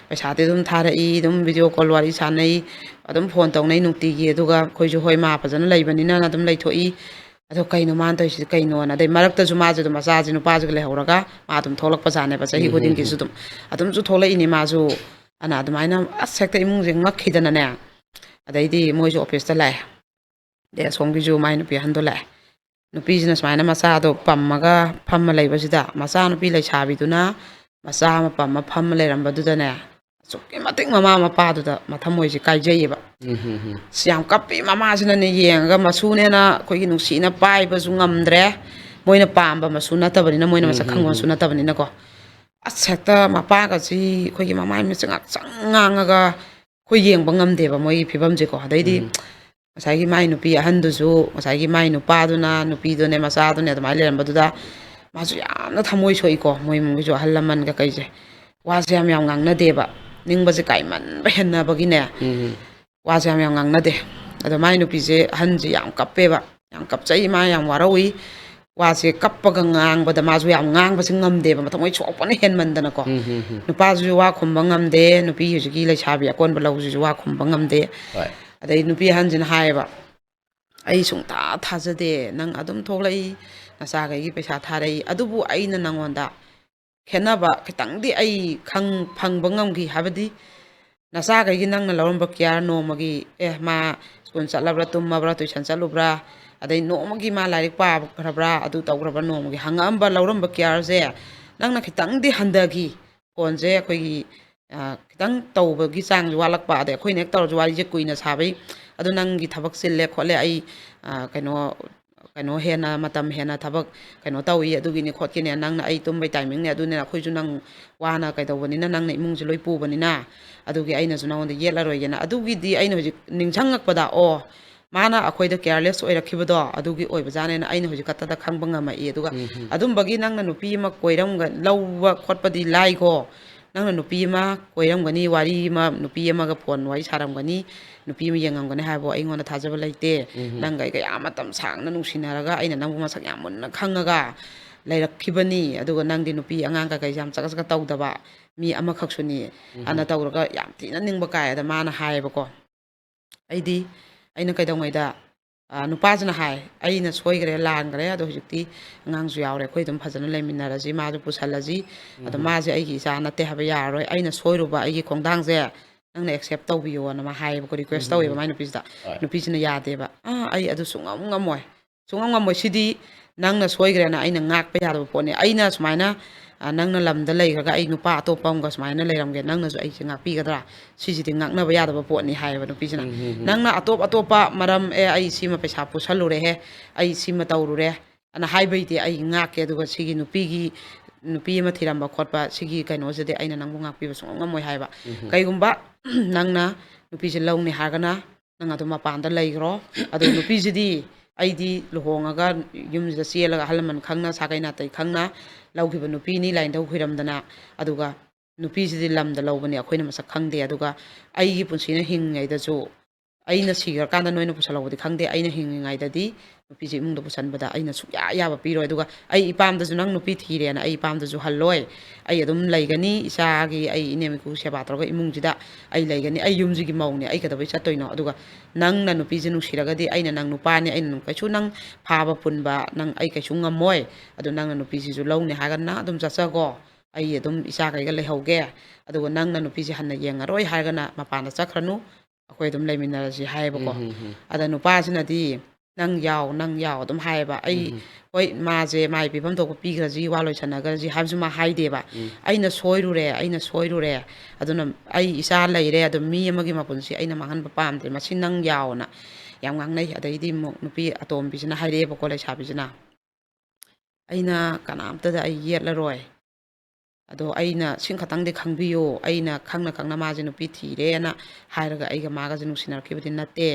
ꯄꯩꯁꯥꯗꯤ ꯑꯗꯨꯝ ꯊꯥꯔꯛꯏ, ꯑꯗꯨꯝ ꯚꯤꯗꯤꯑꯣ ꯀꯣꯜ ꯋꯥꯔꯤ ꯁꯥꯟꯅꯩ, ꯑꯗꯨꯝ ꯐꯣꯟ ꯇꯧꯅꯩ ꯅꯨꯡꯇꯤꯒꯤ꯫ ꯑꯗꯨꯒ ꯑꯩꯈꯣꯏꯁꯨ "ꯍꯣꯏ, ꯃꯥ ꯐꯖꯅ ꯂꯩꯕꯅꯤꯅ"ꯅ ꯑꯗꯨꯝ ꯂꯩꯊꯣꯛꯏ꯫ ꯑꯗꯣ "ꯀꯩꯅꯣ ꯃꯥꯅ ꯇꯧꯔꯤꯁꯤꯗꯤ ꯀꯩꯅꯣꯅ?" ꯑꯗꯩ ꯃꯔꯛꯇꯁꯨ ꯃꯥꯁꯦ ꯑꯗꯨꯝ ꯃꯆꯥꯁꯦ ꯅꯨꯄꯥꯁꯤꯒ ꯂꯩꯍꯧꯔꯒ ꯃꯥ ꯑꯗꯨꯝ ꯊꯣꯛꯂꯛꯄꯖꯥꯠꯅꯦꯕ, ꯆꯍꯤ ꯎꯝ, ꯎꯝ, ꯈꯨꯗꯤꯡꯒꯤꯁꯨ ꯎꯝ꯫ ꯑꯗꯨꯝ, ꯑꯗꯨꯝꯁꯨ ꯊꯣꯛꯂꯛꯏꯅꯤ ꯃꯥꯁꯨ꯫ ꯑꯅ ꯑꯗꯨꯃꯥꯏꯅ ꯑꯁ ꯍꯦꯛꯇ ꯏꯃꯨꯡꯁꯦ ꯉꯛꯈꯤꯗꯅꯅꯦ, ꯑꯗꯩꯗꯤ ꯃꯣꯏꯁꯨ ꯑꯣꯐꯤꯁꯇ ꯂꯥꯛꯑꯦ꯫ ꯑꯗꯩ ꯑꯁꯣꯝꯒꯤꯁꯨ ꯃꯥꯏ ꯅꯨꯄꯤ ꯑꯍꯟꯗꯣ ꯂꯥꯛꯑꯦ꯫ ꯅꯨꯄꯤꯁꯤꯅ ꯁꯨꯃꯥꯏꯅ ꯃꯆꯥꯗꯣ ꯄꯝꯃꯒ ꯐꯝꯃ ꯂꯩꯕꯁꯤꯗ, ꯃꯆꯥꯅꯨꯄꯤ ꯂꯩꯁꯥꯕꯤꯗꯨꯅ ꯃꯆꯥ ꯑꯃ ꯄꯝꯃ ꯐꯝꯃ ꯂꯩꯔꯝꯕꯗꯨꯗꯅꯦ, ꯑꯁꯨꯛꯀꯤ ꯃꯇꯤꯛ ꯃꯃꯥ ꯃꯄꯥꯗꯨꯗ ꯃꯊꯃꯣꯏꯁꯦ ꯀꯥꯏꯖꯩꯌꯦꯕ꯫ ꯎꯝ, ꯎꯝ, ꯎꯝ. ꯑꯁ, ꯌꯥꯝ ꯀꯞꯄꯤ꯫ ꯃꯃꯥꯁꯤꯅꯅꯦ ꯌꯦꯡꯉꯒ, ꯃꯁꯨꯅꯦꯅ ꯑꯩꯈꯣꯏꯒꯤ ꯅꯨꯡꯁꯤꯅ ꯄꯥꯏꯕꯁꯨ ꯉꯝꯗ꯭ꯔꯦ, ꯃꯣꯏꯅ ꯄꯥꯝꯕ ꯃꯁꯨ ꯅꯠꯇꯕꯅꯤꯅ, ꯃꯣꯏꯅ ꯃꯁꯛ ꯈꯪꯕ ꯃꯁꯨ ꯅꯠꯇꯕꯅꯤꯅꯀꯣ꯫ ꯑꯁ, ꯍꯦꯛꯇ ꯃꯄꯥꯒꯁꯤ ꯑꯩꯈꯣꯏꯒꯤ ꯃꯃꯥꯏ ꯃꯆꯤꯟ ꯉꯥꯛꯁꯪ ꯉꯥꯡꯉꯒ ꯑꯩꯈꯣꯏ ꯌꯦꯡꯕ ꯉꯝꯗꯦꯕ ꯃꯣꯏꯒꯤ ꯐꯤꯕꯝꯁꯦꯀꯣ꯫ ꯑꯗꯩꯗꯤ ꯎꯝ. ꯉꯁꯥꯏꯒꯤ ꯃꯥꯏ ꯅꯨꯄꯤ ꯑꯍꯟꯗꯨꯁꯨ, ꯉꯁꯥꯏꯒꯤ ꯃꯥꯏ ꯅꯨꯄꯥꯗꯨꯅ, ꯅꯨꯄꯤꯗꯨꯅꯦ, ꯃꯆꯥꯗꯨꯅꯦ, ꯑꯗꯨꯃꯥꯏꯅ ꯂꯩꯔꯝꯕꯗꯨꯗ ꯃꯥꯁꯨ ꯌꯥꯝꯅ ꯊꯃꯣꯏ ꯁꯣꯛꯏꯀꯣ꯫ ꯃꯣꯏ ꯏꯃꯨꯡꯒꯤꯁꯨ ꯑꯍꯜ ꯂꯃꯟ ꯀꯩꯀꯩꯁꯦ ꯋꯥꯁꯦ ꯌꯥꯝ ꯌꯥꯝ ꯉꯥꯡꯅꯗꯦꯕ, ꯅꯤꯡꯕꯁꯦ ꯀꯥꯏꯃꯟꯕ ꯍꯦꯟꯅꯕꯒꯤꯅꯦ꯫ ꯎꯝ. ꯋꯥꯁꯦ ꯌꯥꯝ ꯌꯥꯝ ꯉꯥꯡꯅꯗꯦ꯫ ꯑꯗꯣ ꯃꯥꯏ ꯅꯨꯄꯤꯁꯦ, ꯑꯍꯟꯁꯦ ꯌꯥꯝ ꯀꯞꯄꯦꯕ, ꯌꯥꯝ ꯀꯞꯆꯩ, ꯃꯥ ꯌꯥꯝ ꯋꯥꯔꯧꯏ꯫ ꯋꯥꯁꯦ ꯀꯞꯄꯒ ꯉꯥꯡꯕꯗ ꯃꯥꯁꯨ ꯌꯥꯝ ꯉꯥꯡꯕꯁꯦ ꯉꯝꯗꯦꯕ, ꯃꯊꯃꯣꯏ ꯁꯣꯛꯄꯅ ꯍꯦꯟꯃꯟꯗꯅꯀꯣ꯫ ꯎꯝ, ꯎꯝ, ꯎꯝ. ꯅꯨꯄꯥꯁꯤꯁꯨ ꯋꯥ ꯈꯨꯝꯕ ꯉꯝꯗꯦ, ꯅꯨꯄꯤ ꯍꯧꯖꯤꯛꯀꯤ ꯂꯩꯁꯥꯕꯤ ꯑꯀꯣꯟꯕ ꯂꯧꯁꯤꯁꯨ ꯋꯥ ꯈꯨꯝꯕ ꯉꯝꯗꯦ꯫ ꯍꯣꯏ. ꯑꯗꯩ ꯅꯨꯄꯤ ꯑꯍꯟꯁꯤꯅ ꯍꯥꯏꯌꯦꯕ, "ꯑꯩ ꯁꯨꯡꯊꯥ ꯊꯥꯖꯗꯦ, ꯅꯪ ꯑꯗꯨꯝ ꯊꯣꯛꯂꯛꯏ, ꯅꯆꯥꯈꯩꯒꯤ ꯄꯩꯁꯥ ꯊꯥꯔꯛꯏ, ꯑꯗꯨꯕꯨ ꯑꯩꯅ ꯅꯪꯉꯣꯟꯗ ꯈꯦꯠꯅꯕ ꯈꯤꯇꯪꯗꯤ ꯑꯩ ꯈꯪ-, ꯐꯪꯕ ꯉꯝꯈꯤ, ꯍꯥꯏꯕꯗꯤ ꯅꯆꯥꯈꯩꯒꯤ ꯅꯪꯅ ꯂꯧꯔꯝꯕ ꯀꯤꯌꯥꯔ ꯅꯣꯡꯃꯒꯤ, ꯑꯦ, ꯃꯥ ꯁ꯭ꯀꯨꯜ ꯆꯠꯂꯕ꯭ꯔꯥ, ꯇꯨꯝꯃꯕ꯭ꯔꯥ, ꯇꯨꯏꯁꯟ ꯆꯠꯂꯨꯕ꯭ꯔꯥ, ꯑꯗꯩ ꯅꯣꯡꯃꯒꯤ ꯃꯥ ꯂꯥꯏꯔꯤꯛ ꯄꯥꯈ꯭ꯔꯕ꯭ꯔꯥ, ꯑꯗꯨ ꯇꯧꯈ꯭ꯔꯕ꯭ꯔꯥ, ꯅꯣꯡꯃꯒꯤ ꯍꯪꯉꯛꯑꯝꯕ, ꯂꯧꯔꯝꯕ ꯀꯤꯌꯥꯔꯁꯦ ꯅꯪꯅ ꯈꯤꯇꯪꯗꯤ ꯍꯟꯊꯈꯤ꯫ ꯐꯣꯟꯁꯦ ꯑꯩꯈꯣꯏꯒꯤ, ꯑ, ꯈꯤꯇꯪ ꯇꯧꯕꯒꯤ ꯆꯥꯡꯁꯨ ꯋꯥꯠꯂꯛꯄ, ꯑꯗꯩ ꯑꯩꯈꯣꯏꯅ ꯍꯦꯛ ꯇꯧꯔꯁꯨ ꯋꯥꯔꯤꯁꯦ ꯀꯨꯏꯅ ꯁꯥꯕꯩ, ꯑꯗꯨ ꯅꯪꯒꯤ ꯊꯕꯛ ꯆꯤꯜꯂꯦ ꯈꯣꯠꯂꯦ, ꯑꯩ, ꯑ, ꯀꯩꯅꯣ, ꯀꯩꯅꯣ ꯍꯦꯟꯅ, ꯃꯇꯝ ꯍꯦꯟꯅ ꯊꯕꯛ ꯀꯩꯅꯣ ꯇꯧꯏ, ꯑꯗꯨꯒꯤꯅꯤ ꯈꯣꯠꯀꯤꯅꯤ, ꯅꯪꯅ ꯑꯩ ꯇꯨꯝꯕꯩ ꯇꯥꯏꯃꯤꯡꯅꯦ, ꯑꯗꯨꯅꯦ, ꯑꯩꯈꯣꯏꯁꯨ ꯅꯪ ꯋꯥꯅ ꯀꯩꯗꯧꯕꯅꯤꯅ, ꯅꯪꯅ ꯏꯃꯨꯡꯁꯦ ꯂꯣꯏ ꯄꯨꯕꯅꯤꯅ, ꯑꯗꯨꯒꯤ ꯑꯩꯅꯁꯨ ꯅꯉꯣꯟꯗ ꯌꯦꯠꯂꯔꯣꯏꯒꯦꯅ꯫ ꯑꯗꯨꯒꯤꯗꯤ ꯑꯩꯅ ꯍꯧꯖꯤꯛ ꯅꯤꯡꯁꯤꯡꯉꯛꯄꯗ, ꯑꯣ, ꯃꯥꯅ ꯑꯩꯈꯣꯏꯗ ꯀꯤꯌꯥꯔꯂꯦꯁ ꯑꯣꯏꯔꯛꯈꯤꯕꯗꯣ ꯑꯗꯨꯒꯤ ꯑꯣꯏꯕꯖꯥꯠꯅꯦꯅ ꯑꯩꯅ ꯍꯧꯖꯤꯛ ꯈꯛꯇꯗ ꯈꯪꯕ ꯉꯝꯃꯛꯏ꯫ ꯑꯗꯨꯒ ꯎꯝ, ꯎꯝ. ꯑꯗꯨꯝꯕꯒꯤ ꯅꯪꯅ ꯅꯨꯄꯤ ꯑꯃ ꯀꯣꯏꯔꯝꯒ-, ꯂꯧꯕ ꯈꯣꯠꯄꯗꯤ ꯂꯥꯏꯀꯣ꯫ ꯅꯪꯅ ꯅꯨꯄꯤ ꯑꯃ ꯀꯣꯏꯔꯝꯒꯅꯤ, ꯋꯥꯔꯤ ꯑꯃ, ꯅꯨꯄꯤ ꯑꯃꯒ ꯐꯣꯟ ꯋꯥꯔꯤ ꯁꯥꯔꯝꯒꯅꯤ, ꯅꯨꯄꯤ ꯑꯃ ꯌꯦꯡꯉꯝꯒꯅꯤ ꯍꯥꯏꯕꯕꯨ ꯑꯩꯉꯣꯟꯗ ꯊꯥꯖꯕ ꯂꯩꯇꯦ꯫ ꯎꯝ, ꯎꯝ. ꯅꯪꯒ ꯑꯩꯒ ꯌꯥꯝ ꯃꯇꯝ ꯁꯥꯡꯅ ꯅꯨꯡꯁꯤꯅꯔꯒ ꯑꯩꯅ ꯅꯪꯕꯨ ꯃꯁꯛ ꯌꯥꯝ ꯃꯨꯟꯅ ꯈꯪꯉꯒ ꯂꯩꯔꯛꯈꯤꯕꯅꯤ꯫ ꯑꯗꯨꯒ ꯅꯪꯗꯤ ꯅꯨꯄꯤ ꯑꯉꯥꯡ ꯀꯩꯀꯩꯁꯦ ꯌꯥꯝ ꯆꯒꯠ ꯆꯒꯠ ꯇꯧꯗꯕ ꯃꯤ ꯑꯃꯈꯛꯁꯨꯅꯤ꯫ ꯎꯝ. ꯑꯅ ꯇꯧꯔꯒ ꯌꯥꯝ ꯊꯤꯅ ꯅꯤꯡꯕ ꯀꯥꯏ꯫ ꯑꯗ ꯃꯥꯅ ꯍꯥꯏꯌꯦꯕꯀꯣ, ꯑꯩꯗꯤ, ꯑꯩꯅ ꯀꯩꯗꯧꯉꯩꯗ, ꯑ, ꯅꯨꯄꯥꯁꯤꯅ ꯍꯥꯏ, "ꯑꯩꯅ ꯁꯣꯏꯈ꯭ꯔꯦ, ꯂꯥꯟꯈ꯭ꯔꯦ, ꯑꯗꯣ ꯍꯧꯖꯤꯛꯇꯤ ꯑꯉꯥꯡꯁꯨ ꯌꯥꯎꯔꯦ, ꯑꯩꯈꯣꯏ ꯑꯗꯨꯝ ꯐꯖꯅ ꯂꯩꯃꯤꯟꯅꯔꯁꯤ, ꯃꯥꯁꯨ ꯄꯨꯁꯜꯂꯁꯤ, ꯑꯗꯣ ꯎꯝ. ꯃꯥꯁꯦ ꯑꯩꯒꯤ ꯏꯆꯥ ꯅꯠꯇꯦ ꯍꯥꯏꯕ ꯌꯥꯔꯔꯣꯏ, ꯑꯩꯅ ꯁꯣꯏꯔꯨꯕ ꯑꯩꯒꯤ ꯈꯣꯡꯊꯥꯡꯁꯦ ꯅꯪꯅ accept ꯇꯧꯕꯤꯌꯣꯅ ꯃꯥ ꯍꯥꯏꯌꯦꯕꯀꯣ, request ꯇꯧꯋꯦꯕ ꯃꯥꯏ ꯅꯨꯄꯤꯁꯤꯗ꯫ ꯍꯣꯏ꯫ ꯅꯨꯄꯤꯁꯤꯅ ꯌꯥꯗꯦꯕ꯫ "ꯑꯥ, ꯑꯩ ꯑꯗꯨ ꯁꯨꯡꯉꯝ ꯉꯝꯃꯣꯏ, ꯁꯨꯡꯉꯝ ꯉꯝꯃꯣꯏ, ꯁꯤꯗꯤ ꯅꯪꯅ ꯁꯣꯏꯈ꯭ꯔꯦꯅ ꯑꯩꯅ ꯉꯥꯛꯄ ꯌꯥꯗꯕ ꯄꯣꯠꯅꯤ, ꯑꯩꯅ ꯁꯨꯃꯥꯏꯅ, ꯑ, ꯅꯪꯅ ꯂꯝꯗ ꯂꯩꯈ꯭ꯔꯒ ꯑꯩ ꯅꯨꯄꯥ ꯑꯇꯣꯞꯄ ꯑꯃꯒ ꯁꯨꯃꯥꯏꯅ ꯂꯩꯔꯝꯒꯦ, ꯅꯪꯅꯁꯨ ꯑꯩꯁꯦ ꯉꯥꯛꯄꯤꯒꯗ꯭ꯔꯥ? ꯁꯤꯁꯤꯗꯤ ꯉꯥꯛꯅꯕ ꯌꯥꯗꯕ ꯄꯣꯠꯅꯤ" ꯍꯥꯏꯌꯦꯕ ꯅꯨꯄꯤꯁꯤꯅ꯫ "ꯅꯪꯅ ꯑꯇꯣꯞ ꯑꯇꯣꯞꯄ ꯃꯔꯝ, ꯑꯦ, ꯑꯩ ꯁꯤꯃ ꯄꯩꯁꯥ ꯄꯨꯁꯜꯂꯨꯔꯦꯍꯦ, ꯑꯩ ꯁꯤꯃ ꯇꯧꯔꯨꯔꯦ" ꯑꯅ ꯍꯥꯏꯕꯩꯗꯤ ꯑꯩ ꯉꯥꯛꯀꯦ, ꯑꯗꯨꯒ ꯁꯤꯒꯤ ꯅꯨꯄꯤꯒꯤ, ꯅꯨꯄꯤ ꯑꯃ ꯊꯤꯔꯝꯕ ꯈꯣꯠꯄ ꯁꯤꯒꯤ ꯀꯩꯅꯣꯁꯤꯗꯤ ꯑꯩꯅ ꯅꯪꯕꯨ ꯉꯥꯛꯄꯤꯕ ꯁꯨꯡꯉꯝ ꯉꯝꯃꯣꯏ ꯍꯥꯏꯕ꯫ "ꯀꯩꯒꯨꯝꯕ ꯅꯪꯅ ꯅꯨꯄꯤꯁꯦ ꯂꯧꯅꯤ ꯍꯥꯏꯔꯒꯅ ꯅꯪ ꯑꯗꯨꯝ ꯃꯄꯥꯟꯗ ꯂꯩꯈ꯭ꯔꯣ꯫ ꯑꯗꯨ ꯅꯨꯄꯤꯁꯤꯗꯤ ꯑꯩꯗꯤ ꯂꯨꯍꯣꯡꯉꯒ ꯌꯨꯝꯁꯤꯗ ꯆꯦꯜꯂꯒ ꯑꯍꯜ ꯂꯃꯟ ꯈꯪꯅ, ꯁꯥꯒꯩ ꯅꯥꯇꯩ ꯈꯪꯅ ꯂꯧꯈꯤꯕ ꯅꯨꯄꯤꯅꯤ, ꯂꯥꯏꯅꯤꯡꯊꯧ ꯈꯨꯏꯔꯝꯗꯅ꯫ ꯑꯗꯨꯒ ꯅꯨꯄꯤꯁꯤꯗꯤ ꯂꯝꯗ ꯂꯧꯕꯅꯤ, ꯑꯩꯈꯣꯏꯅ ꯃꯁꯛ ꯈꯪꯗꯦ꯫ ꯑꯗꯨꯒ ꯑꯩꯒꯤ ꯄꯨꯟꯁꯤꯅ ꯍꯤꯡꯉꯤꯉꯩꯗꯁꯨ, ꯑꯩꯅ ꯁꯤꯈ꯭ꯔꯀꯥꯟꯗ ꯅꯣꯏꯅ ꯄꯨꯁꯜꯍꯧꯕꯗꯤ ꯈꯪꯗꯦ, ꯑꯩꯅ ꯍꯤꯡꯉꯤꯉꯩꯗꯗꯤ ꯅꯨꯄꯤꯁꯦ ꯏꯃꯨꯡꯗ ꯄꯨꯁꯟꯕꯗ ꯑꯩꯅ ꯁꯨꯡꯌꯥ ꯌꯥꯕ ꯄꯤꯔꯣꯏ꯫ ꯑꯗꯨꯒ ꯑꯩ ꯏꯄꯥꯝꯗꯁꯨ ꯅꯪ ꯅꯨꯄꯤ ꯊꯤꯔꯦꯅ ꯑꯩ ꯏꯄꯥꯝꯗꯁꯨ ꯍꯜꯂꯣꯏ꯫ ꯑꯩ ꯑꯗꯨꯝ ꯂꯩꯒꯅꯤ, ꯏꯆꯥꯒꯤ ꯑꯩ ꯏꯅꯦꯝ ꯏꯀꯨ ꯁꯦꯕꯥ ꯇꯧꯔꯒ ꯏꯃꯨꯡꯁꯤꯗ ꯑꯩ ꯂꯩꯒꯅꯤ꯫ ꯑꯩ ꯌꯨꯝꯁꯤꯒꯤ ꯃꯧꯅꯦ, ꯑꯩ ꯀꯩꯗꯧꯕꯩ ꯆꯠꯇꯣꯏꯅꯣ? ꯑꯗꯨꯒ ꯅꯪꯅ ꯅꯨꯄꯤꯁꯦ ꯅꯨꯡꯁꯤꯔꯒꯗꯤ ꯑꯩꯅ ꯅꯪ ꯅꯨꯄꯥꯅꯦ, ꯑꯩꯅ ꯅꯪ ꯀꯩꯁꯨ ꯅꯪ ꯐꯥꯕ ꯄꯨꯟꯕ ꯅꯪ ꯑꯩ ꯀꯩꯁꯨ ꯉꯝꯃꯣꯏ꯫ ꯑꯗꯨ ꯅꯪꯅ ꯅꯨꯄꯤꯁꯤꯁꯨ ꯂꯧꯅꯦ ꯍꯥꯏꯔꯒꯅ ꯑꯗꯨꯝ ꯆꯠꯆꯈꯣ, ꯑꯩ ꯑꯗꯨꯝ ꯏꯆꯥꯈꯩꯒ ꯂꯩꯍꯧꯒꯦ꯫ ꯑꯗꯨꯒ ꯅꯪꯅ ꯅꯨꯄꯤꯁꯦ ꯍꯟꯅ ꯌꯦꯡꯉꯔꯣꯏ ꯍꯥꯏꯔꯒꯅ ꯃꯄꯥꯟꯗ ꯆꯠꯈ꯭ꯔꯅꯨ, ꯑꯩꯈꯣꯏ ꯑꯗꯨꯝ ꯂꯩꯃꯤꯟꯅꯔꯁꯤ" ꯍꯥꯏꯌꯦꯕꯀꯣ꯫ ꯎꯝ, ꯎꯝ, ꯎꯝ꯫ ꯑꯗ ꯅꯨꯄꯥꯁꯤꯅꯗꯤ, "ꯅꯪ ꯌꯥꯎ, ꯅꯪ ꯌꯥꯎ" ꯑꯗꯨꯝ ꯍꯥꯏꯌꯦꯕ꯫ ꯑꯩ, ꯎꯝ, ꯎꯝ꯫ "ꯍꯣꯏ, ꯃꯥꯁꯦ ꯃꯥꯏ ꯄꯤꯐꯝ ꯊꯣꯛꯄ ꯄꯤꯈ꯭ꯔꯁꯤ, ꯋꯥ ꯂꯣꯏꯁꯟꯅꯈ꯭ꯔꯁꯤ" ꯍꯥꯏꯕꯁꯨ ꯃꯥ ꯍꯥꯏꯗꯦꯕ꯫ ꯎꯝ꯫ "ꯑꯩꯅ ꯁꯣꯏꯔꯨꯔꯦ, ꯑꯩꯅ ꯁꯣꯏꯔꯨꯔꯦ, ꯑꯗꯨꯅ ꯑꯩ ꯏꯆꯥ ꯂꯩꯔꯦ, ꯑꯗꯨ ꯃꯤ ꯑꯃꯒꯤ ꯃꯄꯨꯟꯁꯤ ꯑꯩꯅ ꯃꯥꯡꯍꯟꯕ ꯄꯥꯝꯗ꯭ꯔꯦ, ꯃꯁꯤ ꯅꯪ ꯌꯥꯎꯅ" ꯌꯥꯝ ꯉꯥꯡꯅꯩ꯫ ꯑꯗꯩꯗꯤ ꯑꯃꯨꯛ ꯅꯨꯄꯤ ꯑꯇꯣꯝꯕꯤꯁꯤꯅ ꯍꯥꯏꯔꯛꯑꯦꯕꯀꯣ, ꯂꯩꯁꯥꯕꯤꯁꯤꯅ, "ꯑꯩꯅ ꯀꯅꯥꯝꯇꯗ ꯑꯩ ꯌꯦꯠꯂꯔꯣꯏ꯫ ꯑꯗꯣ ꯑꯩꯅ ꯁꯤ ꯈꯛꯇꯪꯗꯤ ꯈꯪꯕꯤꯌꯨ, ꯑꯩꯅ ꯈꯪꯅ ꯈꯪꯅ ꯃꯥꯁꯦ ꯅꯨꯄꯤ ꯊꯤꯔꯦꯅ ꯍꯥꯏꯔꯒ ꯑꯩꯒ ꯃꯥꯒꯁꯦ ꯅꯨꯡꯁꯤꯅꯔꯛꯈꯤꯕꯗꯤ ꯅꯠꯇꯦ꯫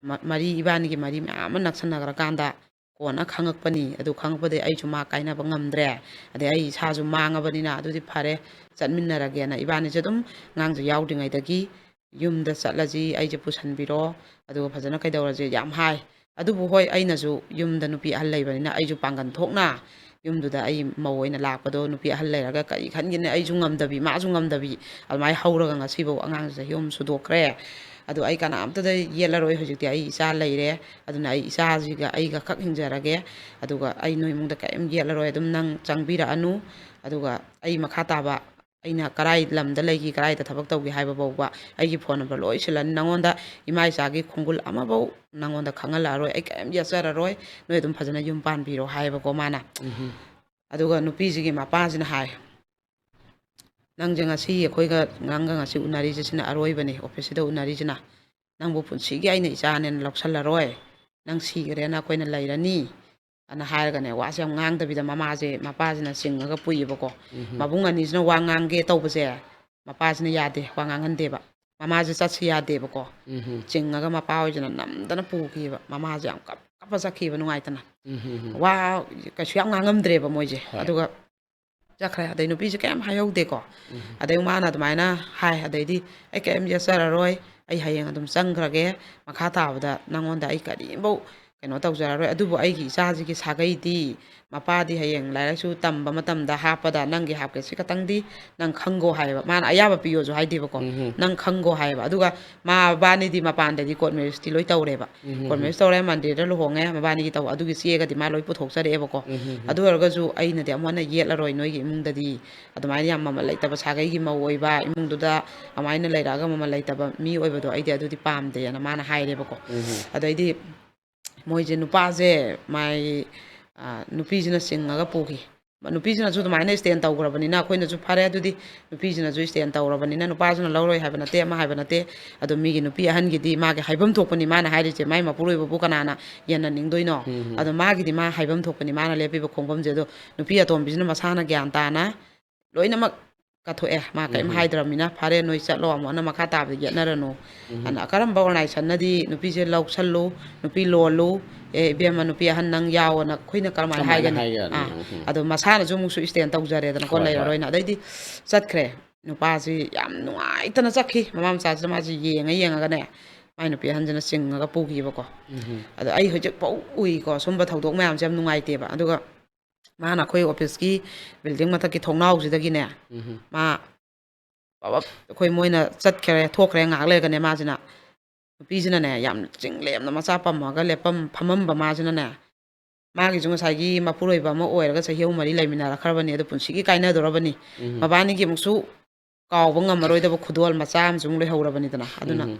ꯃ-, ꯃꯔꯤ, ꯏꯕꯥꯅꯤꯒꯤ ꯃꯔꯤ ꯃꯌꯥꯝ ꯑꯃ ꯅꯛꯁꯟꯅꯈ꯭ꯔꯀꯥꯟꯗ ꯀꯣꯟꯅ ꯈꯪꯉꯛꯄꯅꯤ꯫ ꯑꯗꯨ ꯈꯪꯉꯛꯄꯗꯒꯤ ꯑꯩꯁꯨ ꯃꯥ ꯀꯥꯏꯅꯕ ꯉꯝꯗ꯭ꯔꯦ꯫ ꯑꯗꯩ ꯑꯩ ꯏꯁꯥꯁꯨ ꯃꯥꯡꯉꯕꯅꯤꯅ ꯑꯗꯨꯗꯤ ꯐꯔꯦ, ꯆꯠꯃꯤꯟꯅꯔꯒꯦꯅ ꯏꯕꯥꯅꯤꯁꯦ ꯑꯗꯨꯝ ꯑꯉꯥꯡꯁꯦ ꯌꯥꯎꯗ꯭ꯔꯤꯉꯩꯗꯒꯤ ꯌꯨꯝꯗ ꯆꯠꯂꯁꯤ, ꯑꯩꯁꯦ ꯄꯨꯁꯟꯕꯤꯔꯣ, ꯑꯗꯨꯒ ꯐꯖꯅ ꯀꯩꯗꯧꯔꯁꯦ ꯌꯥꯝ ꯍꯥꯏ꯫ ꯑꯗꯨꯕꯨ ꯍꯣꯏ, ꯑꯩꯅꯁꯨ ꯌꯨꯝꯗ ꯅꯨꯄꯤ ꯑꯍꯜ ꯂꯩꯕꯅꯤꯅ ꯑꯩꯁꯨ ꯄꯥꯡꯒꯜ ꯊꯣꯛꯅ ꯌꯨꯝꯗꯨꯗ ꯑꯩ ꯃꯧ ꯑꯣꯏꯅ ꯂꯥꯛꯄꯗꯣ ꯅꯨꯄꯤ ꯑꯍꯜ ꯂꯩꯔꯒ ꯀꯔꯤ ꯈꯟꯒꯅꯤ, ꯑꯩꯁꯨ ꯉꯝꯗꯕꯤ, ꯃꯥꯁꯨ ꯉꯝꯗꯕꯤ, ꯑꯗꯨꯃꯥꯏꯅ ꯍꯧꯔꯒ ꯉꯁꯤꯐꯧ ꯑꯉꯥꯡꯁꯦ ꯆꯍꯤ ꯑꯍꯨꯝ ꯁꯨꯗꯣꯛꯈ꯭ꯔꯦ꯫ ꯑꯗꯣ ꯑꯩ ꯀꯅꯥꯝꯇꯗ ꯌꯦꯠꯂꯔꯣꯏ, ꯍꯧꯖꯤꯛꯇꯤ ꯑꯩ ꯏꯆꯥ ꯂꯩꯔꯦ꯫ ꯑꯗꯨꯅ ꯑꯩ ꯏꯆꯥꯁꯤꯒ ꯑꯩꯒ ꯈꯛ ꯍꯤꯡꯖꯔꯒꯦ꯫ ꯑꯗꯨꯒ ꯑꯩ ꯅꯣꯏ ꯏꯃꯨꯡꯗ ꯀꯔꯤꯝ ꯌꯦꯠꯂꯔꯣꯏ, ꯑꯗꯨꯝ ꯅꯪ ꯆꯪꯕꯤꯔꯛꯑꯅꯨ꯫ ꯑꯗꯨꯒ ꯑꯩ ꯃꯈꯥ ꯇꯥꯕ ꯑꯩꯅ ꯀꯔꯥꯏ ꯂꯝꯗ ꯂꯩꯈꯤ, ꯀꯔꯥꯏꯗ ꯊꯕꯛ ꯇꯧꯈꯤ ꯍꯥꯏꯕ ꯐꯥꯎꯕ ꯑꯩꯒꯤ phone number ꯂꯣꯏ ꯁꯤꯜꯂꯅꯤ꯫ ꯅꯉꯣꯟꯗ ꯏꯃꯥ ꯏꯆꯥꯒꯤ ꯈꯣꯡꯒꯨꯜ ꯑꯃꯐꯧ ꯅꯉꯣꯟꯗ ꯈꯪꯍꯜꯂꯛꯑꯔꯣꯏ꯫ ꯑꯩ ꯀꯔꯤꯝ ꯌꯦꯠꯆꯔꯔꯣꯏ꯫ ꯅꯣꯏ ꯑꯗꯨꯝ ꯐꯖꯅ ꯌꯨꯝ ꯄꯥꯟꯕꯤꯔꯣ ꯍꯥꯏꯌꯦꯕꯀꯣ ꯃꯥꯅ꯫ ꯎꯝ꯫ ꯑꯗꯨꯒ ꯅꯨꯄꯤꯁꯤꯒꯤ ꯃꯄꯥꯁꯤꯅ ꯍꯥꯏ, "ꯅꯪꯁꯦ ꯉꯁꯤ ꯑꯩꯈꯣꯏꯒ, ꯅꯪꯒ ꯉꯁꯤ ꯎꯅꯔꯤꯁꯦ ꯁꯤꯅ ꯑꯔꯣꯏꯕꯅꯤ, office ꯁꯤꯗ ꯎꯅꯔꯤꯁꯤꯅ꯫ ꯅꯪꯕꯨ ꯄꯨꯟꯁꯤꯒꯤ ꯑꯩꯅ ꯏꯆꯥꯅꯦꯅ ꯂꯧꯁꯜꯂꯔꯣꯏ꯫ ꯅꯪ ꯁꯤꯈ꯭ꯔꯦꯅ ꯑꯩꯈꯣꯏꯅ ꯂꯩꯔꯅꯤ" ꯑꯅ ꯍꯥꯏꯔꯒꯅꯦ, ꯋꯥꯁꯦ ꯌꯥꯝ ꯉꯥꯡꯗꯕꯤꯗ ꯃꯃꯥꯁꯦ, ꯃꯄꯥꯁꯤꯅ ꯆꯤꯡꯉꯒ ꯄꯨꯏꯌꯦꯕꯀꯣ꯫ ꯎꯝ꯫ ꯃꯕꯨꯡ ꯑꯅꯤꯁꯤꯅ ꯋꯥ ꯉꯥꯡꯒꯦ ꯇꯧꯕꯁꯦ, ꯃꯄꯥꯁꯤꯅ ꯌꯥꯗꯦ, ꯋꯥ ꯉꯥꯡꯍꯟꯗꯦꯕ꯫ ꯃꯃꯥꯁꯦ ꯆꯠꯁꯤ ꯌꯥꯗꯦꯕꯀꯣ꯫ ꯎꯝ꯫ ꯆꯤꯡꯉꯒ ꯃꯄꯥ ꯍꯣꯏꯁꯤꯅ ꯅꯝꯗꯅ ꯄꯨꯈꯤꯕ꯫ ꯃꯃꯥꯁꯦ ꯌꯥꯝ ꯀꯞ-, ꯀꯞꯄ ꯆꯠꯈꯤꯕ ꯅꯨꯡꯉꯥꯏꯇꯅ꯫ ꯎꯝ꯫ ꯋꯥ ꯀꯩꯁꯨ ꯌꯥꯝ ꯉꯥꯡꯉꯝꯗ꯭ꯔꯦꯕ ꯃꯣꯏꯁꯦ꯫ ꯍꯣꯏ꯫ ꯑꯗꯨꯒ ꯆꯠꯈ꯭ꯔꯦ꯫ ꯑꯗꯩ ꯅꯨꯄꯤꯁꯦ ꯀꯩꯝ ꯍꯥꯏꯍꯧꯗꯦꯀꯣ꯫ ꯎꯝ꯫ ꯑꯗꯩ ꯃꯥꯅ ꯑꯗꯨꯃꯥꯏꯅ ꯍꯥꯏ, ꯑꯗꯩꯗꯤ, "ꯑꯩ ꯀꯩꯝ ꯌꯦꯠꯆꯔꯔꯣꯏ, ꯑꯩ ꯍꯌꯦꯡ ꯑꯗꯨꯝ ꯆꯪꯈ꯭ꯔꯒꯦ, ꯃꯈꯥ ꯇꯥꯕꯗ ꯅꯪꯉꯣꯟꯗ ꯑꯩ ꯀꯔꯤꯝꯐꯧ ꯀꯩꯅꯣ ꯇꯧꯖꯔꯔꯣꯏ, ꯑꯗꯨꯕꯨ ꯑꯩꯒꯤ ꯏꯆꯥꯁꯤꯒꯤ ꯁꯥꯒꯩꯗꯤ ꯃꯄꯥꯗꯤ ꯍꯌꯦꯡ ꯂꯥꯏꯔꯤꯛ ꯂꯥꯏꯁꯨ ꯇꯝꯕ ꯃꯇꯝꯗ ꯍꯥꯞꯄꯗ ꯅꯪꯒꯤ ꯍꯥꯞꯀꯦ, ꯁꯤ ꯈꯛꯇꯪꯗꯤ ꯅꯪ ꯈꯪꯒꯣ" ꯍꯥꯏꯌꯦꯕ꯫ ꯃꯥꯅ ꯑꯌꯥꯕ ꯄꯤꯌꯣꯁꯨ ꯍꯥꯏꯗꯦꯕꯀꯣ꯫ ꯎꯝ꯫ "ꯅꯪ ꯈꯪꯒꯣ" ꯍꯥꯏꯌꯦꯕ꯫ ꯑꯗꯨꯒ ꯃꯕꯥꯅꯤꯗꯤ ꯃꯄꯥꯟꯗꯗꯤ court marriage ꯇꯤ ꯂꯣꯏ ꯇꯧꯔꯦꯕ꯫ ꯎꯝ꯫ Court marriage ꯇꯧꯔꯦ, ꯃꯟꯗꯤꯔꯗ ꯂꯨꯍꯣꯡꯉꯦ, ꯃꯕꯥꯅꯤꯒꯤ ꯇꯧꯕ ꯑꯗꯨꯒꯤ ꯆꯦꯒꯗꯤ ꯃꯥ ꯂꯣꯏ ꯄꯨꯊꯣꯛꯆꯔꯛꯑꯦꯕꯀꯣ꯫ ꯎꯝ꯫ ꯑꯗꯨ ꯑꯣꯏꯔꯒꯁꯨ ꯑꯩꯅꯗꯤ ꯑꯃꯨꯛ ꯍꯟꯅ ꯌꯦꯠꯂꯔꯣꯏ, ꯅꯣꯏꯒꯤ ꯏꯃꯨꯡꯗꯗꯤ ꯑꯗꯨꯃꯥꯏꯅ ꯌꯥꯝ ꯃꯃꯜ ꯂꯩꯇꯕ ꯁꯥꯒꯩꯒꯤ ꯃꯧ ꯑꯣꯏꯕ ꯏꯃꯨꯡꯗꯨꯗ ꯑꯗꯨꯃꯥꯏꯅ ꯂꯩꯔꯛꯑꯒ ꯃꯃꯜ ꯂꯩꯇꯕ ꯃꯤ ꯑꯣꯏꯕꯗꯣ ꯑꯩꯗꯤ ꯑꯗꯨꯗꯤ ꯄꯥꯝꯗꯦꯅ ꯃꯥꯅ ꯍꯥꯏꯔꯦꯕꯀꯣ꯫ ꯎꯝ꯫ ꯑꯗꯩꯗꯤ ꯃꯣꯏꯁꯦ, ꯅꯨꯄꯥꯁꯦ ꯃꯥꯒꯤ, ꯑ, ꯅꯨꯄꯤꯁꯤꯅ ꯆꯤꯡꯉꯒ ꯄꯨꯈꯤ꯫ ꯅꯨꯄꯤꯁꯤꯅꯁꯨ ꯑꯗꯨꯃꯥꯏꯅ stand ꯇꯧꯈ꯭ꯔꯕꯅꯤꯅ ꯑꯩꯈꯣꯏꯅꯁꯨ ꯐꯔꯦ, ꯑꯗꯨꯗꯤ ꯅꯨꯄꯤꯁꯤꯅꯁꯨ stand ꯇꯧꯔꯕꯅꯤꯅ ꯅꯨꯄꯥꯁꯤꯅ ꯂꯧꯔꯣꯏ ꯍꯥꯏꯕ ꯅꯠꯇꯦ, ꯑꯃ ꯍꯥꯏꯕ ꯅꯠꯇꯦ꯫ ꯑꯗꯣ ꯃꯤꯒꯤ ꯅꯨꯄꯤ ꯑꯍꯟꯒꯤꯗꯤ ꯃꯥꯒꯤ ꯍꯥꯏꯐꯝ ꯊꯣꯛꯄꯅꯤ ꯃꯥꯅ ꯍꯥꯏꯔꯤꯁꯦ, ꯃꯥꯏ ꯃꯄꯨꯔꯣꯏꯕꯕꯨ ꯀꯅꯥꯅ ꯌꯦꯟꯅꯅꯤꯡꯗꯣꯏꯅꯣ? ꯎꯝ꯫ ꯑꯗꯣ ꯃꯥꯒꯤꯗꯤ ꯃꯥ ꯍꯥꯏꯐꯝ ꯊꯣꯛꯄꯅꯤ ꯃꯥꯅ ꯂꯦꯞꯄꯤꯕ ꯈꯣꯡꯐꯝꯁꯦ꯫ ꯑꯗꯣ ꯅꯨꯄꯤ ꯑꯇꯣꯝꯕꯤꯁꯤꯅ ꯃꯁꯥꯅ ꯒ꯭ꯌꯥꯟ ꯇꯥꯅ ꯂꯣꯏꯅꯃꯛ ꯀꯠꯊꯣꯛꯑꯦ, ꯃꯥ ꯀꯔꯤꯝ ꯎꯝ꯫ ꯍꯥꯏꯗ꯭ꯔꯕꯅꯤꯅ, "ꯐꯔꯦ, ꯅꯣꯏ ꯆꯠꯂꯣ, ꯑꯃꯨꯛ ꯍꯟꯅ ꯃꯈꯥ ꯇꯥꯕꯗ ꯌꯦꯠꯅꯔꯅꯨ" ꯎꯝ꯫ ꯑꯅ, ꯑꯀꯔꯝꯕ organization ꯅꯗꯤ ꯅꯨꯄꯤꯁꯦ ꯂꯧꯁꯜꯂꯨ, ꯅꯨꯄꯤ ꯂꯣꯜꯂꯨ, "ꯑꯦ, ꯏꯕꯦꯝꯃ, ꯅꯨꯄꯤ ꯑꯍꯟ ꯅꯪ ꯌꯥꯎꯑꯣꯅ" ꯑꯩꯈꯣꯏꯅ ꯀꯔꯝꯍꯥꯏꯅ ꯀꯃꯥꯏꯅ ꯍꯥꯏꯒꯅꯤ? ꯍꯥꯏꯒꯅꯤ? ꯑꯥ꯫ ꯎꯝ, ꯎꯝ꯫ ꯑꯗꯣ ꯃꯁꯥꯅꯁꯨ ꯑꯃꯨꯛꯁꯨ stand ꯇꯧꯖꯔꯦꯗꯅꯀꯣ, ꯍꯣꯏ, ꯍꯣꯏ꯫ ꯂꯩꯔꯔꯣꯏꯅ꯫ ꯑꯗꯩꯗꯤ ꯆꯠꯈ꯭ꯔꯦ꯫ ꯅꯨꯄꯥꯁꯤ ꯌꯥꯝ ꯅꯨꯡꯉꯥꯏꯇꯅ ꯆꯠꯈꯤ꯫ ꯃꯃꯥ ꯃꯆꯥꯁꯤꯅ ꯃꯥꯁꯤ ꯌꯦꯡꯉ ꯌꯦꯡꯉꯒꯅꯦ, ꯃꯥꯏ ꯅꯨꯄꯤ ꯑꯍꯟꯁꯤꯅ ꯆꯤꯡꯉꯒ ꯄꯨꯈꯤꯕꯀꯣ꯫ ꯎꯝ꯫ ꯑꯗꯣ ꯑꯩ ꯍꯧꯖꯤꯛꯐꯥꯎ ꯎꯏꯀꯣ, ꯁꯨꯝꯕ ꯊꯧꯗꯣꯛ ꯃꯌꯥꯝꯁꯦ ꯌꯥꯝ ꯅꯨꯡꯉꯥꯏꯇꯦꯕ꯫ ꯑꯗꯨꯒ ꯃꯥꯅ ꯑꯩꯈꯣꯏ office ꯀꯤ building ꯃꯊꯛꯀꯤ ꯊꯣꯡꯅꯥꯎꯁꯤꯗꯒꯤꯅꯦ, ꯎꯝ꯫ ꯃꯥ ꯄꯕꯞ ꯑꯩꯈꯣꯏ ꯃꯣꯏꯅ ꯆꯠꯈ꯭ꯔꯦ, ꯊꯣꯛꯈ꯭ꯔꯦ, ꯉꯥꯏꯍꯥꯛ ꯂꯩꯔꯒꯅꯦ ꯃꯥꯁꯤꯅ, ꯅꯨꯄꯤꯁꯤꯅꯅꯦ ꯌꯥꯝ ꯆꯤꯡ ꯂꯦꯝꯅ ꯃꯆꯥ ꯄꯝꯃꯒ ꯂꯦꯞꯄꯝ-, ꯐꯝꯃꯝꯕ ꯃꯥꯁꯤꯅꯅꯦ, ꯃꯥꯒꯤꯁꯨ ꯉꯁꯥꯏꯒꯤ ꯃꯄꯨꯔꯣꯏꯕ ꯑꯃ ꯑꯣꯏꯔꯒ ꯆꯍꯤ ꯑꯍꯨꯝ ꯃꯔꯤ ꯂꯩꯃꯤꯟꯅꯔꯛꯈ꯭ꯔꯕꯅꯤ, ꯑꯗꯣ ꯄꯨꯟꯁꯤꯒꯤ ꯀꯥꯏꯅꯗꯣꯔꯕꯅꯤ꯫ ꯎꯝ꯫ ꯃꯕꯥꯅꯤꯒꯤ ꯑꯃꯨꯛꯁꯨ ꯀꯥꯎꯕ ꯉꯝꯃꯔꯣꯏꯗꯕ ꯈꯨꯗꯣꯜ ꯃꯆꯥ ꯑꯃꯁꯨ ꯑꯃꯨꯛ ꯂꯩꯍꯧꯔꯕꯅꯤꯗꯅ꯫ ꯑꯗꯨꯅ ꯎꯝ꯫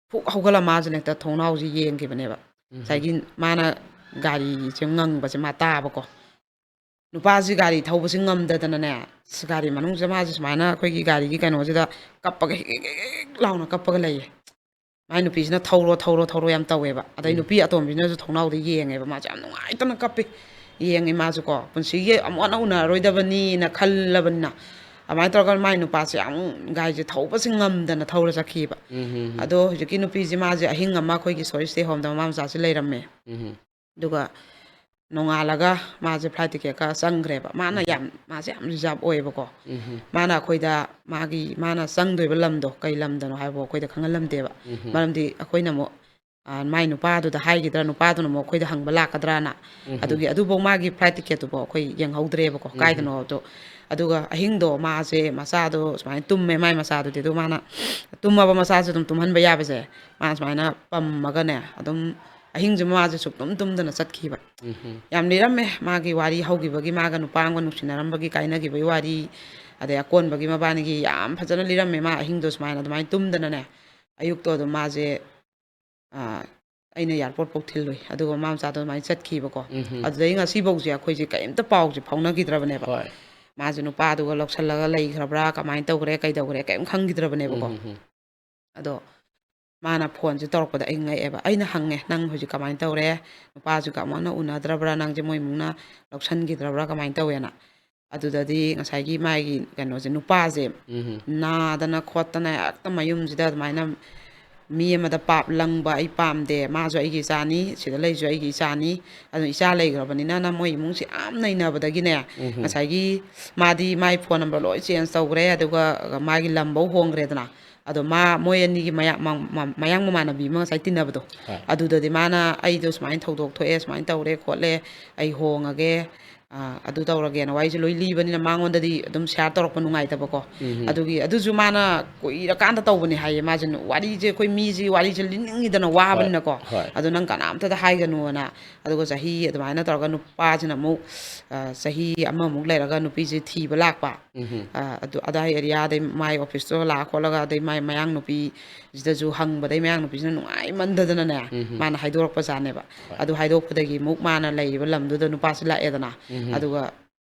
ꯐꯨꯛ ꯍꯧꯒꯠꯂ ꯃꯥꯁꯤꯅ ꯍꯦꯛꯇ ꯊꯣꯡꯅꯥꯎꯁꯦ ꯌꯦꯡꯈꯤꯕꯅꯦꯕ꯫ ꯎꯝ꯫ ꯉꯁꯥꯏꯒꯤ ꯃꯥꯅ ꯒꯥꯔꯤꯁꯦ ꯉꯪꯕꯁꯦ ꯃꯥ ꯇꯥꯕꯀꯣ꯫ ꯅꯨꯄꯥꯁꯤ ꯒꯥꯔꯤ ꯊꯧꯕꯁꯤ ꯉꯝꯗꯗꯅꯅꯦ, ꯑꯁ, ꯒꯥꯔꯤ ꯃꯅꯨꯡꯁꯤꯗ ꯃꯥꯁꯦ ꯁꯨꯃꯥꯏꯅ ꯑꯩꯈꯣꯏꯒꯤ ꯒꯥꯔꯤꯒꯤ ꯀꯩꯅꯣꯁꯤꯗ ꯀꯞꯄꯒ ꯍꯤꯛ ꯍꯤꯛ ꯍꯤꯛ ꯍꯤꯛ ꯂꯥꯎꯅ ꯀꯞꯄꯒ ꯂꯩꯌꯦ꯫ ꯃꯥꯏ ꯅꯨꯄꯤꯁꯤꯅ "ꯊꯧꯔꯣ, ꯊꯧꯔꯣ, ꯊꯧꯔꯣ" ꯌꯥꯝ ꯇꯧꯋꯦꯕ꯫ ꯑꯗꯩ ꯎꯝ꯫ ꯅꯨꯄꯤ ꯑꯇꯣꯝꯕꯤꯅꯁꯨ ꯊꯣꯡꯅꯥꯎꯗ ꯌꯦꯡꯉꯦꯕ꯫ ꯃꯥꯁꯦ ꯌꯥꯝ ꯅꯨꯡꯉꯥꯏꯇꯅ ꯀꯞꯄꯤ꯫ ꯌꯦꯡꯉꯤ ꯃꯥꯁꯨꯀꯣ, ꯄꯨꯟꯁꯤꯒꯤ ꯑꯃꯨꯛ ꯍꯟꯅ ꯎꯅꯔꯔꯣꯏꯗꯕꯅꯤꯅ ꯈꯜꯂꯕꯅꯤꯅ꯫ ꯑꯗꯨꯃꯥꯏꯅ ꯇꯧꯔꯒ ꯃꯥꯏ ꯅꯨꯄꯥꯁꯦ ꯌꯥꯝ ꯒꯥꯔꯤꯁꯦ ꯊꯧꯕꯁꯦ ꯉꯝꯗꯅ ꯊꯧꯔ ꯆꯠꯈꯤꯕ꯫ ꯎꯝ, ꯍꯝ, ꯍꯝ꯫ ꯑꯗꯣ ꯍꯧꯖꯤꯛꯀꯤ ꯅꯨꯄꯤꯁꯦ, ꯃꯥꯁꯦ ꯑꯍꯤꯡ ꯑꯃ ꯑꯩꯈꯣꯏꯒꯤ ꯁꯣꯏ ꯁ꯭ꯇꯦ ꯍꯣꯝꯗ ꯃꯃꯥ ꯃꯆꯥꯁꯦ ꯂꯩꯔꯝꯃꯦ꯫ ꯎꯝ, ꯍꯝ꯫ ꯑꯗꯨꯒ ꯅꯣꯡꯉꯥꯜꯂꯒ ꯃꯥꯁꯦ ꯐ꯭ꯂꯥꯏꯠ ꯇꯤꯀꯦꯠ ꯀꯛꯑ ꯆꯪꯈ꯭ꯔꯦꯕ꯫ ꯃꯥꯅ ꯎꯝ꯫ ꯌꯥꯝ, ꯃꯥꯁꯦ ꯌꯥꯝ ꯔꯤꯖꯥꯔꯚ ꯑꯣꯏꯌꯦꯕꯀꯣ꯫ ꯎꯝ꯫ ꯃꯥꯅ ꯑꯩꯈꯣꯏꯗ ꯃꯥꯒꯤ, ꯃꯥꯅ ꯆꯪꯗꯣꯏꯕ ꯂꯝꯗꯣ ꯀꯩ ꯂꯝꯗꯅꯣ ꯍꯥꯏꯕ ꯑꯩꯈꯣꯏꯗ ꯈꯪꯍꯜꯂꯝꯗꯦꯕ꯫ ꯎꯝ꯫ ꯃꯔꯝꯗꯤ ꯑꯩꯈꯣꯏꯅ ꯑꯃꯨꯛ, ꯑ, ꯃꯥꯏ ꯅꯨꯄꯥꯗꯨꯗ ꯍꯥꯏꯈꯤꯗ꯭ꯔꯥ, ꯅꯨꯄꯥꯗꯨꯅ ꯑꯃꯨꯛ ꯑꯩꯈꯣꯏꯗ ꯍꯪꯕ ꯂꯥꯛꯀꯗ꯭ꯔꯥꯅ꯫ ꯎꯝ꯫ ꯑꯗꯨꯒꯤ, ꯑꯗꯨꯐꯧ ꯃꯥꯒꯤ ꯐ꯭ꯂꯥꯏꯠ ꯇꯤꯀꯦꯠꯇꯨꯐꯧ ꯑꯩꯈꯣꯏ ꯌꯦꯡꯍꯧꯗ꯭ꯔꯦꯕꯀꯣ, ꯎꯝ꯫ ꯀꯥꯏꯗꯅꯣ ꯑꯗꯣ꯫ ꯑꯗꯨꯒ ꯑꯍꯤꯡꯗꯣ ꯃꯥꯁꯦ, ꯃꯆꯥꯗꯣ ꯁꯨꯃꯥꯏꯅ ꯇꯨꯝꯃꯦ, ꯃꯥꯏ ꯃꯆꯥꯗꯨꯗꯤ꯫ ꯑꯗꯨ ꯃꯥꯅ ꯇꯨꯝꯃꯕ ꯃꯆꯥꯁꯦ ꯑꯗꯨꯝ ꯇꯨꯝꯍꯟꯕ ꯌꯥꯕꯁꯦ, ꯃꯥꯅ ꯁꯨꯃꯥꯏꯅ ꯄꯝꯃꯒꯅꯦ, ꯑꯗꯨꯝ ꯑꯍꯤꯡꯁꯦ ꯃꯥꯁꯦ ꯁꯨꯛꯇꯨꯝ ꯇꯨꯝꯗꯅ ꯆꯠꯈꯤꯕ꯫ ꯎꯝ꯫ ꯌꯥꯝ ꯂꯤꯔꯝꯃꯦ ꯃꯥꯒꯤ ꯋꯥꯔꯤ, ꯍꯧꯈꯤꯕꯒꯤ, ꯃꯥꯒ ꯅꯨꯄꯥ ꯑꯃꯒ ꯅꯨꯡꯁꯤꯅꯔꯝꯕꯒꯤ ꯀꯥꯏꯅꯈꯤꯕꯒꯤ ꯋꯥꯔꯤ, ꯑꯗꯩ ꯑꯀꯣꯟꯕꯒꯤ ꯃꯕꯥꯅꯤꯒꯤ ꯌꯥꯝ ꯐꯖꯅ ꯂꯤꯔꯝꯃꯦ꯫ ꯃꯥ ꯑꯍꯤꯡꯗꯣ ꯁꯨꯃꯥꯏꯅ ꯑꯗꯨꯃꯥꯏꯅ ꯇꯨꯝꯗꯅꯅꯦ, ꯑꯌꯨꯛꯇꯣ ꯑꯗꯨꯝ ꯃꯥꯁꯦ, ꯑ, ꯑꯩꯅ ꯑꯦꯌꯥꯔꯄꯣꯔꯠ ꯐꯥꯎ ꯊꯤꯜꯂꯨꯏ, ꯑꯗꯨꯒ ꯃꯥ ꯃꯆꯥꯗꯣ ꯑꯗꯨꯃꯥꯏꯅ ꯆꯠꯈꯤꯕꯀꯣ꯫ ꯎꯝ꯫ ꯑꯗꯨꯗꯩ ꯉꯁꯤꯐꯧꯁꯦ ꯑꯩꯈꯣꯏꯁꯦ ꯀꯔꯤꯝꯇ ꯄꯥꯎꯁꯦ ꯐꯥꯎꯅꯈꯤꯗ꯭ꯔꯕꯅꯦꯕ꯫ ꯍꯣꯏ꯫ ꯃꯥꯁꯦ ꯅꯨꯄꯥꯗꯨꯒ ꯂꯧꯁꯜꯂꯒ ꯂꯩꯈ꯭ꯔꯕ꯭ꯔꯥ, ꯀꯃꯥꯏꯅ ꯇꯧꯈ꯭ꯔꯦ, ꯀꯩꯗꯧꯈ꯭ꯔꯦ, ꯀꯔꯤꯝ ꯈꯪꯈꯤꯗ꯭ꯔꯕꯅꯦꯕꯀꯣ꯫ ꯎꯝ, ꯎꯝ, ꯎꯝ꯫ ꯑꯗꯣ ꯃꯥꯅ ꯐꯣꯟꯁꯦ ꯇꯧꯔꯛꯄꯗ ꯑꯩ ꯉꯛꯑꯦꯕ꯫ ꯑꯩꯅ ꯍꯪꯉꯦ, "ꯅꯪ ꯍꯧꯖꯤꯛ ꯀꯃꯥꯏꯅ ꯇꯧꯔꯦ? ꯅꯨꯄꯥꯁꯤꯒ ꯑꯃꯨꯛ ꯍꯟꯅ ꯎꯅꯗ꯭ꯔꯕ꯭ꯔꯥ? ꯅꯪꯁꯦ ꯃꯣꯏ ꯏꯃꯨꯡꯅ ꯂꯧꯁꯟꯈꯤꯗ꯭ꯔꯕ꯭ꯔꯥ? ꯀꯃꯥꯏꯅ ꯇꯧꯋꯦꯅ?" ꯑꯗꯨꯗꯗꯤ ꯉꯁꯥꯏꯒꯤ ꯃꯥꯒꯤ ꯀꯩꯅꯣꯁꯦ, ꯅꯨꯄꯥꯁꯦ ꯎꯝ꯫ ꯅꯥꯗꯅ ꯈꯣꯠꯇꯅ ꯍꯦꯛꯇ ꯃꯌꯨꯝꯁꯤꯗ ꯑꯗꯨꯃꯥꯏꯅ ꯃꯤ ꯑꯃꯗ ꯄꯥꯞ ꯂꯪꯕ ꯑꯩ ꯄꯥꯝꯗꯦ, ꯃꯥꯁꯨ ꯑꯩꯒꯤ ꯏꯆꯥꯅꯤ, ꯁꯤꯗ ꯂꯩꯁꯨ ꯑꯩꯒꯤ ꯏꯆꯥꯅꯤ, ꯑꯗꯨꯅ ꯏꯆꯥ ꯂꯩꯈ꯭ꯔꯕꯅꯤꯅ ꯅ ꯃꯣꯏ ꯏꯃꯨꯡꯁꯤ ꯌꯥꯝ ꯅꯩꯅꯕꯗꯒꯤꯅꯦ, ꯎꯝ꯫ ꯉꯁꯥꯏꯒꯤ ꯃꯥꯗꯤ ꯃꯥꯏ ꯐꯣꯟ ꯅꯝꯕꯔ ꯂꯣꯏ ꯆꯦꯟꯖ ꯇꯧꯈ꯭ꯔꯦ, ꯑꯗꯨꯒ ꯃꯥꯒꯤ ꯂꯝꯐꯧ ꯍꯣꯡꯈ꯭ꯔꯦꯗꯅ꯫ ꯑꯗꯣ ꯃꯥ, ꯃꯣꯏ ꯑꯅꯤꯒꯤ ꯃꯌꯥ-, ꯃ-, ꯃ-, ꯃꯌꯥꯡ ꯃꯃꯥꯟꯅꯕꯤ ꯑꯃ ꯉꯁꯥꯏ ꯇꯤꯟꯅꯕꯗꯣ, ꯍꯣꯏ꯫ ꯑꯗꯨꯗꯗꯤ ꯃꯥꯅ ꯑꯩꯗꯣ ꯁꯨꯃꯥꯏꯅ ꯊꯧꯗꯣꯛ ꯊꯣꯛꯑꯦ, ꯁꯨꯃꯥꯏꯅ ꯇꯧꯔꯦ ꯈꯣꯠꯂꯦ, ꯑꯩ ꯍꯣꯡꯉꯒꯦ, ꯑ, ꯑꯗꯨ ꯇꯧꯔꯒꯦꯅ ꯋꯥꯔꯤꯁꯦ ꯂꯣꯏ ꯂꯤꯕꯅꯤꯅ ꯃꯉꯣꯟꯗꯗꯤ ꯑꯗꯨꯝ share ꯇꯧꯔꯛꯄ ꯅꯨꯡꯉꯥꯏꯇꯕꯀꯣ꯫ ꯎꯝ꯫ ꯑꯗꯨꯒꯤ, ꯑꯗꯨꯁꯨ ꯃꯥꯅ ꯀꯨꯏꯔꯀꯥꯟꯗ ꯇꯧꯕꯅꯦ ꯍꯥꯏꯌꯦ꯫ ꯃꯥꯁꯦ ꯅꯨ-, ꯋꯥꯔꯤꯁꯦ, ꯑꯩꯈꯣꯏ ꯃꯤꯁꯤ ꯋꯥꯔꯤꯁꯦ ꯂꯤꯅꯤꯡꯉꯤꯗꯅ, ꯍꯣꯏ, ꯋꯥꯕꯅꯤꯅꯀꯣ꯫ ꯍꯣꯏ꯫ ꯑꯗꯨ ꯅꯪ ꯀꯅꯥꯝꯇꯗ ꯍꯥꯏꯒꯅꯨꯅ꯫ ꯑꯗꯨꯒ ꯆꯍꯤ ꯑꯗꯨꯃꯥꯏꯅ ꯇꯧꯔꯒ ꯅꯨꯄꯥꯁꯤꯅ ꯑꯃꯨꯛ, ꯑ, ꯆꯍꯤ ꯑꯃꯃꯨꯛ ꯂꯩꯔꯒ ꯅꯨꯄꯤꯁꯦ ꯊꯤꯕ ꯂꯥꯛꯄ꯫ ꯎꯝ꯫ ꯑ, ꯑꯗꯨ, ꯑꯗꯥꯏ areaꯗꯩ ꯃꯥꯏ officeꯇꯣ ꯂꯥꯛꯑ ꯈꯣꯠꯂꯒ, ꯑꯗꯩ ꯃꯥꯏ ꯃꯌꯥꯡ ꯅꯨꯄꯤꯁꯤꯗꯁꯨ ꯍꯪꯕꯗꯩ ꯃꯌꯥꯡ ꯅꯨꯄꯤꯁꯤꯅ ꯅꯨꯡꯉꯥꯏꯃꯟꯗꯗꯅꯅꯦ, ꯎꯝ꯫ ꯃꯥꯅ ꯍꯥꯏꯗꯣꯔꯛꯄꯖꯥꯠꯅꯦꯕ꯫ ꯍꯣꯏ꯫ ꯑꯗꯨ ꯍꯥꯏꯗꯣꯛꯄꯗꯒꯤ ꯑꯃꯨꯛ ꯃꯥꯅ ꯂꯩꯔꯤꯕ ꯂꯝꯗꯨꯗ ꯅꯨꯄꯥꯁꯤ ꯂꯥꯛꯑꯦꯗꯅ꯫ ꯎꯝ꯫ ꯑꯗꯨꯒ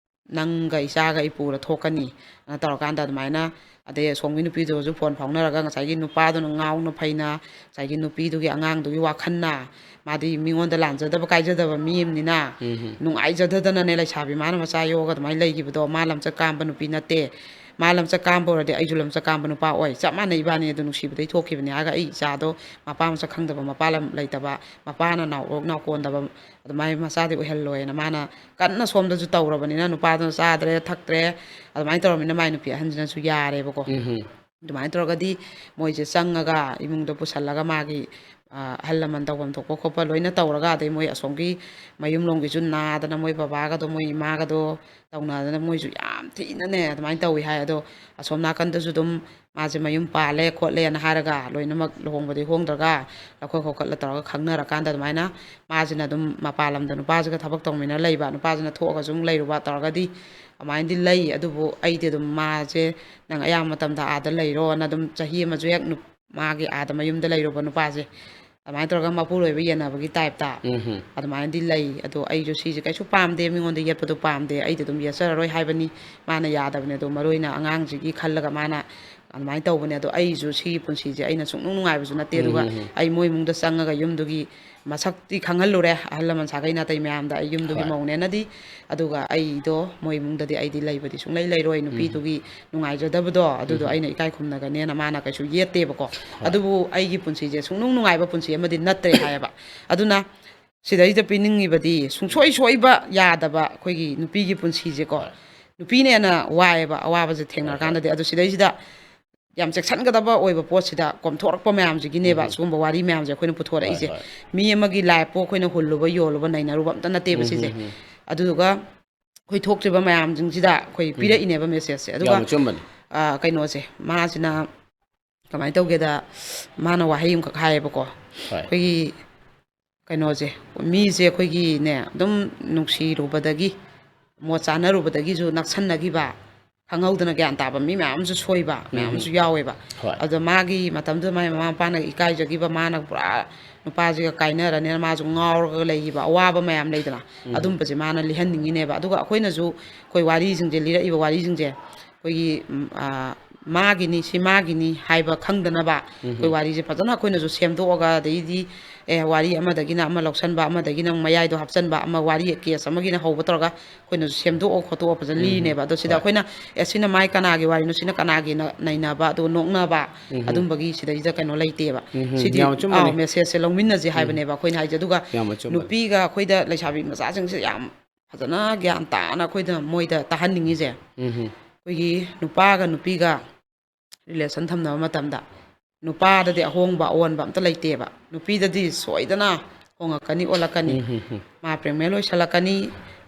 "ꯅꯪꯒ ꯏꯆꯥꯒ ꯑꯩ ꯄꯨꯔ ꯊꯣꯛꯀꯅꯤ" ꯑꯅ ꯇꯧꯔꯀꯥꯟꯗ ꯑꯗꯨꯃꯥꯏꯅ, ꯑꯗꯩ ꯑꯁꯣꯝꯒꯤ ꯅꯨꯄꯤꯗꯨꯒꯁꯨ phone ꯐꯥꯎꯅꯔꯒ ꯉꯁꯥꯏꯒꯤ ꯅꯨꯄꯥꯗꯨꯅ ꯉꯥꯎꯅ ꯐꯩꯅ ꯉꯁꯥꯏꯒꯤ ꯅꯨꯄꯤꯗꯨꯒꯤ ꯑꯉꯥꯡꯗꯨꯒꯤ ꯋꯥꯈꯜꯅ, ꯃꯥꯗꯤ ꯃꯤꯉꯣꯟꯗ ꯂꯥꯟꯖꯗꯕ ꯀꯥꯏꯖꯗꯕ ꯃꯤ ꯑꯃꯅꯤꯅ, ꯎꯝ꯫ ꯅꯨꯡꯉꯥꯏꯖꯗꯗꯅꯅꯦ, ꯂꯩꯁꯥꯕꯤ ꯃꯥꯅ ꯃꯆꯥ ꯌꯣꯛꯑꯒ ꯑꯗꯨꯃꯥꯏꯅ ꯂꯩꯈꯤꯕꯗꯣ, ꯃꯥ ꯂꯝꯆꯠ ꯀꯥꯝꯕ ꯅꯨꯄꯤ ꯅꯠꯇꯦ, ꯃꯥ ꯂꯝꯆꯠ ꯀꯥꯝꯕ ꯑꯣꯏꯔꯗꯤ ꯑꯩꯁꯨ ꯂꯝꯆꯠ ꯀꯥꯝꯕ ꯅꯨꯄꯥ ꯑꯣꯏ, ꯆꯞ ꯃꯥꯟꯅꯩ, ꯏꯕꯥꯅꯤ ꯑꯗꯨ ꯅꯨꯡꯁꯤꯕꯗꯩ ꯊꯣꯛꯈꯤꯕꯅꯤ ꯍꯥꯏꯔꯒ, ꯑꯩ ꯏꯆꯥꯗꯣ ꯃꯄꯥ ꯃꯁꯛ ꯈꯪꯗꯕ, ꯃꯄꯥ ꯂꯝ ꯂꯩꯇꯕ, ꯃꯄꯥꯅ ꯅꯥꯎ-, ꯅꯥꯎꯀꯣꯟꯗꯕ ꯑꯗꯨꯃꯥꯏꯅ ꯃꯆꯥꯗꯤ ꯑꯣꯏꯍꯜꯂꯣꯏꯅ ꯃꯥꯅ ꯀꯟꯅ ꯁꯣꯝꯗꯁꯨ ꯇꯧꯔꯕꯅꯤꯅ, ꯅꯨꯄꯥꯗꯨꯅ ꯆꯥꯗ꯭ꯔꯦ ꯊꯛꯇ꯭ꯔꯦ ꯑꯗꯨꯃꯥꯏꯅ ꯇꯧꯔꯕꯅꯤꯅ, ꯃꯥꯏ ꯅꯨꯄꯤ ꯑꯍꯟꯁꯤꯅꯁꯨ ꯌꯥꯔꯦꯕꯀꯣ꯫ ꯎꯝ꯫ ꯑꯗꯨꯃꯥꯏꯅ ꯇꯧꯔꯒꯗꯤ ꯃꯣꯏꯁꯦ ꯆꯪꯉꯒ ꯏꯃꯨꯡꯗ ꯄꯨꯁꯜꯂꯒ ꯃꯥꯒꯤ, ꯑ, ꯑꯍꯜ ꯂꯃꯟ ꯇꯧꯐꯝ ꯊꯣꯛꯄ ꯈꯣꯠꯄ ꯂꯣꯏꯅ ꯇꯧꯔꯒ, ꯑꯗꯩ ꯃꯣꯏ ꯑꯁꯣꯝꯒꯤ ꯃꯌꯨꯝꯂꯣꯝꯒꯤꯁꯨ ꯅꯥꯗꯅ ꯃꯣꯏ ꯕꯕꯥꯒꯗꯣ, ꯃꯣꯏ ꯏꯃꯥꯒꯗꯣ ꯇꯧꯅꯗꯅ ꯃꯣꯏꯁꯨ ꯌꯥꯝ ꯊꯤꯅꯅꯦ ꯑꯗꯨꯃꯥꯏꯅ ꯇꯧꯋꯤ ꯍꯥꯏ꯫ ꯑꯗꯣ ꯑꯁꯣꯝ ꯅꯥꯀꯟꯗꯁꯨ ꯑꯗꯨꯝ ꯃꯥꯁꯦ ꯃꯌꯨꯝ ꯄꯥꯜꯂꯦ ꯈꯣꯠꯂꯦꯅ ꯍꯥꯏꯔꯒ, ꯂꯣꯏꯅꯃꯛ ꯂꯨꯍꯣꯡꯕꯗꯤ ꯍꯣꯡꯗ꯭ꯔꯒ, ꯂꯧꯈꯠ ꯈꯣꯀꯠꯂ ꯇꯧꯔꯒ ꯈꯪꯅꯔꯀꯥꯟꯗ, ꯑꯗꯨꯃꯥꯏꯅ ꯃꯥꯁꯤꯅ ꯑꯗꯨꯝ ꯃꯄꯥꯟ ꯂꯝꯗ ꯅꯨꯄꯥꯁꯤꯒ ꯊꯕꯛ ꯇꯧꯃꯤꯟꯅ ꯂꯩꯕ, ꯅꯨꯄꯥꯁꯤꯅ ꯊꯣꯛꯑꯒꯁꯨ ꯑꯃꯨꯛ ꯂꯩꯔꯨꯕ ꯇꯧꯔꯒꯗꯤ ꯑꯗꯨꯃꯥꯏꯅꯗꯤ ꯂꯩ꯫ ꯑꯗꯨꯕꯨ ꯑꯩꯗꯤ ꯑꯗꯨꯝ ꯃꯥꯁꯦ "ꯅꯪ ꯑꯌꯥꯝꯕ ꯃꯇꯝꯗ ꯑꯥꯗ ꯂꯩꯔꯣꯅ" ꯑꯗꯨꯝ ꯆꯍꯤ ꯑꯃꯁꯨ ꯍꯦꯛ ꯅꯨ-, ꯃꯥꯒꯤ ꯑꯥꯗ ꯃꯌꯨꯝꯗ ꯂꯩꯔꯨꯕ ꯅꯨꯄꯥꯁꯦ, ꯑꯗꯨꯃꯥꯏꯅ ꯇꯧꯔꯒ ꯃꯄꯨꯔꯣꯏꯕ ꯌꯦꯟꯅꯕꯒꯤ typeꯇ ꯎꯝ꯫ ꯑꯗꯨꯃꯥꯏꯅꯗꯤ ꯂꯩ꯫ ꯑꯗꯣ ꯑꯩꯁꯨ ꯁꯤꯁꯦ ꯀꯩꯁꯨ ꯄꯥꯝꯗꯦ, ꯃꯤꯉꯣꯟꯗ ꯌꯦꯠꯄꯗꯣ ꯄꯥꯝꯗꯦ, ꯑꯩꯗꯤ ꯑꯗꯨꯝ ꯌꯦꯠꯆꯔꯔꯣꯏ ꯍꯥꯏꯕꯅꯤ꯫ ꯃꯥꯅ ꯌꯥꯗꯕꯅꯦ꯫ ꯑꯗꯣ ꯃꯔꯨ ꯑꯣꯏꯅ ꯑꯉꯥꯡꯁꯤꯒꯤ ꯈꯜꯂꯒ ꯃꯥꯅ ꯑꯗꯨꯃꯥꯏꯅ ꯇꯧꯕꯅꯦ꯫ ꯑꯗꯣ ꯑꯩꯁꯨ ꯁꯤꯒꯤ ꯄꯨꯟꯁꯤꯁꯦ ꯑꯩꯅ ꯁꯨꯡꯅꯨꯡ ꯅꯨꯡꯉꯥꯏꯕꯁꯨ ꯅꯠꯇꯦ꯫ ꯑꯗꯨꯒ ꯎꯝ꯫ ꯑꯩ ꯃꯣꯏ ꯏꯃꯨꯡꯗ ꯆꯪꯉꯒ ꯌꯨꯝꯗꯨꯒꯤ ꯃꯁꯛꯇꯤ ꯈꯪꯍꯜꯂꯨꯔꯦ ꯑꯍꯜ ꯂꯃꯟ ꯁꯥꯒꯩ ꯅꯥꯇꯩ ꯃꯌꯥꯝꯗ, ꯑꯩ ꯌꯨꯝꯗꯨꯒꯤ ꯍꯣꯏ꯫ ꯃꯧꯅꯦꯅꯗꯤ꯫ ꯑꯗꯨꯒ ꯑꯩꯗꯣ ꯃꯣꯏ ꯏꯃꯨꯡꯗꯗꯤ ꯑꯩꯗꯤ ꯂꯩꯕꯗꯤ ꯁꯨꯡꯂꯩ ꯂꯩꯔꯣꯏ, ꯎꯝ꯫ ꯅꯨꯄꯤꯗꯨꯒꯤ ꯅꯨꯡꯉꯥꯏꯖꯗꯕꯗꯣ ꯑꯗꯨꯗꯣ ꯎꯝ꯫ ꯑꯩꯅ ꯏꯀꯥꯏ ꯈꯨꯝꯅꯒꯅꯦꯅ ꯃꯥꯅ ꯀꯩꯁꯨ ꯌꯦꯠꯇꯦꯕꯀꯣ꯫ ꯍꯣꯏ꯫ ꯑꯗꯨꯕꯨ ꯑꯩꯒꯤ ꯄꯨꯟꯁꯤꯁꯦ ꯁꯨꯡꯅꯨꯡ ꯅꯨꯡꯉꯥꯏꯕ ꯄꯨꯟꯁꯤ ꯑꯃꯗꯤ ꯅꯠꯇ꯭ꯔꯦ ꯍꯥꯏꯌꯦꯕ꯫ ꯑꯗꯨꯅ ꯁꯤꯗꯩꯁꯤꯗ ꯄꯤꯅꯤꯡꯉꯤꯕꯗꯤ ꯁꯨꯡꯁꯣꯏ ꯁꯣꯏꯕ ꯌꯥꯗꯕ ꯑꯩꯈꯣꯏꯒꯤ ꯅꯨꯄꯤꯒꯤ ꯄꯨꯟꯁꯤꯁꯦꯀꯣ꯫ ꯍꯣꯏ꯫ ꯅꯨꯄꯤꯅ ꯍꯦꯟꯅ ꯋꯥꯏꯑꯦꯕ ꯑꯋꯥꯕꯁꯦ ꯍꯣꯏ, ꯍꯣꯏ꯫ ꯊꯦꯡꯅꯔꯀꯥꯟꯗꯗꯤ꯫ ꯑꯗꯣ ꯁꯤꯗꯩꯁꯤꯗ ꯌꯥꯝ ꯆꯦꯛꯁꯤꯟꯒꯗꯕ ꯑꯣꯏꯕ ꯄꯣꯠꯁꯤꯗ ꯀꯣꯝꯊꯣꯔꯛꯄ ꯃꯌꯥꯝꯁꯤꯒꯤꯅꯦꯕ ꯎꯝ꯫ ꯁꯤꯒꯨꯝꯕ ꯋꯥꯔꯤ ꯃꯌꯥꯝꯁꯦ ꯑꯩꯈꯣꯏꯅ ꯄꯨꯊꯣꯔꯛꯏꯁꯦ꯫ ꯍꯣꯏ, ꯍꯣꯏ꯫ ꯃꯤ ꯑꯃꯒꯤ lifeꯄꯨ ꯑꯩꯈꯣꯏꯅ ꯍꯨꯜꯂꯨꯕ ꯌꯣꯜꯂꯨꯕ ꯅꯩꯅꯔꯨꯕ ꯑꯝꯇ ꯅꯠꯇꯦꯕ ꯎꯝ, ꯁꯤꯁꯦ꯫ ꯎꯝ, ꯎꯝ꯫ ꯑꯗꯨꯗꯨꯒ ꯑꯩꯈꯣꯏ ꯊꯣꯛꯇ꯭ꯔꯤꯕ ꯃꯌꯥꯝꯁꯤꯡꯁꯤꯗ ꯑꯩꯈꯣꯏ ꯄꯤꯔꯛꯏꯅꯦꯕ ꯃꯦꯁꯦꯖꯁꯦ꯫ ꯑꯗꯨꯒ ꯌꯥꯝ ꯑꯆꯨꯝꯕꯅꯤ꯫ ꯑ, ꯀꯩꯅꯣꯁꯦ, ꯃꯥꯁꯤꯅ ꯀꯃꯥꯏꯅ ꯇꯧꯒꯦꯗ, ꯃꯥꯅ ꯋꯥꯍꯩ ꯑꯃꯈꯛ ꯍꯥꯏꯌꯦꯕꯀꯣ꯫ ꯍꯣꯏ꯫ ꯑꯩꯈꯣꯏꯒꯤ ꯀꯩꯅꯣꯁꯦ, ꯃꯤꯁꯦ ꯑꯩꯈꯣꯏꯒꯤꯅꯦ, ꯑꯗꯨꯝ ꯅꯨꯡꯁꯤꯔꯨꯕꯗꯒꯤ, ꯃꯣꯠ ꯆꯥꯅꯔꯨꯕꯗꯒꯤꯁꯨ ꯅꯛꯁꯟꯅꯈꯤꯕ, ꯈꯪꯍꯧꯗꯅ ꯒ꯭ꯌꯥꯟ ꯇꯥꯕ ꯃꯤ ꯃꯌꯥꯝ ꯑꯃꯁꯨ ꯁꯣꯏꯕ ꯃꯌꯥꯝ ꯑꯃꯁꯨ ꯌꯥꯎꯋꯦꯕ꯫ ꯍꯣꯏ꯫ ꯑꯗꯣ ꯃꯥꯒꯤ ꯃꯇꯝꯗꯨꯗ ꯃꯥꯒꯤ ꯃꯃꯥ ꯃꯄꯥꯅ ꯏꯀꯥꯏꯖꯈꯤꯕ, ꯃꯥꯅ ꯄꯨꯔꯥ ꯅꯨꯄꯥꯁꯤꯒ ꯀꯥꯏꯅꯔꯅꯤꯅ ꯃꯥꯁꯨ ꯉꯥꯎꯔꯒ ꯂꯩꯈꯤꯕ ꯑꯋꯥꯕ ꯃꯌꯥꯝ ꯂꯩꯗꯅ, ꯑꯗꯨꯝꯕꯁꯦ ꯃꯥꯅ ꯂꯤꯍꯟꯅꯤꯡꯉꯤꯅꯦꯕ꯫ ꯑꯗꯨꯒ ꯑꯩꯈꯣꯏꯅꯁꯨ ꯑꯩꯈꯣꯏ ꯋꯥꯔꯤꯁꯤꯡꯁꯦ, ꯂꯤꯔꯛꯏꯕ ꯋꯥꯔꯤꯁꯤꯡꯁꯦ, ꯑꯩꯈꯣꯏꯒꯤ, ꯎꯝ, ꯑ, ꯃꯥꯒꯤꯅꯤ, ꯁꯤ ꯃꯥꯒꯤꯅꯤ ꯍꯥꯏꯕ ꯈꯪꯗꯅꯕ ꯑꯩꯈꯣꯏ ꯋꯥꯔꯤꯁꯦ ꯐꯖꯅ ꯑꯩꯈꯣꯏꯅꯁꯨ ꯁꯦꯝꯗꯣꯛꯑꯒ, ꯑꯗꯩꯗꯤ, ꯑꯦ, ꯋꯥꯔꯤ ꯑꯃꯗꯒꯤꯅ ꯑꯃ ꯂꯧꯁꯟꯕ, ꯑꯃꯗꯒꯤꯅ ꯑꯃꯨꯛ ꯃꯌꯥꯏꯗꯣ ꯍꯥꯞꯆꯟꯕ, ꯑꯃ ꯋꯥꯔꯤ ꯀꯦꯁ ꯑꯃꯒꯤꯅ ꯍꯧꯕ ꯇꯧꯔꯒ ꯑꯩꯈꯣꯏꯅꯁꯨ ꯁꯦꯝꯗꯣꯛꯑ ꯈꯣꯠꯇꯣꯛꯑ ꯐꯖꯅ ꯂꯤꯔꯤꯅꯦꯕ꯫ ꯑꯗꯣ ꯁꯤꯗ ꯍꯣꯏ꯫ ꯑꯩꯈꯣꯏꯅ, ꯑꯦ, ꯁꯤꯅ ꯃꯥꯏ ꯀꯅꯥꯒꯤ ꯋꯥꯔꯤꯅꯣ, ꯁꯤꯅ ꯀꯅꯥꯒꯤ ꯅ-, ꯅꯩꯅꯕ, ꯑꯗꯨꯒ ꯅꯣꯛꯅꯕ, ꯑꯗꯨꯝꯕꯒꯤ ꯁꯤꯗꯩꯁꯤꯗ ꯀꯩꯅꯣ ꯂꯩꯇꯦꯕ꯫ ꯎꯝ, ꯁꯤꯗꯤ, ꯌꯥꯝ ꯑꯆꯨꯝꯕꯅꯤ꯫ ꯑꯥꯎ, ꯃꯦꯁꯦꯖꯁꯦ ꯂꯧꯃꯤꯟꯅꯁꯦ ꯍꯥꯏꯕꯅꯦꯕ ꯑꯩꯈꯣꯏꯅ ꯍꯥꯏꯁꯦ꯫ ꯑꯗꯨꯒ ꯌꯥꯝ ꯑꯆꯨꯝꯕꯅꯤ꯫ ꯅꯨꯄꯤꯒ ꯑꯩꯈꯣꯏꯗ ꯂꯩꯁꯥꯕꯤ ꯃꯆꯥꯁꯤꯡꯁꯦ ꯌꯥꯝ ꯐꯖꯅ ꯒ꯭ꯌꯥꯟ ꯇꯥꯅ ꯑꯩꯈꯣꯏꯗ, ꯃꯣꯏꯗ ꯇꯥꯍꯟꯅꯤꯡꯉꯤꯁꯦ, ꯎꯝ, ꯑꯩꯈꯣꯏꯒꯤ ꯅꯨꯄꯥꯒ ꯅꯨꯄꯤꯒ ꯔꯤꯂꯦꯁꯟ ꯊꯝꯅꯕ ꯃꯇꯝꯗ ꯅꯨꯄꯥꯗꯗꯤ ꯑꯍꯣꯡꯕ ꯑꯑꯣꯟꯕ ꯑꯝꯇ ꯂꯩꯇꯦꯕ꯫ ꯅꯨꯄꯤꯗꯗꯤ ꯁꯣꯏꯗꯅ ꯍꯣꯡꯉꯛꯀꯅꯤ, ꯑꯣꯜꯂꯛꯀꯅꯤ, ꯃꯥ ꯄ꯭ꯔꯦꯒꯅꯦꯟ ꯑꯣꯏꯁꯜꯂꯛꯀꯅꯤ,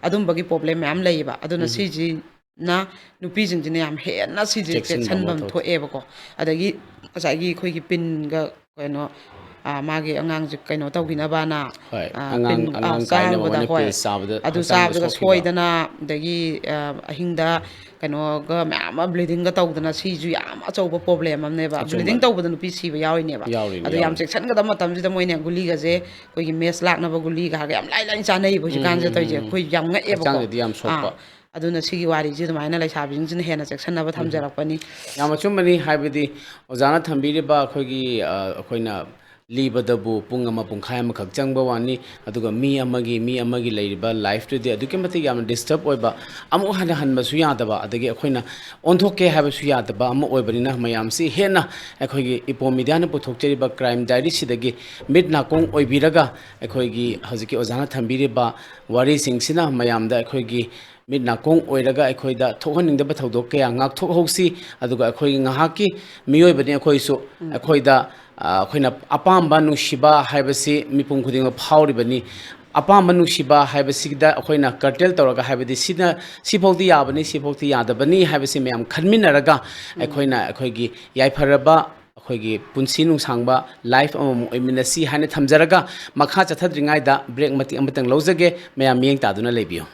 ꯑꯗꯨꯝꯕꯒꯤ ꯄ꯭ꯔꯣꯕ꯭ꯂꯦꯝ ꯃꯌꯥꯝ ꯂꯩꯌꯦꯕ꯫ ꯑꯗꯨꯅ ꯁꯤꯁꯤꯅ ꯅꯨꯄꯤꯁꯤꯡꯁꯤꯅ ꯌꯥꯝ ꯍꯦꯟꯅ ꯁꯤꯁꯦ ꯆꯦꯛꯁꯤꯟꯕ ꯑꯃ ꯆꯦꯛꯁꯤꯟꯐꯝ ꯊꯣꯛꯑꯦ꯫ ꯊꯣꯛꯑꯦꯕꯀꯣ꯫ ꯑꯗꯒꯤ ꯉꯁꯥꯏꯒꯤ ꯑꯩꯈꯣꯏꯒꯤ ꯄꯤꯟꯒ ꯀꯩꯅꯣ, ꯑ, ꯃꯥꯒꯤ ꯑꯉꯥꯡꯁꯦ ꯀꯩꯅꯣ ꯇꯧꯈꯤꯅꯕꯅ, ꯍꯣꯏ, ꯑ, ꯑꯉꯥꯡ, ꯄꯤꯟ, ꯑ, ꯑꯉꯥꯡ ꯆꯥꯔꯨꯕꯗ, ꯀꯥꯏꯅꯕꯅ ꯍꯣꯏ, ꯄꯤꯜ ꯆꯥꯕꯗ ꯑꯗꯨ ꯍꯛꯆꯥꯡꯗ ꯆꯥꯕꯗꯒ ꯁꯣꯛꯈꯤꯕ꯫ ꯁꯣꯏꯗꯅ, ꯑꯗꯒꯤ, ꯑ, ꯑꯍꯤꯡꯗ ꯀꯩꯅꯣꯒ ꯃꯌꯥꯝ ꯑꯃ ꯕ꯭ꯂꯤꯗꯤꯡꯒ ꯇꯧꯗꯅ, ꯁꯤꯁꯨ ꯌꯥꯝ ꯑꯆꯧꯕ ꯄ꯭ꯔꯣꯕ꯭ꯂꯦꯝ ꯑꯃꯅꯦꯕ꯫ ꯑꯆꯨꯝꯕꯅꯤ꯫ ꯕ꯭ꯂꯤꯗꯤꯡ ꯇꯧꯕꯗ ꯅꯨꯄꯤ ꯁꯤꯕ ꯌꯥꯎꯔꯤꯅꯦꯕ꯫ ꯌꯥꯎꯔꯤꯅꯤ, ꯑꯗꯣ ꯌꯥꯝ ꯌꯥꯎꯔꯤꯅꯤ꯫ ꯆꯦꯛꯁꯤꯟꯒꯗꯕ ꯃꯇꯝꯁꯤꯗ ꯃꯣꯏꯅ ꯒꯨꯂꯤꯒꯁꯦ, ꯑꯩꯈꯣꯏꯒꯤ ꯃꯦꯁ ꯂꯥꯛꯅꯕ ꯒꯨꯂꯤꯒ ꯍꯥꯏꯔꯒ ꯌꯥꯝ ꯂꯥꯏ ꯂꯥꯏꯅ ꯆꯥꯅꯩꯌꯦꯕ ꯍꯧꯖꯤꯛꯀꯥꯟꯁꯦ ꯇꯧꯔꯤꯁꯦ꯫ ꯑꯩꯈꯣꯏ ꯌꯥꯝ ꯉꯛꯑꯦꯕꯀꯣ꯫ ꯍꯛꯆꯥꯡꯗꯗꯤ ꯌꯥꯝ ꯁꯣꯛꯄ꯫ ꯑꯥ, ꯑꯗꯨꯅ ꯁꯤꯒꯤ ꯋꯥꯔꯤꯁꯦ ꯑꯗꯨꯃꯥꯏꯅ ꯂꯩꯁꯥꯕꯤꯁꯤꯡꯁꯤꯅ ꯍꯦꯟꯅ ꯆꯦꯛꯁꯤꯟꯅꯕ ꯊꯝꯖꯔꯛꯄꯅꯤ꯫ ꯌꯥꯝ ꯑꯆꯨꯝꯕꯅꯤ꯫ ꯍꯥꯏꯕꯗꯤ ꯑꯣꯖꯥꯅ ꯊꯝꯕꯤꯔꯤꯕ ꯑꯩꯈꯣꯏꯒꯤ, ꯑ, ꯑꯩꯈꯣꯏꯅ ꯂꯤꯕꯗꯕꯨ ꯄꯨꯡ ꯑꯃ ꯄꯨꯡꯈꯥꯏ ꯑꯃꯈꯛ ꯆꯪꯕ ꯋꯥꯅꯤ, ꯑꯗꯨꯒ ꯃꯤ ꯑꯃꯒꯤ, ꯃꯤ ꯑꯃꯒꯤ ꯂꯩꯔꯤꯕ ꯂꯥꯏꯐꯇꯨꯗꯤ ꯑꯗꯨꯛꯀꯤ ꯃꯇꯤꯛ ꯌꯥꯝꯅ ꯗꯤꯁꯇꯔꯕ ꯑꯣꯏꯕ, ꯑꯃꯨꯛ ꯍꯟꯅ ꯍꯟꯕꯁꯨ ꯌꯥꯗꯕ, ꯑꯗꯒꯤ ꯑꯩꯈꯣꯏꯅ ꯑꯣꯟꯊꯣꯛꯀꯦ ꯍꯥꯏꯕꯁꯨ ꯌꯥꯗꯕ ꯑꯃ ꯑꯣꯏꯕꯅꯤꯅ, ꯃꯌꯥꯝꯁꯤ ꯍꯦꯟꯅ ꯑꯩꯈꯣꯏꯒꯤ ꯏꯄꯣꯝ ꯃꯤꯗꯤꯌꯥꯅ ꯄꯨꯊꯣꯛꯆꯔꯤꯕ ꯀ꯭ꯔꯥꯏꯝ ꯗꯥꯏꯔꯤꯁꯤꯗꯒꯤ ꯃꯤꯠ ꯅꯥꯀꯣꯡ ꯑꯣꯏꯕꯤꯔꯒ, ꯑꯩꯈꯣꯏꯒꯤ ꯍꯧꯖꯤꯛꯀꯤ ꯑꯣꯖꯥꯅ ꯊꯝꯕꯤꯔꯤꯕ ꯋꯥꯔꯤꯁꯤꯡꯁꯤꯅ ꯃꯌꯥꯝꯗ ꯑꯩꯈꯣꯏꯒꯤ ꯃꯤꯠ ꯅꯥꯀꯣꯡ ꯑꯣꯏꯔꯒ ꯑꯩꯈꯣꯏꯗ ꯊꯣꯛꯍꯟꯅꯤꯡꯗꯕ ꯊꯧꯗꯣꯛ ꯀꯌꯥ ꯉꯥꯛꯊꯣꯛꯍꯧꯁꯤ꯫ ꯑꯗꯨꯒ ꯑꯩꯈꯣꯏꯒꯤ ꯉꯥꯏꯍꯥꯛꯀꯤ ꯃꯤꯑꯣꯏꯕꯅꯤ ꯑꯩꯈꯣꯏꯁꯨ, ꯑꯩꯈꯣꯏꯗ ꯑꯩꯈꯣꯏꯅ ꯑꯄꯥꯝꯕ ꯅꯨꯡꯁꯤꯕ ꯍꯥꯏꯕꯁꯤ ꯃꯤꯄꯨꯝ ꯈꯨꯗꯤꯡꯃꯛ ꯐꯥꯎꯔꯤꯕꯅꯤ꯫ ꯑꯄꯥꯝꯕ ꯅꯨꯡꯁꯤꯕ ꯍꯥꯏꯕꯁꯤꯗ ꯑꯩꯈꯣꯏꯅ curtail ꯇꯧꯔꯒ, ꯍꯥꯏꯕꯗꯤ ꯁꯤꯅ, ꯁꯤꯐꯥꯎꯗꯤ ꯌꯥꯕꯅꯤ, ꯁꯤꯐꯥꯎꯗꯤ ꯌꯥꯗꯕꯅꯤ ꯍꯥꯏꯕꯁꯤ ꯃꯌꯥꯝ ꯈꯟꯃꯤꯟꯅꯔꯒ ꯑꯩꯈꯣꯏꯅ ꯑꯩꯈꯣꯏꯒꯤ ꯌꯥꯏꯐꯔꯕ ꯑꯩꯈꯣꯏꯒꯤ ꯄꯨꯟꯁꯤ ꯅꯨꯡꯁꯥꯡꯕ life ꯑꯃꯃꯝ ꯑꯣꯏꯃꯤꯟꯅꯁꯤ ꯍꯥꯏꯅ ꯊꯝꯖꯔꯒ, ꯃꯈꯥ ꯆꯠꯊꯗ꯭ꯔꯤꯉꯩꯗ break ꯃꯇꯦꯛ ꯑꯃꯇꯪ ꯂꯧꯖꯒꯦ꯫ ꯃꯌꯥꯝ ꯃꯤꯠꯌꯦꯡ ꯇꯥꯗꯨꯅ ꯂꯩꯕꯤꯌꯨ꯫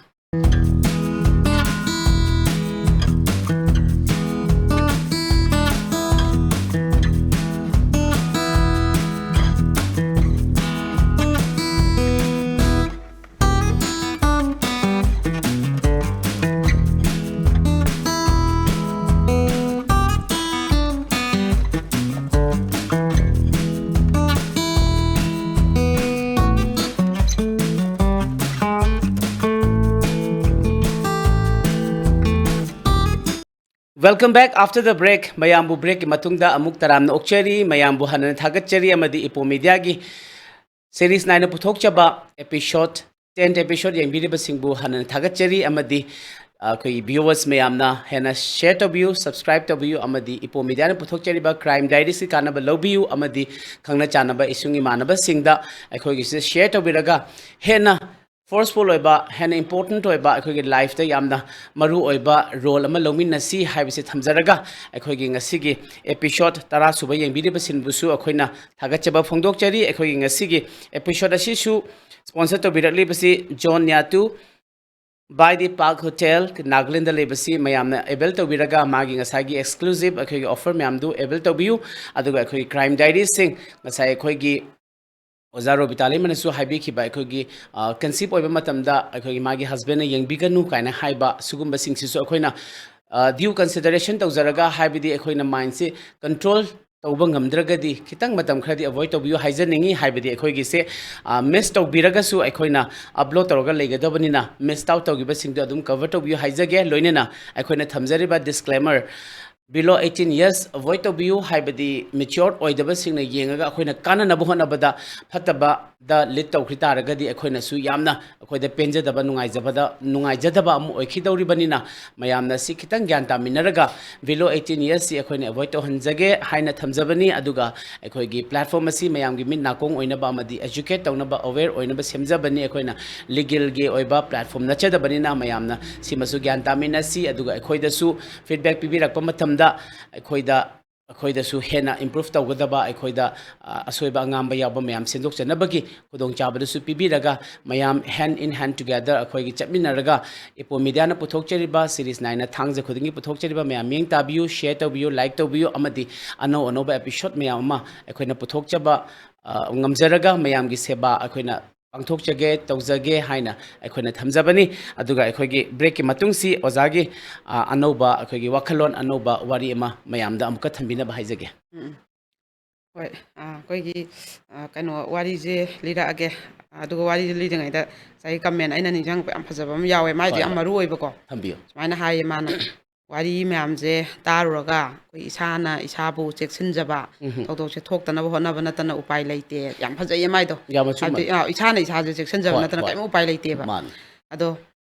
Welcome back after the break. ꯃꯌꯥꯝꯕꯨ breakꯀꯤ ꯃꯇꯨꯡꯗ ꯑꯃꯨꯛ ꯇꯔꯥꯝꯅ ꯑꯣꯛꯆꯔꯤ꯫ ꯃꯌꯥꯝꯕꯨ ꯍꯟꯅ ꯊꯥꯒꯠꯆꯔꯤ ꯑꯃꯗꯤ Epo Mediaꯒꯤ series nine ꯄꯨꯊꯣꯛꯆꯕ episode ten episode ꯌꯦꯡꯕꯤꯔꯤꯕꯁꯤꯡꯕꯨ ꯍꯟꯅ ꯊꯥꯒꯠꯆꯔꯤ ꯑꯃꯗꯤ ꯑꯩꯈꯣꯏ viewers ꯃꯌꯥꯝꯅ ꯍꯦꯟꯅ share ꯇꯧꯕꯤꯌꯨ, subscribe ꯇꯧꯕꯤꯌꯨ ꯑꯃꯗꯤ Epo Mediaꯅ ꯄꯨꯊꯣꯛꯆꯔꯤꯕ Crime Diariesꯀꯤ ꯀꯥꯟꯅꯕ ꯂꯧꯕꯤꯌꯨ ꯑꯃꯗꯤ ꯈꯪꯅ ꯆꯥꯟꯅꯕ ꯏꯁꯨꯡ ꯏꯃꯥꯟꯅꯕꯁꯤꯡꯗ ꯑꯩꯈꯣꯏꯒꯤꯁꯤꯗ share ꯇꯧꯕꯤꯔꯒ ꯍꯦꯟꯅ forceful ꯑꯣꯏꯕ, ꯍꯦꯟꯅ important ꯑꯣꯏꯕ, ꯑꯩꯈꯣꯏꯒꯤ lifeꯇ ꯌꯥꯝꯅ ꯃꯔꯨ ꯑꯣꯏꯕ role ꯑꯃ ꯂꯧꯃꯤꯟꯅꯁꯤ ꯍꯥꯏꯕꯁꯤ ꯊꯝꯖꯔꯒ, ꯑꯩꯈꯣꯏꯒꯤ ꯉꯁꯤꯒꯤ episode ꯇꯔꯥ ꯁꯨꯕ ꯌꯦꯡꯕꯤꯔꯤꯕꯁꯤꯡꯕꯨꯁꯨ ꯑꯩꯈꯣꯏꯅ ꯊꯥꯒꯠꯆꯕ ꯐꯣꯡꯗꯣꯛꯆꯔꯤ꯫ ꯑꯩꯈꯣꯏꯒꯤ ꯉꯁꯤꯒꯤ episode ꯑꯁꯤꯁꯨ sponsor ꯇꯧꯕꯤꯔꯛꯂꯤꯕꯁꯤ John Nyatu by the Park Hotel, Nagaland ꯂꯩꯕꯁꯤ ꯃꯌꯥꯝꯅ avail ꯇꯧꯕꯤꯔꯒ, ꯃꯥꯒꯤ ꯉꯁꯥꯏꯒꯤ exclusive ꯑꯩꯈꯣꯏꯒꯤ offer ꯃꯌꯥꯝꯗꯨ avail ꯇꯧꯕꯤꯌꯨ꯫ ꯑꯗꯨꯒ ꯑꯩꯈꯣꯏꯒꯤ Crime Diariesꯁꯤꯡ, ꯉꯁꯥꯏ ꯑꯩꯈꯣꯏꯒꯤ ꯑꯣꯖꯥ ꯔꯣꯕꯤꯇꯥ ꯂꯩꯃꯅꯁꯨ ꯍꯥꯏꯕꯤꯈꯤꯕ, ꯑꯩꯈꯣꯏꯒꯤ, ꯑ, conceive ꯑꯣꯏꯕ ꯃꯇꯝꯗ ꯑꯩꯈꯣꯏꯒꯤ ꯃꯥꯒꯤ husbandꯅ ꯌꯦꯡꯕꯤꯒꯅꯨ ꯀꯥꯏꯅ ꯍꯥꯏꯕ, ꯁꯤꯒꯨꯝꯕꯁꯤꯡꯁꯤꯁꯨ ꯑꯩꯈꯣꯏꯅ, ꯑ, due consideration ꯇꯧꯖꯔꯒ, ꯍꯥꯏꯕꯗꯤ ꯑꯩꯈꯣꯏꯅ mindꯁꯤ control ꯇꯧꯕ ꯉꯝꯗ꯭ꯔꯒꯗꯤ, ꯈꯤꯇꯪ ꯃꯇꯝ ꯈꯔꯗꯤ avoid ꯇꯧꯕꯤꯌꯨ ꯍꯥꯏꯖꯅꯤꯡꯉꯤ꯫ ꯍꯥꯏꯕꯗꯤ ꯑꯩꯈꯣꯏꯒꯤꯁꯦ, ꯑ, miss ꯇꯧꯕꯤꯔꯒꯁꯨ ꯑꯩꯈꯣꯏꯅ upload ꯇꯧꯔꯒ ꯂꯩꯒꯗꯕꯅꯤꯅ, miss out ꯇꯧꯈꯤꯕꯁꯤꯡꯗꯣ ꯑꯗꯨꯝ cover ꯇꯧꯕꯤꯌꯨ ꯍꯥꯏꯖꯒꯦ꯫ ꯂꯣꯏꯅꯅ ꯑꯩꯈꯣꯏꯅ ꯊꯝꯖꯔꯤꯕ disclaimer, below eighteen years avoid ꯇꯧꯕꯤꯌꯨ, ꯍꯥꯏꯕꯗꯤ mature ꯑꯣꯏꯗꯕꯁꯤꯡꯅ ꯌꯦꯡꯉꯒ ꯑꯩꯈꯣꯏꯅ ꯀꯥꯟꯅꯅꯕ ꯍꯣꯠꯅꯕꯗ ꯐꯠꯇꯕꯗ lead ꯇꯧꯈꯤ ꯇꯥꯔꯒꯗꯤ ꯑꯩꯈꯣꯏꯅꯁꯨ ꯌꯥꯝꯅ ꯑꯩꯈꯣꯏꯗ ꯄꯦꯟꯖꯗꯕ, ꯅꯨꯡꯉꯥꯏꯖꯕꯗ ꯅꯨꯡꯉꯥꯏꯖꯗꯕ ꯑꯃ ꯑꯣꯏꯈꯤꯗꯧꯔꯤꯕꯅꯤꯅ, ꯃꯌꯥꯝꯅ ꯁꯤ ꯈꯤꯇꯪ ꯒ꯭ꯌꯥꯟ ꯇꯥꯃꯤꯟꯅꯔꯒ below eighteen yearsꯁꯤ ꯑꯩꯈꯣꯏꯅ avoid ꯇꯧꯍꯟꯖꯒꯦ ꯍꯥꯏꯅ ꯊꯝꯖꯕꯅꯤ꯫ ꯑꯗꯨꯒ ꯑꯩꯈꯣꯏꯒꯤ platform ꯑꯁꯤ ꯃꯌꯥꯝꯒꯤ ꯃꯤꯠ ꯅꯥꯀꯣꯡ ꯑꯣꯏꯅꯕ ꯑꯃꯗꯤ educate ꯇꯧꯅꯕ, aware ꯑꯣꯏꯅꯕ ꯁꯦꯝꯖꯕꯅꯤ꯫ ꯑꯩꯈꯣꯏꯅ legalꯒꯤ ꯑꯣꯏꯕ platform ꯅꯠꯆꯗꯕꯅꯤꯅ ꯃꯌꯥꯝꯅ ꯁꯤꯃꯁꯨ ꯒ꯭ꯌꯥꯟ ꯇꯥꯃꯤꯟꯅꯁꯤ꯫ ꯑꯗꯨꯒ ꯑꯩꯈꯣꯏꯗꯁꯨ feedback ꯄꯤꯕꯤꯔꯛꯄ ꯃꯇꯝꯗ ꯑꯩꯈꯣꯏꯗ, ꯑꯩꯈꯣꯏꯗꯁꯨ ꯍꯦꯟꯅ improve ꯇꯧꯒꯗꯕ, ꯑꯩꯈꯣꯏꯗ, ꯑ, ꯑꯁꯣꯏꯕ ꯑꯉꯥꯝꯕ ꯌꯥꯎꯕ ꯃꯌꯥꯝ ꯁꯦꯝꯗꯣꯛꯆꯅꯕꯒꯤ ꯈꯨꯗꯣꯡꯆꯥꯕꯗꯨꯁꯨ ꯄꯤꯕꯤꯔꯒ, ꯃꯌꯥꯝ hand in hand together ꯑꯩꯈꯣꯏꯒꯤ ꯆꯠꯃꯤꯟꯅꯔꯒ, ꯏꯄꯣ ꯃꯤꯗꯤꯌꯥꯅ ꯄꯨꯊꯣꯛꯆꯔꯤꯕ series nine ꯊꯥꯡꯖ ꯈꯨꯗꯤꯡꯒꯤ ꯄꯨꯊꯣꯛꯆꯔꯤꯕ ꯃꯌꯥꯝ ꯃꯤꯠꯌꯦꯡ ꯇꯥꯕꯤꯌꯨ, share ꯇꯧꯕꯤꯌꯨ, like ꯇꯧꯕꯤꯌꯨ, ꯑꯃꯗꯤ ꯑꯅꯧ ꯑꯅꯧꯕ episode ꯃꯌꯥꯝ ꯑꯃ ꯑꯩꯈꯣꯏꯅ ꯄꯨꯊꯣꯛꯆꯕ, ꯑ, ꯉꯝꯖꯔꯒ ꯃꯌꯥꯝꯒꯤ ꯁꯦꯕꯥ ꯑꯩꯈꯣꯏꯅ ꯄꯥꯡꯊꯣꯛꯆꯒꯦ, ꯇꯧꯖꯒꯦ ꯍꯥꯏꯅ ꯑꯩꯈꯣꯏꯅ ꯊꯝꯖꯕꯅꯤ꯫ ꯑꯗꯨꯒ ꯑꯩꯈꯣꯏꯒꯤ breakꯀꯤ ꯃꯇꯨꯡꯁꯤ ꯑꯣꯖꯥꯒꯤ, ꯑ, ꯑꯅꯧꯕ ꯑꯩꯈꯣꯏꯒꯤ ꯋꯥꯈꯜꯂꯣꯟ, ꯑꯅꯧꯕ ꯋꯥꯔꯤ ꯑꯃ ꯃꯌꯥꯝꯗ ꯑꯃꯨꯛꯀ ꯊꯝꯕꯤꯅꯕ ꯍꯥꯏꯖꯒꯦ꯫ ꯎꯝ꯫ ꯍꯣꯏ, ꯑ, ꯑꯩꯈꯣꯏꯒꯤ, ꯑ, ꯀꯩꯅꯣ, ꯋꯥꯔꯤꯁꯦ ꯂꯤꯔꯛꯑꯒꯦ꯫ ꯑꯗꯨꯒ ꯋꯥꯔꯤꯁꯦ ꯂꯤꯔꯤꯉꯩꯗ ꯉꯁꯥꯏꯒꯤ comment ꯑꯩꯅ ꯅꯤꯡꯁꯤꯡꯉꯛꯄ ꯌꯥꯝ ꯐꯖꯕ ꯑꯃ ꯌꯥꯎꯋꯦ, ꯃꯥꯏꯗꯤ ꯍꯣꯏ, ꯌꯥꯝ ꯍꯣꯏ꯫ ꯃꯔꯨ ꯑꯣꯏꯕꯀꯣ꯫ ꯊꯝꯕꯤꯌꯨ꯫ ꯁꯨꯃꯥꯏꯅ ꯍꯥꯏꯌꯦ ꯃꯥꯅ, "ꯋꯥꯔꯤ ꯃꯌꯥꯝꯁꯦ ꯇꯥꯔꯨꯔꯒ ꯑꯩꯈꯣꯏ ꯏꯁꯥꯅ ꯏꯁꯥꯕꯨ ꯆꯦꯛꯁꯤꯟꯖꯕ, ꯎꯝꯍꯨꯝ꯫ ꯊꯧꯗꯣꯛꯁꯦ ꯊꯣꯛꯇꯅꯕ ꯍꯣꯠꯅꯕ ꯅꯠꯇꯅ ꯎꯄꯥꯏ ꯂꯩꯇꯦ"꯫ ꯌꯥꯝ ꯐꯖꯩꯌꯦ ꯃꯥꯏꯗꯣ꯫ ꯌꯥꯝ ꯑꯆꯨꯝꯕꯅꯤ꯫ ꯍꯥꯏꯕꯗꯤ, ꯑ, ꯏꯁꯥꯅ ꯏꯁꯥꯁꯦ ꯆꯦꯛꯁꯤꯟꯖꯕ ꯍꯣꯏ, ꯅꯠꯇꯅ ꯍꯣꯏ꯫ ꯀꯔꯤꯝ ꯎꯄꯥꯏ ꯂꯩꯇꯦꯕ꯫ ꯃꯥꯅꯤ꯫ ꯑꯗꯣ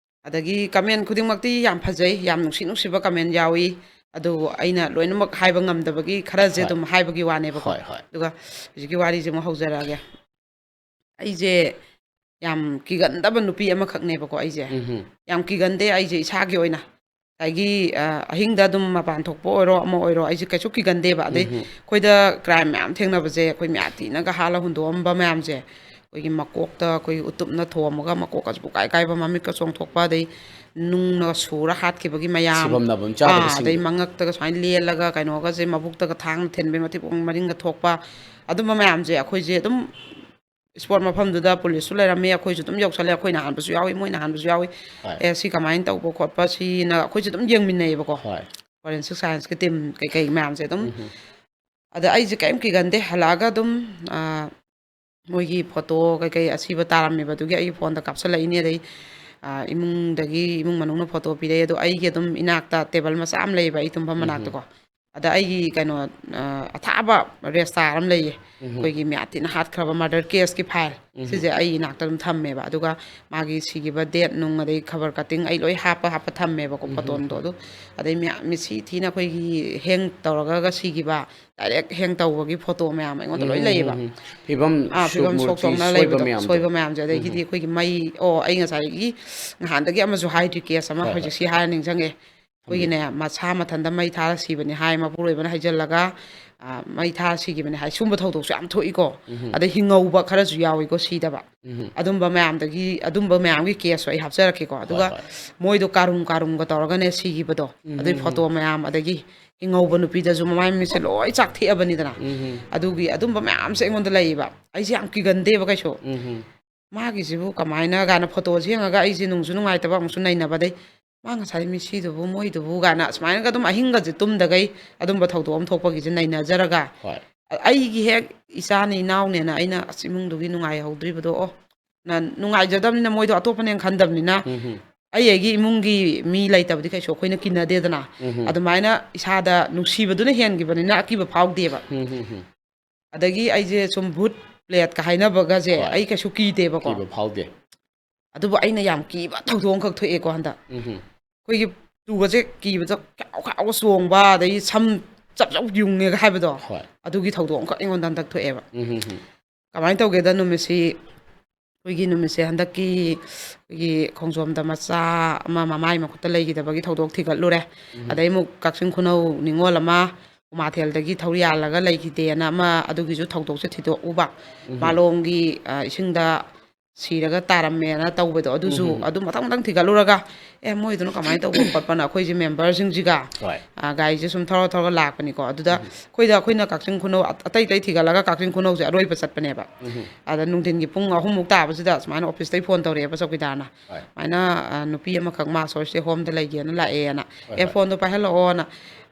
ꯑꯗꯒꯤ comment ꯈꯨꯗꯤꯡꯃꯛꯇꯤ ꯌꯥꯝ ꯐꯖꯩ, ꯌꯥꯝ ꯅꯨꯡꯁꯤ ꯅꯨꯡꯁꯤꯕ comment ꯌꯥꯎꯏ꯫ ꯑꯗꯨꯕꯨ ꯑꯩꯅ ꯂꯣꯏꯅꯃꯛ ꯍꯥꯏꯕ ꯉꯝꯗꯕꯒꯤ ꯈꯔꯁꯦ ꯍꯣꯏ꯫ ꯑꯗꯨꯝ ꯍꯥꯏꯕꯒꯤ ꯋꯥꯅꯦꯕꯀꯣ꯫ ꯍꯣꯏ, ꯍꯣꯏ꯫ ꯑꯗꯨꯒ ꯍꯧꯖꯤꯛꯀꯤ ꯋꯥꯔꯤꯁꯦ ꯑꯃꯨꯛ ꯍꯧꯖꯔꯛꯑꯒꯦ꯫ ꯑꯩꯁꯦ ꯌꯥꯝ ꯀꯤꯒꯟꯗꯕ ꯅꯨꯄꯤ ꯑꯃꯈꯛꯅꯦꯕꯀꯣ ꯑꯩꯁꯦ꯫ ꯎꯝꯍꯨꯝ꯫ ꯌꯥꯝ ꯀꯤꯒꯟꯗꯦ ꯑꯩꯁꯦ ꯏꯁꯥꯒꯤ ꯑꯣꯏꯅ꯫ ꯉꯁꯥꯏꯒꯤ, ꯑ, ꯑꯍꯤꯡꯗ ꯑꯗꯨꯝ ꯃꯄꯥꯟ ꯊꯣꯛꯄ ꯑꯣꯏꯔꯣ, ꯑꯃ ꯑꯣꯏꯔꯣ, ꯑꯩꯁꯦ ꯀꯩꯁꯨ ꯀꯤꯒꯟꯗꯦꯕ꯫ ꯑꯗꯩ ꯎꯝꯍꯨꯝ꯫ ꯑꯩꯈꯣꯏꯗ crime ꯃꯌꯥꯝ ꯊꯦꯡꯅꯕꯁꯦ, ꯑꯩꯈꯣꯏ ꯃꯌꯥꯝ ꯊꯤꯅꯒ ꯍꯥꯠꯂ ꯍꯨꯟꯗꯣꯛꯑꯝꯕ ꯃꯌꯥꯝꯁꯦ, ꯑꯩꯈꯣꯏꯒꯤ ꯃꯀꯣꯛꯇ ꯑꯩꯈꯣꯏꯒꯤ ꯎꯇꯨꯞꯅ ꯊꯣꯝꯃꯒ ꯃꯀꯣꯛꯀꯁꯦ ꯄꯨꯀꯥꯏ ꯀꯥꯏꯕ, ꯃꯃꯤꯠꯀ ꯆꯣꯡꯊꯣꯛꯄ, ꯑꯗꯩ ꯅꯨꯡꯅ ꯁꯨꯔ ꯍꯥꯠꯈꯤꯕꯒꯤ ꯃꯌꯥꯝ, ꯁꯤꯐꯝ ꯅꯥꯐꯝ ꯑꯥ, ꯆꯥꯗꯕꯁꯤꯡꯗꯣ꯫ ꯑꯗꯩ ꯃꯉꯛꯇꯒ ꯁꯨꯃꯥꯏꯅ ꯂꯦꯜꯂꯒ ꯀꯩꯅꯣꯒꯁꯦ ꯃꯕꯨꯛꯇꯒ ꯊꯥꯡꯅ ꯊꯤꯟꯕꯩ ꯃꯊꯤꯕꯣꯡ ꯃꯔꯤꯡꯒ ꯊꯣꯛꯄ, ꯑꯗꯨꯝꯕ ꯃꯌꯥꯝꯁꯦ ꯑꯩꯈꯣꯏꯁꯦ ꯑꯗꯨꯝ spot ꯃꯐꯝꯗꯨꯗ ꯄꯨꯂꯤꯁꯁꯨ ꯂꯩꯔꯝꯃꯤ, ꯑꯩꯈꯣꯏꯁꯨ ꯑꯗꯨꯝ ꯌꯧꯁꯜꯂꯦ, ꯑꯩꯈꯣꯏꯅ ꯍꯥꯟꯕꯁꯨ ꯌꯥꯎꯏ, ꯃꯣꯏꯅ ꯍꯥꯟꯕꯁꯨ ꯌꯥꯎꯏ꯫ ꯍꯣꯏ꯫ ꯑꯦ, ꯁꯤ ꯀꯃꯥꯏꯅ ꯇꯧꯕ ꯈꯣꯠꯄ, ꯁꯤꯅ ꯑꯩꯈꯣꯏꯁꯨ ꯑꯗꯨꯝ ꯌꯦꯡꯃꯤꯟꯅꯩꯌꯦꯕꯀꯣ꯫ ꯍꯣꯏ꯫ Forensic scienceꯀꯤ team ꯀꯩꯀꯩ ꯃꯌꯥꯝꯁꯦ ꯑꯗꯨꯝ꯫ ꯎꯝꯍꯨꯝ꯫ ꯑꯗ ꯑꯩꯁꯦ ꯀꯔꯤꯝ ꯀꯤꯒꯟꯗꯦ, ꯍꯜꯂꯛꯑꯒ ꯑꯗꯨꯝ, ꯑꯥ, ꯃꯣꯏꯒꯤ photo ꯀꯩꯀꯩ ꯑꯁꯤꯕ ꯇꯥꯔꯝꯃꯦꯕ, ꯑꯗꯨꯒꯤ ꯑꯩꯒꯤ phoneꯗ ꯀꯥꯞꯁꯤꯜꯂꯛꯏꯅꯦ꯫ ꯑꯗꯩ ꯑ, ꯏꯃꯨꯡꯗꯒꯤ, ꯏꯃꯨꯡ ꯃꯅꯨꯡꯅ ꯐꯣꯇꯣ ꯄꯤꯔꯛꯑꯦ꯫ ꯑꯗꯣ ꯑꯩꯒꯤ ꯑꯗꯨꯝ ꯏꯅꯥꯛꯇ ꯇꯦꯕꯜ ꯃꯆꯥ ꯑꯃ ꯂꯩꯌꯦꯕ, ꯑꯩ ꯇꯨꯝꯐꯝ ꯎꯝ꯫ ꯃꯅꯥꯛꯇꯀꯣ꯫ ꯑꯗ ꯑꯩꯒꯤ ꯀꯩꯅꯣ, ꯑ, ꯑꯊꯥꯕ ꯔꯦꯁꯇꯥꯔ ꯑꯃ ꯂꯩꯌꯦ꯫ ꯎꯝ꯫ ꯑꯩꯈꯣꯏꯒꯤ ꯃꯌꯥꯝ ꯊꯤꯅ ꯍꯥꯠꯈ꯭ꯔꯕ ꯃꯔꯗꯔ ꯀꯦꯁꯀꯤ ꯐꯥꯏꯜ꯫ ꯎꯝ꯫ ꯁꯤꯁꯦ ꯑꯩ ꯏꯅꯥꯛꯇ ꯑꯗꯨꯝ ꯊꯝꯃꯦꯕ꯫ ꯑꯗꯨꯒ ꯃꯥꯒꯤ ꯁꯤꯈꯤꯕ ꯗꯦꯠ ꯅꯨꯡ, ꯑꯗꯩ ꯈꯕꯔ ꯀꯇꯤꯡ ꯑꯩ ꯂꯣꯏ ꯍꯥꯞꯄ ꯍꯥꯞꯄ ꯊꯝꯃꯦꯕꯀꯣ, ꯎꯝ꯫ ꯐꯣꯇꯣ ꯅꯨꯡꯗꯣ꯫ ꯑꯗꯨ ꯑꯗꯩ ꯃꯌꯥꯝ ꯃꯤꯁꯤ ꯊꯤꯅ ꯑꯩꯈꯣꯏꯒꯤ ꯍꯦꯡ ꯇꯧꯔꯒ ꯁꯤꯈꯤꯕ, ꯗꯥꯏꯔꯦꯛ ꯍꯦꯡ ꯇꯧꯕꯒꯤ ꯐꯣꯇꯣ ꯃꯌꯥꯝ ꯑꯩꯉꯣꯟꯗ ꯂꯣꯏ ꯎꯝ, ꯎꯝ, ꯂꯩꯌꯦꯕ꯫ ꯎꯝ, ꯎꯝ꯫ ꯐꯤꯕꯝ ꯑꯥ, ꯐꯤꯕꯝ ꯁꯣꯛ ꯁꯣꯛ ꯃꯨꯔꯇꯤ ꯇꯣꯛꯅ ꯁꯣꯏꯕ ꯂꯩꯕꯗꯣ, ꯃꯌꯥꯝꯗꯣ꯫ ꯁꯣꯏꯕ ꯃꯌꯥꯝꯁꯦ꯫ ꯎꯝ, ꯑꯗꯒꯤꯗꯤ ꯎꯝ꯫ ꯑꯩꯈꯣꯏꯒꯤ ꯃꯩ, ꯑꯣ, ꯑꯩ ꯉꯁꯥꯏꯒꯤ ꯅꯍꯥꯟꯗꯒꯤ ꯑꯃꯁꯨ ꯍꯥꯏꯗ꯭ꯔꯤ, ꯀꯦꯁ ꯑꯃ ꯍꯣꯏ, ꯍꯣꯏ꯫ ꯍꯧꯖꯤꯛꯁꯤ ꯍꯥꯏꯔ ꯅꯤꯡꯁꯤꯡꯉꯦ꯫ ꯑꯩꯈꯣꯏꯒꯤꯅꯦ, ꯊꯝꯕꯤꯌꯨ꯫ ꯃꯁꯥ ꯃꯊꯟꯇ ꯃꯩ ꯊꯥꯔ ꯁꯤꯕꯅꯤ ꯍꯥꯏ, ꯃꯄꯨꯔꯣꯏꯕꯅ ꯍꯩꯖꯤꯜꯂꯒ, ꯑ, ꯃꯩ ꯊꯥꯔ ꯁꯤꯈꯤꯕꯅꯤ ꯍꯥꯏ꯫ ꯁꯨꯝꯕ ꯊꯧꯗꯣꯛꯁꯨ ꯌꯥꯝ ꯊꯣꯛꯏꯀꯣ꯫ ꯎꯝ, ꯎꯝ꯫ ꯑꯗꯩ ꯍꯤꯡꯍꯧꯕ ꯈꯔꯁꯨ ꯌꯥꯎꯏꯀꯣ ꯁꯤꯗꯕ꯫ ꯎꯝ, ꯎꯝ꯫ ꯑꯗꯨꯝꯕ ꯃꯌꯥꯝꯗꯒꯤ, ꯑꯗꯨꯝꯕ ꯃꯌꯥꯝꯒꯤ ꯀꯦꯁꯁꯨ ꯑꯩ ꯍꯥꯞꯆꯔꯛꯀꯦꯀꯣ꯫ ꯍꯣꯏ, ꯑꯗꯨꯒ ꯍꯣꯏ꯫ ꯃꯣꯏꯗꯣ ꯀꯥꯔꯨꯝ ꯀꯥꯔꯨꯝꯒ ꯇꯧꯔꯒꯅꯦ ꯁꯤꯈꯤꯕꯗꯣ꯫ ꯎꯝ, ꯑꯗꯨꯏ ꯎꯝ, ꯐꯣꯇꯣ ꯎꯝ꯫ ꯃꯌꯥꯝ, ꯑꯗꯒꯤ ꯍꯤꯡꯍꯧꯕ ꯅꯨꯄꯤꯗꯁꯨ ꯃꯃꯥꯏ ꯃꯃꯤꯠꯁꯦ ꯂꯣꯏ ꯆꯥꯛꯊꯦꯛꯑꯕꯅꯤꯗꯅ꯫ ꯎꯝ, ꯎꯝ꯫ ꯑꯗꯨꯒꯤ ꯑꯗꯨꯝꯕ ꯃꯌꯥꯝꯁꯦ ꯑꯩꯉꯣꯟꯗ ꯂꯩꯌꯦꯕ꯫ ꯑꯩꯁꯦ ꯌꯥꯝ ꯀꯤꯒꯟꯗꯦꯕ ꯀꯩꯁꯨ꯫ ꯎꯝ, ꯎꯝ꯫ ꯃꯥꯒꯤꯁꯤꯕꯨ ꯀꯃꯥꯏꯅ ꯀꯥꯏꯅ ꯐꯣꯇꯣꯁꯦ ꯌꯦꯡꯉꯒ ꯑꯩꯁꯦ ꯅꯨꯡꯁꯨ ꯅꯨꯡꯉꯥꯏꯇꯕ, ꯑꯃꯨꯛꯁꯨ ꯅꯩꯅꯕꯗꯩ, "ꯃꯥ ꯉꯁꯥꯏ ꯃꯤꯁꯤꯗꯨꯕꯨ, ꯃꯣꯏꯗꯨꯕꯨ" ꯀꯥꯏꯅ ꯁꯨꯃꯥꯏꯅꯒ ꯑꯗꯨꯝ ꯑꯍꯤꯡꯒꯁꯦ ꯇꯨꯝꯗꯈꯩ ꯑꯗꯨꯝꯕ ꯊꯧꯗꯣꯛ ꯑꯃ ꯊꯣꯛꯄꯒꯤꯁꯦ ꯅꯩꯅꯖꯔꯒ, ꯍꯣꯏ꯫ ꯑꯩꯒꯤ ꯍꯦꯛ ꯏꯆꯥꯅ ꯏꯅꯥꯎꯅꯦꯅ ꯑꯩꯅ, ꯑꯁ, ꯏꯃꯨꯡꯗꯨꯒꯤ ꯅꯨꯡꯉꯥꯏꯍꯧꯗ꯭ꯔꯤꯕꯗꯣ, ꯑꯣ, ꯅ-, ꯅꯨꯡꯉꯥꯏꯖꯗꯕꯅꯤꯅ ꯃꯣꯏꯗꯣ ꯑꯇꯣꯞꯄꯅꯦꯅ ꯈꯟꯗꯕꯅꯤꯅ, ꯎꯝ, ꯍꯝ꯫ ꯑꯩ ꯑꯩꯒꯤ ꯏꯃꯨꯡꯒꯤ ꯃꯤ ꯂꯩꯇꯕꯗꯤ ꯀꯩꯁꯨ ꯑꯩꯈꯣꯏꯅ ꯀꯤꯅꯗꯦꯗꯅ꯫ ꯎꯝ, ꯍꯝ꯫ ꯑꯗꯨꯃꯥꯏꯅ ꯏꯁꯥꯗ ꯅꯨꯡꯁꯤꯕꯗꯨꯅ ꯍꯦꯟꯈꯤꯕꯅꯤꯅ ꯑꯀꯤꯕ ꯐꯥꯎꯗꯦꯕ꯫ ꯎꯝ, ꯍꯝ, ꯍꯝ꯫ ꯑꯗꯒꯤ ꯑꯩꯁꯦ ꯁꯨꯝ ꯚꯨꯠ ꯄ꯭ꯂꯦꯠꯀ ꯍꯥꯏꯅꯕꯒꯁꯦ ꯍꯣꯏ꯫ ꯑꯩ ꯀꯩꯁꯨ ꯀꯤꯗꯦꯕꯀꯣ꯫ ꯀꯤꯕ ꯐꯥꯎꯗꯦ꯫ ꯑꯗꯨꯕꯨ ꯑꯩꯅ ꯌꯥꯝ ꯀꯤꯕ ꯊꯧꯗꯣꯛ ꯑꯃꯈꯛ ꯊꯣꯛꯑꯦꯀꯣ ꯍꯟꯗꯛ꯫ ꯎꯝ, ꯍꯝ꯫ ꯑꯩꯈꯣꯏꯒꯤ ꯇꯨꯒꯁꯦ ꯀꯤꯕꯗ ꯈ꯭ꯌꯥꯎ ꯈ꯭ꯌꯥꯎꯒ ꯆꯣꯡꯕ, ꯑꯗꯩ ꯁꯝ ꯆꯞ ꯆꯞ ꯌꯨꯡꯉꯦꯒ ꯍꯥꯏꯕꯗꯣ, ꯍꯣꯏ꯫ ꯑꯗꯨꯒꯤ ꯊꯧꯗꯣꯛ ꯑꯃꯈꯛ ꯑꯩꯉꯣꯟꯗ ꯍꯟꯗꯛ ꯊꯣꯛꯑꯦꯕ꯫ ꯎꯝ, ꯍꯝ, ꯍꯝ꯫ ꯀꯃꯥꯏꯅ ꯇꯧꯒꯦꯗ, ꯅꯨꯃꯤꯠꯁꯤ, ꯑꯩꯈꯣꯏꯒꯤ ꯅꯨꯃꯤꯠꯁꯦ ꯍꯟꯗꯛꯀꯤ ꯑꯩꯈꯣꯏꯒꯤ ꯈꯣꯡꯖꯣꯝꯗ ꯃꯆꯥ ꯑꯃ ꯃꯃꯥꯏ ꯃꯈꯨꯠꯇ ꯂꯩꯈꯤꯗꯕꯒꯤ ꯊꯧꯗꯣꯛ ꯊꯤꯒꯠꯂꯨꯔꯦ꯫ ꯎꯝ꯫ ꯑꯗꯩ ꯑꯃꯨꯛ ꯀꯛꯆꯤꯡ ꯈꯨꯅꯧ ꯅꯤꯉꯣꯜ ꯑꯃ ꯎꯃꯥꯊꯦꯜꯗꯒꯤ ꯊꯧꯔꯤ ꯌꯥꯜꯂꯒ ꯂꯩꯈꯤꯗꯦꯅ ꯑꯃ, ꯑꯗꯨꯒꯤꯁꯨ ꯊꯧꯗꯣꯛꯁꯦ ꯊꯤꯗꯣꯛꯎꯕ꯫ ꯎꯝ꯫ ꯃꯥꯂꯣꯝꯒꯤ, ꯑ, ꯏꯁꯤꯡꯗ ꯁꯤꯔꯒ ꯇꯥꯔꯝꯃꯦꯅ ꯇꯧꯕꯗꯣ, ꯑꯗꯨꯁꯨ ꯎꯝ, ꯎꯝ, ꯎꯝ꯫ ꯑꯗꯨꯝ ꯃꯊꯪ ꯃꯊꯪ ꯊꯤꯒꯠꯂꯨꯔꯒ, ꯑꯦ, ꯃꯣꯏꯗꯨꯅ ꯀꯃꯥꯏꯅ ꯇꯧꯕ ꯈꯣꯠꯄꯅ ꯑꯩꯈꯣꯏꯁꯦ ꯃꯦꯝꯕꯔꯁꯤꯡꯁꯤꯒ, ꯍꯣꯏ꯫ ꯑ, ꯒꯥꯔꯤꯁꯦ ꯁꯨꯝ ꯊꯧꯔ ꯊꯧꯔꯒ ꯂꯥꯛꯄꯅꯤꯀꯣ꯫ ꯑꯗꯨꯗ ꯎꯝ꯫ ꯑꯩꯈꯣꯏꯗ, ꯑꯩꯈꯣꯏꯅ ꯀꯛꯆꯤꯡ ꯈꯨꯅꯧ ꯑ-, ꯑꯇꯩ ꯑꯇꯩ ꯊꯤꯒꯠꯂꯒ ꯀꯛꯆꯤꯡ ꯈꯨꯅꯧꯁꯦ ꯑꯔꯣꯏꯕ ꯆꯠꯄꯅꯦꯕ꯫ ꯎꯝ꯫ ꯑꯗ ꯅꯨꯡꯊꯤꯟꯒꯤ ꯄꯨꯡ ꯑꯍꯨꯝꯃꯨꯛ ꯇꯥꯕꯁꯤꯗ ꯁꯨꯃꯥꯏꯅ ꯑꯣꯐꯤꯁꯇꯩ ꯐꯣꯟ ꯇꯧꯔꯛꯑꯦꯕ ꯆꯧꯀꯤꯗꯥꯔꯅ꯫ ꯍꯣꯏ꯫ ꯁꯨꯃꯥꯏꯅ, ꯑ, ꯅꯨꯄꯤ ꯑꯃꯈꯛ ꯃꯥ ꯁꯣꯏꯁꯦ ꯍꯣꯝꯗ ꯂꯩꯒꯦꯅ ꯂꯥꯛꯑꯦꯅ꯫ ꯍꯣꯏ, "ꯑꯦ, ꯍꯣꯏ꯫ ꯐꯣꯟꯗꯣ ꯄꯥꯏꯍꯜꯂꯛꯑꯣꯅ"꯫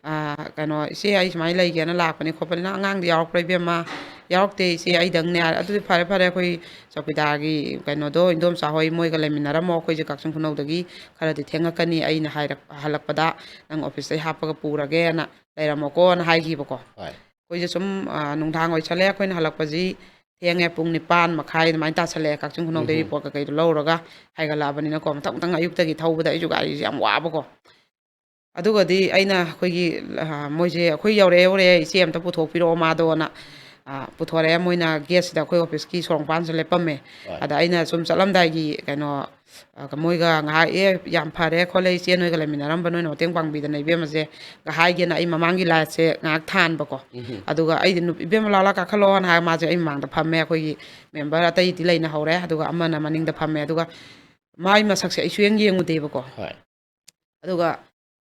"ꯑꯥ, ꯀꯩꯅꯣ, ꯏꯆꯦ, ꯑꯩ ꯁꯨꯃꯥꯏꯅ ꯂꯩꯒꯦꯅ ꯂꯥꯛꯄꯅꯤ ꯈꯣꯠꯄꯅꯤ, ꯅꯪ ꯑꯉꯥꯡꯗꯤ ꯌꯥꯎꯔꯛꯄ꯭ꯔꯥ ꯏꯕꯦꯝꯃ?" "ꯌꯥꯎꯔꯛꯇꯦ ꯏꯆꯦ, ꯑꯩꯗꯪꯅꯦ" ꯍꯥꯏꯔꯦ꯫ "ꯑꯗꯨꯗꯤ ꯐꯔꯦ ꯐꯔꯦ, ꯑꯩꯈꯣꯏ ꯆꯧꯀꯤꯗꯥꯔꯒꯤ ꯀꯩꯅꯣꯗꯣ, ꯏꯟꯗꯣꯝꯆꯥ ꯍꯣꯏ ꯃꯣꯏꯒ ꯂꯩꯃꯤꯟꯅꯔꯝꯃꯣ, ꯑꯩꯈꯣꯏꯁꯦ ꯀꯛꯆꯤꯡ ꯈꯨꯅꯧꯗꯒꯤ ꯈꯔꯗꯤ ꯊꯦꯡꯉꯛꯀꯅꯤ, ꯑꯩꯅ ꯍꯥꯏꯔꯛ-, ꯍꯜꯂꯛꯄꯗ ꯅꯪ ꯑꯣꯐꯤꯁꯇꯩ ꯍꯥꯞꯄꯒ ꯄꯨꯔꯒꯦꯅ ꯂꯩꯔꯝꯃꯣꯀꯣꯅ" ꯍꯥꯏꯈꯤꯕꯀꯣ꯫ ꯍꯣꯏ꯫ ꯑꯩꯈꯣꯏꯁꯦ ꯁꯨꯝ, ꯑ, ꯅꯨꯡꯗꯥꯡ ꯑꯣꯏꯁꯜꯂꯦ, ꯑꯩꯈꯣꯏꯅ ꯍꯜꯂꯛꯄꯁꯤ ꯊꯦꯡꯉꯦ, ꯄꯨꯡ ꯅꯤꯄꯥꯟ ꯃꯈꯥꯏ ꯑꯗꯨꯃꯥꯏꯅ ꯇꯥꯁꯜꯂꯛꯑꯦ꯫ ꯀꯛꯆꯤꯡ ꯈꯨꯅꯧꯗꯩ ꯎꯝꯍꯨꯝ꯫ ꯔꯤꯄꯣꯔꯠ ꯀꯩꯀꯩꯗꯣ ꯂꯧꯔꯒ ꯍꯥꯏꯒꯠꯂꯛꯑꯕꯅꯤꯅꯀꯣ, ꯃꯊꯪ ꯃꯊꯪ ꯑꯌꯨꯛꯇꯒꯤ ꯊꯧꯕꯗ ꯑꯩꯁꯨ ꯒꯥꯔꯤꯁꯦ ꯌꯥꯝ ꯋꯥꯕꯀꯣ꯫ ꯑꯗꯨꯒꯗꯤ ꯑꯩꯅ ꯑꯩꯈꯣꯏꯒꯤ, ꯑ, ꯃꯣꯏꯁꯦ, "ꯑꯩꯈꯣꯏ ꯌꯧꯔꯛꯑꯦ, ꯌꯧꯔꯛꯑꯦ, ꯏꯆꯦ ꯑꯝꯇ ꯄꯨꯊꯣꯛꯄꯤꯔꯛꯑꯣ ꯃꯥꯗꯣꯅ", ꯑ, ꯄꯨꯊꯣꯔꯛꯑꯦ꯫ ꯃꯣꯏꯅ ꯒꯦꯠꯁꯤꯗ, ꯑꯩꯈꯣꯏ ꯑꯣꯐꯤꯁꯀꯤ ꯁꯣꯔꯣꯡꯄꯥꯟꯁꯤꯗ ꯂꯦꯞꯄꯝꯃꯦ꯫ ꯍꯣꯏ꯫ ꯑꯗ ꯑꯩꯅ ꯁꯨꯝ ꯆꯠꯂꯝꯗꯥꯏꯒꯤ ꯀꯩꯅꯣ, ꯑ, ꯃꯣꯏꯒ ꯉꯥꯏꯍꯥꯛ, "ꯑꯦ, ꯌꯥꯝ ꯐꯔꯦ ꯈꯣꯠꯂꯦ, ꯏꯆꯦ ꯅꯣꯏꯒ ꯂꯩꯃꯤꯟꯅꯔꯝꯕ ꯅꯣꯏꯅ ꯃꯇꯦꯡ ꯄꯥꯡꯕꯤꯗꯅ ꯏꯕꯦꯝꯃꯁꯦ" ꯍꯥꯏꯒꯦꯅ ꯑꯩ ꯃꯃꯥꯡꯒꯤ ꯂꯥꯏꯠꯁꯦ ꯉꯥꯏꯍꯥꯛ ꯊꯥꯟꯕꯀꯣ꯫ ꯎꯝꯍꯨꯝ꯫ ꯑꯗꯨꯒ ꯑꯩꯗꯤ, "ꯅꯨ-, ꯏꯕꯦꯝꯃ ꯂꯥꯎ ꯂꯥꯎ ꯀꯥꯈꯠꯂꯛꯑꯣꯅ" ꯍꯥꯏꯔꯒ ꯃꯥꯁꯦ ꯑꯩ ꯃꯃꯥꯡꯗ ꯐꯝꯃꯦ꯫ ꯑꯩꯈꯣꯏꯒꯤ ꯃꯦꯝꯕꯔ ꯑꯇꯩꯗꯤ ꯂꯩꯅꯍꯧꯔꯦ, ꯑꯗꯨꯒ ꯑꯃꯅ ꯃꯅꯤꯡꯗ ꯐꯝꯃꯦ꯫ ꯑꯗꯨꯒ ꯃꯥꯏ ꯃꯁꯛꯁꯦ ꯑꯩ ꯁꯨꯌꯦꯡ ꯌꯦꯡꯉꯨꯗꯦꯕꯀꯣ꯫ ꯍꯣꯏ꯫ ꯑꯗꯨꯒ,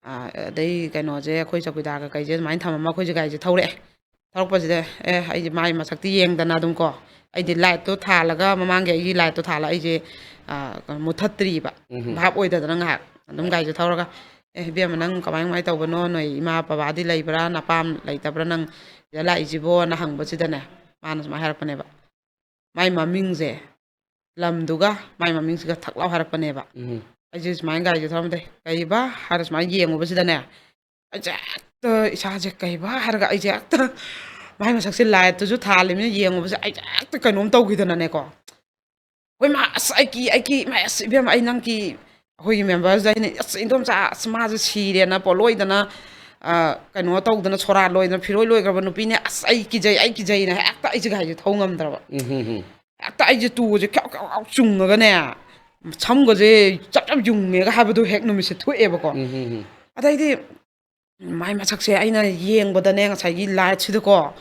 ꯑ, ꯑꯗꯩ ꯀꯩꯅꯣꯁꯦ, ꯑꯩꯈꯣꯏ ꯆꯧꯀꯤꯗꯥꯔꯒ ꯀꯩꯁꯦ ꯑꯗꯨꯃꯥꯏꯅ ꯊꯝꯃꯝꯃ ꯑꯩꯈꯣꯏꯁꯦ ꯒꯥꯔꯤꯁꯦ ꯊꯧꯔꯛꯑꯦ꯫ ꯊꯧꯔꯛꯄꯁꯤꯗ, ꯑꯦ, ꯑꯩꯁꯦ ꯃꯥꯏ ꯃꯁꯛꯇꯤ ꯌꯦꯡꯗꯅ ꯑꯗꯨꯝ ꯀꯣ, ꯑꯩꯗꯤ ꯂꯥꯏꯠꯇꯣ ꯊꯥꯜꯂꯒ, ꯃꯃꯥꯡꯒꯤ ꯑꯩꯒꯤ ꯂꯥꯏꯠꯇꯣ ꯊꯥꯜꯂ ꯑꯩꯁꯦ, ꯑ, ꯃꯨꯊꯠꯇ꯭ꯔꯤꯕ, ꯎꯝꯍꯨꯝ꯫ ꯚꯥꯞ ꯑꯣꯏꯗꯗꯅ ꯉꯥꯏꯍꯥꯛ ꯑꯗꯨꯝ ꯍꯣꯏ꯫ ꯒꯥꯔꯤꯁꯦ ꯊꯧꯔꯒ, "ꯑꯦ, ꯏꯕꯦꯝꯃ, ꯅꯪ ꯀꯃꯥꯏ ꯀꯃꯥꯏꯅ ꯇꯧꯕꯅꯣ? ꯅꯣꯏ ꯏꯃꯥ ꯕꯕꯥꯗꯤ ꯂꯩꯕ꯭ꯔꯥ? ꯅꯄꯥꯝ ꯂꯩꯇꯕ꯭ꯔꯥ ꯅꯪ ꯁꯤꯗ ꯂꯥꯛꯏꯁꯤꯕꯣꯅ?" ꯍꯪꯕꯁꯤꯗꯅꯦ, ꯃꯥꯅ ꯁꯨꯃꯥꯏꯅ ꯍꯥꯏꯔꯛꯄꯅꯦꯕ, ꯃꯥꯏ ꯃꯃꯤꯡꯁꯦ, ꯂꯝꯗꯨꯒ ꯃꯥꯏ ꯃꯃꯤꯡꯁꯤꯒ ꯊꯛ ꯂꯥꯎ ꯍꯥꯏꯔꯛꯄꯅꯦꯕ꯫ ꯎꯝ꯫ ꯑꯩꯁꯦ ꯁꯨꯃꯥꯏꯅ ꯒꯥꯔꯤꯁꯦ ꯊꯧꯔꯝꯗꯦ, "ꯀꯩꯕ?" ꯍꯥꯏꯔ ꯁꯨꯃꯥꯏꯅ ꯌꯦꯡꯉꯨꯕꯁꯤꯗꯅꯦ, ꯑꯩꯁꯦ ꯍꯦꯛꯇ ꯏꯁꯥꯁꯦ, "ꯀꯩꯕ?" ꯍꯥꯏꯔꯒ ꯑꯩꯁꯦ ꯍꯦꯛꯇ ꯃꯥꯏ ꯃꯁꯛꯁꯦ ꯂꯥꯏꯠꯇꯨꯁꯨ ꯊꯥꯜꯂꯤꯕꯅꯤꯅ ꯌꯦꯡꯉꯨꯕꯁꯦ ꯑꯩꯁꯦ ꯍꯦꯛꯇ ꯀꯩꯅꯣꯝ ꯇꯧꯈꯤꯗꯅꯅꯦꯀꯣ꯫ "ꯍꯣꯏ ꯃꯥ, ꯑꯁ ꯑꯩ ꯀꯤ, ꯑꯩ ꯀꯤ, ꯏꯃꯥ, ꯑꯁ ꯏꯕꯦꯝꯃ, ꯑꯩ ꯅꯪ ꯀꯤ"꯫ ꯑꯩꯈꯣꯏꯒꯤ ꯃꯦꯝꯕꯔꯁꯤꯗ ꯑꯩꯅ, "ꯑꯁ ꯏꯟꯗꯣꯝꯆꯥ, ꯑꯁ ꯃꯥꯁꯦ ꯁꯤꯔꯦꯅ ꯄꯣꯠꯂꯣꯏꯗꯅ, ꯑ, ꯀꯩꯅꯣ ꯇꯧꯗꯅ, ꯁꯣꯔꯥ ꯂꯣꯏꯗꯅ, ꯐꯤꯔꯣꯏ ꯂꯣꯏꯈ꯭ꯔꯕ ꯅꯨꯄꯤꯅꯦ, ꯑꯁ ꯑꯩ ꯀꯤꯖꯩ, ꯑꯩ ꯀꯤꯖꯩꯅ" ꯍꯦꯛꯇ ꯑꯩꯁꯦ ꯒꯥꯔꯤꯁꯦ ꯊꯧ ꯉꯝꯗ꯭ꯔꯕ꯫ ꯎꯝ, ꯎꯝ, ꯎꯝ꯫ ꯍꯦꯛꯇ ꯑꯩꯁꯦ ꯇꯨꯁꯦ ꯈ꯭ꯌꯥꯎ ꯈ꯭ꯌꯥꯎ ꯈ꯭ꯌꯥꯎ ꯆꯨꯡꯉꯒꯅꯦ, ꯁꯝꯒꯁꯦ ꯆꯞ ꯆꯞ ꯌꯨꯡꯉꯦꯒ ꯍꯥꯏꯕꯗꯣ ꯍꯦꯛ ꯅꯨꯃꯤꯠꯁꯦ ꯊꯣꯛꯑꯦꯕꯀꯣ꯫ ꯎꯝ, ꯎꯝ, ꯎꯝ꯫ ꯑꯗꯩꯗꯤ ꯃꯥꯏ ꯃꯁꯛꯁꯦ ꯑꯩꯅ ꯌꯦꯡꯕꯗꯅꯦ, ꯉꯁꯥꯏꯒꯤ ꯂꯥꯏꯠꯁꯤꯗꯀꯣ,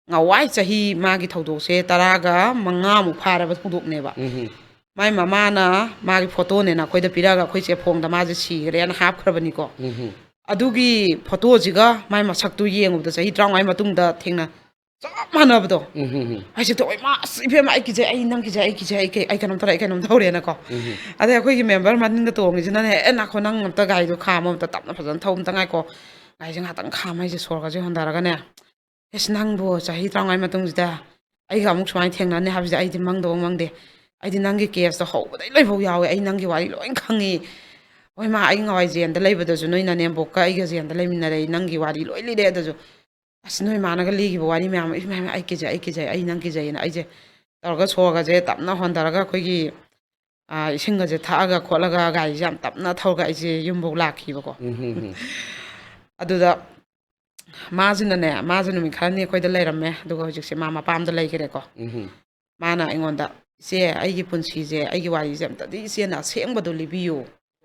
ꯉꯋꯥꯏ ꯆꯍꯤ ꯃꯥꯒꯤ ꯊꯧꯗꯣꯛꯁꯦ ꯇꯔꯥꯒ ꯃꯉꯥꯃꯨꯛ ꯐꯥꯔꯕ ꯊꯧꯗꯣꯛꯅꯦꯕ꯫ ꯎꯝ, ꯎꯝ꯫ ꯃꯥꯏ ꯃꯃꯥꯅ ꯃꯥꯒꯤ ꯐꯣꯇꯣꯅꯦꯅ ꯑꯩꯈꯣꯏꯗ ꯄꯤꯔꯛꯑꯒ, "ꯑꯩꯈꯣꯏ ꯆꯦ ꯐꯣꯡꯗ ꯃꯥꯁꯦ ꯁꯤꯈ꯭ꯔꯦꯅ" ꯍꯥꯞꯈ꯭ꯔꯕꯅꯤꯀꯣ꯫ ꯎꯝ, ꯎꯝ꯫ ꯑꯗꯨꯒꯤ ꯐꯣꯇꯣꯁꯤꯒ ꯃꯥꯏ ꯃꯁꯛꯇꯨ ꯌꯦꯡꯉꯨꯕꯗ ꯆꯍꯤ ꯇꯔꯥꯃꯉꯥꯒꯤ ꯃꯇꯨꯡꯗ ꯊꯦꯡꯅ ꯆꯞ ꯃꯥꯟꯅꯕꯗꯣ꯫ ꯎꯝ, ꯎꯝ, ꯎꯝ꯫ ꯑꯩꯁꯦ ꯇꯧꯋꯦ, "ꯏꯃꯥ, ꯑꯁ ꯏꯕꯦꯝꯃ, ꯑꯩ ꯀꯤꯖꯩ, ꯑꯩ ꯅꯪ ꯀꯤꯖꯩ, ꯑꯩ ꯀꯤꯖꯩ, ꯑꯩ ꯀꯩ-, ꯑꯩ ꯀꯩꯅꯣꯝ ꯇꯧꯔꯦ, ꯑꯩ ꯀꯩꯅꯣꯝ ꯇꯧꯔꯦꯅꯀꯣ"꯫ ꯎꯝ, ꯎꯝ꯫ ꯑꯗꯩ ꯑꯩꯈꯣꯏꯒꯤ ꯃꯦꯝꯕꯔ ꯃꯅꯤꯡꯗ ꯇꯣꯡꯉꯤꯁꯤꯅꯅꯦ, "ꯑꯦ ꯉꯥꯏꯈꯣ, ꯅꯪ ꯑꯝꯇ ꯒꯥꯔꯤꯗꯣ ꯈꯥꯝꯃꯣ, ꯑꯝꯇ ꯇꯞꯅ ꯐꯖꯅ ꯊꯧ, ꯑꯝꯇ ꯉꯥꯏꯈꯣ, ꯒꯥꯔꯤꯁꯦ ꯉꯥꯛꯇꯪ ꯈꯥꯝꯃ ꯑꯩꯁꯦ ꯁꯣꯔꯒꯁꯦ ꯍꯣꯟꯊꯔꯒꯅꯦ, "ꯑꯦꯁ, ꯅꯪꯕꯨ ꯆꯍꯤ ꯇꯔꯥꯃꯉꯥꯒꯤ ꯃꯇꯨꯡꯁꯤꯗ ꯑꯩꯒ ꯑꯃꯨꯛ ꯁꯨꯃꯥꯏꯅ ꯊꯦꯡꯅꯅꯤ ꯍꯥꯏꯕꯁꯦ ꯑꯩꯗꯤ ꯃꯪꯗꯕ ꯃꯪꯗꯦ꯫ ꯑꯩꯗꯤ ꯅꯪꯒꯤ ꯀꯦꯁꯇꯣ ꯍꯧꯕꯗꯩ ꯂꯣꯏꯐꯥꯎ ꯌꯥꯎꯋꯦ꯫ ꯑꯩ ꯅꯪꯒꯤ ꯋꯥꯔꯤ ꯂꯣꯏ ꯈꯪꯉꯤ꯫ ꯍꯣꯏ ꯃꯥ, ꯑꯩ ꯉꯍꯥꯟꯋꯥꯏ ꯖꯦꯜꯗ ꯂꯩꯕꯗꯁꯨ ꯅꯣꯏ ꯅꯅꯦꯝꯕꯣꯛꯀ ꯑꯩꯒ ꯖꯦꯜꯗ ꯂꯩꯃꯤꯟꯅꯔꯦ, ꯑꯩ ꯅꯪꯒꯤ ꯋꯥꯔꯤ ꯂꯣꯏ ꯂꯤꯔꯦ꯫ ꯑꯗꯨꯁꯨ ꯑꯁ, ꯅꯣꯏ ꯃꯥꯅꯒ ꯂꯤꯈꯤꯕ ꯋꯥꯔꯤ ꯃꯌꯥꯝ ꯑꯃ, ꯏꯃꯥ, ꯏꯃꯥ, ꯑꯩ ꯀꯤꯖꯩ, ꯑꯩ ꯀꯤꯖꯩ, ꯑꯩ ꯅꯪ ꯀꯤꯖꯩꯅ" ꯑꯩꯁꯦ ꯇꯧꯔꯒ ꯁꯣꯔꯒꯁꯦ ꯇꯞꯅ ꯍꯣꯟꯊꯔꯒ ꯑꯩꯈꯣꯏꯒꯤ, ꯑ, ꯏꯁꯤꯡꯒꯁꯦ ꯊꯛꯑꯒ ꯈꯣꯠꯂꯒ ꯒꯥꯔꯤꯁꯦ ꯌꯥꯝ ꯇꯞꯅ ꯊꯧꯔꯒ ꯑꯩꯁꯦ ꯌꯨꯝꯐꯧ ꯂꯥꯛꯈꯤꯕꯀꯣ꯫ ꯎꯝ, ꯍꯝ, ꯍꯝ꯫ ꯑꯗꯨꯗ ꯃꯥꯁꯤꯅꯅꯦ, ꯃꯥꯁꯦ ꯅꯨꯃꯤꯠ ꯈꯔꯅꯤ ꯑꯩꯈꯣꯏꯗ ꯂꯩꯔꯝꯃꯦ, ꯑꯗꯨꯒ ꯍꯧꯖꯤꯛꯁꯦ ꯃꯥ ꯃꯄꯥꯝꯗ ꯂꯩꯈ꯭ꯔꯦꯀꯣ꯫ ꯎꯝ, ꯍꯝ꯫ ꯃꯥꯅ ꯑꯩꯉꯣꯟꯗ, "ꯏꯆꯦ, ꯑꯩꯒꯤ ꯄꯨꯟꯁꯤꯁꯦ, ꯑꯩꯒꯤ ꯋꯥꯔꯤꯁꯦ ꯑꯝꯇꯗꯤ ꯏꯆꯦꯅ ꯑꯁꯦꯡꯕꯗꯣ ꯂꯤꯕꯤꯌꯨ꯫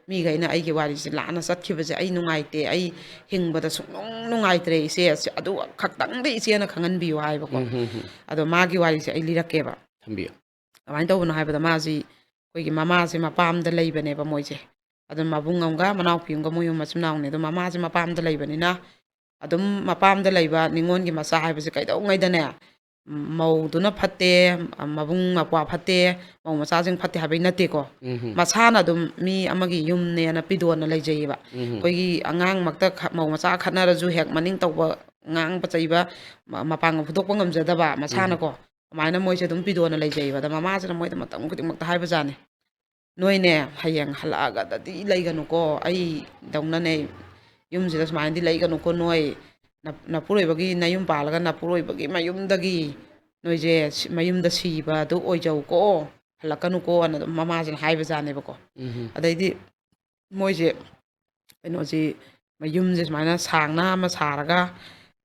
ꯃꯤꯈꯩꯅ ꯑꯩꯒꯤ ꯋꯥꯔꯤꯁꯦ ꯂꯥꯟꯅ ꯆꯠꯈꯤꯕꯁꯦ ꯑꯩ ꯅꯨꯡꯉꯥꯏꯇꯦ, ꯑꯩ ꯍꯤꯡꯕꯗ ꯁꯨꯡꯅꯨꯡ ꯅꯨꯡꯉꯥꯏꯇ꯭ꯔꯦ ꯏꯆꯦ, ꯑꯁꯤ, ꯑꯗꯨ ꯈꯛꯇꯪꯗꯤ ꯏꯆꯦꯅ ꯈꯪꯍꯟꯕꯤꯌꯨ" ꯍꯥꯏꯕꯀꯣ꯫ ꯎꯝ, ꯍꯝ, ꯍꯝ꯫ ꯑꯗꯣ ꯃꯥꯒꯤ ꯋꯥꯔꯤꯁꯦ ꯑꯩ ꯂꯤꯔꯛꯀꯦꯕ꯫ ꯊꯝꯕꯤꯌꯨ꯫ ꯀꯃꯥꯏꯅ ꯇꯧꯕꯅꯣ ꯍꯥꯏꯕꯗ, ꯃꯥꯁꯤ ꯑꯩꯈꯣꯏꯒꯤ ꯃꯃꯥꯁꯦ ꯃꯄꯥꯝꯗ ꯂꯩꯕꯅꯦꯕ ꯃꯣꯏꯁꯦ꯫ ꯑꯗꯨ ꯃꯕꯨꯡ ꯑꯃꯒ ꯃꯅꯥꯎꯄꯤ ꯑꯃꯒ, ꯃꯣꯏ ꯑꯍꯨꯝ ꯃꯆꯤꯟ ꯃꯅꯥꯎꯅꯦ꯫ ꯑꯗꯣ ꯃꯃꯥꯁꯦ ꯃꯄꯥꯝꯗ ꯂꯩꯕꯅꯤꯅ, ꯑꯗꯨꯝ ꯃꯄꯥꯝꯗ ꯂꯩꯕ ꯅꯤꯉꯣꯜꯒꯤ ꯃꯆꯥ ꯍꯥꯏꯕꯁꯦ ꯀꯩꯗꯧꯉꯩꯗꯅꯦ, ꯎꯝ, ꯃꯧꯗꯨꯅ ꯐꯠꯇꯦ, ꯃꯕꯨꯡ ꯃꯧꯄ꯭ꯋꯥ ꯐꯠꯇꯦ, ꯃꯧ ꯃꯆꯥꯁꯤꯡ ꯐꯠꯇꯦ ꯍꯥꯏꯕꯩ ꯅꯠꯇꯦꯀꯣ꯫ ꯎꯝ, ꯍꯝ꯫ ꯃꯁꯥꯅ ꯑꯗꯨꯝ ꯃꯤ ꯑꯃꯒꯤ ꯌꯨꯝꯅꯦꯅ ꯄꯤꯗꯣꯟꯅ ꯂꯩꯖꯩꯌꯦꯕ꯫ ꯎꯝ, ꯍꯝ꯫ ꯑꯩꯈꯣꯏꯒꯤ ꯑꯉꯥꯡꯃꯛꯇ ꯈ-, ꯃꯧ ꯃꯆꯥ ꯈꯠꯅꯔꯁꯨ ꯍꯦꯛ ꯃꯅꯤꯡ ꯇꯧꯕ, ꯉꯥꯡꯕ ꯆꯩꯕ, ꯃ-, ꯃꯄꯥꯡꯒꯜ ꯐꯨꯗꯣꯛꯄ ꯉꯝꯖꯗꯕ ꯎꯝ, ꯍꯝ꯫ ꯃꯁꯥꯅꯀꯣ꯫ ꯑꯗꯨꯃꯥꯏꯅ ꯃꯣꯏꯁꯦ ꯑꯗꯨꯝ ꯄꯤꯗꯣꯟꯅ ꯂꯩꯖꯩꯌꯦꯕ꯫ ꯑꯗ ꯃꯃꯥꯁꯤꯅ ꯃꯣꯏꯗ ꯃꯇꯝ ꯈꯨꯗꯤꯡꯃꯛꯇ ꯍꯥꯏꯕꯖꯥꯠꯅꯤ, "ꯅꯣꯏꯅꯦ, ꯍꯌꯦꯡ ꯍꯜꯂꯛꯑꯒꯗꯗꯤ ꯂꯩꯒꯅꯨꯀꯣ, ꯑꯩꯗꯧꯅꯅꯦ, ꯌꯨꯝꯁꯤꯗ ꯁꯨꯃꯥꯏꯅꯗꯤ ꯂꯩꯒꯅꯨꯀꯣ, ꯅꯣꯏ ꯅ-, ꯅꯄꯨꯔꯣꯏꯕꯒꯤ, ꯅꯌꯨꯝ ꯄꯥꯜꯂꯒ ꯅꯄꯨꯔꯣꯏꯕꯒꯤ ꯃꯌꯨꯝꯗꯒꯤ ꯅꯣꯏꯁꯦ ꯁꯤ-, ꯃꯌꯨꯝꯗ ꯁꯤꯕ ꯑꯗꯨ ꯑꯣꯏꯖꯧꯀꯣ, ꯍꯜꯂꯛꯀꯅꯨꯀꯣꯅ" ꯑꯗꯨꯝ ꯃꯃꯥꯁꯤꯅ ꯍꯥꯏꯕꯖꯥꯠꯅꯦꯕꯀꯣ꯫ ꯎꯝ, ꯍꯝ꯫ ꯑꯗꯩꯗꯤ ꯃꯣꯏꯁꯦ ꯀꯩꯅꯣꯁꯤ, ꯃꯌꯨꯝꯁꯦ ꯁꯨꯃꯥꯏꯅ ꯁꯥꯡꯅ ꯑꯃ ꯁꯥꯔꯒ,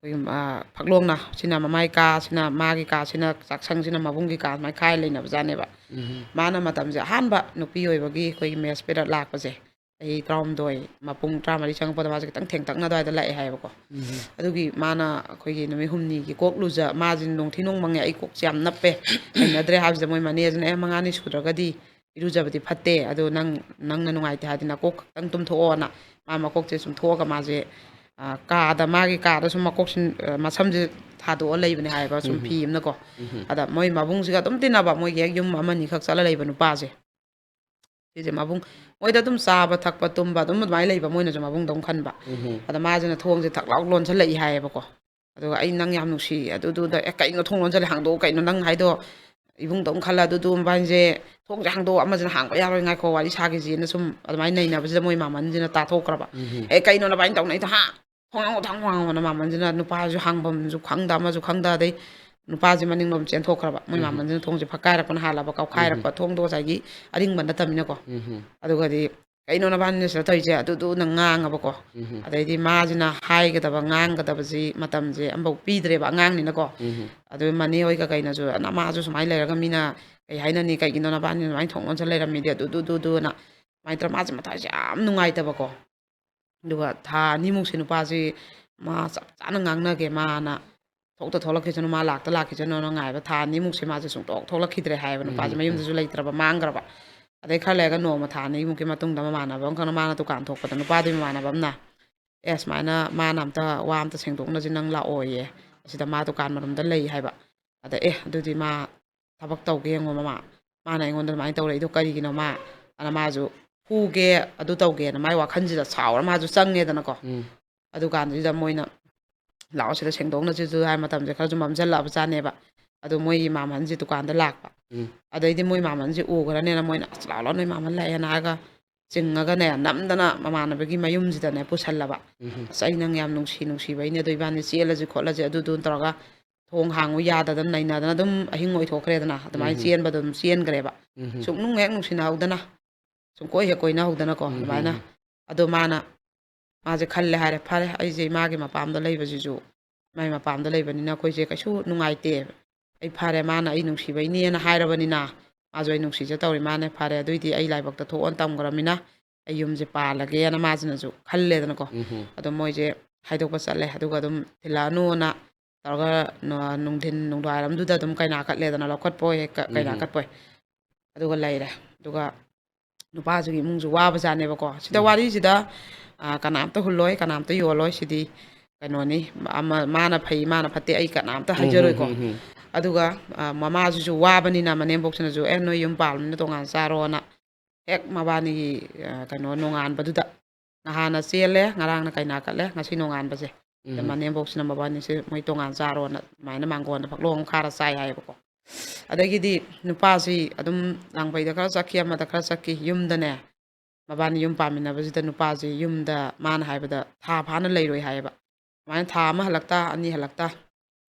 ꯑꯩꯈꯣꯏꯒꯤ, ꯑ, ꯐꯛꯂꯣꯡꯅ, ꯁꯤꯅ ꯃꯃꯥꯏ ꯀꯥ, ꯁꯤꯅ ꯃꯥꯒꯤ ꯀꯥ, ꯁꯤꯅ ꯆꯥꯛꯁꯪ, ꯁꯤꯅ ꯃꯕꯨꯡꯒꯤ ꯀꯥ, ꯁꯨꯃꯥꯏꯅ ꯈꯥꯏ ꯂꯩꯅꯕꯖꯥꯠꯅꯦꯕ꯫ ꯎꯝ꯫ ꯃꯥꯅ ꯃꯇꯝꯁꯦ ꯑꯍꯥꯟꯕ ꯅꯨꯄꯤ ꯑꯣꯏꯕꯒꯤ ꯑꯩꯈꯣꯏꯒꯤ ꯃꯦꯁ ꯄꯦꯔꯠ ꯂꯥꯛꯄꯁꯦ, ꯆꯍꯤ ꯇꯔꯥꯍꯨꯝꯗꯣꯏ ꯃꯄꯨꯡ ꯇꯔꯥꯃꯔꯤ ꯆꯪꯉꯛꯄꯗ ꯃꯥꯁꯦ ꯈꯤꯇꯪ ꯊꯦꯡꯇꯛꯅ ꯑꯗꯨꯋꯥꯏꯗ ꯂꯥꯛꯑꯦ ꯍꯥꯏꯕꯀꯣ꯫ ꯎꯝ꯫ ꯑꯗꯨꯒꯤ ꯃꯥꯅ ꯑꯩꯈꯣꯏꯒꯤ ꯅꯨꯃꯤꯠ ꯍꯨꯝꯅꯤꯒꯤ ꯀꯣꯛ ꯂꯨꯖ-, ꯃꯥꯁꯦ ꯅꯣꯡꯊꯤ ꯅꯣꯡꯃꯪꯉꯦ, "ꯑꯩ ꯀꯣꯛꯁꯦ ꯌꯥꯝ ꯅꯞꯄꯦ, ꯍꯩꯅꯗ꯭ꯔꯦ" ꯍꯥꯏꯕꯁꯤꯗ ꯃꯣꯏ ꯃꯅꯦꯁꯤꯅ, "ꯑꯦ, ꯃꯉꯥꯅꯤ ꯁꯨꯗ꯭ꯔꯒꯗꯤ ꯏꯔꯨꯖꯕꯗꯤ ꯐꯠꯇꯦ, ꯑꯗꯣ ꯅꯪ, ꯅꯪꯅ ꯅꯨꯡꯉꯥꯏꯇꯦ ꯍꯥꯏꯔꯗꯤ ꯅꯀꯣꯛ ꯈꯛꯇꯪ ꯇꯨꯝꯊꯣꯛꯑꯣꯅ" ꯃꯥ ꯃꯀꯣꯛꯁꯦ ꯆꯨꯝꯊꯣꯛꯑꯒ ꯃꯥꯁꯦ, ꯑ, ꯀꯥꯗ, ꯃꯥꯒꯤ ꯀꯥꯗ ꯁꯨꯝ ꯃꯀꯣꯛꯁꯤꯟ-, ꯑ, ꯃꯁꯝꯁꯦ ꯊꯥꯗꯣꯛꯑ ꯂꯩꯕꯅꯦ ꯍꯥꯏꯌꯦꯕ, ꯁꯨꯝ ꯎꯝ꯫ ꯐꯤ ꯑꯃꯅꯀꯣ꯫ ꯎꯝ꯫ ꯑꯗ ꯃꯣꯏ ꯃꯕꯨꯡꯁꯤꯒ ꯑꯗꯨꯝ ꯇꯤꯟꯅꯕ, ꯃꯣꯏꯒꯤ ꯍꯦꯛ ꯌꯨꯝ ꯑꯃꯅꯤꯈꯛ ꯆꯠꯂ ꯂꯩꯕ ꯅꯨꯄꯥꯁꯦ꯫ ꯁꯤꯁꯦ ꯃꯕꯨꯡ, ꯃꯣꯏꯗ ꯑꯗꯨꯝ ꯆꯥꯕ ꯊꯛꯄ ꯇꯨꯝꯕ ꯑꯗꯨꯝ ꯑꯗꯨꯃꯥꯏꯅ ꯂꯩꯕ, ꯃꯣꯏꯅꯁꯨ ꯃꯕꯨꯡꯗꯧ ꯈꯟꯕ꯫ ꯎꯝ ꯑꯗ ꯃꯥꯁꯤꯅ ꯊꯣꯡꯁꯦ ꯊꯛ ꯂꯥꯎ ꯂꯣꯟꯁꯤꯜꯂꯛꯏ ꯍꯥꯏꯌꯦꯕꯀꯣ꯫ ꯑꯗꯨꯒ "ꯑꯩ ꯅꯪ ꯌꯥꯝ ꯅꯨꯡꯁꯤ, ꯑꯗꯨꯗꯨꯗ ꯑꯦ ꯀꯩꯅꯣ ꯊꯣꯡ ꯂꯣꯟꯁꯤꯜꯂꯦ, ꯍꯥꯡꯗꯣꯛꯎ ꯀꯩꯅꯣ ꯅꯪ ꯍꯥꯏꯗꯣ, ꯏꯕꯨꯡꯗꯧ ꯈꯜꯂ ꯑꯗꯨꯗꯨ ꯃꯕꯥꯅꯤꯁꯦ ꯊꯣꯡꯁꯦ ꯍꯥꯡꯗꯣꯛꯎ, ꯑꯃꯁꯤꯅ ꯍꯥꯡꯕ ꯌꯥꯔꯣꯏ, ꯉꯥꯏꯈꯣ ꯋꯥꯔꯤ ꯁꯥꯈꯤꯁꯤꯅ" ꯁꯨꯝ ꯑꯗꯨꯃꯥꯏꯅ ꯅꯩꯅꯕꯁꯤꯗ ꯃꯣꯏ ꯃꯥꯃꯟꯁꯤꯅ ꯇꯥꯊꯣꯛꯈ꯭ꯔꯕ꯫ ꯎꯝ "ꯑꯦ ꯀꯩꯅꯣ ꯅꯕꯥꯅꯤ ꯇꯧꯅꯩꯗꯣ ꯍꯥ? ꯊꯣꯡ ꯍꯥꯡꯉꯣ, ꯊꯣꯡ ꯍꯥꯡꯉꯣꯅ" ꯃꯥꯃꯟꯁꯤꯅ ꯅꯨꯄꯥꯁꯨ ꯍꯥꯡꯐꯝꯁꯨ ꯈꯪꯗ ꯑꯃꯁꯨ ꯈꯪꯗ, ꯑꯗꯩ ꯅꯨꯄꯥꯁꯦ ꯃꯅꯤꯡꯂꯣꯝ ꯆꯦꯟꯊꯣꯛꯈ꯭ꯔꯕ꯫ ꯃꯣꯏ ꯎꯝ ꯃꯥꯃꯟꯁꯤꯅ ꯊꯣꯡꯁꯦ ꯐꯛꯀꯥꯏꯔꯛꯄꯅ ꯍꯥꯜꯂꯕ, ꯀꯥꯎꯈꯥꯏꯔꯛꯄ ꯊꯣꯡꯗꯣ ꯉꯁꯥꯏꯒꯤ ꯑꯔꯤꯡꯕ ꯅꯠꯇꯕꯅꯤꯅꯀꯣ꯫ ꯎꯝ ꯑꯗꯨꯒꯗꯤ "ꯀꯩꯅꯣ ꯅꯕꯥꯅꯤꯅ ꯁꯤꯗ ꯇꯧꯔꯤꯁꯦ?" ꯑꯗꯨꯗꯨꯅ ꯉꯥꯡꯉꯕꯀꯣ꯫ ꯎꯝ ꯑꯗꯩꯗꯤ ꯃꯥꯁꯤꯅ ꯍꯥꯏꯒꯗꯕ ꯉꯥꯡꯒꯗꯕꯁꯤ ꯃꯇꯝꯁꯦ ꯑꯃꯐꯥꯎ ꯄꯤꯗ꯭ꯔꯦꯕ ꯑꯉꯥꯡꯅꯤꯅꯀꯣ꯫ ꯎꯝ ꯑꯗꯨ ꯃꯅꯦ ꯍꯣꯏꯒ ꯀꯩꯅꯁꯨ, "ꯅꯃꯥꯁꯨ ꯁꯨꯃꯥꯏꯅ ꯂꯩꯔꯒ ꯃꯤꯅ ꯀꯩ ꯍꯥꯏꯅꯅꯤ, ꯀꯩꯒꯤꯅꯣ ꯅꯕꯥꯅꯤ ꯑꯗꯨꯃꯥꯏꯅ ꯊꯣꯡ ꯂꯣꯟꯁꯤꯜ ꯂꯩꯔꯝꯃꯤꯗꯤ?" ꯑꯗꯨꯗꯨꯗꯨꯅ ꯑꯗꯨꯃꯥꯏꯅ ꯇꯧꯔ ꯃꯥꯁꯦ ꯃꯊꯥꯁꯦ ꯌꯥꯝ ꯅꯨꯡꯉꯥꯏꯇꯕꯀꯣ꯫ ꯑꯗꯨꯒ ꯊꯥ ꯑꯅꯤꯃꯨꯛꯁꯦ ꯅꯨꯄꯥꯁꯤ ꯃꯥ ꯆꯞ ꯆꯥꯅ ꯉꯥꯡꯅꯒꯦ, ꯃꯥꯅ ꯊꯣꯛꯇ ꯊꯣꯛꯂꯛꯈꯤꯁꯅꯨ, ꯃꯥ ꯂꯥꯛꯇ ꯂꯥꯛꯈꯤꯁꯅꯨꯅ ꯉꯥꯏꯕ ꯊꯥ ꯑꯅꯤꯃꯨꯛꯁꯦ ꯃꯥꯁꯦ ꯁꯨꯡꯊꯣꯛ ꯊꯣꯛꯂꯛꯈꯤꯗ꯭ꯔꯦ ꯍꯥꯏꯌꯦꯕ꯫ ꯅꯨꯄꯥꯁꯦ ꯎꯝ ꯃꯌꯨꯝꯗꯁꯨ ꯂꯩꯇ꯭ꯔꯕ, ꯃꯥꯡꯈ꯭ꯔꯕ꯫ ꯑꯗꯩ ꯈꯔ ꯂꯩꯔꯒ ꯅꯣꯡꯃ ꯊꯥ ꯑꯅꯤꯃꯨꯛꯀꯤ ꯃꯇꯨꯡꯗ ꯃꯃꯥꯟꯅꯕ ꯑꯃꯈꯛꯅ ꯃꯥꯅ ꯗꯨꯀꯥꯟ ꯊꯣꯛꯄꯗ ꯅꯨꯄꯥꯗꯨꯒꯤ ꯃꯃꯥꯟꯅꯕ ꯑꯃꯅ, "ꯑꯦ ꯁꯨꯃꯥꯏꯅ ꯃꯥꯅ ꯑꯝꯇ ꯋꯥ ꯑꯝꯇ ꯁꯦꯡꯗꯣꯛꯅꯁꯤ, ꯅꯪ ꯂꯥꯛꯑꯣꯌꯦ, ꯑꯁꯤꯗ ꯃꯥ ꯗꯨꯀꯥꯟ ꯃꯅꯨꯡꯗ ꯂꯩ" ꯍꯥꯏꯕ꯫ ꯑꯗ "ꯑꯦ ꯑꯗꯨꯗꯤ ꯃꯥ ꯊꯕꯛ ꯇꯧꯒꯦ ꯌꯦꯡꯉꯣ ꯃꯃꯥ, ꯃꯥꯅ ꯑꯩꯉꯣꯟꯗ ꯑꯗꯨꯃꯥꯏꯅ ꯇꯧꯔꯛꯏꯗꯣ ꯀꯔꯤꯒꯤꯅꯣ ꯃꯥ?" ꯑꯅ ꯃꯥꯁꯨ ꯐꯨꯒꯦ ꯑꯗꯨ ꯇꯧꯒꯦꯅ ꯃꯥꯏ ꯋꯥꯈꯜꯁꯤꯗ ꯁꯥꯎꯔ ꯃꯥꯁꯨ ꯆꯪꯉꯦꯗꯅꯀꯣ꯫ ꯎꯝ ꯑꯗꯨꯀꯥꯟꯗꯨꯗ ꯃꯣꯏꯅ "ꯂꯥꯛꯑꯣ ꯁꯤꯗ ꯁꯦꯡꯗꯣꯛꯅꯁꯤꯁꯨ" ꯍꯥꯏ ꯃꯇꯝꯁꯦ ꯈꯔꯁꯨ ꯃꯝꯁꯤꯜꯂꯛꯑꯕ ꯖꯥꯠꯅꯦꯕ꯫ ꯑꯗꯣ ꯃꯣꯏꯒꯤ ꯃꯥꯃꯟꯁꯦ ꯗꯨꯀꯥꯟꯗ ꯂꯥꯛꯄ꯫ ꯎꯝ ꯑꯗꯩꯗꯤ ꯃꯣꯏ ꯃꯥꯃꯟꯁꯦ ꯎꯈ꯭ꯔꯅꯦꯅ ꯃꯣꯏꯅ "ꯑꯁ ꯂꯥꯛꯑꯣ ꯂꯥꯛꯑꯣ, ꯅꯣꯏ ꯃꯥꯃꯟ ꯂꯥꯛꯑꯦꯅ" ꯍꯥꯏꯔꯒ ꯆꯤꯡꯉꯒꯅꯦ ꯅꯝꯗꯅ ꯃꯃꯥꯟꯅꯕꯒꯤ ꯃꯌꯨꯝꯁꯤꯗꯅꯦ ꯄꯨꯁꯜꯂꯕ꯫ ꯎꯝ "ꯑꯁ ꯑꯩ ꯅꯪ ꯌꯥꯝ ꯅꯨꯡꯁꯤ ꯅꯨꯡꯁꯤꯕꯩꯅꯦ, ꯑꯗꯣ ꯏꯕꯥꯅꯤ ꯆꯦꯜꯂꯁꯤ ꯈꯣꯠꯂꯁꯤ" ꯑꯗꯨꯗꯨ ꯇꯧꯔꯒ ꯊꯣꯡ ꯍꯥꯡꯉꯨ ꯌꯥꯗꯗꯅ ꯅꯩꯅꯗꯅ ꯑꯗꯨꯝ ꯑꯍꯤꯡ ꯑꯣꯏꯊꯣꯛꯈ꯭ꯔꯦꯗꯅ꯫ ꯑꯗꯨꯃꯥꯏꯅ ꯎꯝ ꯆꯦꯟꯕꯗꯣ ꯑꯗꯨꯝ ꯆꯦꯟꯈ꯭ꯔꯦꯕ꯫ ꯎꯝ ꯁꯨꯡꯅꯨꯡ ꯍꯦꯛ ꯅꯨꯡꯁꯤꯅꯍꯧꯗꯅ, ꯁꯨꯡꯀꯣꯏ ꯍꯦꯛ ꯀꯣꯏꯅꯍꯧꯗꯅꯀꯣ꯫ ꯎꯝ ꯑꯗꯨꯃꯥꯏꯅ ꯎꯝ ꯑꯗꯣ ꯃꯥꯅ, ꯃꯥꯁꯦ ꯈꯜꯂꯦ ꯍꯥꯏꯔꯦ, "ꯐꯔꯦ ꯑꯩꯁꯦ ꯏꯃꯥꯒꯤ ꯃꯄꯥꯝꯗ ꯂꯩꯕꯁꯤꯁꯨ, ꯃꯥꯏ ꯃꯄꯥꯝꯗ ꯂꯩꯕꯅꯤꯅ ꯑꯩꯈꯣꯏꯁꯦ ꯀꯩꯁꯨ ꯅꯨꯡꯉꯥꯏꯇꯦ꯫ ꯑꯩ ꯐꯔꯦ ꯃꯥꯅ ꯑꯩ ꯅꯨꯡꯁꯤꯕꯩꯅꯦꯅ ꯍꯥꯏꯔꯕꯅꯤꯅ, ꯃꯥꯁꯨ ꯑꯩ ꯅꯨꯡꯁꯤꯖ ꯇꯧꯔꯤ ꯃꯥꯅꯦ꯫ ꯐꯔꯦ ꯑꯗꯨꯏꯗꯤ ꯑꯩ ꯂꯥꯏꯕꯛꯇ ꯊꯣꯛꯑꯅ ꯇꯝꯈ꯭ꯔꯃꯤꯅ ꯑꯩ ꯌꯨꯝꯁꯦ ꯄꯥꯜꯂꯒꯦꯅ" ꯃꯥꯁꯤꯅꯁꯨ ꯈꯜꯂꯦꯗꯅꯀꯣ꯫ ꯎꯝ ꯑꯗꯣ ꯃꯣꯏꯁꯦ ꯍꯥꯏꯗꯣꯛꯄ ꯆꯠꯂꯦ꯫ ꯑꯗꯨꯒ ꯑꯗꯨꯝ ꯊꯤꯜꯂꯛꯑꯅꯨꯅ ꯇꯧꯔꯒ ꯅ-, ꯅꯨꯡꯊꯤꯟ ꯅꯨꯡꯗꯥꯡꯋꯥꯏꯔꯝꯗꯨꯗ ꯑꯗꯨꯝ ꯀꯩꯅꯥ ꯀꯠꯂꯦꯗꯅ, ꯂꯧꯈꯠꯄ ꯑꯣꯏ ꯀ-, ꯀꯩꯅꯥ ꯎꯝ ꯀꯠꯄ ꯑꯣꯏ꯫ ꯑꯗꯨꯒ ꯂꯩꯔꯦ꯫ ꯑꯗꯨꯒ ꯅꯨꯄꯥꯁꯤꯒꯤ ꯏꯃꯨꯡꯁꯨ ꯋꯥꯕꯖꯥꯠꯅꯦꯕꯀꯣ꯫ ꯁꯤꯗ ꯎꯝ ꯋꯥꯔꯤꯁꯤꯗ, ꯑ, ꯀꯅꯥꯝꯇ ꯍꯨꯜꯂꯣꯏ, ꯀꯅꯥꯝꯇ ꯌꯣꯜꯂꯣꯏ, ꯁꯤꯗꯤ ꯀꯩꯅꯣꯅꯤ, ꯑꯃ, ꯃꯥꯅ ꯐꯩ, ꯃꯥꯅ ꯐꯠꯇꯦ, ꯑꯩ ꯀꯅꯥꯝꯇ ꯎꯝ ꯍꯥꯏꯖꯔꯣꯏꯀꯣ꯫ ꯎꯝ ꯎꯝ ꯑꯗꯨꯒ, ꯑ, ꯃꯃꯥꯁꯤꯁꯨ ꯋꯥꯕꯅꯤꯅ ꯃꯅꯦꯝꯕꯣꯛꯁꯤꯅꯁꯨ "ꯑꯦ ꯅꯣꯏ ꯌꯨꯝ ꯄꯥꯜꯂꯕꯅꯤꯅ ꯇꯣꯉꯥꯟ ꯆꯥꯔꯣꯅ" ꯍꯦꯛ ꯃꯕꯥꯅꯤꯒꯤ, ꯑ, ꯀꯩꯅꯣ, ꯅꯣꯡꯉꯥꯟꯕꯗꯨꯗ, ꯅꯍꯥꯟꯅ ꯆꯦꯜꯂꯦ, ꯉꯔꯥꯡꯅ ꯀꯩꯅꯥ ꯀꯠꯂꯦ, ꯉꯁꯤ ꯅꯣꯡꯉꯥꯟꯕꯁꯦ, ꯁꯤꯗ ꯎꯝ꯫ ꯃꯅꯦꯝꯕꯣꯛꯁꯤꯅ ꯃꯕꯥꯅꯤꯁꯦ ꯃꯣꯏ ꯇꯣꯉꯥꯟ ꯆꯥꯔꯣꯅ ꯑꯗꯨꯃꯥꯏꯅ ꯃꯥꯡꯒꯣꯟꯗ ꯐꯛꯂꯣꯡ ꯑꯃ ꯈꯥꯔ ꯆꯥꯏ ꯍꯥꯏꯌꯦꯕꯀꯣ꯫ ꯑꯗꯒꯤꯗꯤ ꯅꯨꯄꯥꯁꯤ ꯑꯗꯨꯝ ꯂꯥꯡꯕꯩꯗ ꯈꯔ ꯆꯠꯈꯤ, ꯑꯃꯗ ꯈꯔ ꯆꯠꯈꯤ, ꯌꯨꯝꯗꯅꯦ, ꯃꯕꯥꯅꯤ ꯌꯨꯝ ꯄꯥꯟꯃꯤꯟꯅꯕꯁꯤꯗ ꯅꯨꯄꯥꯁꯤ ꯌꯨꯝꯗ, ꯃꯥꯅ ꯍꯥꯏꯕꯗ, ꯊꯥ ꯐꯥꯅ ꯂꯩꯔꯣꯏ ꯍꯥꯏꯌꯦꯕ꯫ ꯑꯗꯨꯃꯥꯏꯅ ꯊꯥ ꯑꯃ ꯍꯜꯂꯛꯇ, ꯑꯅꯤ ꯍꯜꯂꯛꯇ,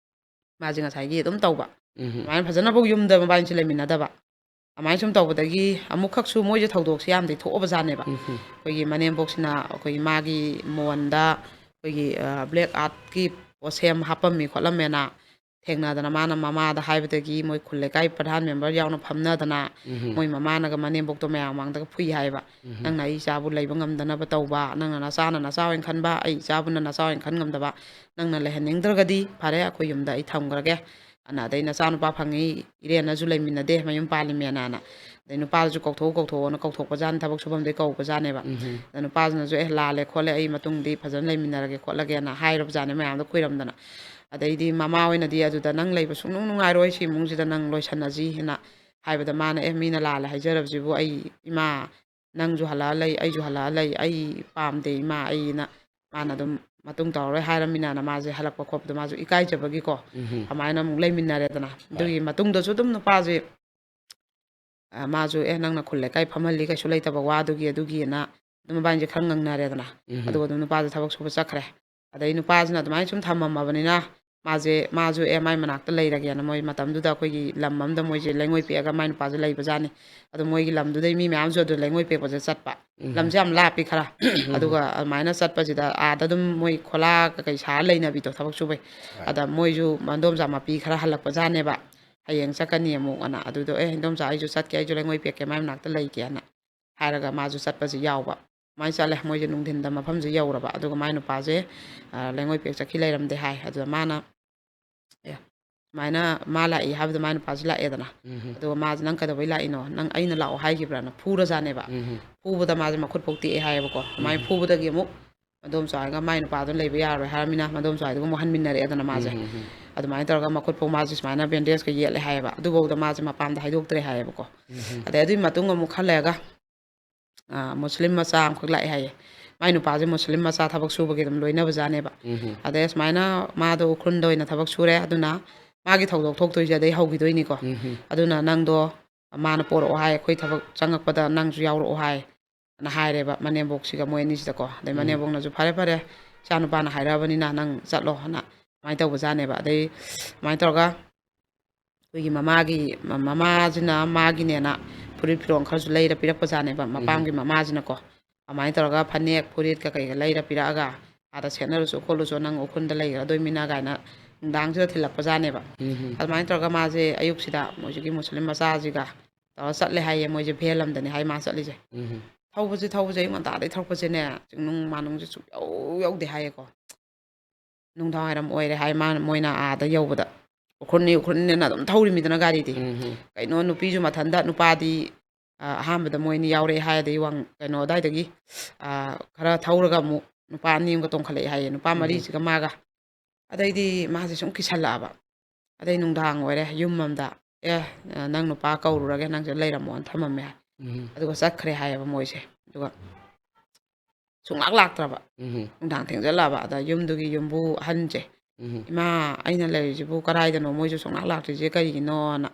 ꯃꯥꯁꯦ ꯉꯁꯥꯏꯒꯤ ꯑꯗꯨꯝ ꯇꯧꯕ꯫ ꯎꯝ꯫ ꯑꯗꯨꯃꯥꯏꯅ ꯐꯖꯅꯐꯥꯎ ꯌꯨꯝꯗ ꯃꯕꯥꯅꯤꯁꯦ ꯂꯩꯃꯤꯟꯅꯗꯕ꯫ ꯑꯗꯨꯃꯥꯏꯅ ꯁꯨꯝ ꯇꯧꯕꯗꯒꯤ ꯑꯃꯨꯛꯈꯛꯁꯨ ꯃꯣꯏꯁꯦ ꯊꯧꯗꯣꯛꯁꯦ ꯌꯥꯝꯗꯤ ꯊꯣꯛꯑꯕꯖꯥꯠꯅꯦꯕ꯫ ꯎꯝ꯫ ꯑꯩꯈꯣꯏꯒꯤ ꯃꯅꯦꯝꯕꯣꯛꯁꯤꯅ ꯑꯩꯈꯣꯏꯒꯤ ꯃꯥꯒꯤ ꯃꯣꯟꯗ ꯑꯩꯈꯣꯏꯒꯤ, ꯑ, black artꯀꯤ ꯄꯣꯠꯁꯦꯝ ꯍꯥꯞꯄꯝꯃꯤ ꯈꯣꯠꯂꯝꯃꯦꯅ ꯊꯦꯡꯅꯗꯅ ꯃꯥꯅ ꯃꯃꯥꯗ ꯍꯥꯏꯕꯗꯒꯤ ꯃꯣꯏ ꯈꯨꯜ ꯂꯩꯀꯥꯏ ꯄ꯭ꯔꯙꯥꯟ member ꯌꯥꯎꯅ ꯐꯝꯅꯗꯅ ꯎꯝ꯫ ꯃꯣꯏ ꯃꯃꯥꯅꯒ ꯃꯅꯦꯝꯕꯣꯛꯇꯣ ꯃꯌꯥꯝ ꯃꯥꯡꯗꯒ ꯐꯨꯏ ꯍꯥꯏꯌꯦꯕ꯫ ꯎꯝ꯫ "ꯅꯪꯅ ꯑꯩ ꯏꯆꯥꯕꯨ ꯂꯩꯕ ꯉꯝꯗꯅꯕ ꯇꯧꯕ, ꯅꯪꯅ ꯅꯆꯥꯅ ꯅꯆꯥ ꯑꯣꯏꯅ ꯈꯟꯕ, ꯑꯩ ꯏꯆꯥꯕꯨꯅ ꯅꯆꯥ ꯑꯣꯏꯅ ꯈꯟ ꯉꯝꯗꯕ, ꯅꯪꯅ ꯂꯩꯍꯟꯅꯤꯡꯗ꯭ꯔꯒꯗꯤ ꯐꯔꯦ, ꯑꯩꯈꯣꯏ ꯌꯨꯝꯗ ꯑꯩ ꯊꯝꯈ꯭ꯔꯒꯦ꯫ ꯑꯅ ꯑꯗꯩ ꯅꯆꯥꯅꯨꯄꯥ ꯐꯪꯉꯤ, ꯏꯔꯦꯟꯅꯁꯨ ꯂꯩꯃꯤꯟꯅꯗꯦ, ꯃꯌꯨꯝ ꯄꯥꯜꯂꯤꯃꯦꯅ"꯫ ꯑꯗꯩ ꯅꯨꯄꯥꯗꯨꯁꯨ "ꯀꯧꯊꯣꯛꯎ, ꯀꯧꯊꯣꯛꯎꯅ" ꯀꯧꯊꯣꯛꯄꯖꯥꯠꯅꯤ, ꯊꯕꯛ ꯁꯨꯐꯝꯗꯩ ꯀꯧꯕꯖꯥꯠꯅꯦꯕ꯫ ꯎꯝ꯫ ꯑꯗ ꯅꯨꯄꯥꯁꯤꯅꯁꯨ "ꯑꯦ, ꯂꯥꯜꯂꯦ ꯈꯣꯠꯂꯦ, ꯑꯩ ꯃꯇꯨꯡꯗꯤ ꯐꯖꯅ ꯂꯩꯃꯤꯟꯅꯔꯒꯦ ꯈꯣꯠꯂꯒꯦꯅ" ꯍꯥꯏꯔꯕꯖꯥꯠꯅꯦ ꯃꯌꯥꯝꯗꯣ ꯈꯨꯏꯔꯝꯗꯅ꯫ ꯑꯗꯩꯗꯤ ꯃꯃꯥ ꯑꯣꯏꯅꯗꯤ "ꯑꯗꯨꯗ ꯅꯪ ꯂꯩꯕ ꯁꯨꯡꯅꯨꯡ ꯅꯨꯡꯉꯥꯏꯔꯣꯏ, ꯁꯤ ꯏꯃꯨꯡꯁꯤꯗ ꯅꯪ ꯂꯣꯏꯁꯟꯅꯁꯤ" ꯍꯥꯏꯅ ꯍꯥꯏꯕꯗ ꯃꯥꯅ "ꯑꯦ, ꯃꯤꯅ ꯂꯥꯜꯂꯦ ꯍꯥꯏꯖꯔꯕꯁꯤꯕꯨ, ꯑꯩ ꯏꯃꯥ, ꯅꯪꯁꯨ ꯍꯜꯂꯛꯑ ꯂꯩ, ꯑꯩꯁꯨ ꯍꯜꯂꯛꯑ ꯂꯩ, ꯑꯩ ꯄꯥꯝꯗꯦ ꯏꯃꯥ, ꯑꯩꯅ", ꯃꯥꯅ ꯑꯗꯨꯝ ꯃꯇꯨꯡ ꯇꯧꯔꯔꯣꯏ ꯍꯥꯏꯔꯃꯤꯅꯅ ꯃꯥꯁꯦ ꯍꯜꯂꯛꯄ ꯈꯣꯠꯄꯗꯣ ꯃꯥꯁꯨ ꯏꯀꯥꯏꯖꯕꯒꯤꯀꯣ, ꯎꯝ꯫ ꯑꯗꯨꯃꯥꯏꯅ ꯑꯃꯨꯛ ꯂꯩꯃꯤꯟꯅꯔꯦꯗꯅ꯫ ꯍꯣꯏ꯫ ꯑꯗꯨꯒꯤ ꯃꯇꯨꯡꯗꯁꯨ ꯑꯗꯨꯝ ꯅꯨꯄꯥꯁꯦ, ꯑ, ꯃꯥꯁꯨ "ꯑꯦ, ꯅꯪꯅ ꯈꯨꯜ ꯂꯩꯀꯥꯏ ꯐꯝꯍꯜꯂꯤ ꯀꯩꯁꯨ ꯂꯩꯇꯕ ꯋꯥꯗꯨꯒꯤ", ꯑꯗꯨꯒꯤꯅ ꯑꯗꯨꯝ ꯃꯕꯥꯅꯤꯁꯦ ꯈꯔ ꯉꯪꯅꯔꯦꯗꯅ꯫ ꯎꯝ꯫ ꯑꯗꯨꯒ ꯑꯗꯨꯝ ꯅꯨꯄꯥꯁꯦ ꯊꯕꯛ ꯁꯨꯕ ꯆꯠꯈ꯭ꯔꯦ꯫ ꯑꯗꯩ ꯅꯨꯄꯥꯁꯤꯅ ꯑꯗꯨꯃꯥꯏꯅ ꯁꯨꯝ ꯊꯝꯃꯝꯃꯕꯅꯤꯅ ꯃꯥꯁꯦ, ꯃꯥꯁꯨ "ꯑꯦ, ꯃꯥꯏ ꯃꯅꯥꯛꯇ ꯂꯩꯔꯒꯦꯅ", ꯃꯣꯏ ꯃꯇꯝꯗꯨꯗ ꯑꯩꯈꯣꯏꯒꯤ ꯂꯝ ꯑꯃꯗ ꯃꯣꯏꯁꯦ ꯂꯩꯉꯣꯏ ꯄꯦꯛꯑꯒ ꯃꯥꯏ ꯅꯨꯄꯥꯁꯦ ꯂꯩꯕꯖꯥꯠꯅꯤ꯫ ꯑꯗꯣ ꯃꯣꯏꯒꯤ ꯂꯝꯗꯨꯗꯩ ꯃꯤ ꯃꯌꯥꯝꯁꯨ ꯑꯗꯨ ꯂꯩꯉꯣꯏ ꯄꯦꯛꯄꯁꯦ ꯆꯠꯄ꯫ ꯎꯝ꯫ ꯂꯝꯁꯦ ꯌꯥꯝ ꯂꯥꯞꯄꯤ ꯈꯔ꯫ ꯎꯝ꯫ ꯑꯗꯨꯒ ꯑꯗꯨꯃꯥꯏꯅ ꯆꯠꯄꯁꯤꯗ ꯑꯥꯗ ꯑꯗꯨꯝ ꯃꯣꯏ ꯈꯣꯂꯥ ꯀꯩꯀꯩ ꯁꯥꯔ ꯂꯩꯅꯕꯤꯗꯣ ꯊꯕꯛ ꯁꯨꯕꯩ꯫ ꯍꯣꯏ꯫ ꯑꯗ ꯃꯣꯏꯁꯨ ꯃꯗꯣꯝꯆꯥ ꯃꯄꯤ ꯈꯔ ꯍꯜꯂꯛꯄꯖꯥꯠꯅꯦꯕ꯫ "ꯍꯌꯦꯡ ꯆꯠꯀꯅꯤ ꯑꯃꯨꯛ" ꯑꯅ꯫ ꯑꯗꯨꯗꯣ "ꯑꯦ, ꯏꯟꯗꯣꯝꯆꯥ, ꯑꯩꯁꯨ ꯆꯠꯀꯦ, ꯑꯩꯁꯨ ꯂꯩꯉꯣꯏ ꯄꯦꯛꯀꯦ, ꯃꯥꯏ ꯃꯅꯥꯛꯇ ꯂꯩꯒꯦꯅ" ꯍꯥꯏꯔꯒ ꯃꯥꯁꯨ ꯆꯠꯄꯁꯤ ꯌꯥꯎꯕ꯫ ꯑꯗꯨꯃꯥꯏꯅ ꯆꯠꯂꯦ꯫ ꯃꯣꯏꯁꯦ ꯅꯨꯡꯊꯤꯟꯗ ꯃꯐꯝꯁꯤ ꯌꯧꯔꯕ꯫ ꯑꯗꯨꯒ ꯃꯥꯏ ꯅꯨꯄꯥꯁꯦ, ꯑ, ꯂꯩꯉꯣꯏ ꯄꯦꯛ ꯆꯠꯈꯤ ꯂꯩꯔꯝꯗꯦ ꯍꯥꯏ꯫ ꯑꯗꯨꯗ ꯃꯥꯅ, "ꯑꯦ, ꯁꯨꯃꯥꯏꯅ ꯃꯥ ꯂꯥꯛꯏ" ꯍꯥꯏꯕꯗ ꯃꯥꯏ ꯅꯨꯄꯥꯁꯦ ꯂꯥꯛꯑꯦꯗꯅ꯫ ꯎꯝ꯫ ꯑꯗꯨꯒ ꯃꯥꯁꯦ "ꯅꯪ ꯀꯩꯗꯧꯕꯩ ꯂꯥꯛꯏꯅꯣ? ꯅꯪ ꯑꯩꯅ ꯂꯥꯛꯑꯣ ꯍꯥꯏꯈꯤꯕ꯭ꯔꯥꯅ?" ꯐꯨꯔꯖꯥꯠꯅꯦꯕ꯫ ꯎꯝ꯫ ꯐꯨꯕꯗ ꯃꯥꯁꯦ ꯃꯈꯨꯠ ꯐꯥꯎ ꯇꯦꯛꯑꯦ ꯍꯥꯏꯌꯦꯕꯀꯣ꯫ ꯑꯗꯨꯃꯥꯏꯅ ꯎꯝ꯫ ꯐꯨꯕꯗꯒꯤ ꯑꯃꯨꯛ ꯃꯗꯣꯝꯆꯥ ꯍꯣꯏꯒ ꯃꯥꯏ ꯅꯨꯄꯥꯗꯨꯅ ꯂꯩꯕ ꯌꯥꯔꯔꯣꯏ ꯍꯥꯏꯔꯃꯤꯅ ꯃꯗꯣꯝꯆꯥ ꯍꯣꯏꯗꯨꯒ ꯑꯃꯨꯛ ꯍꯟꯃꯤꯟꯅꯔꯛꯑꯦꯗꯅ ꯃꯥꯁꯦ꯫ ꯎꯝ, ꯎꯝ, ꯎꯝ꯫ ꯑꯗꯨꯃꯥꯏꯅ ꯇꯧꯔꯒ ꯃꯈꯨꯠ ꯐꯥꯎ ꯃꯥꯁꯦ ꯁꯨꯃꯥꯏꯅ ꯕꯦꯟꯗꯦꯖꯀ ꯌꯦꯠꯂꯦ ꯍꯥꯏꯌꯦꯕ꯫ ꯑꯗꯨꯐꯥꯎꯗ ꯃꯥꯁꯦ ꯃꯄꯥꯝꯗ ꯍꯥꯏꯗꯣꯛꯇ꯭ꯔꯦ ꯍꯥꯏꯌꯦꯕꯀꯣ꯫ ꯎꯝ, ꯎꯝ꯫ ꯑꯗꯩ ꯑꯗꯨꯒꯤ ꯃꯇꯨꯡ ꯑꯃꯨꯛ ꯈꯔ ꯂꯩꯔꯒ ꯑ, ꯃꯨꯁꯂꯤꯝ ꯃꯆꯥ ꯑꯃꯈꯛ ꯂꯥꯛꯑꯦ ꯍꯥꯏꯌꯦ꯫ ꯃꯥꯏ ꯅꯨꯄꯥꯁꯦ ꯃꯨꯁꯂꯤꯝ ꯃꯆꯥ ꯊꯕꯛ ꯁꯨꯕꯒꯤ ꯑꯗꯨꯝ ꯂꯣꯏꯅꯕꯖꯥꯠꯅꯦꯕ꯫ ꯎꯝ ꯑꯗꯩ ꯁꯨꯃꯥꯏꯅ ꯃꯥꯗꯣ ꯎꯈ꯭ꯔꯨꯜꯗ ꯑꯣꯏꯅ ꯊꯕꯛ ꯁꯨꯔꯦ, ꯑꯗꯨꯅ ꯃꯥꯒꯤ ꯊꯧꯗꯣꯛ ꯊꯣꯛꯇꯣꯏꯁꯦ ꯑꯗꯩ ꯍꯧꯈꯤꯗꯣꯏꯅꯤꯀꯣ꯫ ꯎꯝ ꯑꯗꯨꯅ ꯅꯪꯗꯣ ꯃꯥꯅ ꯄꯣꯔꯛꯑꯣ ꯍꯥꯏ, ꯑꯩꯈꯣꯏ ꯊꯕꯛ ꯆꯪꯉꯛꯄꯗ ꯅꯪꯁꯨ ꯌꯥꯎꯔꯛꯑꯣ ꯍꯥꯏ, ꯑꯅ ꯍꯥꯏꯔꯦꯕ ꯃꯅꯦꯝꯕꯣꯛꯁꯤꯒ ꯃꯣꯏ ꯑꯅꯤꯁꯤꯗꯀꯣ꯫ ꯑꯗꯩ ꯎꯝ ꯃꯅꯦꯝꯕꯣꯛꯅꯁꯨ "ꯐꯔꯦ ꯐꯔꯦ, ꯏꯆꯥ ꯅꯨꯄꯥꯅ ꯍꯥꯏꯔꯛꯑꯕꯅꯤꯅ ꯅꯪ ꯆꯠꯂꯣ" ꯍꯥꯏꯅ ꯑꯗꯨꯃꯥꯏꯅ ꯇꯧꯕꯖꯥꯠꯅꯦꯕ꯫ ꯑꯗꯩ ꯑꯗꯨꯃꯥꯏꯅ ꯇꯧꯔꯒ ꯑꯩꯈꯣꯏꯒꯤ ꯃꯃꯥꯒꯤ ꯃ-, ꯃꯃꯥꯁꯤꯅ ꯃꯥꯒꯤꯅꯦꯅ ꯐꯨꯔꯤꯠ ꯐꯤꯔꯣꯜ ꯈꯔꯁꯨ ꯂꯩꯔ ꯄꯤꯔꯛꯄꯖꯥꯠꯅꯦꯕ, ꯎꯝ ꯃꯄꯥꯝꯒꯤ ꯃꯃꯥꯁꯤꯅꯀꯣ꯫ ꯑꯗꯨꯃꯥꯏꯅ ꯇꯧꯔꯒ ꯐꯅꯦꯛ ꯐꯨꯔꯤꯠ ꯀꯩꯀꯩꯒ ꯂꯩꯔ ꯄꯤꯔꯛꯑꯒ, "ꯑꯥꯗ ꯁꯦꯠꯅꯔꯨꯆꯣ ꯈꯣꯠꯂꯨꯆꯣ, ꯅꯪ ꯎꯈ꯭ꯔꯨꯜꯗ ꯂꯩꯈ꯭ꯔꯗꯣꯏꯃꯤꯅ" ꯀꯥꯏꯅ ꯅꯨꯡꯗꯥꯡꯁꯤꯗ ꯊꯤꯜꯂꯛꯄꯖꯥꯠꯅꯦꯕ꯫ ꯎꯝ ꯑꯗꯨꯃꯥꯏꯅ ꯇꯧꯔꯒ ꯃꯥꯁꯦ ꯑꯌꯨꯛꯁꯤꯗ ꯃꯣꯏꯁꯤꯒꯤ ꯃꯨꯁꯂꯤꯝ ꯃꯆꯥꯁꯤꯒ ꯇꯧꯔ ꯆꯠꯂꯦ ꯍꯥꯏꯌꯦ꯫ ꯃꯣꯏꯁꯦ ꯚꯦꯟ ꯑꯃꯗꯅꯦ ꯍꯥꯏ ꯃꯥ ꯆꯠꯂꯤꯁꯦ꯫ ꯎꯝ ꯊꯧꯕꯁꯦ, ꯊꯧꯕꯁꯦ ꯑꯌꯨꯛ ꯉꯟꯇꯥꯗꯩ ꯊꯧꯔꯛꯄꯁꯦꯅꯦ, ꯆꯤꯡꯅꯨꯡ ꯃꯥꯅꯨꯡꯁꯦ ꯁꯨꯛꯌꯧ ꯌꯧꯗꯦ ꯍꯥꯏꯌꯦꯀꯣ꯫ ꯅꯨꯡꯗꯥꯡ ꯋꯥꯏꯔꯝ ꯑꯣꯏꯔꯦ ꯍꯥꯏ ꯃꯥꯅ, ꯃꯣꯏꯅ ꯑꯥꯗ ꯌꯧꯕꯗ꯫ ꯎꯈ꯭ꯔꯨꯜꯅꯤ, ꯎꯈ꯭ꯔꯨꯜꯅꯤꯅ ꯑꯗꯨꯝ ꯊꯧꯔꯤꯃꯤꯗꯅ ꯒꯥꯔꯤꯗꯤ꯫ ꯎꯝ ꯀꯩꯅꯣ, ꯅꯨꯄꯤꯁꯨ ꯃꯊꯟꯇ, ꯅꯨꯄꯥꯗꯤ, ꯑ, ꯑꯍꯥꯟꯕꯗ ꯃꯣꯏ ꯑꯅꯤ ꯌꯥꯎꯔꯛꯑꯦ ꯍꯥꯏ, ꯑꯗꯩ ꯋꯥꯡ-, ꯀꯩꯅꯣ ꯑꯗꯥꯏꯗꯒꯤ, ꯑ, ꯈꯔ ꯊꯧꯔꯒ ꯑꯃꯨꯛ ꯅꯨꯄꯥ ꯑꯅꯤ ꯑꯃꯒ ꯇꯣꯡꯈꯠꯂꯛꯑꯦ ꯍꯥꯏꯌꯦ, ꯅꯨꯄꯥ ꯎꯝ ꯃꯔꯤꯁꯤꯒ ꯃꯥꯒ꯫ ꯑꯗꯩꯗꯤ ꯃꯥꯁꯦ ꯁꯨꯝ ꯀꯤꯁꯜꯂꯛꯑꯕ꯫ ꯑꯗꯩ ꯅꯨꯡꯗꯥꯡ ꯑꯣꯏꯔꯦ, ꯌꯨꯝ ꯑꯃꯗ, "ꯑꯦ, ꯅꯪ ꯅꯨꯄꯥ ꯀꯧꯔꯨꯔꯒꯦ, ꯅꯪꯁꯦ ꯂꯩꯔꯝꯃꯣꯅ" ꯊꯝꯃꯝꯃꯦ ꯍꯥꯏ꯫ ꯎꯝ ꯑꯗꯨꯒ ꯆꯠꯈ꯭ꯔꯦ ꯍꯥꯏꯌꯦꯕ ꯃꯣꯏꯁꯦ꯫ ꯑꯗꯨꯒ ꯁꯨꯡꯂꯥꯛ ꯂꯥꯛꯇ꯭ꯔꯕ꯫ ꯎꯝ ꯅꯨꯡꯗꯥꯡ ꯊꯦꯡꯖꯜꯂꯛꯑꯕ꯫ ꯑꯗ ꯌꯨꯝꯗꯨꯒꯤ ꯌꯨꯝꯕꯨ ꯑꯍꯟꯁꯦ, ꯎꯝ "ꯏꯃꯥ, ꯑꯩꯅ ꯂꯩꯔꯤꯁꯤꯕꯨ ꯀꯗꯥꯏꯗꯅꯣ, ꯃꯣꯏꯁꯨ ꯁꯨꯡꯂꯥꯛ ꯂꯥꯛꯇ꯭ꯔꯤꯁꯦ ꯀꯔꯤꯒꯤꯅꯣꯅ?"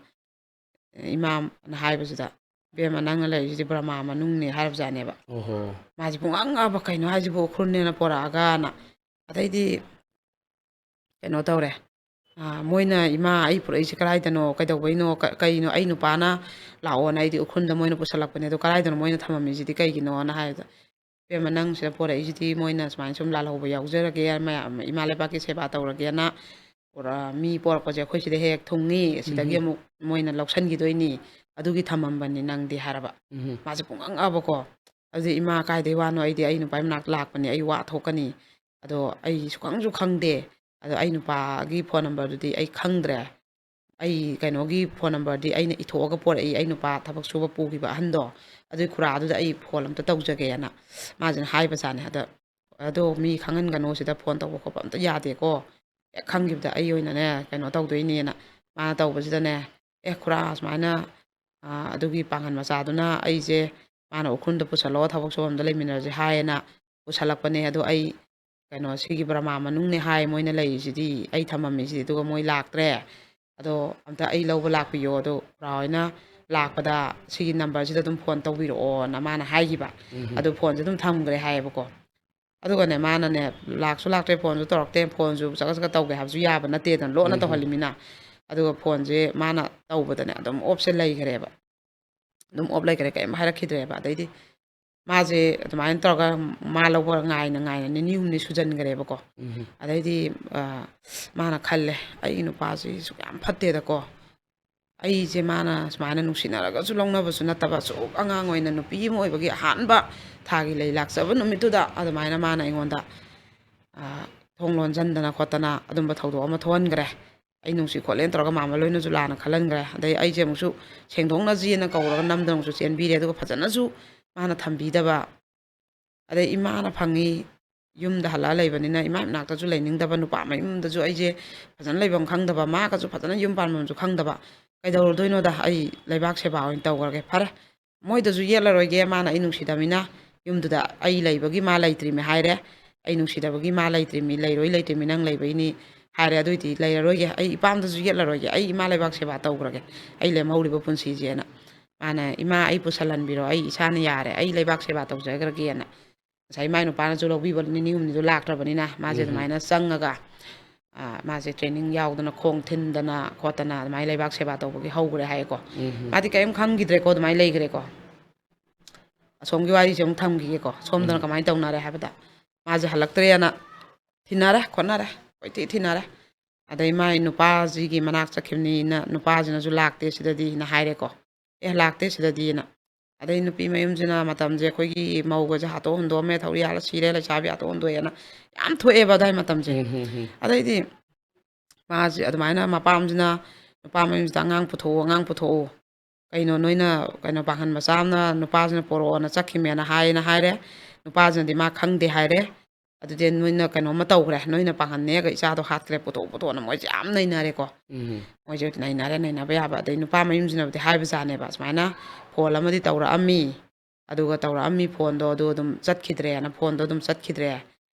ꯏꯃꯥꯅ ꯍꯥꯏꯕꯁꯤꯗ, "ꯏꯕꯦꯝꯃ, ꯅꯪꯅ ꯂꯩꯔꯤꯁꯤꯗꯤ ꯕꯔꯃꯥ ꯃꯅꯨꯡꯅꯦ" ꯍꯥꯏꯔꯕꯖꯥꯠꯅꯦꯕ꯫ ꯑꯣꯍꯣ ꯃꯥꯁꯦ ꯄꯨꯡꯉꯛ ꯉꯛꯑꯕ, "ꯀꯩꯅꯣ ꯍꯥꯏꯁꯤꯕꯨ, ꯎꯈ꯭ꯔꯨꯜꯅꯦꯅ ꯄꯣꯔꯛꯑꯒꯅ?" ꯑꯗꯩꯗꯤ ꯀꯩꯅꯣ ꯇꯧꯔꯦ, ꯑ, ꯃꯣꯏꯅ, "ꯏꯃꯥ, ꯑꯩ ꯄꯨꯔꯛꯏꯁꯦ ꯀꯗꯥꯏꯗꯅꯣ, ꯀꯩꯗꯧꯕꯩꯅꯣ, ꯀ-, ꯀꯩꯅꯣ, ꯑꯩ ꯅꯨꯄꯥꯅ ꯂꯥꯛꯑꯣꯅ ꯑꯩꯗꯤ ꯎꯈ꯭ꯔꯨꯜꯗ ꯃꯣꯏꯅ ꯄꯨꯁꯜꯂꯛꯄꯅꯦ, ꯑꯗꯣ ꯀꯗꯥꯏꯗꯅꯣ ꯃꯣꯏꯅ ꯊꯝꯃꯝꯃꯤꯁꯤꯗꯤ ꯀꯩꯒꯤꯅꯣꯅ?" ꯍꯥꯏꯕꯗ, "ꯏꯕꯦꯝꯃ, ꯅꯪ ꯁꯤꯗ ꯄꯣꯔꯛꯏꯁꯤꯗꯤ ꯃꯣꯏꯅ ꯁꯨꯃꯥꯏꯅ ꯁꯨꯝ ꯂꯥꯜꯍꯧꯕ ꯌꯥꯎꯖꯔꯒꯦ, ꯃꯌꯥꯝ ꯏꯃꯥ ꯂꯩꯕꯥꯛꯀꯤ ꯁꯦꯕꯥ ꯇꯧꯔꯒꯦꯅ ꯄꯨꯔꯥ ꯃꯤ ꯄꯣꯔꯛꯄꯁꯦ ꯑꯩꯈꯣꯏ ꯁꯤꯗ ꯍꯦꯛ ꯍꯦꯛ ꯊꯨꯡꯉꯤ, ꯑꯁꯤꯗꯒꯤ ꯎꯝ ꯑꯃꯨꯛ ꯃꯣꯏꯅ ꯂꯧꯁꯟꯈꯤꯗꯣꯏꯅꯤ, ꯑꯗꯨꯒꯤ ꯊꯝꯃꯝꯕꯅꯤ ꯅꯪꯗꯤ" ꯍꯥꯏꯔꯕ꯫ ꯎꯝ ꯃꯥꯁꯦ ꯄꯨꯡꯉꯛ ꯉꯛꯑꯕꯀꯣ꯫ ꯑꯗꯨꯗꯤ, "ꯏꯃꯥ, ꯀꯥꯏꯗꯩ ꯋꯥꯅꯣ? ꯑꯩꯗꯤ ꯑꯩ ꯅꯨꯄꯥꯒꯤ ꯃꯅꯥꯛꯇ ꯂꯥꯛꯄꯅꯦ, ꯑꯩ ꯋꯥ ꯊꯣꯛꯀꯅꯤ, ꯑꯗꯣ ꯑꯩ ꯁꯨꯈꯪꯁꯨ ꯈꯪꯗꯦ, ꯑꯗꯣ ꯑꯩ ꯅꯨꯄꯥꯒꯤ ꯐꯣꯟ ꯅꯝꯕꯔꯗꯨꯗꯤ ꯑꯩ ꯈꯪꯗ꯭ꯔꯦ, ꯑꯩ ꯀꯩꯅꯣꯒꯤ ꯐꯣꯟ ꯅꯝꯕꯔꯗꯤ ꯑꯩꯅ ꯏꯊꯣꯛꯑꯒ ꯄꯣꯔꯛꯏ, ꯑꯩ ꯅꯨꯄꯥ ꯊꯕꯛ ꯁꯨꯕ ꯄꯨꯈꯤꯕ ꯑꯍꯟꯗꯣ, ꯑꯗꯨꯒꯤ ꯈꯨꯔꯥꯗꯨꯗ ꯑꯩ ꯐꯣꯟ ꯑꯝꯇ ꯇꯧꯖꯒꯦꯅ" ꯃꯥꯁꯤꯅ ꯍꯥꯏꯕꯖꯥꯠꯅꯦ꯫ ꯑꯗ, "ꯑꯗꯣ ꯃꯤ ꯈꯪꯍꯟꯒꯅꯨ, ꯁꯤꯗ ꯐꯣꯟ ꯇꯧꯕ ꯈꯣꯠꯄ ꯑꯝꯇ ꯌꯥꯗꯦꯀꯣ, ꯍꯦꯛ ꯈꯪꯈꯤꯕꯗ ꯑꯩ ꯑꯣꯏꯅꯅꯦ ꯀꯩꯅꯣ ꯇꯧꯗꯣꯏꯅꯦꯅ" ꯃꯥꯅ ꯇꯧꯕꯁꯤꯗꯅꯦ, "ꯑꯦ ꯈꯨꯔꯥ, ꯁꯨꯃꯥꯏꯅ, ꯑ, ꯑꯗꯨꯒꯤ ꯄꯥꯡꯒꯜ ꯃꯆꯥꯗꯨꯅ ꯑꯩꯁꯦ ꯃꯥꯅ ꯎꯈ꯭ꯔꯨꯜꯗ ꯄꯨꯁꯜꯂꯣ, ꯊꯕꯛ ꯁꯨꯐꯝꯗ ꯂꯩꯃꯤꯟꯅꯔꯁꯦ ꯍꯥꯏꯌꯦꯅ ꯄꯨꯁꯜꯂꯛꯄꯅꯦ꯫ ꯑꯗꯣ ꯑꯩ ꯀꯩꯅꯣ ꯁꯤꯒꯤ ꯕꯔꯃꯥ ꯃꯅꯨꯡꯅꯦ ꯍꯥꯏ ꯃꯣꯏꯅ ꯂꯩꯔꯤꯁꯤꯗꯤ, ꯑꯩ ꯊꯝꯃꯝꯃꯤꯁꯤꯗꯤ, ꯑꯗꯨꯒ ꯃꯣꯏ ꯂꯥꯛꯇ꯭ꯔꯦ꯫ ꯑꯗꯣ ꯑꯝꯇ ꯑꯩ ꯂꯧꯕ ꯂꯥꯛꯄꯤꯌꯣ, ꯑꯗꯣ ꯄꯨꯔꯥ ꯍꯣꯏꯅ ꯂꯥꯛꯄꯗ ꯁꯤꯒꯤ ꯅꯝꯕꯔꯁꯤꯗ ꯑꯗꯨꯝ ꯐꯣꯟ ꯇꯧꯕꯤꯔꯛꯑꯣꯅ ꯃꯥꯅ ꯍꯥꯏꯈꯤꯕ꯫ ꯑꯗꯨ ꯐꯣꯟꯁꯦ ꯑꯗꯨꯝ ꯊꯝꯈ꯭ꯔꯦ ꯍꯥꯏꯌꯦꯕꯀꯣ꯫ ꯑꯗꯨꯒꯅꯦ ꯃꯥꯅꯅꯦ ꯂꯥꯛꯁꯨ ꯂꯥꯛꯇ꯭ꯔꯦ, ꯐꯣꯟꯁꯨ ꯇꯧꯔꯛꯇꯦ, ꯐꯣꯟꯁꯨ ꯆꯀ ꯆꯀ ꯇꯧꯒꯦ ꯍꯥꯏꯕꯁꯨ ꯌꯥꯕ ꯅꯠꯇꯦꯗꯅ, ꯂꯣꯟꯅ ꯇꯧꯍꯜꯂꯤꯃꯤꯅ꯫ ꯑꯗꯨꯒ ꯐꯣꯟꯁꯦ ꯃꯥꯅ ꯇꯧꯕꯗꯅꯦ ꯑꯗꯨꯝ ꯑꯣꯞꯁꯦ ꯂꯩꯈ꯭ꯔꯦꯕ꯫ ꯑꯗꯨꯝ ꯑꯣꯞ ꯂꯩꯈ꯭ꯔꯦ, ꯀꯔꯤꯝ ꯍꯥꯏꯔꯛꯈꯤꯗ꯭ꯔꯦꯕ꯫ ꯑꯗꯩꯗꯤ ꯃꯥꯁꯦ ꯑꯗꯨꯃꯥꯏꯅ ꯇꯧꯔꯒ ꯃꯥ ꯂꯧꯕ ꯉꯥꯏꯅ ꯉꯥꯏꯅ ꯅꯤꯅꯤ ꯍꯨꯝꯅꯤ ꯁꯨꯖꯟꯈ꯭ꯔꯦꯕꯀꯣ꯫ ꯑꯗꯩꯗꯤ ꯃꯥꯅ ꯈꯜꯂꯦ, "ꯑꯩꯒꯤ ꯅꯨꯄꯥꯁꯤꯁꯨ ꯌꯥꯝ ꯐꯠꯇꯦꯗꯀꯣ, ꯑꯩꯁꯦ ꯃꯥꯅ ꯁꯨꯃꯥꯏꯅ ꯅꯨꯡꯁꯤꯅꯔꯒꯁꯨ ꯂꯧꯅꯕꯁꯨ ꯅꯠꯇꯕ, ꯑꯁꯨꯛ ꯑꯉꯥꯡ ꯑꯣꯏꯅ ꯅꯨꯄꯤ ꯑꯃ ꯑꯣꯏꯕꯒꯤ ꯑꯍꯥꯟꯕ ꯊꯥꯒꯤ ꯂꯩ ꯂꯥꯛꯆꯕ ꯅꯨꯃꯤꯠꯇꯨꯗ ꯑꯗꯨꯃꯥꯏꯅ ꯃꯥꯅ ꯑꯩꯉꯣꯟꯗ ꯊꯣꯡ ꯂꯣꯟꯁꯤꯟꯗꯅ ꯈꯣꯠꯇꯅ ꯑꯗꯨꯝꯕ ꯊꯧꯗꯣꯛ ꯑꯃ ꯊꯣꯛꯍꯟꯈ꯭ꯔꯦ꯫ ꯑꯩ ꯅꯨꯡꯁꯤ ꯈꯣꯠꯂꯦꯅ ꯇꯧꯔꯒ ꯃꯥꯃ ꯂꯣꯏꯅꯁꯨ ꯂꯥꯟꯅ ꯈꯜꯍꯟꯈ꯭ꯔꯦ꯫ ꯑꯗꯩ ꯑꯩꯁꯦ ꯑꯃꯨꯛꯁꯨ ꯁꯦꯡꯗꯣꯛꯅꯁꯤꯅ ꯀꯧꯔꯒ ꯅꯝꯗꯅ ꯑꯃꯨꯛꯁꯨ ꯆꯦꯟꯕꯤꯔꯦ꯫ ꯑꯗꯨꯒ ꯐꯖꯅꯁꯨ ꯃꯥꯅ ꯊꯝꯕꯤꯗꯕ, ꯑꯗꯩ ꯏꯃꯥꯅ ꯐꯪꯉꯤ, ꯌꯨꯝꯗ ꯍꯜꯂꯛꯑ ꯂꯩꯕꯅꯤꯅ ꯏꯃꯥ ꯃꯅꯥꯛꯇꯁꯨ ꯂꯩꯅꯤꯡꯗꯕ, ꯅꯨꯄꯥ ꯃꯌꯨꯝꯗꯁꯨ ꯑꯩꯁꯦ ꯐꯖꯅ ꯂꯩꯐꯝ ꯈꯪꯗꯕ, ꯃꯥꯒꯁꯨ ꯐꯖꯅ ꯌꯨꯝ ꯄꯥꯟꯐꯝꯁꯨ ꯈꯪꯗꯕ꯫ ꯀꯩꯗꯧꯔꯨꯗꯣꯏꯅꯣꯗ, ꯑꯩ ꯂꯩꯕꯥꯛ ꯁꯦꯕꯥ ꯑꯣꯏꯅ ꯇꯧꯈ꯭ꯔꯒꯦ꯫ ꯐꯔꯦ, ꯃꯣꯏꯗꯁꯨ ꯌꯦꯠꯂꯔꯣꯏꯒꯦ, ꯃꯥꯅ ꯑꯩ ꯅꯨꯡꯁꯤꯗꯕꯅꯤꯅ ꯌꯨꯝꯗꯨꯗ ꯑꯩ ꯂꯩꯕꯒꯤ ꯃꯥ ꯂꯩꯇ꯭ꯔꯤꯃꯤ ꯍꯥꯏꯔꯦ, ꯑꯩ ꯅꯨꯡꯁꯤꯗꯕꯒꯤ ꯃꯥ ꯂꯩꯇ꯭ꯔꯤꯃꯤ, ꯂꯩꯔꯣꯏ ꯂꯩꯇ꯭ꯔꯤꯃꯤ, ꯅꯪ ꯂꯩꯕꯩꯅꯤ ꯍꯥꯏꯔꯦ꯫ ꯑꯗꯨꯏꯗꯤ ꯂꯩꯔꯔꯣꯏꯒꯦ, ꯑꯩ ꯏꯄꯥꯝꯗꯁꯨ ꯌꯦꯠꯂꯔꯣꯏꯒꯦ, ꯑꯩ ꯏꯃꯥ ꯂꯩꯕꯥꯛ ꯁꯦꯕꯥ ꯇꯧꯈ꯭ꯔꯒꯦ, ꯑꯩ ꯂꯦꯝꯍꯧꯔꯤꯕ ꯄꯨꯟꯁꯤꯁꯦꯅ꯫ ꯃꯥꯅ, "ꯏꯃꯥ, ꯑꯩ ꯄꯨꯁꯜꯍꯟꯕꯤꯔꯣ, ꯑꯩ ꯏꯁꯥꯅ ꯌꯥꯔꯦ, ꯑꯩ ꯂꯩꯕꯥꯛ ꯁꯦꯕꯥ ꯇꯧꯖꯈ꯭ꯔꯒꯦꯅ"꯫ ꯉꯁꯥꯏ ꯃꯥꯏ ꯅꯨꯄꯥꯅꯁꯨ ꯂꯧꯕꯤꯕ ꯅꯤꯅꯤ ꯍꯨꯝꯅꯤꯗꯣ ꯂꯥꯛꯇ꯭ꯔꯕꯅꯤꯅ ꯃꯥꯁꯦ ꯑꯗꯨꯃꯥꯏꯅ ꯆꯪꯉꯒ, ꯑ, ꯃꯥꯁꯦ ꯇ꯭ꯔꯦꯅꯤꯡ ꯌꯥꯎꯗꯅ ꯈꯣꯡ ꯊꯤꯟꯗꯅ ꯈꯣꯠꯇꯅ ꯑꯗꯨꯃꯥꯏꯅ ꯂꯩꯕꯥꯛ ꯁꯦꯕꯥ ꯇꯧꯕꯒꯤ ꯍꯧꯈ꯭ꯔꯦ ꯍꯥꯏꯌꯦꯀꯣ꯫ ꯃꯥꯗꯤ ꯀꯔꯤꯝ ꯈꯪꯈꯤꯗ꯭ꯔꯦꯀꯣ, ꯑꯗꯨꯃꯥꯏꯅ ꯂꯩꯈ꯭ꯔꯦꯀꯣ꯫ ꯑꯁꯣꯝꯒꯤ ꯋꯥꯔꯤꯁꯦ ꯑꯃꯨꯛ ꯊꯝꯈꯤꯒꯦꯀꯣ꯫ ꯁꯣꯝꯗꯅ ꯀꯃꯥꯏꯅ ꯇꯧꯅꯔꯦ ꯍꯥꯏꯕꯗ, ꯃꯥꯁꯦ ꯍꯜꯂꯛꯇ꯭ꯔꯦꯅ ꯊꯤꯅꯔꯦ ꯈꯣꯠꯅꯔꯦ, ꯀꯣꯏꯊꯤ ꯊꯤꯅꯔꯦ꯫ ꯑꯗꯩ ꯃꯥꯏ ꯅꯨꯄꯥꯁꯤꯒꯤ ꯃꯅꯥꯛ ꯆꯠꯈꯤꯕꯅꯤꯅ ꯅꯨꯄꯥꯁꯤꯅꯁꯨ ꯂꯥꯛꯇꯦ ꯁꯤꯗꯗꯤꯅ ꯍꯥꯏꯔꯦꯀꯣ꯫ "ꯑꯦ, ꯂꯥꯛꯇꯦ ꯁꯤꯗꯗꯤꯅ"꯫ ꯑꯗꯩ ꯅꯨꯄꯤ ꯃꯌꯨꯝꯁꯤꯅ ꯃꯇꯝꯁꯦ ꯑꯩꯈꯣꯏꯒꯤ ꯃꯧꯒꯁꯦ ꯍꯥꯠꯇꯣꯛ ꯍꯨꯟꯗꯣꯛꯑꯝꯃꯦ, ꯊꯧꯔꯤ ꯌꯥꯜꯂ ꯁꯤꯔꯦ, ꯂꯩꯁꯥꯕꯤ ꯍꯥꯠꯇꯣꯛ ꯍꯨꯟꯗꯣꯛꯑꯦꯅ ꯌꯥꯝ ꯊꯣꯛꯑꯦꯕ ꯑꯗꯥꯏ ꯃꯇꯝꯁꯦ꯫ ꯑꯗꯩꯗꯤ ꯃꯥꯁꯦ ꯑꯗꯨꯃꯥꯏꯅ ꯃꯄꯥꯝꯁꯤꯅ, ꯅꯨꯄꯥ ꯃꯌꯨꯝꯁꯤꯗ "ꯑꯉꯥꯡ ꯄꯨꯊꯣꯛꯎ, ꯑꯉꯥꯡ ꯄꯨꯊꯣꯛꯎ, ꯀꯩꯅꯣ ꯅꯣꯏꯅ, ꯀꯩꯅꯣ, ꯄꯥꯡꯍꯟ ꯃꯆꯥ ꯑꯃꯅ ꯅꯨꯄꯥꯁꯤꯅ ꯄꯣꯔꯛꯑꯣꯅ ꯆꯠꯈꯤꯃꯦꯅ" ꯍꯥꯏꯌꯦꯅ ꯍꯥꯏꯔꯦ꯫ ꯅꯨꯄꯥꯁꯤꯅꯗꯤ ꯃꯥ ꯈꯪꯗꯦ ꯍꯥꯏꯔꯦ꯫ "ꯑꯗꯨꯗꯤ ꯅꯣꯏꯅ ꯀꯩꯅꯣꯝꯃ ꯇꯧꯈ꯭ꯔꯦ, ꯅꯣꯏꯅ ꯄꯥꯡꯍꯟ ꯅꯦꯛꯑꯒ ꯏꯆꯥꯗꯣ ꯍꯥꯠꯈ꯭ꯔꯦ, ꯄꯨꯊꯣꯛ ꯄꯨꯊꯣꯛꯑꯅ" ꯃꯣꯏꯁꯦ ꯌꯥꯝ ꯅꯩꯅꯔꯦꯀꯣ꯫ ꯃꯣꯏꯁꯦ ꯅꯩꯅꯔꯦ, ꯅꯩꯅꯕ ꯌꯥꯕ꯫ ꯑꯗꯩ ꯅꯨꯄꯥ ꯃꯌꯨꯝꯁꯤꯅꯕꯨꯗꯤ ꯍꯥꯏꯕꯖꯥꯠꯅꯦꯕ, "ꯁꯨꯃꯥꯏꯅ ꯐꯣꯟ ꯑꯃꯗꯤ ꯇꯧꯔꯛꯑꯝꯃꯤ, ꯑꯗꯨꯒ ꯇꯧꯔꯛꯑꯝꯃꯤ ꯐꯣꯟꯗꯣ, ꯑꯗꯨ ꯑꯗꯨꯝ ꯆꯠꯈꯤꯗ꯭ꯔꯦꯅ, ꯐꯣꯟꯗꯣ ꯑꯗꯨꯝ ꯆꯠꯈꯤꯗ꯭ꯔꯦ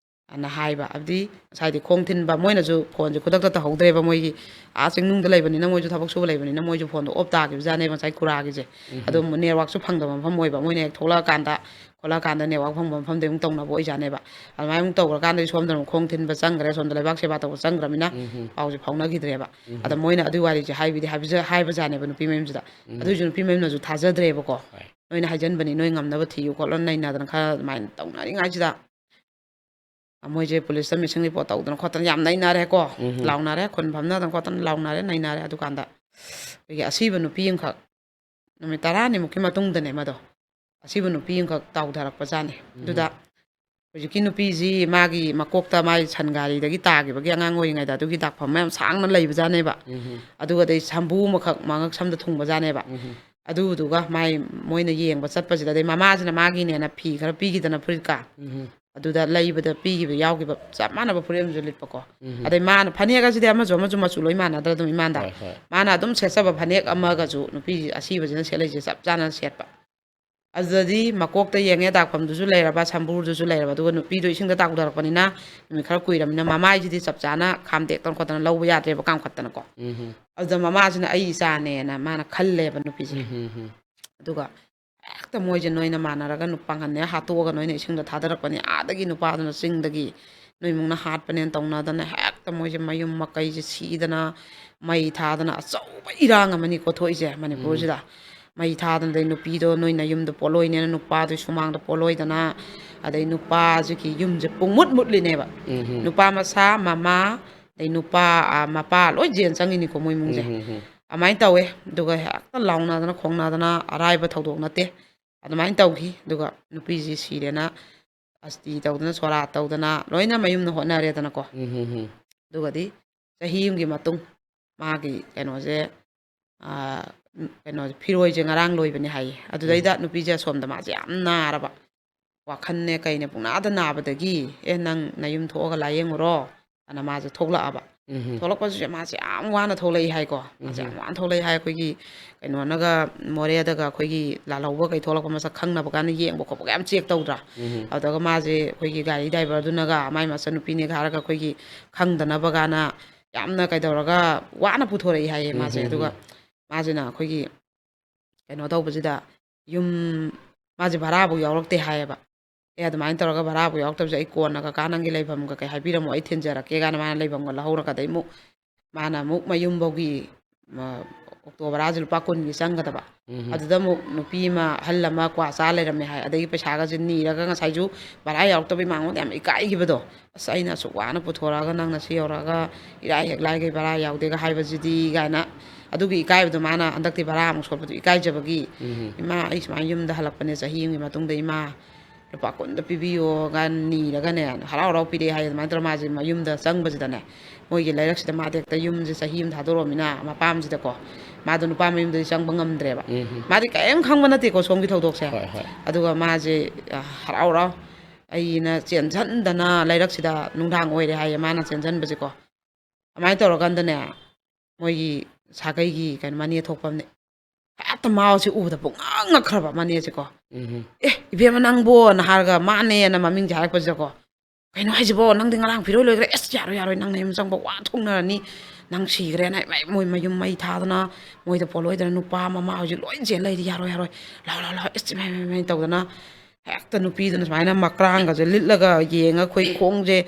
ꯑꯅ ꯍꯥꯏꯕ꯫ ꯍꯥꯏꯕꯗꯤ ꯉꯁꯥꯏꯗꯤ ꯈꯣꯡ ꯊꯤꯟꯕ, ꯃꯣꯏꯅꯁꯨ ꯐꯣꯟꯁꯦ ꯈꯨꯗꯛꯇ ꯇꯧꯍꯧꯗ꯭ꯔꯦꯕ, ꯃꯣꯏꯒꯤ ꯑꯥ ꯆꯤꯡꯅꯨꯡꯗ ꯂꯩꯕꯅꯤꯅ, ꯃꯣꯏꯁꯨ ꯊꯕꯛ ꯁꯨꯕ ꯂꯩꯕꯅꯤꯅ, ꯃꯣꯏꯁꯨ ꯐꯣꯟꯗꯣ ꯑꯣꯐ ꯇꯥꯈꯤꯕꯖꯥꯠꯅꯦꯕ ꯉꯁꯥꯏ ꯈꯨꯔꯥꯒꯤꯁꯦ꯫ ꯑꯗꯣ ꯅꯦꯠꯋꯥꯛꯁꯨ ꯐꯪꯗꯕ ꯃꯐꯝ ꯑꯣꯏꯕ, ꯃꯣꯏꯅ ꯍꯦꯛ ꯊꯣꯛꯂꯛꯑꯀꯥꯟꯗ ꯈꯣꯠꯂꯛꯑꯀꯥꯟꯗ ꯅꯦꯠꯋꯥꯛ ꯐꯪꯕ ꯃꯐꯝꯗ ꯑꯃꯨꯛ ꯇꯧꯅꯕ ꯑꯣꯏꯖꯥꯠꯅꯦꯕ꯫ ꯑꯗꯨꯃꯥꯏꯅ ꯑꯃꯨꯛ ꯇꯧꯈ꯭ꯔꯀꯥꯟꯗꯗꯤ ꯁꯣꯝꯗꯅ ꯑꯃꯨꯛ ꯈꯣꯡ ꯊꯤꯟꯕ ꯆꯪꯈ꯭ꯔꯦ, ꯁꯣꯝꯗ ꯂꯩꯕꯥꯛ ꯁꯦꯕꯥ ꯇꯧꯕ ꯆꯪꯈ꯭ꯔꯃꯤꯅ ꯄꯥꯎꯁꯦ ꯐꯥꯎꯅꯈꯤꯗ꯭ꯔꯦꯕ꯫ ꯑꯗ ꯃꯣꯏꯅ ꯑꯗꯨꯒꯤ ꯋꯥꯔꯤꯁꯦ ꯍꯥꯏꯕꯗꯤ ꯍꯥꯏꯕꯖ-, ꯍꯥꯏꯕꯖꯥꯠꯅꯦꯕ ꯅꯨꯄꯤ ꯃꯌꯨꯝꯁꯤꯗ꯫ ꯑꯗꯨꯏꯁꯨ ꯅꯨꯄꯤ ꯃꯌꯨꯝꯅꯁꯨ ꯊꯥꯖꯗ꯭ꯔꯦꯕꯀꯣ꯫ ꯅꯣꯏꯅ ꯍꯥꯏꯖꯟꯕꯅꯤ, ꯅꯣꯏ ꯉꯝꯅꯕ ꯊꯤꯌꯨ ꯈꯣꯠꯂꯣ ꯅꯩꯅꯗꯅ ꯈꯔ ꯑꯗꯨꯃꯥꯏꯅ ꯇꯧꯅꯔꯤꯉꯩꯁꯤꯗ ꯃꯣꯏꯁꯦ ꯄꯨꯂꯤꯁꯇ ꯃꯤꯁꯤꯡ ꯔꯤꯄꯣꯔꯠ ꯇꯧꯗꯅ ꯈꯣꯠꯇꯅ ꯌꯥꯝ ꯅꯩꯅꯔꯦꯀꯣ꯫ ꯂꯥꯎꯅꯔꯦ, ꯈꯨꯟ ꯐꯝꯅꯗꯅ ꯈꯣꯠꯇꯅ ꯂꯥꯎꯅꯔꯦ, ꯅꯩꯅꯔꯦ꯫ ꯑꯗꯨꯀꯥꯟꯗ ꯑꯩꯈꯣꯏꯒꯤ ꯑꯁꯤꯕ ꯅꯨꯄꯤ ꯑꯃꯈꯛ ꯅꯨꯃꯤꯠ ꯇꯔꯥꯅꯤꯃꯨꯛꯀꯤ ꯃꯇꯨꯡꯗꯅꯦ ꯃꯗꯣ, ꯑꯁꯤꯕ ꯅꯨꯄꯤ ꯑꯃꯈꯛ ꯇꯥꯎꯊꯔꯛꯄꯖꯥꯠꯅꯤ꯫ ꯑꯗꯨꯗ ꯍꯧꯖꯤꯛꯀꯤ ꯅꯨꯄꯤꯁꯤ ꯃꯥꯒꯤ ꯃꯀꯣꯛꯇ ꯃꯥꯏ ꯁꯟ ꯒꯥꯔꯤꯗꯒꯤ ꯇꯥꯈꯤꯕꯒꯤ ꯑꯉꯥꯡ ꯑꯣꯏꯔꯤꯉꯩꯗ ꯑꯗꯨꯒꯤ ꯗꯥꯛꯐꯝ ꯃꯌꯥꯝ ꯁꯥꯡꯅ ꯂꯩꯕꯖꯥꯠꯅꯦꯕ꯫ ꯑꯗꯨꯒ ꯑꯗꯩ ꯁꯝꯕꯨ ꯑꯃꯈꯛ ꯃꯉꯛ ꯁꯝꯗ ꯊꯨꯡꯕꯖꯥꯠꯅꯦꯕ꯫ ꯑꯗꯨꯗꯨꯒ ꯃꯥꯏ, ꯃꯣꯏꯅ ꯌꯦꯡꯕ ꯆꯠꯄꯁꯤꯗ, ꯑꯗꯩ ꯃꯃꯥꯁꯤꯅ ꯃꯥꯒꯤꯅꯦꯅ ꯐꯤ ꯈꯔ ꯄꯤꯈꯤꯗꯅ ꯐꯨꯔꯤꯠꯀ, ꯑꯗꯨꯗ ꯂꯩꯕꯗ ꯄꯤꯈꯤꯕ ꯌꯥꯎꯈꯤꯕ ꯆꯞ ꯃꯥꯟꯅꯕ ꯐꯨꯔꯤꯠ ꯑꯃꯁꯨ ꯂꯤꯠꯄꯀꯣ꯫ ꯑꯗꯩ ꯃꯥꯅ ꯐꯅꯦꯛ ꯑꯁꯤꯗꯤ ꯑꯃꯁꯨ ꯑꯃꯁꯨ ꯃꯆꯨ ꯂꯣꯏ ꯃꯥꯟꯅꯗ꯭ꯔꯥ ꯑꯗꯨꯝ ꯏꯃꯥꯟꯗ꯫ ꯍꯣꯏ, ꯍꯣꯏ꯫ ꯃꯥꯅ ꯑꯗꯨꯝ ꯁꯦꯠꯆꯕ ꯐꯅꯦꯛ ꯑꯃꯒꯁꯨ ꯅꯨꯄꯤ ꯑꯁꯤꯕꯁꯤꯅ ꯁꯦꯠꯂꯛꯏꯁꯦ ꯆꯞ ꯆꯥꯅ ꯁꯦꯠꯄ꯫ ꯑꯗꯨꯗꯗꯤ ꯃꯀꯣꯛꯇ ꯌꯦꯡꯉꯦ, ꯗꯥꯛꯐꯝꯗꯨꯁꯨ ꯂꯩꯔꯕ, ꯁꯝꯕꯨꯔꯗꯨꯁꯨ ꯂꯩꯔꯕ, ꯑꯗꯨꯒ ꯅꯨꯄꯤꯗꯣ ꯏꯁꯤꯡꯗ ꯇꯥꯎꯊꯔꯛꯄꯅꯤꯅ ꯅꯨꯃꯤꯠ ꯈꯔ ꯀꯨꯏꯔꯕꯅꯤꯅ ꯃꯃꯥꯏꯁꯤꯗꯤ ꯆꯞ ꯆꯥꯅ ꯈꯥꯝꯗꯦꯛꯇꯅ ꯈꯣꯠꯇꯅ ꯂꯧꯕ ꯌꯥꯗ꯭ꯔꯦꯕ, ꯀꯥꯝꯈꯠꯇꯅꯀꯣ꯫ ꯑꯗꯨꯗ ꯃꯃꯥꯁꯤꯅ ꯑꯩ ꯏꯆꯥꯅꯦꯅ ꯃꯥꯅ ꯈꯜꯂꯦꯕ ꯅꯨꯄꯤꯁꯦ꯫ ꯑꯗꯨꯒ ꯍꯦꯛꯇ ꯃꯣꯏꯁꯦ ꯅꯣꯏꯅ ꯃꯥꯟꯅꯔꯒ ꯅꯨ-, ꯄꯥꯡꯒꯜꯅꯦ ꯍꯥꯠꯇꯣꯛꯑꯒ ꯅꯣꯏꯅ ꯏꯁꯤꯡꯗ ꯊꯥꯗꯔꯛꯄꯅꯦ, ꯑꯥꯗꯒꯤ ꯅꯨꯄꯥꯗꯨꯅ ꯆꯤꯡꯗꯒꯤ ꯅꯣꯏ ꯏꯃꯨꯡꯅ ꯍꯥꯠꯄꯅꯦꯅ ꯇꯧꯅꯗꯅ ꯍꯦꯛꯇ ꯃꯣꯏꯁꯦ ꯃꯌꯨꯝ ꯃꯀꯩꯁꯦ ꯁꯤꯗꯅ, ꯃꯩ ꯊꯥꯗꯅ, ꯑꯆꯧꯕ ꯏꯔꯥꯡ ꯑꯃꯅꯤꯀꯣ ꯊꯣꯛꯏꯁꯦ ꯃꯅꯤꯄꯨꯔꯁꯤꯗ꯫ ꯃꯩ ꯊꯥꯗꯅ, ꯑꯗꯩ ꯅꯨꯄꯤꯗꯣ ꯅꯣꯏ ꯅꯌꯨꯝꯗ ꯄꯣꯠꯂꯣꯏꯅꯦꯅ ꯅꯨꯄꯥꯗꯨ ꯁꯨꯃꯥꯡꯗ ꯄꯣꯠꯂꯣꯏꯗꯅ, ꯑꯗꯩ ꯅꯨꯄꯥꯁꯤꯒꯤ ꯌꯨꯝꯁꯦ ꯄꯨꯡꯃꯨꯠ ꯃꯨꯠꯂꯤꯅꯦꯕ꯫ ꯅꯨꯄꯥ ꯃꯁꯥ, ꯃꯃꯥ, ꯑꯗꯩ ꯅꯨꯄꯥ, ꯑꯥ, ꯃꯄꯥ ꯂꯣꯏ ꯖꯦꯜ ꯆꯪꯉꯤꯅꯤꯀꯣ ꯃꯣꯏ ꯏꯃꯨꯡꯁꯦ꯫ ꯑꯗꯨꯃꯥꯏꯅ ꯇꯧꯋꯦ꯫ ꯑꯗꯨꯒ ꯍꯦꯛꯇ ꯂꯥꯎꯅꯗꯅ ꯈꯣꯡꯅꯗꯅ, ꯑꯔꯥꯏꯕ ꯊꯧꯗꯣꯛ ꯅꯠꯇꯦ꯫ ꯑꯗꯨꯃꯥꯏꯅ ꯇꯧꯈꯤ꯫ ꯑꯗꯨꯒ ꯅꯨꯄꯤꯁꯤ ꯁꯤꯔꯦꯅ ꯑꯁꯇꯤ ꯇꯧꯗꯅ, ꯁꯣꯔꯥꯠ ꯇꯧꯗꯅ ꯂꯣꯏꯅ ꯃꯌꯨꯝꯗ ꯍꯣꯠꯅꯔꯦꯗꯅꯀꯣ꯫ ꯑꯗꯨꯒꯗꯤ ꯆꯍꯤ ꯑꯃꯒꯤ ꯃꯇꯨꯡ ꯃꯥꯒꯤ ꯀꯩꯅꯣꯁꯦ, ꯑꯥ, ꯀꯩꯅꯣꯁꯦ, ꯐꯤꯔꯣꯏꯁꯦ ꯉꯔꯥꯡ ꯂꯣꯏꯕꯅꯦ ꯍꯥꯏꯌꯦ꯫ ꯑꯗꯨꯗꯩꯗ ꯅꯨꯄꯤꯁꯦ ꯑꯁꯣꯝꯗ ꯃꯥꯁꯦ ꯌꯥꯝ ꯅꯥꯔꯕ, ꯋꯥꯈꯜꯅꯦ ꯀꯩꯅꯦ ꯄꯨꯡꯅꯥꯗ ꯅꯥꯕꯗꯒꯤ, "ꯑꯦ, ꯅꯪ ꯅꯌꯨꯝ ꯊꯣꯛꯑꯒ ꯂꯥꯏꯌꯦꯡꯉꯨꯔꯣ" ꯑꯅ ꯃꯥꯁꯦ ꯊꯣꯛꯂꯛꯑꯕ꯫ ꯎꯝ꯫ ꯊꯣꯛꯂꯛꯄꯁꯤꯁꯨ ꯃꯥꯁꯦ ꯌꯥꯝ ꯋꯥꯅ ꯊꯣꯛꯂꯛꯏ ꯍꯥꯏꯀꯣ꯫ ꯃꯥꯁꯦ ꯌꯥꯝ ꯎꯝ꯫ ꯋꯥꯅ ꯊꯣꯛꯂꯛꯏ ꯍꯥꯏ꯫ ꯑꯩꯈꯣꯏꯒꯤ ꯀꯩꯅꯣꯅꯒ, ꯃꯣꯔꯦꯗꯒ ꯑꯩꯈꯣꯏꯒꯤ ꯂꯥꯜꯍꯧꯕ ꯀꯩ ꯊꯣꯛꯂꯛꯄ ꯃꯁꯛ ꯈꯪꯅꯕ ꯀꯥꯟꯗ ꯌꯦꯡꯕ ꯈꯣꯠꯄꯒ ꯌꯥꯝ ꯆꯦꯛ ꯇꯧꯗ꯭ꯔꯥ? ꯎꯝ꯫ ꯑꯗꯨꯒ ꯃꯥꯁꯦ ꯑꯩꯈꯣꯏꯒꯤ ꯒꯥꯔꯤ ꯗ꯭ꯔꯥꯏꯚꯔꯗꯨꯅꯒ ꯃꯥꯏ ꯃꯆꯟꯅꯨꯄꯤꯅꯦꯒ ꯍꯥꯏꯔꯒ ꯑꯩꯈꯣꯏꯒꯤ ꯈꯪꯗꯅꯕ ꯀꯥꯟꯗ ꯌꯥꯝꯅ ꯀꯩꯗꯧꯔꯒ ꯋꯥꯅ ꯄꯨꯊꯣꯔꯛꯏ ꯍꯥꯏꯌꯦ ꯎꯝ, ꯃꯥꯁꯦ꯫ ꯎꯝ, ꯑꯗꯨꯒ ꯎꯝ꯫ ꯃꯥꯁꯤꯅ ꯑꯩꯈꯣꯏꯒꯤ ꯀꯩꯅꯣ ꯇꯧꯕꯁꯤꯗ ꯌꯨꯝ, ꯃꯥꯁꯦ ꯚꯔꯥꯐꯧ ꯌꯥꯎꯔꯛꯇꯦ ꯍꯥꯏꯌꯦꯕ꯫ "ꯑꯦ, ꯑꯗꯨꯃꯥꯏꯅ ꯇꯧꯔꯒ ꯚꯔꯥꯐꯧ ꯌꯥꯎꯔꯛꯇꯕꯁꯦ ꯑꯩ ꯀꯣꯟꯅ ꯀꯀꯥ ꯅꯪꯒꯤ ꯂꯩꯐꯝꯒ ꯀꯩ ꯍꯥꯏꯕꯤꯔꯝꯃꯣ, ꯑꯩ ꯊꯤꯟꯖꯔꯛꯀꯦ" ꯀꯥꯏꯅ ꯃꯥꯅ ꯂꯩꯐꯝꯒ ꯂꯧꯍꯧꯔꯒ ꯑꯗꯩ ꯑꯃꯨꯛ ꯃꯥꯅ ꯑꯃꯨꯛ ꯃꯌꯨꯝꯐꯧꯒꯤ, ꯃ-, ꯑꯣꯛꯇꯣ ꯚꯔꯥꯁꯦ ꯂꯨꯄꯥ ꯀꯨꯟꯒꯤ ꯆꯪꯒꯗꯕ꯫ ꯎꯝ꯫ ꯑꯗꯨꯗ ꯑꯃꯨꯛ ꯅꯨꯄꯤ ꯑꯃ, ꯑꯍꯜ ꯑꯃ ꯀ꯭ꯋꯥ ꯆꯥ ꯂꯩꯔꯝꯃꯦ ꯍꯥꯏ꯫ ꯑꯗꯒꯤ ꯄꯩꯁꯥꯒꯁꯦ ꯅꯤꯔꯒ ꯉꯁꯥꯏꯁꯨ ꯚꯔꯥ ꯌꯥꯎꯔꯛꯇꯕꯩ ꯃꯉꯣꯟꯗ ꯌꯥꯝ ꯏꯀꯥꯏꯈꯤꯕꯗꯣ꯫ "ꯑꯁ, ꯑꯩꯅ ꯑꯁꯨꯛ ꯋꯥꯅ ꯄꯨꯊꯣꯔꯛꯑꯒ ꯅꯪꯅ ꯁꯤ ꯌꯧꯔꯛꯑꯒ ꯏꯔꯥꯏ ꯍꯦꯛ ꯂꯥꯏꯒꯩ ꯚꯔꯥ ꯌꯥꯎꯗꯦꯒ ꯍꯥꯏꯕꯁꯤꯗꯤ" ꯀꯥꯏꯅ꯫ ꯑꯗꯨꯒꯤ ꯏꯀꯥꯏꯕꯗꯣ ꯃꯥꯅ ꯍꯟꯗꯛꯇꯤ ꯚꯔꯥ ꯑꯃꯨꯛ ꯁꯣꯠꯄꯗꯣ ꯏꯀꯥꯏꯖꯕꯒꯤ, ꯎꯝ꯫ "ꯏꯃꯥ, ꯑꯩ ꯁꯨꯃꯥꯏꯅ ꯌꯨꯝꯗ ꯍꯜꯂꯛꯄꯅꯦ, ꯆꯍꯤ ꯑꯃꯒꯤ ꯃꯇꯨꯡꯗ ꯏꯃꯥ, ꯂꯨꯄꯥ ꯀꯨꯟꯗ ꯄꯤꯕꯤꯌꯣꯒ" ꯅꯤꯔꯒꯅꯦ, ꯍꯔꯥꯎ ꯍꯔꯥꯎ ꯄꯤꯔꯛꯑꯦ ꯍꯥꯏꯌꯦ꯫ ꯑꯗꯨꯃꯥꯏꯅ ꯇꯧꯔ ꯃꯥꯁꯦ ꯃꯌꯨꯝꯗ ꯆꯪꯕꯁꯤꯗꯅꯦ, ꯃꯣꯏꯒꯤ ꯂꯩꯔꯛꯁꯤꯗ ꯃꯥꯗꯤ ꯍꯦꯛꯇ ꯌꯨꯝꯁꯦ ꯆꯍꯤ ꯑꯃ ꯊꯥꯗꯣꯔꯛꯑꯃꯤꯅ ꯃꯄꯥꯝꯁꯤꯗꯀꯣ, ꯃꯥꯗꯣ ꯅꯨꯄꯥ ꯃꯌꯨꯝꯗꯗꯤ ꯆꯪꯕ ꯉꯝꯗ꯭ꯔꯦꯕ꯫ ꯎꯝ꯫ ꯃꯥꯗꯤ ꯀꯔꯤꯝ ꯈꯪꯕ ꯅꯠꯇꯦꯀꯣ ꯁꯣꯝꯒꯤ ꯊꯧꯗꯣꯛꯁꯦ꯫ ꯍꯣꯏ, ꯍꯣꯏ꯫ ꯑꯗꯨꯒ ꯃꯥꯁꯦ, ꯑ, ꯍꯔꯥꯎ ꯍꯔꯥꯎ ꯑꯩꯅ ꯆꯦꯟꯁꯟꯗꯅ ꯂꯩꯔꯛꯁꯤꯗ, ꯅꯨꯡꯗꯥꯡ ꯑꯣꯏꯔꯦ ꯍꯥꯏꯌꯦ ꯃꯥꯅ ꯆꯦꯟꯁꯟꯕꯁꯦꯀꯣ꯫ ꯑꯗꯨꯃꯥꯏꯅ ꯇꯧꯔꯀꯥꯟꯗꯅꯦ, ꯃꯣꯏꯒꯤ ꯁꯥꯒꯩꯒꯤ ꯀꯩꯅꯣ ꯃꯅꯦ ꯊꯣꯛꯄ ꯑꯃꯅꯦ, ꯍꯦꯛꯇ ꯃꯥꯁꯦ ꯎꯕꯗ ꯄꯨꯡꯉꯛ ꯉꯛꯈ꯭ꯔꯕ ꯃꯅꯦꯁꯦꯀꯣ꯫ ꯎꯝ꯫ "ꯑꯦ, ꯏꯕꯦꯝꯃ ꯅꯪꯕꯣꯅ" ꯍꯥꯏꯔꯒ ꯃꯥꯅꯦꯅ ꯃꯃꯤꯡꯁꯦ ꯍꯥꯏꯔꯛꯄꯁꯤꯗꯀꯣ, "ꯀꯩꯅꯣ ꯍꯥꯏꯁꯤꯕꯣ, ꯅꯪꯗꯤ ꯉꯔꯥꯡ ꯐꯤꯔꯣꯏ ꯂꯣꯏꯈ꯭ꯔꯦ? ꯑꯁ, ꯌꯥꯔꯣꯏ, ꯌꯥꯔꯣꯏ, ꯅꯪ ꯅꯌꯨꯝ ꯆꯪꯕ ꯋꯥ ꯊꯣꯛꯅꯔꯅꯤ, ꯅꯪ ꯁꯤꯈ꯭ꯔꯦꯅ" ꯃꯩ-, ꯃꯣꯏ ꯃꯌꯨꯝ ꯃꯩ ꯊꯥꯗꯅ, ꯃꯣꯏꯗ ꯄꯣꯠꯂꯣꯏꯗꯅ ꯅꯨꯄꯥ ꯃꯃꯥ ꯍꯧꯖꯤꯛ ꯂꯣꯏ ꯆꯦꯟ ꯂꯩꯔꯤ, "ꯌꯥꯔꯣꯏ, ꯌꯥꯔꯣꯏ, ꯂꯥꯎ, ꯂꯥꯎ, ꯂꯥꯎ, ꯏꯁ, ꯏꯃꯥꯏ, ꯏꯃꯥꯏ, ꯏꯃꯥꯏ" ꯇꯧꯗꯅ, ꯍꯦꯛꯇ ꯅꯨꯄꯤꯗꯨꯅ ꯁꯨꯃꯥꯏꯅ ꯃꯀ꯭ꯔꯥꯡꯒꯁꯦ ꯂꯤꯠꯂꯒ ꯌꯦꯡꯉ, ꯑꯩꯈꯣꯏ ꯈꯣꯡꯁꯦ,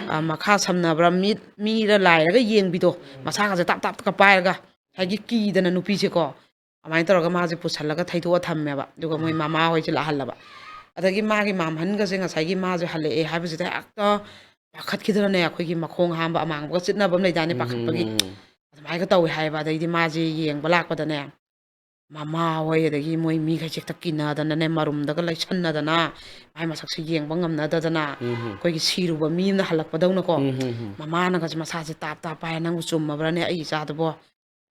ꯑ, ꯃꯈꯥ ꯁꯝꯅꯕ꯭ꯔꯥ, ꯃꯤꯠ, ꯃꯤꯔ ꯂꯥꯏꯔꯒ ꯌꯦꯡꯕꯤꯗꯣ, ꯃꯁꯥꯒꯁꯦ ꯇꯥꯞ ꯇꯥꯞꯇꯒ ꯄꯥꯏꯔꯒ, ꯉꯁꯥꯏꯒꯤ ꯀꯤꯗꯅ ꯅꯨꯄꯤꯁꯦꯀꯣ, ꯑꯗꯨꯃꯥꯏꯅ ꯇꯧꯔꯒ ꯃꯥꯁꯦ ꯄꯨꯁꯜꯂꯒ ꯊꯩꯗꯣꯛꯑ ꯊꯝꯃꯦꯕ꯫ ꯑꯗꯨꯒ ꯃꯣꯏ ꯃꯃꯥ ꯍꯣꯏꯁꯦ ꯂꯥꯛꯍꯜꯂꯕ꯫ ꯑꯗꯒꯤ ꯃꯥꯒꯤ ꯃꯥꯝꯍꯟꯒꯁꯦ ꯉꯁꯥꯏꯒꯤ ꯃꯥꯁꯦ ꯍꯜꯂꯛꯑꯦ ꯍꯥꯏꯕꯁꯤꯗ ꯍꯦꯛꯇ ꯄꯥꯈꯠꯈꯤꯗꯅꯅꯦ, ꯑꯩꯈꯣꯏꯒꯤ ꯃꯈꯣꯡ ꯍꯥꯝꯕ ꯑꯃꯥꯡꯕꯒ ꯆꯤꯠꯅꯕ ꯑꯃ ꯂꯩꯗꯥꯏꯅꯦ, ꯄꯥꯈꯠꯄꯒꯤ꯫ ꯎꯝ꯫ ꯑꯗꯨꯃꯥꯏꯅꯒ ꯇꯧꯋꯦ ꯍꯥꯏꯌꯦꯕ꯫ ꯑꯗꯩꯗꯤ ꯃꯥꯁꯦ ꯌꯦꯡꯕ ꯂꯥꯛꯄꯗꯅꯦ, ꯃꯃꯥ ꯍꯣꯏ, ꯑꯗꯒꯤ ꯃꯣꯏ ꯃꯤꯈꯩꯁꯦ ꯍꯦꯛꯇ ꯀꯤꯅꯗꯅꯅꯦ, ꯃꯔꯨꯝꯗꯒ ꯂꯩꯁꯟꯅꯗꯅ, ꯃꯥꯏ ꯃꯁꯛꯁꯦ ꯌꯦꯡꯕ ꯉꯝꯅꯗꯗꯅ, ꯎꯝ꯫ ꯑꯩꯈꯣꯏꯒꯤ ꯁꯤꯔꯨꯕ ꯃꯤ ꯑꯃꯅ ꯍꯜꯂꯛꯄꯗꯧꯅꯀꯣ, ꯎꯝ, ꯎꯝ, ꯎꯝ꯫ ꯃꯃꯥꯅꯒꯁꯦ ꯃꯁꯥꯁꯦ ꯇꯥꯞ ꯇꯥꯞ ꯄꯥꯏꯔ, "ꯅꯪꯕꯨ ꯆꯨꯝꯃꯕ꯭ꯔꯅꯦ ꯑꯩ ꯏꯆꯥꯗꯨꯕꯣ?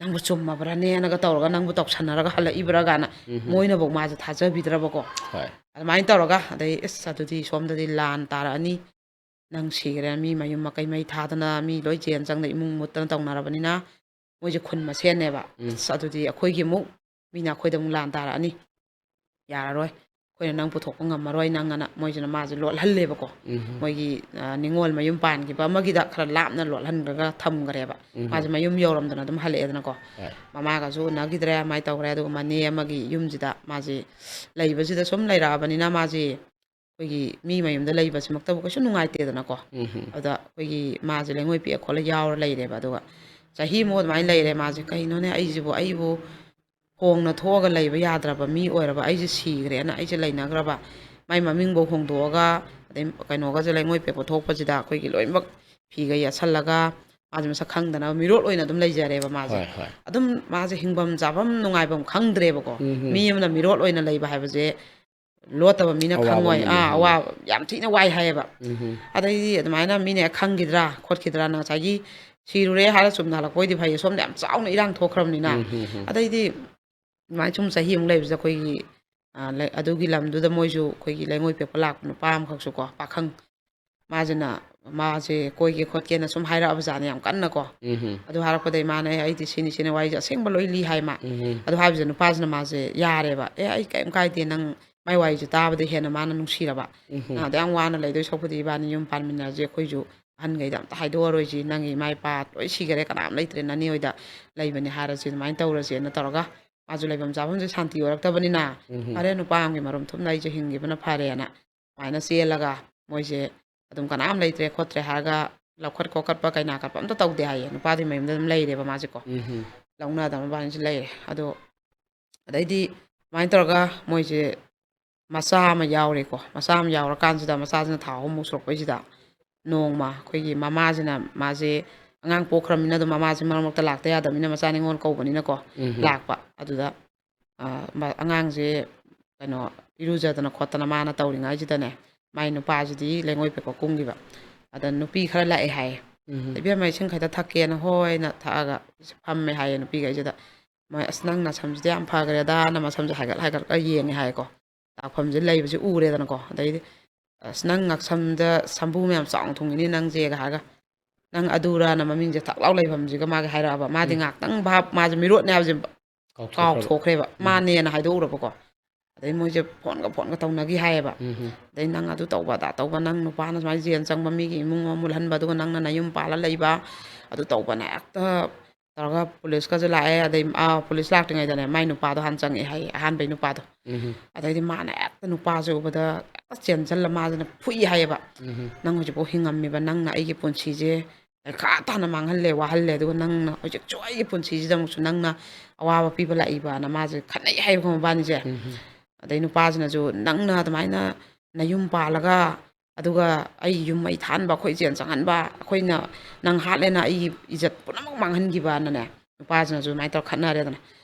ꯅꯪꯕꯨ ꯆꯨꯝꯃꯕ꯭ꯔꯅꯦꯅꯒ" ꯇꯧꯔꯒ, "ꯅꯪꯕꯨ ꯇꯧꯁꯟꯅꯔꯒ ꯍꯜꯂꯛꯏꯕ꯭ꯔꯥ?" ꯀꯥꯏꯅ ꯎꯝ꯫ ꯃꯣꯏꯅꯐꯧ ꯃꯥꯁꯦ ꯊꯥꯖꯕꯤꯗ꯭ꯔꯕꯀꯣ꯫ ꯍꯣꯏ꯫ ꯑꯗꯨꯃꯥꯏꯅ ꯇꯧꯔꯒ, ꯑꯗꯩ, "ꯑꯁ, ꯑꯗꯨꯗꯤ ꯁꯣꯝꯗꯗꯤ ꯂꯥꯟ ꯇꯥꯔꯛꯑꯅꯤ, ꯅꯪ ꯁꯤꯈ꯭ꯔꯦ, ꯃꯤ ꯃꯌꯨꯝ ꯃꯀꯩ ꯃꯩ ꯊꯥꯗꯅ, ꯃꯤ ꯂꯣꯏ ꯖꯦꯟ ꯆꯪꯗ, ꯏꯃꯨꯡ ꯃꯨꯠꯇꯅ ꯇꯧꯅꯔꯕꯅꯤꯅ, ꯃꯣꯏꯁꯦ ꯈꯨꯟ ꯃꯁꯦꯟꯅꯦꯕ꯫ ꯎꯝ꯫ ꯑꯁ, ꯑꯗꯨꯗꯤ ꯑꯩꯈꯣꯏꯒꯤ ꯑꯃꯨꯛ ꯃꯤꯅ ꯑꯩꯈꯣꯏꯗ ꯑꯃꯨꯛ ꯂꯥꯟ ꯇꯥꯔꯛꯑꯅꯤ, ꯌꯥꯔꯔꯣꯏ, ꯑꯩꯈꯣꯏꯅ ꯅꯪ ꯄꯨꯊꯣꯛꯄ ꯉꯝꯃꯔꯣꯏ ꯅꯪ ꯑꯅ, ꯃꯣꯏꯁꯤꯅ ꯃꯥꯁꯦ ꯂꯣꯠꯍꯜꯂꯦꯕꯀꯣ꯫ ꯎꯝ꯫ ꯃꯣꯏꯒꯤ, ꯑ, ꯅꯤꯉꯣꯜ ꯃꯌꯨꯝ ꯄꯥꯟꯈꯤꯕ ꯑꯃꯒꯤꯗ ꯈꯔ ꯂꯥꯞꯅ ꯂꯣꯠꯍꯟꯈ꯭ꯔꯒ ꯊꯝꯈ꯭ꯔꯦꯕ꯫ ꯎꯝ꯫ ꯃꯥꯁꯦ ꯃꯌꯨꯝ ꯌꯧꯔꯝꯗꯅ ꯑꯗꯨꯝ ꯍꯜꯂꯛꯑꯦꯗꯅꯀꯣ꯫ ꯍꯣꯏ꯫ ꯃꯃꯥꯒꯁꯨ ꯎꯅꯈꯤꯗ꯭ꯔꯦ, ꯑꯗꯨꯃꯥꯏꯅ ꯇꯧꯈ꯭ꯔꯦ꯫ ꯑꯗꯨꯒ ꯃꯅꯦ ꯑꯃꯒꯤ ꯌꯨꯝꯁꯤꯗ ꯃꯥꯁꯦ ꯂꯩꯕꯁꯤꯗ ꯁꯨꯝ ꯂꯩꯔꯛꯑꯕꯅꯤꯅ, ꯃꯥꯁꯦ ꯑꯩꯈꯣꯏꯒꯤ ꯃꯤ ꯃꯌꯨꯝꯗ ꯂꯩꯕꯁꯤꯃꯛꯇꯕꯨ ꯀꯩꯁꯨ ꯅꯨꯡꯉꯥꯏꯇꯦꯗꯅꯀꯣ꯫ ꯎꯝ꯫ ꯑꯗ ꯑꯩꯈꯣꯏꯒꯤ ꯃꯥꯁꯦ ꯂꯩꯉꯣꯏ ꯄꯦꯛꯑ ꯈꯣꯠꯂ ꯌꯥꯎꯔ ꯂꯩꯔꯦꯕ꯫ ꯑꯗꯨꯒ ꯆꯍꯤꯃꯨꯛ ꯑꯗꯨꯃꯥꯏꯅ ꯂꯩꯔꯦ꯫ ꯃꯥꯁꯦ, "ꯀꯩꯅꯣꯅꯦ, ꯑꯩꯁꯤꯕꯨ, ꯑꯩꯕꯨ ꯍꯣꯡꯅ ꯊꯣꯛꯑꯒ ꯂꯩꯕ ꯌꯥꯗ꯭ꯔꯕ ꯃꯤ ꯑꯣꯏꯔꯕ, ꯑꯩꯁꯦ ꯁꯤꯈ꯭ꯔꯦꯅ ꯑꯩꯁꯦ ꯂꯩꯅꯈ꯭ꯔꯕ, ꯃꯥꯏ ꯃꯃꯤꯡꯐꯧ ꯍꯣꯡꯗꯣꯛꯑꯒ, ꯑꯗꯩ ꯀꯩꯅꯣꯒꯁꯦ, ꯂꯩꯉꯣꯏ ꯄꯦꯛꯄ ꯊꯣꯛꯄꯁꯤꯗ ꯑꯩꯈꯣꯏꯒꯤ ꯂꯣꯏꯅꯃꯛ ꯐꯤꯒ ꯌꯦꯠꯁꯜꯂꯒ, ꯃꯥꯁꯦ ꯃꯁꯛ ꯈꯪꯗꯅꯕ ꯃꯤꯔꯣꯠ ꯑꯣꯏꯅ ꯑꯗꯨꯝ ꯂꯩꯖꯔꯦꯕ ꯃꯥꯁꯦ꯫ ꯍꯣꯏ, ꯍꯣꯏ꯫ ꯑꯗꯨꯝ ꯃꯥꯁꯦ ꯍꯤꯡꯐꯝ ꯆꯥꯐꯝ ꯅꯨꯡꯉꯥꯏꯐꯝ ꯈꯪꯗ꯭ꯔꯦꯕꯀꯣ꯫ ꯎꯝ꯫ ꯃꯤ ꯑꯃꯅ ꯃꯤꯔꯣꯠ ꯑꯣꯏꯅ ꯂꯩꯕ ꯍꯥꯏꯕꯁꯦ ꯂꯣꯠꯇꯕ ꯃꯤꯅ ꯑꯋꯥꯕ ꯈꯪꯉꯣꯏ꯫ ꯑꯃꯅꯤ꯫ ꯑꯥ, ꯎꯝ꯫ ꯑꯋꯥꯕ ꯌꯥꯝ ꯊꯤꯅ ꯋꯥꯏ ꯍꯥꯏꯌꯦꯕ꯫ ꯎꯝ꯫ ꯑꯗꯩꯗꯤ ꯑꯗꯨꯃꯥꯏꯅ ꯃꯤꯅ ꯍꯦꯛ ꯈꯪꯈꯤꯗ꯭ꯔꯥ ꯈꯣꯠꯈꯤꯗ꯭ꯔꯥꯅ, ꯉꯁꯥꯏꯒꯤ ꯁꯤꯔꯨꯔꯦ ꯍꯥꯏꯔ ꯆꯨꯝꯅ ꯍꯜꯂꯛꯄ ꯑꯣꯏꯗꯤ ꯐꯩꯌꯦ, ꯁꯣꯝꯗ ꯌꯥꯝ ꯆꯥꯎꯅ ꯏꯔꯥꯡ ꯊꯣꯛꯈ꯭ꯔꯕꯅꯤꯅ꯫ ꯎꯝ, ꯎꯝ, ꯎꯝ꯫ ꯑꯗꯩꯗꯤ ꯑꯗꯨꯃꯥꯏꯅ ꯁꯨꯝ ꯆꯍꯤꯃꯨꯛ ꯂꯩꯕꯁꯤꯗ ꯑꯩꯈꯣꯏꯒꯤ, ꯑ, ꯂꯩ-, ꯑꯗꯨꯒꯤ ꯂꯝꯗꯨꯗ ꯃꯣꯏꯁꯨ ꯑꯩꯈꯣꯏꯒꯤ ꯂꯩꯉꯣꯏ ꯄꯦꯛꯄ ꯂꯥꯛꯄ ꯅꯨꯄꯥ ꯑꯃꯈꯛꯁꯨ ꯀꯣ, ꯄꯥꯈꯪ, ꯃꯥꯁꯤꯅ, ꯃꯥꯁꯦ ꯀꯣꯏꯒꯦ ꯈꯣꯠꯀꯦꯅ ꯁꯨꯝ ꯍꯥꯏꯔꯛꯑꯕ ꯖꯥꯠꯅꯦ ꯌꯥꯝ ꯀꯟꯅ ꯀꯣ꯫ ꯎꯝ꯫ ꯑꯗꯨ ꯍꯥꯏꯔꯛꯄꯗꯩ ꯃꯥꯅ, "ꯑꯦ, ꯑꯩꯗꯤ ꯁꯤꯅꯤ ꯁꯤꯅꯤ, ꯋꯥꯔꯤꯁꯦ ꯑꯁꯦꯡꯕ ꯂꯣꯏ ꯂꯤ" ꯍꯥꯏ ꯃꯥ꯫ ꯎꯝ꯫ ꯑꯗꯨ ꯍꯥꯏꯕꯁꯤꯗ ꯅꯨꯄꯥꯁꯤꯅ ꯃꯥꯁꯦ ꯌꯥꯔꯦꯕ꯫ "ꯑꯦ, ꯑꯩ ꯀꯩꯝ ꯀꯥꯏꯗꯦ, ꯅꯪ ꯃꯥꯏ ꯋꯥꯔꯤꯁꯦ ꯇꯥꯕꯗ ꯍꯦꯟꯅ ꯃꯥꯅ ꯅꯨꯡꯁꯤꯔꯕ꯫ ꯎꯝ꯫ ꯅꯪ ꯑꯗꯨ ꯌꯥꯝ ꯋꯥꯅ ꯂꯩꯗꯣꯏ ꯁꯔꯨꯛꯄꯨꯗꯤ ꯏꯕꯥꯅꯤ ꯌꯨꯝ ꯄꯥꯟꯃꯤꯟꯅꯔꯁꯦ, ꯑꯩꯈꯣꯏꯁꯨ ꯑꯍꯟꯈꯩꯗ ꯑꯝꯇ ꯍꯥꯏꯗꯣꯛꯑꯔꯣꯏꯁꯤ, ꯅꯪꯒꯤ ꯏꯃꯥ ꯏꯄꯥ ꯂꯣꯏ ꯁꯤꯈꯔꯦ, ꯀꯅꯥꯝ ꯂꯩꯇ꯭ꯔꯦ, ꯅꯅꯦ ꯍꯣꯏꯗ ꯂꯩꯕꯅꯦ ꯍꯥꯏꯔꯁꯤ, ꯑꯗꯨꯃꯥꯏꯅ ꯇꯧꯔꯁꯦꯅ" ꯇꯧꯔꯒ, ꯃꯥꯁꯨ ꯂꯩꯐꯝ ꯆꯥꯐꯝꯁꯦ ꯁꯥꯟꯇꯤ ꯑꯣꯏꯔꯛꯇꯕꯅꯤꯅ, ꯎꯝ꯫ "ꯐꯔꯦ, ꯅꯨꯄꯥ ꯑꯃꯒꯤ ꯃꯔꯨꯝ ꯊꯨꯝꯅ ꯑꯩꯁꯦ ꯍꯤꯡꯈꯤꯕꯅ ꯐꯔꯦꯅ" ꯑꯗꯨꯃꯥꯏꯅ ꯆꯦꯜꯂꯒ, ꯃꯣꯏꯁꯦ ꯑꯗꯨꯝ ꯀꯅꯥꯝ ꯂꯩꯇ꯭ꯔꯦ ꯈꯣꯠꯇ꯭ꯔꯦ ꯍꯥꯏꯔꯒ ꯂꯧꯈꯠ ꯈꯣꯠꯀꯠꯄ ꯀꯩꯅꯥ ꯀꯠꯄ ꯑꯝꯇ ꯇꯧꯗꯦ ꯍꯥꯏꯌꯦ꯫ ꯅꯨꯄꯥꯗꯨꯒꯤ ꯃꯌꯨꯝꯗ ꯑꯗꯨꯝ ꯂꯩꯔꯦꯕ ꯃꯥꯁꯦꯀꯣ꯫ ꯎꯝ꯫ ꯂꯧꯅꯗꯅ ꯃꯕꯥꯅꯤꯁꯦ ꯂꯩꯔꯦ꯫ ꯑꯗꯣ ꯑꯗꯩꯗꯤ ꯑꯗꯨꯃꯥꯏꯅ ꯇꯧꯔꯒ ꯃꯣꯏꯁꯦ ꯃꯆꯥ ꯑꯃ ꯌꯥꯎꯔꯦꯀꯣ꯫ ꯃꯆꯥ ꯑꯃ ꯌꯥꯎꯔꯀꯥꯟꯁꯤꯗ, ꯃꯆꯥꯁꯤꯅ ꯊꯥ ꯑꯍꯨꯝꯃꯨꯛ ꯁꯨꯔꯛꯄꯩꯁꯤꯗ, ꯅꯣꯡꯃ ꯑꯩꯈꯣꯏꯒꯤ ꯃꯃꯥꯁꯤꯅ, ꯃꯥꯁꯦ ꯑꯉꯥꯡ ꯄꯣꯛꯈ꯭ꯔꯃꯤꯅ ꯑꯗꯨꯝ ꯃꯃꯥꯁꯦ ꯃꯔꯛ ꯃꯔꯛꯇ ꯂꯥꯛꯇ ꯌꯥꯗꯕꯅꯤꯅ, ꯃꯆꯥ ꯅꯤꯉꯣꯜ ꯀꯧꯕꯅꯤꯅꯀꯣ, ꯎꯝ꯫ ꯂꯥꯛꯄ꯫ ꯑꯗꯨꯗ, ꯑ, ꯃ-, ꯑꯉꯥꯡꯁꯦ ꯀꯩꯅꯣ, ꯏꯔꯨꯖꯗꯅ ꯈꯣꯠꯇꯅ ꯃꯥꯅ ꯇꯧꯔꯤꯉꯩꯁꯤꯗꯅꯦ, ꯃꯥꯏ ꯅꯨꯄꯥꯁꯤꯗꯤ ꯂꯩꯉꯣꯏ ꯄꯦꯛꯄ ꯀꯨꯝꯈꯤꯕ꯫ ꯑꯗ ꯅꯨꯄꯤ ꯈꯔ ꯂꯥꯛꯑꯦ ꯍꯥꯏꯌꯦ꯫ ꯎꯝ꯫ "ꯏꯕꯦꯝꯃ, ꯏꯁꯤꯡ ꯈꯤꯇ ꯊꯛꯀꯦꯅ", ꯍꯣꯏꯅ ꯊꯛꯑꯒ ꯐꯝꯃꯦ ꯍꯥꯏꯌꯦ ꯅꯨꯄꯤꯈꯩꯁꯤꯗ꯫ ꯃꯣꯏ, "ꯑꯁ, ꯅꯪ ꯅꯁꯝꯁꯤꯗꯤ ꯌꯥꯝ ꯐꯈ꯭ꯔꯦꯗꯥꯅ" ꯃꯁꯝꯁꯦ ꯍꯥꯏꯒꯠ ꯍꯥꯏꯒꯠꯂꯒ ꯌꯦꯡꯉꯦ ꯍꯥꯏꯀꯣ꯫ ꯇꯥꯛꯐꯝꯁꯦ ꯂꯩꯕꯁꯦ ꯎꯔꯦꯗꯅꯀꯣ꯫ ꯑꯗꯩꯗꯤ "ꯑꯁ, ꯅꯪ ꯉꯛꯁꯝꯗ ꯁꯝꯕꯨ ꯃꯌꯥꯝ ꯆꯥꯎꯅ ꯊꯨꯡꯉꯤꯅꯦ ꯅꯪꯁꯦꯒ ꯍꯥꯏꯔꯒ, "ꯅꯪ ꯑꯗꯨꯔꯅ?" ꯃꯃꯤꯡꯁꯦ ꯊꯛ ꯂꯥꯎ ꯂꯩꯐꯝꯁꯤꯒ ꯃꯥꯒꯤ ꯍꯥꯏꯔꯛꯑꯕ꯫ ꯃꯥꯗꯤ ꯎꯝ꯫ ꯉꯥꯏꯍꯥꯛꯇꯪ ꯚꯥꯞ, ꯃꯥꯁꯦ ꯃꯤꯔꯣꯠꯅꯦ ꯍꯥꯏꯕꯁꯦ ꯀꯥꯎꯊꯣꯛꯈ꯭ꯔꯕ꯫ ꯀꯥꯎꯊꯣꯛꯈ꯭ꯔꯦꯕ꯫ ꯎꯝ꯫ ꯃꯥꯅꯦꯅ ꯍꯥꯏꯗꯣꯛꯎꯔꯕꯀꯣ꯫ ꯑꯗꯩ ꯃꯣꯏꯁꯦ ꯐꯣꯟꯒ ꯐꯣꯟꯒ ꯇꯧꯅꯈꯤ ꯍꯥꯏꯌꯦꯕ꯫ ꯎꯝ꯫ ꯑꯗꯩ, "ꯅꯪ ꯑꯗꯨ ꯇꯧꯕ ꯑꯗꯥ ꯇꯧꯕ, ꯅꯪ ꯅꯨꯄꯥꯅ ꯁꯨꯃꯥꯏꯅ ꯖꯦꯜ ꯆꯪꯕ, ꯃꯤꯒꯤ ꯏꯃꯨꯡ ꯑꯃ ꯃꯨꯜꯍꯟꯕ, ꯑꯗꯨꯒ ꯅꯪꯅ ꯅꯌꯨꯝ ꯄꯥꯜꯂ ꯂꯩꯕ, ꯑꯗꯨ ꯇꯧꯕꯅ" ꯍꯦꯛꯇ ꯇꯧꯔꯒ ꯄꯨꯂꯤꯁꯀꯁꯨ ꯂꯥꯛꯑꯦ꯫ ꯑꯗꯩ, ꯑꯥ, ꯄꯨꯂꯤꯁ ꯂꯥꯛꯇ꯭ꯔꯤꯉꯩꯗꯅꯦ ꯃꯥꯏ ꯅꯨꯄꯥꯗꯣ ꯍꯥꯟꯅ ꯆꯪꯉꯛꯑꯦ ꯍꯥꯏꯌꯦ, ꯑꯍꯥꯟꯕꯩ ꯅꯨꯄꯥꯗꯣ꯫ ꯎꯝ꯫ ꯑꯗꯩꯗꯤ ꯃꯥꯅ ꯍꯦꯛꯇ ꯅꯨꯄꯥꯁꯦ ꯎꯕꯗ ꯍꯦꯛꯇ ꯆꯦꯟꯁꯤꯜꯂ ꯃꯥꯁꯤꯅ ꯐꯨꯏ ꯍꯥꯏꯌꯦꯕ꯫ ꯎꯝ꯫ "ꯅꯪ ꯍꯧꯖꯤꯛꯐꯥꯎ ꯍꯤꯡꯉꯝꯃꯤꯕ, ꯅꯪꯅ ꯑꯩꯒꯤ ꯄꯨꯟꯁꯤꯁꯦ ꯄꯩꯈꯥ ꯇꯥꯅ ꯃꯥꯡꯍꯜꯂꯦ, ꯋꯥꯍꯜꯂꯦ, ꯑꯗꯨꯒ ꯅꯪꯅ ꯍꯧꯖꯤꯛꯁꯨ ꯑꯩꯒꯤ ꯄꯨꯟꯁꯤꯁꯤꯗ ꯑꯃꯨꯛꯁꯨ ꯅꯪꯅ ꯑꯋꯥꯕ ꯄꯤꯕ ꯂꯥꯛꯏꯕꯅ" ꯃꯥꯁꯦ ꯈꯠꯅꯩ ꯍꯥꯏꯕꯀꯣ ꯃꯕꯥꯅꯤꯁꯦ꯫ ꯎꯝ꯫ ꯑꯗꯩ ꯅꯨꯄꯥꯁꯤꯅꯁꯨ, "ꯅꯪꯅ ꯑꯗꯨꯃꯥꯏꯅ ꯅꯌꯨꯝ ꯄꯥꯜꯂꯒ, ꯑꯗꯨꯒ ꯑꯩ ꯌꯨꯝ ꯃꯩ ꯊꯥꯍꯟꯕ, ꯑꯩꯈꯣꯏ ꯖꯦꯜ ꯆꯪꯍꯟꯕ, ꯑꯩꯈꯣꯏꯅ ꯅꯪ ꯍꯥꯠꯂꯦꯅ ꯑꯩꯒꯤ ꯏꯖꯠ ꯄꯨꯝꯅꯃꯛ ꯃꯥꯡꯍꯟꯈꯤꯕꯅꯅꯦ", ꯅꯨꯄꯥꯁꯤꯅꯁꯨ ꯑꯗꯨꯃꯥꯏꯅ ꯇꯧꯔ ꯈꯠꯅꯔꯦꯗꯅ꯫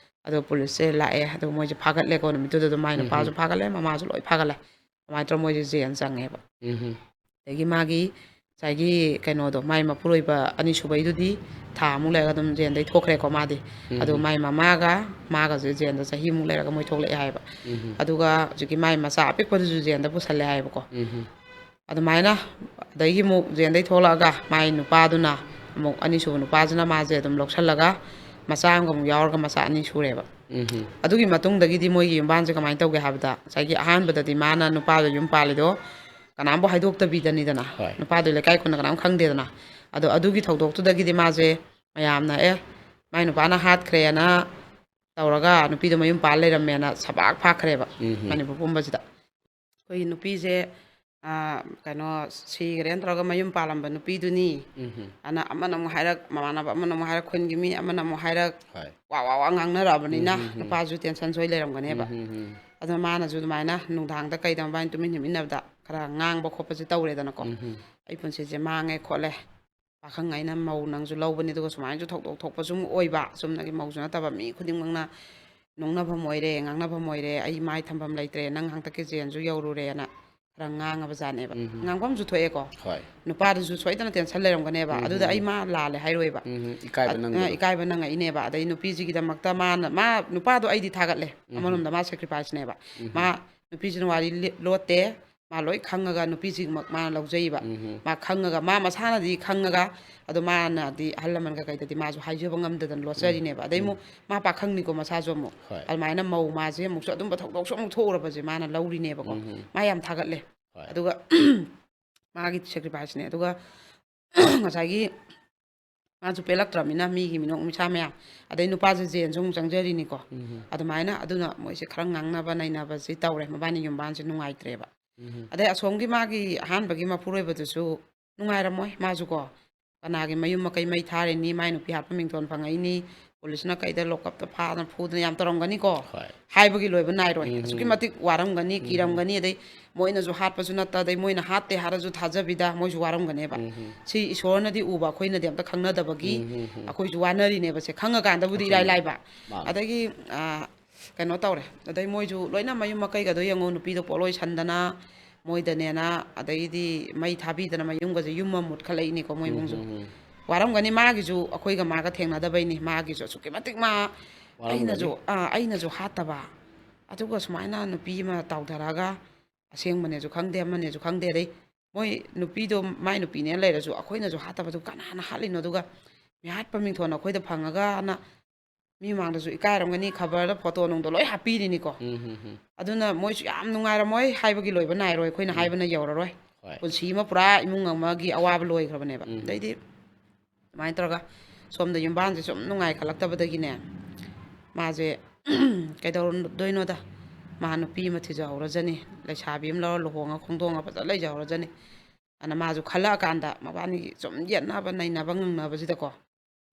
ꯑꯗꯣ ꯄꯨꯂꯤꯁꯁꯦ ꯂꯥꯛꯑꯦ, ꯑꯗꯨꯒ ꯃꯣꯏꯁꯦ ꯐꯥꯒꯠꯂꯦꯀꯣ꯫ ꯅꯨꯃꯤꯠꯇꯨꯗ ꯑꯗꯨꯝ ꯃꯥꯏ ꯎꯝ꯫ ꯅꯨꯄꯥꯁꯨ ꯐꯥꯒꯠꯂꯦ, ꯃꯃꯥꯁꯨ ꯂꯣꯏ ꯐꯥꯒꯠꯂꯦ꯫ ꯑꯗꯨꯃꯥꯏꯅ ꯇꯧꯔ ꯃꯣꯏꯁꯦ ꯖꯦꯜ ꯆꯪꯉꯦꯕ꯫ ꯎꯝ꯫ ꯑꯗꯒꯤ ꯃꯥꯒꯤ ꯉꯁꯥꯏꯒꯤ ꯀꯩꯅꯣꯗꯣ, ꯃꯥꯏ ꯃꯄꯨꯔꯣꯏꯕ ꯑꯅꯤꯁꯨꯕꯩꯗꯨꯗꯤ ꯊꯥ ꯑꯃꯨꯛ ꯂꯩꯔꯒ ꯑꯗꯨꯝ ꯖꯦꯜꯗꯩ ꯊꯣꯛꯈ꯭ꯔꯦꯀꯣ ꯃꯥꯗꯤ꯫ ꯎꯝ꯫ ꯑꯗꯨ ꯃꯥꯏ ꯃꯃꯥꯒ ꯃꯥꯒꯁꯦ ꯖꯦꯜꯗ ꯆꯍꯤꯃꯨꯛ ꯂꯩꯔꯒ ꯃꯣꯏ ꯊꯣꯛꯂꯛꯑꯦ ꯍꯥꯏꯕ꯫ ꯎꯝ꯫ ꯑꯗꯨꯒ ꯍꯧꯖꯤꯛꯀꯤ ꯃꯥꯏ ꯃꯆꯥ ꯑꯄꯤꯛꯄꯗꯨꯁꯨ ꯖꯦꯜꯗ ꯄꯨꯁꯜꯂꯦ ꯍꯥꯏꯕꯀꯣ꯫ ꯎꯝ꯫ ꯑꯗꯨꯃꯥꯏꯅ ꯑꯗꯒꯤ ꯑꯃꯨꯛ ꯖꯦꯜꯗꯩ ꯊꯣꯛꯂꯛꯑꯒ ꯃꯥꯏ ꯅꯨꯄꯥꯗꯨꯅ ꯑꯃꯨꯛ, ꯑꯅꯤꯁꯨꯕ ꯅꯨꯄꯥꯁꯤꯅ ꯃꯥꯁꯦ ꯑꯗꯨꯝ ꯂꯧꯁꯜꯂꯒ ꯃꯆꯥ ꯑꯃꯒ ꯑꯃꯨꯛ ꯌꯥꯎꯔꯒ ꯃꯆꯥ ꯑꯅꯤ ꯁꯨꯔꯦꯕ꯫ ꯎꯝ꯫ ꯑꯗꯨꯒꯤ ꯃꯇꯨꯡꯗꯒꯤꯗꯤ ꯃꯣꯏꯒꯤ ꯌꯨꯝꯕꯥꯟꯁꯦ ꯀꯃꯥꯏꯅ ꯇꯧꯒꯦ ꯍꯥꯏꯕꯗ, ꯉꯁꯥꯏꯒꯤ ꯑꯍꯥꯟꯕꯗꯗꯤ ꯃꯥꯅ ꯅꯨꯄꯥꯗꯣ ꯌꯨꯝ ꯄꯥꯜꯂꯤꯗꯣ ꯀꯅꯥꯝꯕꯨ ꯍꯥꯏꯗꯣꯛꯇꯕꯤꯗꯅꯤꯗꯅ, ꯍꯣꯏ꯫ ꯅꯨꯄꯥꯗꯣ ꯂꯩꯀꯥꯏ ꯈꯨꯟꯗ ꯀꯅꯥꯝ ꯈꯪꯗꯦꯗꯅ꯫ ꯑꯗꯣ ꯑꯗꯨꯒꯤ ꯊꯧꯗꯣꯛꯇꯨꯗꯒꯤꯗꯤ ꯃꯥꯁꯦ ꯃꯌꯥꯝꯅ, "ꯑꯦ, ꯃꯥꯏ ꯅꯨꯄꯥꯅ ꯍꯥꯠꯈ꯭ꯔꯦꯅ" ꯇꯧꯔꯒ ꯅꯨꯄꯤꯗꯣ ꯃꯌꯨꯝ ꯄꯥꯜ ꯂꯩꯔꯝꯃꯦꯅ ꯁꯕꯥꯛ ꯐꯥꯛꯈ꯭ꯔꯦꯕ ꯎꯝ꯫ ꯃꯅꯤꯄꯨꯔ ꯄꯨꯝꯕꯁꯤꯗ꯫ ꯑꯩꯈꯣꯏꯒꯤ ꯅꯨꯄꯤꯁꯦ, ꯑꯥ, ꯀꯩꯅꯣ, ꯁꯤꯈ꯭ꯔꯦꯅ ꯇꯧꯔꯒ ꯃꯌꯨꯝ ꯄꯥꯜꯂꯝꯕ ꯅꯨꯄꯤꯗꯨꯅꯤ꯫ ꯎꯝ꯫ ꯑꯅ ꯑꯃꯅ ꯑꯃꯨꯛ ꯍꯥꯏꯔꯛ, ꯃꯃꯥꯟꯅꯕ ꯑꯃꯅ ꯑꯃꯨꯛ ꯍꯥꯏꯔꯛ, ꯈꯨꯟꯒꯤ ꯃꯤ ꯑꯃꯅ ꯑꯃꯨꯛ ꯍꯥꯏꯔꯛ, ꯍꯣꯏ꯫ ꯋꯥ ꯋꯥ ꯋꯥ ꯉꯥꯡꯅꯔꯛꯑꯕꯅꯤꯅ ꯎꯝ, ꯎꯝ, ꯎꯝ꯫ ꯅꯨꯄꯥꯁꯨ ꯇꯦꯟꯁꯟ ꯁꯣꯏ ꯂꯩꯔꯝꯒꯅꯦꯕ꯫ ꯎꯝ, ꯎꯝ, ꯎꯝ꯫ ꯑꯗꯣ ꯃꯥꯅꯁꯨ ꯑꯗꯨꯃꯥꯏꯅ ꯅꯨꯡꯗꯥꯡꯗ ꯀꯩꯗ ꯃꯕꯥꯅꯤ ꯇꯨꯃꯤꯟ ꯍꯤꯞꯃꯤꯟꯅꯕꯗ ꯈꯔ ꯉꯥꯡꯕ ꯈꯣꯠꯄꯁꯦ ꯇꯧꯔꯦꯗꯅꯀꯣ꯫ ꯎꯝ, ꯎꯝ꯫ "ꯑꯩ ꯄꯨꯟꯁꯤꯁꯦ ꯃꯥꯡꯉꯦ ꯈꯣꯠꯂꯦ, ꯄꯥꯈꯪ ꯑꯩꯅ ꯃꯧ ꯅꯪꯁꯨ ꯂꯧꯕꯅꯤ, ꯑꯗꯨꯒ ꯁꯨꯃꯥꯏꯅꯁꯨ ꯊꯧꯗꯣꯛ ꯊꯣꯛꯄꯁꯨ ꯑꯃꯨꯛ ꯑꯣꯏꯕ, ꯆꯨꯝꯅꯒꯤ ꯃꯧꯁꯨ ꯅꯠꯇꯕ, ꯃꯤ ꯈꯨꯗꯤꯡꯃꯛꯅ ꯅꯣꯛꯅꯐꯝ ꯑꯣꯏꯔꯦ, ꯉꯥꯡꯅꯐꯝ ꯑꯣꯏꯔꯦ, ꯑꯩ ꯃꯥꯏ ꯊꯝꯐꯝ ꯂꯩꯇ꯭ꯔꯦ, ꯅꯪ ꯍꯟꯗꯛꯀꯤ ꯖꯦꯜꯁꯨ ꯌꯧꯔꯨꯔꯦꯅ" ꯈꯔ ꯉꯥꯡꯉꯕꯖꯥꯠꯅꯦꯕ꯫ ꯎꯝ꯫ ꯉꯥꯡꯐꯝꯁꯨ ꯊꯣꯛꯑꯦꯀꯣ꯫ ꯍꯣꯏ꯫ ꯅꯨꯄꯥꯗꯨꯁꯨ ꯁꯣꯏꯗꯅ ꯇꯦꯟꯁꯟ ꯂꯩꯔꯝꯒꯅꯦꯕ꯫ ꯎꯝ, ꯑꯗꯨꯗ ꯎꯝ, ꯑꯩ ꯎꯝ꯫ ꯃꯥ ꯂꯥꯜꯂꯦ ꯍꯥꯏꯔꯣꯏꯕ꯫ ꯎꯝ, ꯎꯝ꯫ ꯏꯀꯥꯏꯕ ꯑ, ꯅꯪꯕꯗꯣ꯫ ꯏꯀꯥꯏꯕ ꯅꯪꯉꯛꯏꯅꯦꯕ꯫ ꯑꯗꯩ ꯅꯨꯄꯤꯁꯤꯒꯤꯗꯃꯛꯇ ꯃꯥꯅ, ꯃꯥ, ꯅꯨꯄꯥꯗꯣ ꯑꯩꯗꯤ ꯊꯥꯒꯠꯂꯦ꯫ ꯎꯝ, ꯎꯝ꯫ ꯑꯃꯔꯣꯝꯗ ꯃꯥ ꯁꯦꯀ꯭ꯔꯤꯐꯥꯏꯁꯅꯦꯕ꯫ ꯎꯝ, ꯎꯝ꯫ ꯃꯥ ꯅꯨꯄꯤꯁꯤꯅ ꯋꯥꯔꯤ ꯂꯤ-, ꯂꯣꯠꯇꯦ꯫ ꯃꯥ ꯂꯣꯏ ꯈꯪꯉꯒ ꯅꯨꯄꯤꯁꯤꯃꯛ ꯃꯥꯅ ꯂꯧꯖꯩꯕ꯫ ꯎꯝ꯫ ꯃꯥ ꯈꯪꯉꯒ, ꯃꯥ ꯃꯁꯥꯅꯗꯤ ꯈꯪꯉꯒ, ꯑꯗꯣ ꯃꯥꯅꯗꯤ ꯑꯍꯜ ꯂꯃꯟꯒ ꯀꯩꯗꯗꯤ ꯃꯥꯁꯨ ꯍꯥꯏꯖꯕ ꯉꯝꯗꯗꯅ ꯂꯣꯠꯆꯔꯤꯅꯦꯕ꯫ ꯑꯗꯩ ꯑꯃꯨꯛ ꯃꯥ ꯄꯥꯈꯪꯅꯤꯀꯣ ꯃꯁꯥꯁꯨ ꯑꯃꯨꯛ꯫ ꯍꯣꯏ꯫ ꯑꯗꯨꯃꯥꯏꯅ ꯃꯧ ꯃꯥꯁꯦ ꯑꯃꯨꯛꯁꯨ ꯑꯗꯨꯝꯕ ꯊꯧꯗꯣꯛꯁꯨ ꯑꯃꯨꯛ ꯊꯣꯛꯎꯔꯕꯁꯦ ꯃꯥꯅ ꯂꯧꯔꯤꯅꯦꯕꯀꯣ꯫ ꯎꯝ꯫ ꯃꯥ ꯌꯥꯝ ꯊꯥꯒꯠꯂꯦ꯫ ꯍꯣꯏ꯫ ꯑꯗꯨꯒ ꯃꯥꯒꯤ sacrificeꯅꯦ꯫ ꯑꯗꯨꯒ ꯉꯁꯥꯏꯒꯤ ꯃꯥꯁꯨ ꯄꯦꯜꯂꯛꯇ꯭ꯔꯕꯅꯤꯅ ꯃꯤꯒꯤ ꯃꯤꯅꯣꯛ ꯃꯤꯁꯥ ꯃꯌꯥꯝ, ꯑꯗꯩ ꯅꯨꯄꯥꯁꯦ ꯖꯦꯟꯁꯨ ꯑꯃꯨꯛ ꯆꯪꯖꯔꯤꯅꯤꯀꯣ꯫ ꯎꯝ꯫ ꯑꯗꯨꯃꯥꯏꯅ ꯑꯗꯨꯅ ꯃꯣꯏꯁꯦ ꯈꯔ ꯉꯥꯡꯅꯕ ꯅꯩꯅꯕꯁꯦ ꯇꯧꯔꯦ, ꯃꯕꯥꯅꯤ ꯌꯨꯝꯕꯥꯟꯁꯦ ꯅꯨꯡꯉꯥꯏꯇ꯭ꯔꯦꯕ꯫ ꯎꯝ꯫ ꯑꯗꯩ ꯑꯁꯣꯝꯒꯤ ꯃꯥꯒꯤ ꯑꯍꯥꯟꯕꯒꯤ ꯃꯄꯨꯔꯣꯏꯕꯗꯨꯁꯨ ꯅꯨꯡꯉꯥꯏꯔꯝꯃꯣꯏ ꯃꯥꯁꯨꯀꯣ, ꯀꯅꯥꯒꯤ ꯃꯌꯨꯝ ꯃꯀꯩ ꯃꯩ ꯊꯥꯔꯤꯅꯤ, ꯃꯥꯏ ꯅꯨꯄꯤ ꯍꯥꯠꯄ ꯃꯤꯡꯊꯣꯟ ꯐꯪꯉꯛꯏꯅꯤ, ꯄꯨꯂꯤꯁꯅ ꯀꯩꯗ ꯂꯣꯀꯞꯇ ꯐꯥꯗꯅ ꯐꯨꯗꯅ ꯌꯥꯝ ꯇꯧꯔꯝꯒꯅꯤꯀꯣ꯫ ꯍꯣꯏ꯫ ꯍꯥꯏꯕꯒꯤ ꯂꯣꯏꯕ ꯅꯥꯏꯔꯣꯏ꯫ ꯎꯝ꯫ ꯑꯁꯨꯛꯀꯤ ꯃꯇꯤꯛ ꯋꯥꯔꯝꯒꯅꯤ, ꯎꯝ꯫ ꯀꯤꯔꯝꯒꯅꯤ, ꯑꯗꯩ ꯃꯣꯏꯅꯁꯨ ꯍꯥꯠꯄꯁꯨ ꯅꯠꯇ, ꯑꯗꯩ ꯃꯣꯏꯅ ꯍꯥꯠꯇꯦ ꯍꯥꯏꯔꯁꯨ ꯊꯥꯖꯕꯤꯗ ꯃꯣꯏꯁꯨ ꯋꯥꯔꯝꯒꯅꯦꯕ꯫ ꯎꯝ꯫ ꯁꯤ ꯏꯁꯣꯔꯅꯗꯤ ꯎꯕ, ꯑꯩꯈꯣꯏꯅꯗꯤ ꯑꯝꯇ ꯈꯪꯅꯗꯕꯒꯤ ꯎꯝ꯫ ꯑꯩꯈꯣꯏꯁꯨ ꯋꯥꯅꯔꯤꯅꯦꯕꯁꯦ꯫ ꯈꯪꯉꯀꯥꯟꯗꯕꯨꯗꯤ ꯏꯔꯥꯏ ꯑꯗꯨꯅꯦ꯫ ꯂꯥꯏꯕ꯫ ꯃꯥꯅꯦ꯫ ꯑꯗꯒꯤ, ꯑꯥ, ꯀꯩꯅꯣ ꯇꯧꯔꯦ꯫ ꯑꯗꯩ ꯃꯣꯏꯁꯨ ꯂꯣꯏꯅ ꯃꯌꯨꯝ ꯃꯀꯩꯒꯗꯣ ꯌꯦꯡꯉꯣ, ꯅꯨꯄꯤꯗꯣ ꯄꯣꯠꯂꯣꯏ ꯁꯟꯗꯅ, ꯃꯣꯏꯗꯅꯦꯅ, ꯑꯗꯩꯗꯤ ꯃꯩ ꯊꯥꯕꯤꯗꯅ ꯃꯌꯨꯝꯒꯁꯦ ꯌꯨꯝ ꯑꯃ ꯃꯨꯠꯈꯠꯂꯛꯏꯅꯤꯀꯣ ꯃꯣꯏ ꯎꯝ, ꯏꯃꯨꯡꯁꯨ꯫ ꯎꯝ, ꯎꯝ꯫ ꯋꯥꯔꯝꯒꯅꯤ ꯃꯥꯒꯤꯁꯨ, ꯑꯩꯈꯣꯏꯒ ꯃꯥꯒ ꯊꯦꯡꯅꯗꯕꯩꯅꯤ꯫ ꯃꯥꯒꯤꯁꯨ ꯑꯁꯨꯛꯀꯤ ꯃꯇꯤꯛ ꯃꯥ, ꯋꯥꯔꯝꯒꯅꯤ꯫ ꯑꯩꯅꯁꯨ, ꯑꯥ, ꯑꯩꯅꯁꯨ ꯍꯥꯠꯇꯕ, ꯑꯗꯨꯒ ꯁꯨꯃꯥꯏꯅ ꯅꯨꯄꯤ ꯑꯃ ꯇꯥꯎꯊꯔꯛꯑꯒ ꯑꯁꯦꯡꯕꯅꯦꯁꯨ ꯈꯪꯗꯦ, ꯑꯃꯅꯦꯁꯨ ꯈꯪꯗꯦ, ꯑꯗꯩ ꯃꯣꯏ ꯅꯨꯄꯤꯗꯣ ꯃꯥꯏ ꯅꯨꯄꯤꯅꯦꯅ ꯂꯩꯔꯁꯨ ꯑꯩꯈꯣꯏꯅꯁꯨ ꯍꯥꯠꯇꯕꯗꯨ ꯀꯅꯥꯅ ꯍꯥꯠꯂꯤꯅꯣ? ꯑꯗꯨꯒ ꯃꯤꯍꯥꯠꯄ ꯃꯤꯡꯊꯣꯟ ꯑꯩꯈꯣꯏꯗ ꯐꯪꯉꯒꯅ ꯃꯤ ꯃꯃꯥꯡꯗꯁꯨ ꯏꯀꯥꯏꯔꯝꯒꯅꯤ, ꯈꯕꯔꯗ ꯐꯣꯇꯣ ꯅꯨꯡꯗꯣ ꯂꯣꯏ ꯍꯥꯞꯄꯤꯔꯤꯅꯤꯀꯣ꯫ ꯎꯝ, ꯎꯝ, ꯎꯝ꯫ ꯑꯗꯨꯅ ꯃꯣꯏꯁꯨ ꯌꯥꯝ ꯅꯨꯡꯉꯥꯏꯔꯝꯃꯣꯏ, ꯍꯥꯏꯕꯒꯤ ꯂꯣꯏꯕ ꯅꯥꯏꯔꯣꯏ, ꯑꯩꯈꯣꯏꯅ ꯎꯝ꯫ ꯍꯥꯏꯕꯅ ꯌꯧꯔꯔꯣꯏ꯫ ꯍꯣꯏ꯫ ꯄꯨꯟꯁꯤ ꯑꯃ ꯄꯨꯔꯥ ꯏꯃꯨꯡ ꯑꯃꯒꯤ ꯑꯋꯥꯕ ꯂꯣꯏꯈ꯭ꯔꯕꯅꯦꯕ꯫ ꯎꯝ꯫ ꯑꯗꯩꯗꯤ ꯑꯗꯨꯃꯥꯏꯅ ꯇꯧꯔꯒ ꯁꯣꯝꯗ ꯌꯨꯝꯕꯥꯟꯁꯦ ꯁꯨꯝ ꯅꯨꯡꯉꯥꯏꯈꯠꯂꯛꯇꯕꯗꯒꯤꯅꯦ, ꯃꯥꯁꯦ ꯀꯩꯗꯧꯔꯗꯣꯏꯅꯣꯗ, ꯃꯥ ꯅꯨꯄꯤ ꯑꯃ ꯊꯤꯖꯍꯧꯔꯖꯅꯤ, ꯂꯩꯁꯥꯕꯤ ꯑꯃ ꯂꯧꯔ ꯂꯨꯍꯣꯡꯉ ꯈꯣꯡꯗꯣꯡꯉ ꯐꯖꯅ ꯂꯩꯖꯍꯧꯔꯖꯅꯤ꯫ ꯑꯗꯨꯅ ꯃꯥꯁꯨ ꯈꯜꯂꯛꯑꯀꯥꯟꯗ ꯃꯕꯥꯅꯤꯒꯤ ꯁꯨꯝ ꯌꯦꯠꯅꯕ ꯅꯩꯅꯕ ꯉꯪꯅꯕꯁꯤꯗꯀꯣ,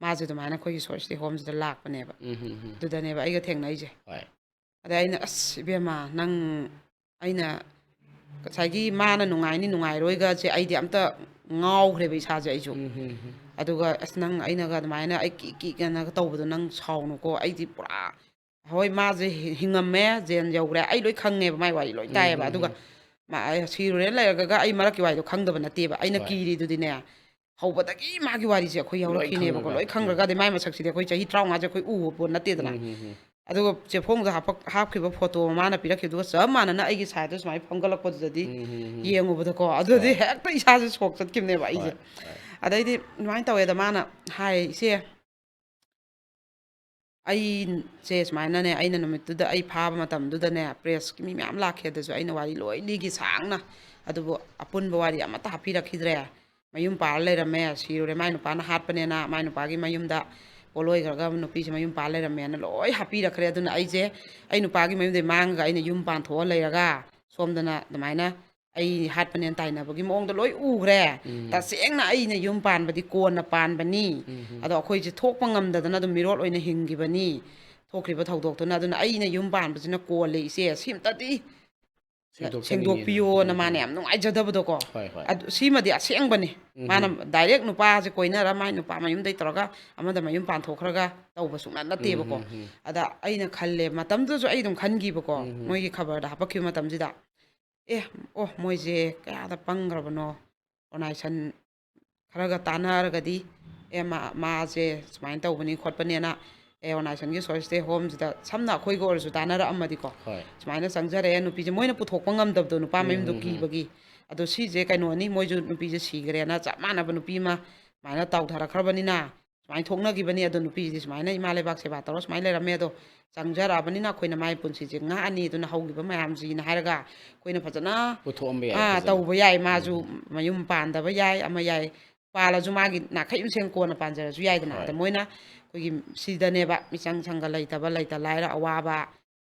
ꯃꯥꯁꯦ ꯑꯗꯨꯃꯥꯏꯅ ꯑꯩꯈꯣꯏꯒꯤ ꯁꯣꯔꯁꯇꯤ ꯍꯣꯝꯁꯤꯗ ꯂꯥꯛꯄꯅꯦꯕ꯫ ꯎꯝ, ꯎꯝ, ꯎꯝ꯫ ꯑꯗꯨꯗꯅꯦꯕ ꯑꯩꯒ ꯊꯦꯡꯅꯩꯁꯦ꯫ ꯍꯣꯏ꯫ ꯑꯗ ꯑꯩꯅ, "ꯑꯁ, ꯏꯕꯦꯝꯃ, ꯅꯪ, ꯑꯩꯅ ꯉꯁꯥꯏꯒꯤ ꯃꯥꯅ ꯅꯨꯡꯉꯥꯏꯅꯤ ꯅꯨꯡꯉꯥꯏꯔꯣꯏꯒꯁꯦ ꯑꯩꯗꯤ ꯑꯝꯇ ꯉꯥꯎꯈ꯭ꯔꯦꯕ ꯏꯁꯥꯁꯦ ꯑꯩꯁꯨ꯫ ꯎꯝ, ꯎꯝ, ꯎꯝ꯫ ꯑꯗꯨꯒ, ꯑꯁ, ꯅꯪ ꯑꯩꯅꯒ ꯑꯗꯨꯃꯥꯏꯅ ꯑꯩ ꯀꯤ ꯀꯤ ꯀꯩꯅꯣꯒ ꯇꯧꯕꯗꯣ ꯅꯪ ꯁꯥꯎꯅꯨꯀꯣ, ꯑꯩꯗꯤ ꯄꯨꯔꯥ, ꯍꯣꯏ, ꯃꯥꯁꯦ ꯍꯤ-, ꯍꯤꯡꯉꯝꯃꯦ, ꯖꯦꯟ ꯌꯧꯈ꯭ꯔꯦ, ꯑꯩ ꯂꯣꯏ ꯈꯪꯉꯦꯕ ꯃꯥꯏ ꯋꯥꯔꯤ ꯂꯣꯏ ꯎꯝ, ꯇꯥꯏꯌꯦꯕ꯫ ꯎꯝ, ꯑꯗꯨꯒ ꯎꯝ꯫ ꯃꯥ, ꯑꯩ ꯁꯤꯔꯨꯔꯦꯅ ꯂꯩꯔꯒ ꯑꯩ ꯃꯔꯛꯀꯤ ꯋꯥꯔꯤꯗꯣ ꯈꯪꯗꯕ ꯅꯠꯇꯦꯕ꯫ ꯑꯩꯅ ꯍꯣꯏ꯫ ꯀꯤꯔꯤꯗꯨꯗꯤꯅꯦ, ꯍꯧꯕꯗꯒꯤ ꯃꯥꯒꯤ ꯋꯥꯔꯤꯁꯦ ꯑꯩꯈꯣꯏ ꯂꯣꯏ ꯌꯥꯎꯔꯛꯈꯤꯅꯦꯕꯀꯣ꯫ ꯈꯪꯉꯒ꯫ ꯂꯣꯏ ꯎꯝ꯫ ꯈꯪꯈ꯭ꯔꯒ, ꯑꯗꯩ ꯃꯥꯏ ꯃꯁꯛꯁꯤꯗꯤ ꯑꯩꯈꯣꯏ ꯆꯍꯤ ꯇꯔꯥꯃꯉꯥꯁꯦ ꯑꯩꯈꯣꯏ ꯎꯕ ꯄꯣꯠ ꯅꯠꯇꯦꯗꯅ꯫ ꯎꯝ, ꯎꯝ, ꯎꯝ꯫ ꯑꯗꯨꯒ ꯆꯦꯐꯣꯡꯗ ꯍꯥꯞꯄꯛ-, ꯍꯥꯞꯈꯤꯕ ꯐꯣꯇꯣ ꯃꯥꯅ ꯄꯤꯔꯛꯈꯤꯕꯗꯨꯒ ꯆꯞ ꯃꯥꯟꯅꯅ ꯑꯩꯒꯤ ꯁꯥꯏꯗꯠꯇ ꯁꯨꯃꯥꯏꯅ ꯐꯝꯒꯠꯂꯛꯄꯗꯨꯗꯗꯤ ꯎꯝ, ꯎꯝ, ꯎꯝ꯫ ꯌꯦꯡꯉꯨꯕꯗꯀꯣ, ꯑꯗꯨꯗꯤ ꯍꯣꯏ꯫ ꯍꯦꯛꯇ ꯏꯁꯥꯁꯦ ꯁꯣꯛ ꯆꯠꯈꯤꯕꯅꯦꯕ ꯑꯩꯁꯦ꯫ ꯍꯣꯏ, ꯍꯣꯏ꯫ ꯑꯗꯩꯗꯤ ꯑꯗꯨꯃꯥꯏꯅ ꯇꯧꯋꯦꯗ, ꯃꯥꯅ ꯍꯥꯏ, "ꯏꯆꯦ, ꯑꯩꯁꯦ ꯁꯨꯃꯥꯏꯅꯅꯦ, ꯑꯩꯅ ꯅꯨꯃꯤꯠꯇꯨꯗ ꯑꯩ ꯐꯥꯕ ꯃꯇꯝꯗꯨꯗꯅꯦ, ꯄ꯭ꯔꯦꯁꯀꯤ ꯃꯤ ꯃꯌꯥꯝ ꯂꯥꯛꯈꯤ, ꯑꯗꯨꯁꯨ ꯑꯩꯅ ꯋꯥꯔꯤ ꯂꯣꯏ ꯂꯤꯈꯤ ꯁꯥꯡꯅ, ꯑꯗꯨꯕꯨ ꯑꯄꯨꯟꯕ ꯋꯥꯔꯤ ꯑꯃꯠꯇ ꯍꯥꯞꯄꯤꯔꯛꯈꯤꯗ꯭ꯔꯦ꯫ ꯃꯌꯨꯝ ꯄꯥꯜꯂ ꯂꯩꯔꯝꯃꯦ, ꯁꯤꯔꯨꯔꯦ, ꯃꯥꯏ ꯅꯨꯄꯥꯅ ꯍꯥꯠꯄꯅꯦꯅ, ꯃꯥꯏ ꯅꯨꯄꯥꯒꯤ ꯃꯌꯨꯝꯗ ꯄꯣꯠꯂꯣꯏꯈ꯭ꯔꯒ ꯅꯨꯄꯤꯁꯦ ꯃꯌꯨꯝ ꯄꯥꯜꯂ ꯂꯩꯔꯝꯃꯦꯅ ꯂꯣꯏ ꯍꯥꯞꯄꯤꯔꯛꯈ꯭ꯔꯦ꯫ ꯑꯗꯨꯅ ꯑꯩꯁꯦ ꯑꯩ ꯅꯨꯄꯥꯒꯤ ꯃꯌꯨꯝꯗꯩ ꯃꯥꯡꯉꯒ ꯑꯩꯅ ꯌꯨꯝ ꯄꯥꯟꯊꯣꯛꯑ ꯂꯩꯔꯒ ꯁꯣꯝꯗꯅ ꯑꯗꯨꯃꯥꯏꯅ ꯑꯩ ꯍꯥꯠꯄꯅꯦꯅ ꯇꯥꯏꯅꯕꯒꯤ ꯃꯑꯣꯡꯗ ꯂꯣꯏ ꯎꯈ꯭ꯔꯦ꯫ ꯎꯝ꯫ ꯇꯁꯦꯡꯅ ꯑꯩꯅ ꯌꯨꯝ ꯄꯥꯟꯕꯗꯤ ꯀꯣꯟꯅ ꯄꯥꯟꯕꯅꯤ꯫ ꯎꯝ꯫ ꯑꯗꯣ ꯑꯩꯈꯣꯏꯁꯦ ꯊꯣꯛꯄ ꯉꯝꯗꯗꯅ ꯑꯗꯨꯝ ꯃꯤꯔꯣꯠ ꯑꯣꯏꯅ ꯍꯤꯡꯈꯤꯕꯅꯤ꯫ ꯊꯣꯛꯈ꯭ꯔꯤꯕ ꯊꯧꯗꯣꯛꯇꯨꯅ꯫ ꯑꯗꯨꯅ ꯑꯩꯅ ꯌꯨꯝ ꯄꯥꯟꯕꯁꯤꯅ ꯀꯣꯜꯂꯦ, ꯏꯆꯦ, ꯁꯤꯝꯇꯗꯤ ꯁꯦꯡꯗꯣꯛꯆꯅꯤꯡꯉꯦꯅ꯫ ꯁꯦꯡꯗꯣꯛꯄꯤꯌꯣꯅ ꯎꯝ, ꯃꯥꯅ ꯎꯝ꯫ ꯌꯥꯝ ꯅꯨꯡꯉꯥꯏꯖꯗꯕꯗꯣꯀꯣ꯫ ꯍꯣꯏ, ꯍꯣꯏ꯫ ꯑꯗꯨ, ꯁꯤꯃꯗꯤ ꯑꯁꯦꯡꯕꯅꯤ꯫ ꯎꯝ꯫ ꯃꯥꯅ direct ꯅꯨꯄꯥꯁꯦ ꯀꯣꯏꯅꯔ ꯃꯥꯏ ꯅꯨꯄꯥ ꯃꯌꯨꯝꯗꯩ ꯇꯧꯔꯒ ꯑꯃꯗ ꯃꯌꯨꯝ ꯄꯥꯟꯊꯣꯛꯈ꯭ꯔꯒ ꯇꯧꯕ ꯁꯨꯡꯅꯠ ꯅꯠꯇꯦꯕꯀꯣ꯫ ꯎꯝ, ꯎꯝ, ꯎꯝ꯫ ꯑꯗ ꯑꯩꯅ ꯈꯜꯂꯦ, ꯃꯇꯝꯗꯨꯗꯁꯨ ꯑꯩ ꯑꯗꯨꯝ ꯈꯟꯈꯤꯕꯀꯣ, ꯎꯝ, ꯎꯝ꯫ ꯃꯣꯏꯒꯤ ꯈꯕꯔꯗ ꯍꯥꯞꯄꯛꯈꯤꯕ ꯃꯇꯝꯁꯤꯗ, "ꯑꯦ, ꯑꯣ, ꯃꯣꯏꯁꯦ ꯀꯌꯥꯗ ꯄꯪꯈ꯭ꯔꯕꯅꯣ, organization ꯈꯔꯒ ꯇꯥꯟꯅꯔꯒꯗꯤ, ꯑꯦ, ꯃꯥ-, ꯃꯥꯁꯦ ꯁꯨꯃꯥꯏꯅ ꯇꯧꯕꯅꯤ ꯈꯣꯠꯄꯅꯦꯅ, ꯑꯦ, organizationꯒꯤ Sorry Stay Homeꯁꯤꯗ ꯁꯝꯅ ꯑꯩꯈꯣꯏꯒ ꯑꯣꯏꯔꯁꯨ ꯇꯥꯟꯅꯔꯛꯑꯝꯃꯗꯤꯀꯣ, ꯍꯣꯏ꯫ ꯁꯨꯃꯥꯏꯅ ꯆꯪꯖꯔꯛꯑꯦ, ꯅꯨꯄꯤꯁꯦ ꯃꯣꯏꯅ ꯄꯨꯊꯣꯛꯄ ꯉꯝꯗꯕꯗꯣ, ꯅꯨꯄꯥ ꯎꯝ, ꯃꯌꯨꯝꯗꯣ ꯎꯝ, ꯎꯝ꯫ ꯀꯤꯕꯒꯤ꯫ ꯑꯗꯣ ꯁꯤꯁꯦ ꯀꯩꯅꯣꯅꯤ, ꯃꯣꯏꯁꯨ ꯅꯨꯄꯤꯁꯦ ꯁꯤꯈ꯭ꯔꯦꯅ, ꯆꯞ ꯃꯥꯟꯅꯕ ꯅꯨꯄꯤ ꯑꯃ ꯁꯨꯃꯥꯏꯅ ꯇꯥꯎꯊꯔꯛꯈ꯭ꯔꯕꯅꯤꯅ, ꯁꯨꯃꯥꯏꯅ ꯊꯣꯛꯅꯈꯤꯕꯅꯤ, ꯑꯗꯣ ꯅꯨꯄꯤꯁꯤꯗꯤ ꯁꯨꯃꯥꯏꯅ ꯏꯃꯥ ꯂꯩꯕꯥꯛ ꯁꯦꯕꯥ ꯇꯧꯔ ꯁꯨꯃꯥꯏꯅ ꯂꯩꯔꯝꯃꯦ, ꯑꯗꯣ ꯆꯪꯖꯔꯛꯑꯕꯅꯤꯅ ꯑꯩꯈꯣꯏꯅ ꯃꯥꯏ ꯄꯨꯟꯁꯤꯁꯦ ꯉꯥꯛꯑꯅꯤ, ꯑꯗꯨꯅ ꯍꯧꯈꯤꯕ ꯃꯌꯥꯝꯁꯤꯅ ꯍꯥꯏꯔꯒ ꯑꯩꯈꯣꯏꯅ ꯐꯖꯅ, ꯄꯨꯊꯣꯛꯑꯝꯕ ꯌꯥꯏ, ꯑꯥ, ꯐꯖꯅ꯫ ꯇꯧꯕ ꯌꯥꯏ, ꯃꯥꯁꯨ ꯎꯝ꯫ ꯃꯌꯨꯝ ꯄꯥꯟꯗꯕ ꯌꯥꯏ, ꯑꯃ ꯌꯥꯏ, ꯄꯥꯜꯂꯁꯨ ꯃꯥꯒꯤ ꯅꯥꯈꯩ ꯑꯃꯁꯦꯡ ꯀꯣꯟꯅ ꯄꯥꯟꯖꯔꯁꯨ ꯌꯥꯏꯗꯅ꯫ ꯍꯣꯏ꯫ ꯑꯗ ꯃꯣꯏꯅ ꯑꯩꯈꯣꯏꯒꯤ ꯁꯤꯗꯅꯦꯕ, ꯃꯤꯆꯪ ꯁꯪꯒ ꯂꯩꯇꯕ, ꯂꯩꯇ ꯂꯥꯏꯔ ꯑꯋꯥꯕ,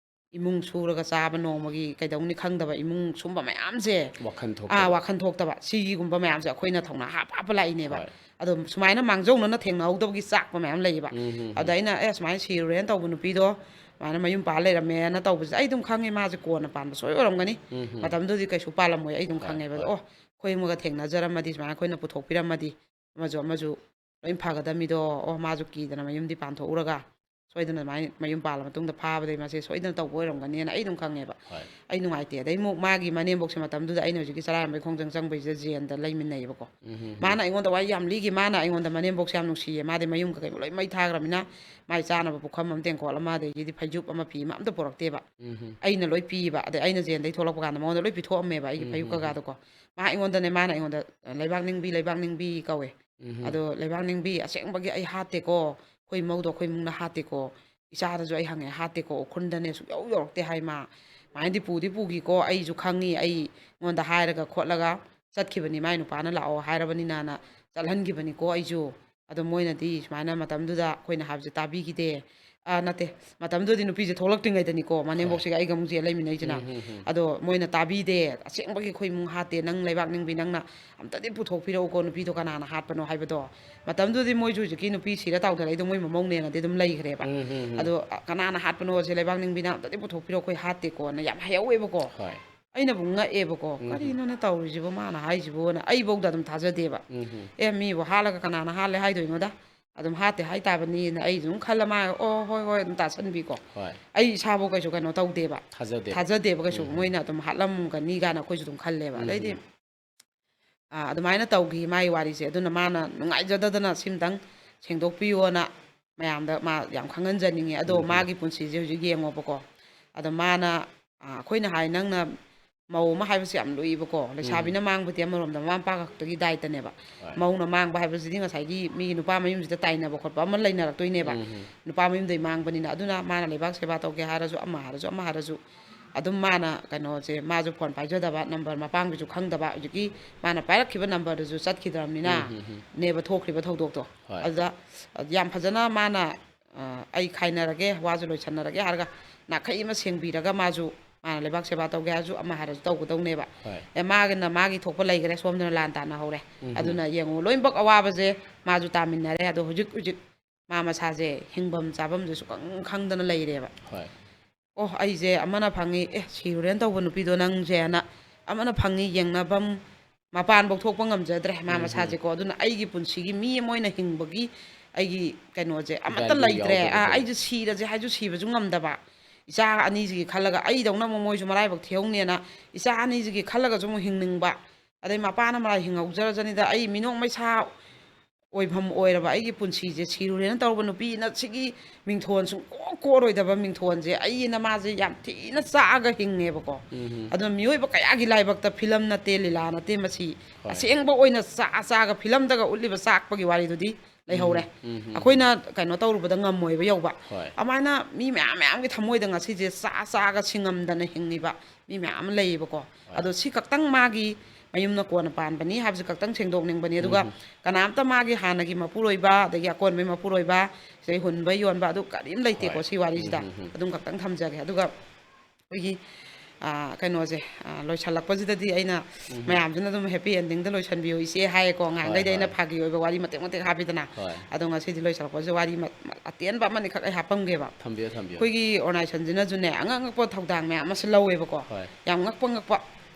ꯏꯃꯨꯡ ꯁꯨꯔꯒ ꯆꯥꯕ ꯅꯣꯡꯃꯒꯤ ꯀꯩꯗꯧꯅꯤ ꯈꯪꯗꯕ ꯏꯃꯨꯡ ꯁꯨꯝꯕ ꯃꯌꯥꯝꯁꯦ, ꯋꯥꯈꯜ ꯊꯣꯛꯇꯕ꯫ ꯑꯥ, ꯋꯥꯈꯜ ꯊꯣꯛꯇꯕ, ꯁꯤꯒꯤꯒꯨꯝꯕ ꯃꯌꯥꯝꯁꯦ ꯑꯩꯈꯣꯏꯅ ꯊꯧꯅꯥ ꯍꯥꯞ ꯍꯥꯞꯄ ꯂꯥꯛꯏꯅꯦꯕ꯫ ꯍꯣꯏ꯫ ꯑꯗꯣ ꯁꯨꯃꯥꯏꯅ ꯃꯥꯡꯖꯧꯅꯅ ꯊꯦꯡꯅꯍꯧꯗꯕꯒꯤ ꯆꯥꯛꯄ ꯃꯌꯥꯝ ꯂꯩꯌꯦꯕ꯫ ꯎꯝ, ꯎꯝ, ꯎꯝ꯫ ꯑꯗ ꯑꯩꯅ, "ꯑꯦ, ꯁꯨꯃꯥꯏꯅ ꯁꯤꯔꯨꯔꯦꯅ ꯇꯧꯕ ꯅꯨꯄꯤꯗꯣ ꯁꯨꯃꯥꯏꯅ ꯃꯌꯨꯝ ꯄꯥꯜ ꯂꯩꯔꯝꯃꯦꯅ ꯇꯧꯕꯁꯦ ꯑꯩ ꯑꯗꯨꯝ ꯈꯪꯉꯦ, ꯃꯥꯁꯦ ꯀꯣꯟꯅ ꯄꯥꯟꯕ ꯁꯣꯏ ꯑꯣꯏꯔꯝꯒꯅꯤ꯫ ꯎꯝ, ꯎꯝ꯫ ꯃꯇꯝꯗꯨꯗꯤ ꯀꯩꯁꯨ ꯄꯥꯜꯂꯝꯃꯣꯏ, ꯑꯩ ꯑꯗꯨꯝ ꯍꯣꯏ, ꯈꯪꯉꯦꯕ꯫ ꯑꯗꯣ, ꯍꯣꯏ꯫ ꯑꯣ, ꯑꯩꯈꯣꯏ ꯑꯃꯒ ꯊꯦꯡꯅꯖꯔꯝꯃꯗꯤ, ꯁꯨꯃꯥꯏꯅ ꯑꯩꯈꯣꯏꯅ ꯄꯨꯊꯣꯛꯄꯤꯔꯝꯃꯗꯤ, ꯑꯃꯁꯨ ꯑꯃꯁꯨ ꯂꯣꯏ ꯐꯒꯗꯕꯅꯤꯗꯣ, ꯑꯣ, ꯃꯥꯁꯨ ꯀꯤꯗꯅ ꯃꯌꯨꯝꯗꯤ ꯄꯥꯟꯊꯣꯛꯎꯔꯒ ꯁꯣꯏꯗꯅ ꯑꯗꯨꯃꯥꯏꯅ ꯃꯌꯨꯝ ꯄꯥꯜꯂ ꯃꯇꯨꯡꯗ ꯐꯥꯕꯗꯩ ꯃꯁꯦ ꯁꯣꯏꯗꯅ ꯇꯧꯕ ꯑꯣꯏꯔꯝꯒꯅꯤꯅ ꯑꯩ ꯑꯗꯨꯝ ꯈꯪꯉꯦꯕ꯫ ꯍꯣꯏ꯫ ꯑꯩ ꯅꯨꯡꯉꯥꯏꯇꯦ꯫ ꯑꯗꯩ ꯑꯃꯨꯛ ꯃꯥꯒꯤ ꯃꯅꯦꯝꯕꯣꯛꯁꯦ ꯃꯇꯝꯗꯨꯗ ꯑꯩꯅ ꯍꯧꯖꯤꯛꯀꯤ ꯆꯔꯥ ꯍꯦꯟꯕꯩ ꯈꯣꯡꯖꯪ ꯆꯪꯕꯩꯁꯤꯗ ꯖꯦꯟꯗ ꯂꯩꯃꯤꯟꯅꯩꯌꯦꯕꯀꯣ꯫ ꯎꯝ, ꯎꯝ, ꯎꯝ꯫ ꯃꯥꯅ ꯑꯩꯉꯣꯟꯗ ꯋꯥꯔꯤ ꯌꯥꯝ ꯂꯤꯈꯤ꯫ ꯃꯥꯅ ꯑꯩꯉꯣꯟꯗ ꯃꯅꯦꯝꯕꯣꯛꯁꯦ ꯌꯥꯝ ꯅꯨꯡꯁꯤꯌꯦ꯫ ꯃꯥꯗꯤ ꯃꯌꯨꯝ ꯀꯩꯀꯩ ꯂꯣꯏ ꯃꯩ ꯊꯥꯈ꯭ꯔꯃꯤꯅ ꯃꯥꯏ ꯆꯥꯅꯕ ꯄꯨꯈꯝ ꯑꯃ, ꯇꯦꯡꯀꯣꯠ ꯑꯃ, ꯑꯗꯒꯤꯗꯤ ꯐꯩꯖꯨꯞ ꯑꯃ, ꯐꯤ ꯑꯃ ꯑꯝꯇ ꯄꯨꯔꯛꯇꯦꯕ꯫ ꯎꯝ, ꯎꯝ꯫ ꯑꯩꯅ ꯂꯣꯏ ꯄꯤꯕ꯫ ꯑꯗꯩ ꯑꯩꯅ ꯖꯦꯟꯗꯩ ꯊꯣꯛꯂꯛꯄ ꯀꯥꯟꯗ ꯃꯉꯣꯟꯗ ꯂꯣꯏ ꯄꯤꯊꯣꯛꯑꯝꯃꯦꯕ, ꯑꯩꯒꯤ ꯎꯝ, ꯐꯩꯖꯨꯞ ꯎꯝ, ꯎꯝ꯫ ꯀꯩꯀꯥꯗꯣꯀꯣ꯫ ꯃꯥ ꯑꯩꯉꯣꯟꯗꯅꯦ, ꯃꯥꯅ ꯑꯩꯉꯣꯟꯗ "ꯂꯩꯕꯥꯛ ꯅꯤꯡꯕꯤ, ꯂꯩꯕꯥꯛ ꯅꯤꯡꯕꯤ" ꯀꯧꯋꯦ꯫ ꯎꯝ, ꯎꯝ꯫ ꯑꯗꯣ "ꯂꯩꯕꯥꯛ ꯅꯤꯡꯕꯤ, ꯑꯁꯦꯡꯕꯒꯤ ꯑꯩ ꯍꯥꯠꯇꯦꯀꯣ, ꯑꯩꯈꯣꯏ ꯃꯧꯗꯣ ꯑꯩꯈꯣꯏ ꯏꯃꯨꯡꯅ ꯍꯥꯠꯇꯦꯀꯣ, ꯏꯆꯥꯗꯁꯨ ꯑꯩ ꯍꯪꯉꯦ, ꯍꯥꯠꯇꯦꯀꯣ, ꯎꯈ꯭ꯔꯨꯜꯗꯅꯦ ꯁꯨꯡꯌꯧ ꯌꯧꯔꯛꯇꯦ" ꯍꯥꯏ꯫ ꯃꯥ ꯃꯥꯏꯅꯗꯤ ꯄꯨꯗꯤ ꯄꯨꯈꯤꯀꯣ, ꯑꯩꯁꯨ ꯈꯪꯉꯤ, ꯑꯩꯉꯣꯟꯗ ꯍꯥꯏꯔꯒ ꯈꯣꯠꯂꯒ ꯆꯠꯈꯤꯕꯅꯤ, ꯃꯥꯏ ꯅꯨꯄꯥꯅ ꯂꯥꯛꯑꯣ ꯍꯥꯏꯔꯕꯅꯤꯅꯅ ꯆꯠꯍꯟꯈꯤꯕꯅꯤꯀꯣ ꯑꯩꯁꯨ꯫ ꯑꯗꯣ ꯃꯣꯏꯅꯗꯤ ꯁꯨꯃꯥꯏꯅ ꯃꯇꯝꯗꯨꯗ ꯑꯩꯈꯣꯏꯅ ꯍꯥꯏꯕꯁꯦ ꯇꯥꯕꯤꯈꯤꯗꯦ꯫ ꯑꯥ, ꯅꯠꯇꯦ, ꯃꯇꯝꯗꯨꯗꯗꯤ ꯅꯨꯄꯤꯁꯦ ꯊꯣꯛꯂꯛꯇ꯭ꯔꯤꯉꯩꯗꯅꯤꯀꯣ, ꯍꯣꯏ꯫ ꯃꯅꯦꯝꯕꯣꯛꯁꯤꯒ ꯑꯩꯒ ꯑꯃꯨꯛ ꯖꯦꯜ ꯂꯩꯃꯤꯟꯅꯩꯁꯤꯅ꯫ ꯎꯝ, ꯎꯝ, ꯎꯝ꯫ ꯑꯗꯣ ꯃꯣꯏꯅ ꯇꯥꯕꯤꯗꯦ, "ꯑꯁꯦꯡꯕꯒꯤ ꯑꯩꯈꯣꯏ ꯏꯃꯨꯡ ꯍꯥꯠꯇꯦ, ꯅꯪ ꯂꯩꯕꯥꯛ ꯅꯤꯡꯕꯤ, ꯅꯪꯅ ꯑꯝꯇꯗꯤ ꯄꯨꯊꯣꯛꯄꯤꯔꯛꯎꯀꯣ, ꯅꯨꯄꯤꯗꯣ ꯀꯅꯥꯅ ꯍꯥꯠꯄꯅꯣ ꯍꯥꯏꯕꯗꯣ"꯫ ꯃꯇꯝꯗꯨꯗꯤ ꯃꯣꯏꯁꯨ ꯍꯧꯖꯤꯛꯀꯤ ꯅꯨꯄꯤ ꯁꯤꯔ ꯇꯥꯎꯊꯔꯛꯏꯗꯣ ꯃꯣꯏ ꯃꯃꯧꯅꯦꯅꯗꯤ ꯑꯗꯨꯝ ꯂꯩꯈ꯭ꯔꯦꯕ꯫ ꯎꯝ, ꯎꯝ, ꯎꯝ꯫ ꯑꯗꯣ, "ꯑ, ꯀꯅꯥꯅ ꯍꯥꯠꯄꯅꯣ ꯁꯦ, ꯂꯩꯕꯥꯛ ꯅꯤꯡꯕꯤꯅ ꯑꯝꯇꯗꯤ ꯄꯨꯊꯣꯛꯄꯤꯔꯛꯑꯣ, ꯑꯩꯈꯣꯏ ꯍꯥꯠꯇꯦꯀꯣꯅ" ꯌꯥꯝ ꯍꯥꯏꯍꯧꯋꯦꯕꯀꯣ꯫ ꯍꯣꯏ꯫ ꯑꯩꯅꯕꯨ ꯉꯛꯑꯦꯕꯀꯣ, ꯎꯝ꯫ "ꯀꯔꯤꯅꯣꯅꯦ ꯇꯧꯔꯤꯁꯤꯕꯣ ꯃꯥꯅ ꯍꯥꯏꯁꯤꯕꯣꯅ"꯫ ꯑꯩꯐꯧꯗ ꯑꯗꯨꯝ ꯊꯥꯖꯗꯦꯕ꯫ ꯎꯝ, ꯎꯝ꯫ "ꯑꯦ, ꯃꯤꯕꯨ ꯍꯥꯠꯂꯒ ꯀꯅꯥꯅ ꯍꯥꯠꯂꯦ ꯍꯥꯏꯗꯣꯏꯅꯣꯗ? ꯑꯗꯨꯝ ꯍꯥꯠꯇꯦ ꯍꯥꯏꯇꯥꯕꯅꯤꯅ" ꯑꯩ ꯑꯗꯨꯝ ꯈꯜꯂ ꯃꯥ, "ꯑꯣ, ꯍꯣꯏ, ꯍꯣꯏ", ꯑꯗꯨꯝ ꯇꯥꯁꯟꯕꯤꯀꯣ꯫ ꯍꯣꯏ꯫ ꯑꯩ ꯏꯁꯥꯐꯧ ꯀꯩꯁꯨ ꯀꯩꯅꯣ ꯇꯧꯗꯦꯕ꯫ ꯊꯥꯖꯗꯦꯕ꯫ ꯊꯥꯖꯗꯦꯕ ꯀꯩꯁꯨ꯫ ꯎꯝ, ꯎꯝ꯫ ꯃꯣꯏꯅ ꯑꯗꯨꯝ ꯍꯥꯠꯂꯝꯒꯅꯤ ꯀꯥꯏꯅ ꯑꯩꯈꯣꯏꯁꯨ ꯑꯗꯨꯝ ꯈꯜꯂꯦꯕ꯫ ꯎꯝ, ꯑꯗꯩꯗꯤ, ꯎꯝ꯫ ꯑꯥ, ꯑꯗꯨꯃꯥꯏꯅ ꯇꯧꯈꯤ ꯃꯥꯒꯤ ꯋꯥꯔꯤꯁꯦ꯫ ꯑꯗꯨꯅ ꯃꯥꯅ ꯅꯨꯡꯉꯥꯏꯖꯗꯗꯅ ꯁꯤꯝꯇꯪ ꯁꯦꯡꯗꯣꯛꯄꯤꯌꯣꯅ ꯃꯌꯥꯝꯗ ꯃꯥ ꯌꯥꯝ ꯈꯪꯍꯟꯖꯅꯤꯡꯉꯦ꯫ ꯑꯗꯣ ꯎꯝ, ꯎꯝ꯫ ꯃꯥꯒꯤ ꯄꯨꯟꯁꯤꯁꯦ ꯍꯧꯖꯤꯛ ꯌꯦꯡꯉꯣꯕꯀꯣ꯫ ꯑꯗꯣ ꯃꯥꯅ, ꯑꯥ, ꯑꯩꯈꯣꯏꯅ ꯍꯥꯏ, ꯅꯪꯅ ꯃꯧ ꯑꯃ ꯍꯥꯏꯕꯁꯦ ꯌꯥꯝ ꯂꯨꯏꯕꯀꯣ꯫ ꯂꯩꯁꯥꯕꯤꯅ ꯎꯝ꯫ ꯃꯥꯡꯕꯗꯤ ꯑꯃꯔꯣꯝꯗ ꯃꯃꯥ ꯃꯄꯥ ꯈꯛꯇꯒꯤ ꯗꯥꯏꯇꯅꯦꯕ꯫ ꯍꯣꯏ꯫ ꯃꯧꯅ ꯃꯥꯡꯕ ꯍꯥꯏꯕꯁꯤꯗꯤ ꯉꯁꯥꯏꯒꯤ ꯃꯤꯒꯤ ꯅꯨꯄꯥ ꯃꯌꯨꯝꯁꯤꯗ ꯇꯥꯏꯅꯕ ꯈꯣꯠꯄ ꯑꯃ ꯂꯩꯅꯔꯛꯇꯣꯏꯅꯦꯕ꯫ ꯎꯝ, ꯎꯝ꯫ ꯅꯨꯄꯥ ꯃꯌꯨꯝꯗꯩ ꯃꯥꯡꯕꯅꯤꯅ꯫ ꯑꯗꯨꯅ ꯃꯥꯅ ꯂꯩꯕꯥꯛ ꯁꯦꯕꯥ ꯇꯧꯒꯦ ꯍꯥꯏꯔꯁꯨ, ꯑꯃ ꯍꯥꯏꯔꯁꯨ, ꯑꯃ ꯍꯥꯏꯔꯁꯨ, ꯑꯗꯨꯝ ꯃꯥꯅ ꯀꯩꯅꯣꯁꯦ, ꯃꯥꯁꯨ ꯐꯣꯟ ꯄꯥꯏꯖꯗꯕ, ꯅꯝꯕꯔ ꯃꯄꯥꯡꯒꯤꯁꯨ ꯈꯪꯗꯕ, ꯍꯧꯖꯤꯛꯀꯤ ꯃꯥꯅ ꯄꯥꯏꯔꯛꯈꯤꯕ ꯅꯝꯕꯔꯗꯨꯁꯨ ꯆꯠꯈꯤꯗ꯭ꯔꯕꯅꯤꯅ ꯎꯝ, ꯎꯝ, ꯎꯝ꯫ ꯅꯦꯕ ꯊꯣꯛꯈ꯭ꯔꯤꯕ ꯊꯧꯗꯣꯛꯇꯣ꯫ ꯍꯣꯏ꯫ ꯑꯗꯨꯗ ꯌꯥꯝ ꯐꯖꯅ ꯃꯥꯅ, ꯑ, "ꯑꯩ ꯈꯥꯏꯅꯔꯒꯦ, ꯋꯥꯁꯨ ꯂꯣꯏꯁꯟꯅꯔꯒꯦ" ꯍꯥꯏꯔꯒ ꯅꯥꯈꯩ ꯑꯃ ꯁꯦꯡꯕꯤꯔꯒ ꯃꯥꯁꯨ, ꯃꯥꯅ ꯂꯩꯕꯥꯛ ꯁꯦꯕꯥ ꯇꯧꯒꯦ ꯍꯥꯏꯔꯁꯨ, ꯑꯃ ꯍꯥꯏꯔꯁꯨ ꯇꯧꯒꯗꯧꯅꯦꯕ꯫ ꯍꯣꯏ꯫ ꯑꯦ, ꯃꯥꯒꯤꯅ ꯃꯥꯒꯤ ꯊꯣꯛꯄ ꯂꯩꯈ꯭ꯔꯦ, ꯁꯣꯝꯗꯅ ꯂꯥꯟ ꯇꯥꯅ ꯍꯧꯔꯦ꯫ ꯎꯝ, ꯎꯝ꯫ ꯑꯗꯨꯅ ꯌꯦꯡꯉꯨ, ꯂꯣꯏꯅꯃꯛ ꯑꯋꯥꯕꯁꯦ ꯃꯥꯁꯨ ꯇꯥꯃꯤꯟꯅꯔꯦ꯫ ꯑꯗꯣ ꯍꯧꯖꯤꯛ ꯍꯧꯖꯤꯛ ꯃꯥ ꯃꯁꯥꯁꯦ ꯍꯤꯡꯐꯝ ꯆꯥꯐꯝꯁꯦ ꯁꯨꯈꯪ ꯈꯪꯗꯅ ꯂꯩꯔꯦꯕ꯫ ꯍꯣꯏ꯫ "ꯑꯣ, ꯑꯩꯁꯦ ꯑꯃꯅ ꯐꯪꯉꯤ, ꯑꯦ, ꯁꯤꯔꯨꯔꯦꯅ ꯇꯧꯕ ꯅꯨꯄꯤꯗꯣ ꯅꯪꯁꯦꯅ ꯑꯃꯅ ꯐꯪꯉꯤ", ꯌꯦꯡꯅꯐꯝ ꯃꯄꯥꯟꯐꯧ ꯊꯣꯛꯄ ꯉꯝꯖꯗ꯭ꯔꯦ ꯃꯥ ꯎꯝ, ꯎꯝ꯫ ꯃꯁꯥꯁꯦꯀꯣ꯫ ꯑꯗꯨꯅ ꯑꯩꯒꯤ ꯄꯨꯟꯁꯤꯒꯤ ꯃꯤ ꯑꯃ ꯑꯣꯏꯅ ꯍꯤꯡꯕꯒꯤ ꯑꯩꯒꯤ ꯀꯩꯅꯣꯁꯦ ꯑꯃꯠꯇ ꯂꯩꯇ꯭ꯔꯦ꯫ ꯑꯩꯁꯦ ꯁꯤꯔꯁꯦ ꯍꯥꯏꯁꯨ ꯁꯤꯕꯁꯨ ꯉꯝꯗꯕ, ꯏꯆꯥ ꯑꯅꯤꯁꯤꯒꯤ ꯈꯜꯂꯒ, ꯑꯩꯗꯧꯅ ꯑꯃꯨꯛ ꯃꯣꯏꯁꯨ ꯃꯔꯥꯏꯕꯛ ꯊꯤꯍꯧꯅꯦꯅ ꯏꯆꯥ ꯑꯅꯤꯁꯤꯒꯤ ꯈꯜꯂꯒꯁꯨ ꯑꯃꯨꯛ ꯍꯤꯡꯅꯤꯡꯕ, ꯑꯗꯩ ꯃꯄꯥꯅ ꯃꯔꯥꯏ ꯍꯤꯡꯍꯧꯖꯔꯖꯅꯤꯗ, ꯑꯩ ꯃꯤꯅꯣꯛ ꯃꯩꯁꯥ ꯑꯣꯏꯐꯝ ꯑꯣꯏꯔꯕ ꯑꯩꯒꯤ ꯄꯨꯟꯁꯤꯁꯦ, ꯁꯤꯔꯨꯔꯦꯅ ꯇꯧꯔꯨꯕ ꯅꯨꯄꯤꯅ ꯁꯤꯒꯤ ꯃꯤꯡꯊꯣꯟ ꯁꯨꯡꯀꯣꯛ ꯀꯣꯛꯑꯔꯣꯏꯗꯕ ꯃꯤꯡꯊꯣꯟꯁꯦ ꯑꯩꯅ ꯃꯥꯁꯦ ꯌꯥꯝ ꯊꯤꯅ ꯆꯥꯛꯑꯒ ꯍꯤꯡꯉꯦꯕꯀꯣ꯫ ꯑꯗꯨꯅ ꯃꯤꯑꯣꯏꯕ ꯀꯌꯥꯒꯤ ꯂꯥꯏꯕꯛꯇ ꯐꯤꯂꯝ ꯅꯠꯇꯦ, ꯂꯤꯂꯥ ꯅꯠꯇꯦ ꯃꯁꯤ꯫ ꯑꯁꯦꯡꯕ ꯑꯣꯏꯅ ꯆꯥꯛꯑ ꯆꯥꯛꯑꯒ ꯐꯤꯂꯝꯗꯒ ꯎꯠꯂꯤꯕ ꯆꯥꯛꯄꯒꯤ ꯋꯥꯔꯤꯗꯨꯗꯤ ꯂꯩꯍꯧꯔꯦ꯫ ꯑꯩꯈꯣꯏꯅ ꯀꯩꯅꯣ ꯇꯧꯔꯨꯕꯗ ꯉꯝꯃꯣꯏꯕ ꯌꯧꯕ꯫ ꯑꯗꯨꯃꯥꯏꯅ ꯃꯤ ꯃꯌꯥꯝ ꯃꯌꯥꯝꯒꯤ ꯊꯃꯣꯏꯗ ꯉꯁꯤꯁꯦ ꯆꯥꯛꯑ ꯆꯥꯛꯑꯒ ꯁꯤꯡꯉꯝꯗꯅ ꯍꯤꯡꯉꯤꯕ ꯃꯤ ꯃꯌꯥꯝ ꯑꯃ ꯂꯩꯌꯦꯕꯀꯣ꯫ ꯑꯗꯣ ꯁꯤ ꯈꯛꯇꯪ ꯃꯥꯒꯤ ꯃꯌꯨꯝꯅ ꯀꯣꯟꯅ ꯄꯥꯟꯕꯅꯤ ꯍꯥꯏꯕꯁꯤ ꯈꯛꯇꯪ ꯁꯦꯡꯗꯣꯛꯅꯤꯡꯕꯅꯤ꯫ ꯑꯗꯨꯒ ꯀꯅꯥꯝꯇ ꯃꯥꯒꯤ ꯍꯥꯟꯅꯒꯤ ꯃꯄꯨꯔꯣꯏꯕ, ꯑꯗꯒꯤ ꯑꯀꯣꯟꯕꯩ ꯃꯄꯨꯔꯣꯏꯕ, ꯁꯤꯗꯩ ꯍꯨꯟꯕ ꯌꯣꯟꯕ ꯑꯗꯨ ꯀꯔꯤꯝ ꯂꯩꯇꯦꯀꯣ ꯁꯤ ꯋꯥꯔꯤꯁꯤꯗ꯫ ꯑꯗꯨꯝ ꯈꯛꯇꯪ ꯊꯝꯖꯒꯦ꯫ ꯑꯗꯨꯒ ꯑꯩꯈꯣꯏꯒꯤ, ꯑ, ꯀꯩꯅꯣꯁꯦ, ꯑ, ꯂꯣꯏꯁꯜꯂꯛꯄꯁꯤꯗꯗꯤ ꯑꯩꯅ ꯃꯌꯥꯝꯁꯤꯅ ꯑꯗꯨꯝ happy endingꯗ ꯂꯣꯏꯁꯟꯕꯤꯌꯨ ꯏꯆꯦ ꯍꯥꯏꯌꯦꯀꯣ꯫ ꯉꯍꯥꯟꯈꯩꯗꯤ ꯑꯩꯅ ꯐꯥꯒꯤ ꯑꯣꯏꯕ ꯋꯥꯔꯤ ꯃꯇꯦꯛ ꯃꯇꯦꯛ ꯍꯥꯞꯄꯤꯗꯅ꯫ ꯑꯗꯣ ꯉꯁꯤꯗꯤ ꯂꯣꯏꯁꯜꯂꯛꯄꯁꯤꯗ ꯋꯥꯔꯤ ꯃ-, ꯃ-, ꯑꯇꯦꯟꯕ ꯑꯃꯅꯤꯈꯛ ꯑꯩ ꯍꯥꯞꯄꯝꯒꯦꯕ꯫ ꯊꯝꯕꯤꯌꯨ, ꯊꯝꯕꯤꯌꯨ꯫ ꯑꯩꯈꯣꯏꯒꯤ organizationꯁꯤꯅꯁꯨꯅꯦ, ꯑꯉꯛ ꯑꯉꯛꯄ ꯊꯧꯗꯥꯡ ꯃꯌꯥꯝ ꯑꯃꯁꯨ ꯂꯧꯋꯦꯕꯀꯣ꯫ ꯌꯥꯝ ꯉꯛꯄ ꯉꯛꯄ,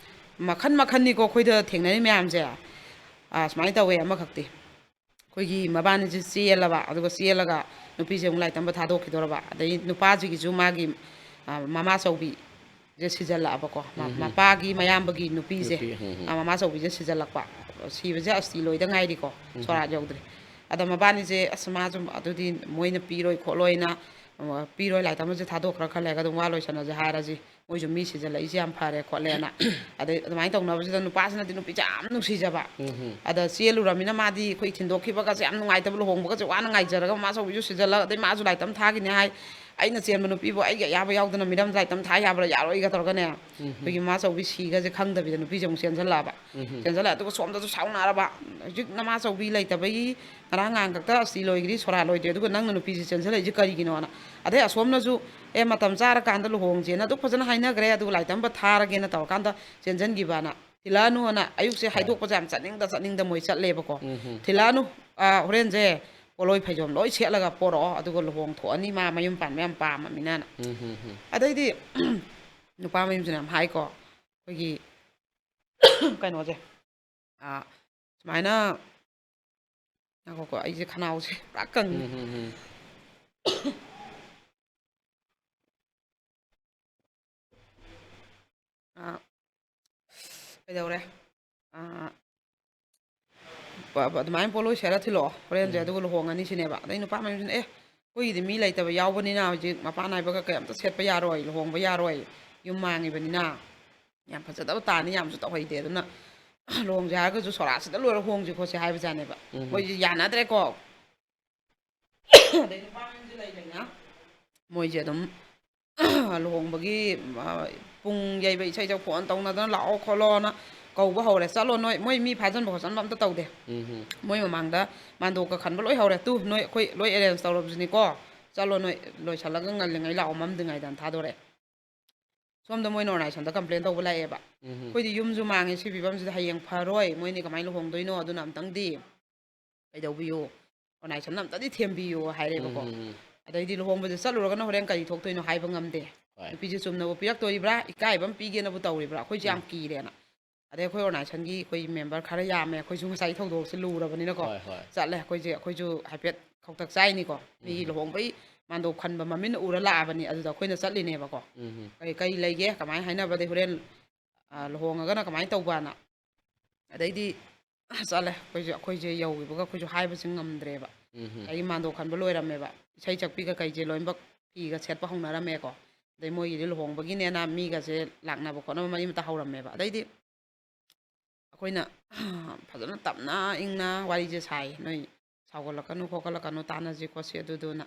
ꯃꯈꯟ ꯃꯈꯟꯅꯤꯀꯣ ꯑꯩꯈꯣꯏꯗ ꯊꯦꯡꯅꯔꯤ ꯃꯌꯥꯝꯁꯦ꯫ ꯑ, ꯁꯨꯃꯥꯏꯅ ꯇꯧꯋꯦ ꯑꯃꯈꯛꯇꯤ꯫ ꯑꯩꯈꯣꯏꯒꯤ ꯃꯕꯥꯅꯤꯁꯦ ꯆꯦꯜꯂꯕ, ꯑꯗꯨꯒ ꯆꯦꯜꯂꯒ ꯅꯨꯄꯤꯁꯦ ꯑꯃꯨꯛ ꯂꯥꯏ ꯇꯝꯕ ꯊꯥꯗꯣꯛꯈꯤꯗꯧꯔꯕ, ꯑꯗꯩ ꯅꯨꯄꯥꯁꯤꯒꯤꯁꯨ ꯃꯥꯒꯤ, ꯑ, ꯃꯃꯥ ꯆꯧꯕꯤꯁꯦ ꯁꯤꯖꯜꯂꯛꯑꯕꯀꯣ꯫ ꯃ-, ꯃꯄꯥꯒꯤ ꯃꯌꯥꯝꯕꯒꯤ ꯅꯨꯄꯤꯁꯦ, ꯅꯨꯄꯤ, ꯎꯝ, ꯎꯝ꯫ ꯑ, ꯃꯃꯥ ꯆꯧꯕꯤꯁꯦ ꯁꯤꯖꯜꯂꯛꯄ꯫ ꯁꯤꯕꯁꯦ ꯑꯁꯇꯤ ꯂꯣꯏꯗ ꯉꯥꯏꯔꯤꯀꯣ, ꯁꯣꯔꯥꯠ ꯌꯧꯗ꯭ꯔꯤ꯫ ꯑꯗ ꯃꯕꯥꯅꯤꯁꯦ, "ꯑꯁ, ꯃꯥꯁꯨ ꯑꯗꯨꯗꯤ ꯃꯣꯏꯅ ꯄꯤꯔꯣꯏ ꯈꯣꯠꯂꯣꯏꯅ, ꯑ, ꯄꯤꯔꯣꯏ, ꯂꯥꯏ ꯇꯝꯕꯁꯦ ꯊꯥꯗꯣꯛꯈ꯭ꯔ ꯈꯜꯂꯦ, ꯑꯗꯨꯝ ꯋꯥ ꯂꯣꯏꯁꯟꯅꯁꯦ ꯍꯥꯏꯔꯁꯤ, ꯃꯣꯏꯁꯨ ꯃꯤ ꯁꯤꯖꯜꯂꯛꯏꯁꯦ ꯌꯥꯝ ꯐꯔꯦ ꯈꯣꯠꯂꯦꯅ"꯫ ꯑꯗꯩ ꯑꯗꯨꯃꯥꯏꯅ ꯇꯧꯅꯕꯁꯤꯗ ꯅꯨꯄꯥꯁꯤꯅꯗꯤ ꯅꯨꯄꯤꯁꯦ ꯌꯥꯝ ꯅꯨꯡꯁꯤꯖꯕ꯫ ꯑꯗ ꯆꯦꯜꯂꯨꯔꯃꯤꯅ ꯃꯥꯗꯤ ꯑꯩꯈꯣꯏ ꯊꯤꯟꯗꯣꯛꯈꯤꯕꯒꯁꯦ ꯌꯥꯝ ꯅꯨꯡꯉꯥꯏꯇꯕ, ꯂꯨꯍꯣꯡꯕꯒꯁꯦ ꯋꯥꯅ ꯉꯥꯏꯖꯔꯒ ꯃꯃꯥ ꯆꯧꯕꯤꯁꯨ ꯁꯤꯖꯜꯂꯒ, ꯑꯗꯩ ꯃꯥꯁꯨ ꯂꯥꯏ ꯇꯝ ꯊꯥꯈꯤꯅꯤ ꯍꯥꯏ, ꯑꯩꯅ ꯆꯦꯟꯕ ꯅꯨꯄꯤꯕꯨ ꯑꯩꯒꯤ ꯑꯌꯥꯕ ꯌꯥꯎꯗꯅ ꯃꯤꯔꯝ ꯂꯥꯏ ꯇꯝ ꯊꯥ ꯌꯥꯕ꯭ꯔꯥ, ꯌꯥꯔꯣꯏꯒ ꯇꯧꯔꯒꯅꯦ꯫ ꯑꯩꯈꯣꯏꯒꯤ ꯃꯃꯥ ꯆꯧꯕꯤ ꯁꯤꯒꯁꯦ ꯈꯪꯗꯕꯤꯗ ꯅꯨꯄꯤꯁꯦ ꯑꯃꯨꯛ ꯆꯦꯟꯁꯤꯜꯂꯛꯑꯕ꯫ ꯆꯦꯟꯁꯤꯜꯂꯛꯑꯦ꯫ ꯑꯗꯨꯒ ꯁꯣꯝꯗꯁꯨ ꯁꯥꯎꯅꯔꯕ, ꯍꯧꯖꯤꯛ ꯅꯃꯥ ꯆꯧꯕꯤ ꯂꯩꯇꯕꯒꯤ ꯉꯔꯥꯡ ꯉꯍꯥꯟ ꯈꯛꯇ ꯑꯁꯇꯤ ꯂꯣꯏꯈ꯭ꯔꯤ, ꯁꯣꯔꯥꯠ ꯂꯣꯏꯗ꯭ꯔꯤ, ꯑꯗꯨꯒ ꯅꯪꯅ ꯅꯨꯄꯤꯁꯦ ꯆꯦꯟꯁꯤꯜꯂꯛꯏꯁꯦ ꯀꯔꯤꯒꯤꯅꯣꯅ꯫ ꯑꯗꯩ ꯑꯁꯣꯝꯅꯁꯨ, "ꯑꯦ, ꯃꯇꯝ ꯆꯥꯔꯀꯥꯟꯗ ꯂꯨꯍꯣꯡꯁꯦꯅ ꯑꯗꯨꯛ ꯐꯖꯅ ꯍꯥꯏꯅꯈ꯭ꯔꯦ, ꯑꯗꯨꯒ ꯂꯥꯏ ꯇꯝꯕ ꯊꯥꯔꯒꯦꯅ ꯇꯧꯔꯀꯥꯟꯗ ꯆꯦꯟꯁꯤꯟꯈꯤꯕꯅ, ꯊꯤꯜꯂꯛꯑꯅꯨꯅ" ꯑꯌꯨꯛꯁꯦ ꯍꯣꯏ꯫ ꯍꯥꯏꯗꯣꯛꯄꯁꯦ ꯌꯥꯝ ꯆꯠꯅꯤꯡꯗ ꯆꯠꯅꯤꯡꯗ ꯃꯣꯏ ꯆꯠꯂꯦꯕꯀꯣ꯫ ꯎꯝ ꯍꯝ꯫ "ꯊꯤꯜꯂꯛꯑꯅꯨ, ꯑ, ꯍꯣꯔꯦꯟꯁꯦ ꯄꯣꯠꯂꯣꯏ ꯐꯩꯖꯣꯝ ꯂꯣꯏ ꯁꯦꯠꯂꯒ ꯄꯣꯔꯛꯑꯣ, ꯑꯗꯨꯒ ꯂꯨꯍꯣꯡ ꯊꯣꯛꯑꯅꯤ, ꯃꯥ ꯃꯌꯨꯝ ꯄꯥꯟꯕ ꯌꯥꯝ ꯄꯥꯝꯃꯃꯤꯅꯅ"꯫ ꯎꯝ ꯍꯝ ꯍꯝ꯫ ꯑꯗꯩꯗꯤ ꯅꯨꯄꯥ ꯃꯌꯨꯝꯁꯤꯅ ꯌꯥꯝ ꯍꯥꯏꯀꯣ, ꯑꯩꯈꯣꯏꯒꯤ ꯀꯩꯅꯣꯁꯦ, ꯑ, ꯁꯨꯃꯥꯏꯅ ꯉꯥꯏꯈꯣꯀꯣ, ꯑꯩꯁꯦ ꯈꯅꯥꯎꯁꯦ ꯄꯨꯔꯥ ꯀꯪꯉꯦ꯫ ꯎꯝ, ꯎꯝ, ꯎꯝ꯫ ꯑꯥ, ꯀꯩꯗꯧꯔꯦ? ꯑꯥ, ꯄ-, ꯄ-, ꯑꯗꯨꯃꯥꯏꯅ ꯄꯣꯠꯂꯣꯏ ꯁꯦꯠꯂ ꯊꯤꯜꯂꯛꯑꯣ ꯍꯣꯔꯦꯟꯁꯦ, ꯎꯝ꯫ ꯑꯗꯨꯒ ꯂꯨꯍꯣꯡꯉꯅꯤ ꯁꯤꯅꯦꯕ꯫ ꯑꯗꯩ ꯅꯨꯄꯥ ꯃꯌꯨꯝꯁꯤꯅ, "ꯑꯦ, ꯑꯩꯈꯣꯏꯒꯤꯗꯤ ꯃꯤ ꯂꯩꯇꯕ ꯌꯥꯎꯕꯅꯤꯅ ꯍꯧꯖꯤꯛ ꯃꯄꯥꯟ ꯅꯥꯏꯕꯒ ꯀꯩꯝꯇ ꯁꯦꯠꯄ ꯌꯥꯔꯣꯏ, ꯂꯨꯍꯣꯡꯕ ꯌꯥꯔꯣꯏ, ꯌꯨꯝ ꯃꯥꯡꯉꯤꯕꯅꯤꯅ ꯌꯥꯝ ꯐꯖꯗꯕ ꯇꯥꯅꯤ, ꯌꯥꯝꯁꯨ ꯇꯧꯍꯩꯗꯦ, ꯑꯗꯨꯅ ꯂꯨꯍꯣꯡꯁꯦ ꯍꯥꯏꯔꯒꯁꯨ ꯁꯣꯔꯥꯠꯁꯤꯗ ꯂꯣꯏꯔ ꯍꯣꯡꯁꯤ ꯈꯣꯠꯁꯤ" ꯍꯥꯏꯕꯖꯥꯠꯅꯦꯕ꯫ ꯎꯝ꯫ ꯃꯣꯏꯁꯦ ꯌꯥꯅꯗ꯭ꯔꯦꯀꯣ꯫ ꯑꯗꯩ ꯅꯨꯄꯥ ꯃꯌꯨꯝꯁꯦ ꯂꯩ ꯂꯩꯅ ꯃꯣꯏꯁꯦ ꯑꯗꯨꯝ ꯂꯨꯍꯣꯡꯕꯒꯤ, ꯑ, ꯄꯨꯡ ꯌꯩꯕ ꯏꯁꯩꯗ ꯐꯣꯟ ꯇꯧꯅꯗꯅ "ꯂꯥꯛꯑꯣ ꯈꯣꯠꯂꯣꯅ" ꯀꯧꯕ ꯍꯧꯔꯦ꯫ "ꯆꯠꯂꯣ ꯅꯣꯏ", ꯃꯣꯏ ꯃꯤ ꯐꯥꯖꯟꯕ ꯈꯣꯠꯆꯟꯕ ꯑꯝꯇ ꯇꯧꯗꯦ꯫ ꯎꯝ ꯍꯝ꯫ ꯃꯣꯏ ꯃꯃꯥꯡꯗ ꯃꯥꯟꯗꯣꯞꯀ ꯈꯟꯕ ꯂꯣꯏ ꯍꯧꯔꯦ꯫ "ꯇꯨ ꯅꯣꯏ, ꯑꯩꯈꯣꯏ ꯂꯣꯏ ꯑꯦꯔꯦꯟꯖ ꯇꯧꯔꯕꯁꯤꯅꯤꯀꯣ, ꯆꯠꯂꯣ ꯅꯣꯏ, ꯂꯣꯏꯁꯜꯂꯒ ꯉꯜꯂꯤꯉꯩ ꯂꯥꯛꯑꯣ, ꯃꯝꯗ꯭ꯔꯤꯉꯩꯗꯅ" ꯊꯥꯗꯣꯔꯛꯑꯦ꯫ ꯁꯣꯝꯗ ꯃꯣꯏꯅ ꯑꯣꯔꯒꯅꯥꯏꯖꯦꯁꯟꯗ ꯀꯝꯄ꯭ꯂꯦꯟ ꯇꯧꯕ ꯂꯥꯛꯑꯦꯕ꯫ ꯎꯝ ꯍꯝ꯫ "ꯑꯩꯈꯣꯏꯗꯤ ꯌꯨꯝꯁꯨ ꯃꯥꯡꯉꯦ, ꯁꯤ ꯐꯤꯕꯝꯁꯤꯗ ꯍꯌꯦꯡ ꯐꯔꯣꯏ, ꯃꯣꯏꯅꯤ ꯀꯃꯥꯏꯅ ꯂꯨꯍꯣꯡꯗꯣꯏꯅꯣ? ꯑꯗꯨꯅ ꯑꯝꯇꯪꯗꯤ ꯀꯩꯗꯧꯕꯤꯌꯨ, ꯑꯣꯔꯒꯅꯥꯏꯖꯦꯁꯟ ꯑꯝꯇꯗꯤ ꯊꯦꯝꯕꯤꯌꯨ" ꯍꯥꯏꯔꯦꯕꯀꯣ꯫ ꯎꯝ, ꯎꯝ, ꯎꯝ꯫ ꯑꯗꯩꯗꯤ ꯂꯨꯍꯣꯡꯕꯁꯦ ꯆꯠꯂꯨꯔꯒꯅ ꯍꯣꯔꯦꯟ ꯀꯔꯤ ꯊꯣꯛꯇꯣꯏꯅꯣ ꯍꯥꯏꯕ ꯉꯝꯗꯦ꯫ ꯍꯣꯏ꯫ ꯅꯨꯄꯤꯁꯦ ꯆꯨꯝꯅꯕꯨ ꯄꯤꯔꯛꯇꯣꯔꯤꯕ꯭ꯔꯥ, ꯏꯀꯥꯏꯕ ꯑꯃ ꯄꯤꯒꯦꯅꯕꯨ ꯇꯧꯔꯤꯕ꯭ꯔꯥ, ꯑꯩꯈꯣꯏꯁꯦ ꯌꯥꯝ ꯎꯝ꯫ ꯀꯤꯔꯦꯅ꯫ ꯑꯗꯩ ꯑꯩꯈꯣꯏ ꯑꯣꯔꯒꯅꯥꯏꯖꯦꯁꯟꯒꯤ ꯑꯩꯈꯣꯏ ꯃꯦꯝꯕꯔ ꯈꯔ ꯌꯥꯝꯃꯦ, ꯑꯩꯈꯣꯏꯁꯨ ꯉꯁꯥꯏ ꯊꯧꯗꯣꯛꯁꯦ ꯂꯨꯔꯕꯅꯤꯅꯀꯣ꯫ ꯍꯣꯏ, ꯍꯣꯏ꯫ ꯆꯠꯂꯦ ꯑꯩꯈꯣꯏꯁꯦ, ꯑꯩꯈꯣꯏꯁꯨ ꯍꯥꯏꯐꯦꯠ ꯈꯧꯇꯛ ꯆꯥꯏꯅꯤꯀꯣ꯫ ꯃꯤꯒꯤ ꯎꯝ꯫ ꯂꯨꯍꯣꯡꯕꯩ ꯃꯥꯟꯗꯣꯞ ꯈꯟꯕ ꯃꯃꯤꯠꯅ ꯎꯔ ꯂꯥꯛꯑꯕꯅꯤ, ꯑꯗꯨꯗ ꯑꯩꯈꯣꯏꯅ ꯆꯠꯂꯤꯅꯦꯕꯀꯣ꯫ ꯎꯝ꯫ ꯀꯔꯤ, ꯀꯔꯤ ꯂꯩꯒꯦ, ꯀꯃꯥꯏꯅ ꯍꯥꯏꯅꯕꯗꯩ ꯍꯣꯔꯦꯟ, ꯑ, ꯂꯨꯍꯣꯡꯉꯒꯅ ꯀꯃꯥꯏꯅ ꯇꯧꯕꯅ꯫ ꯑꯗꯩꯗꯤ ꯆꯠꯂꯦ꯫ ꯑꯩꯈꯣꯏꯁꯦ, ꯑꯩꯈꯣꯏꯁꯦ ꯌꯧꯈꯤꯕꯒ ꯑꯩꯈꯣꯏꯁꯨ ꯍꯥꯏꯕꯁꯤ ꯉꯝꯗ꯭ꯔꯦꯕ꯫ ꯎꯝ꯫ ꯑꯩ ꯃꯥꯟꯗꯣꯞ ꯈꯟꯕ ꯂꯣꯏꯔꯝꯃꯦꯕ꯫ ꯏꯁꯩ ꯁꯛꯄꯤꯒ ꯀꯩꯁꯦ ꯂꯣꯏꯅꯃꯛ ꯐꯤꯒ ꯁꯦꯠꯄ ꯍꯧꯅꯔꯝꯃꯦꯀꯣ꯫ ꯑꯗꯩ ꯃꯣꯏꯒꯤꯗꯤ ꯂꯨꯍꯣꯡꯕꯒꯤꯅꯦꯅ ꯃꯤꯒꯁꯦ ꯂꯥꯛꯅꯕ ꯈꯣꯠꯅꯕ ꯃꯔꯤ ꯃꯇꯥ ꯍꯧꯔꯝꯃꯦꯕ꯫ ꯑꯗꯩꯗꯤ ꯑꯩꯈꯣꯏꯅ ꯐꯖꯅ ꯇꯞꯅ ꯏꯪꯅ ꯋꯥꯔꯤꯁꯦ ꯁꯥꯏ꯫ "ꯅꯣꯏ ꯁꯥꯎꯒꯠꯂꯛꯀꯅꯨ ꯈꯣꯠꯀꯠꯂꯛꯀꯅꯨ, ꯇꯥꯟꯅꯁꯤ ꯈꯣꯠꯁꯤ" ꯑꯗꯨꯗꯨꯅ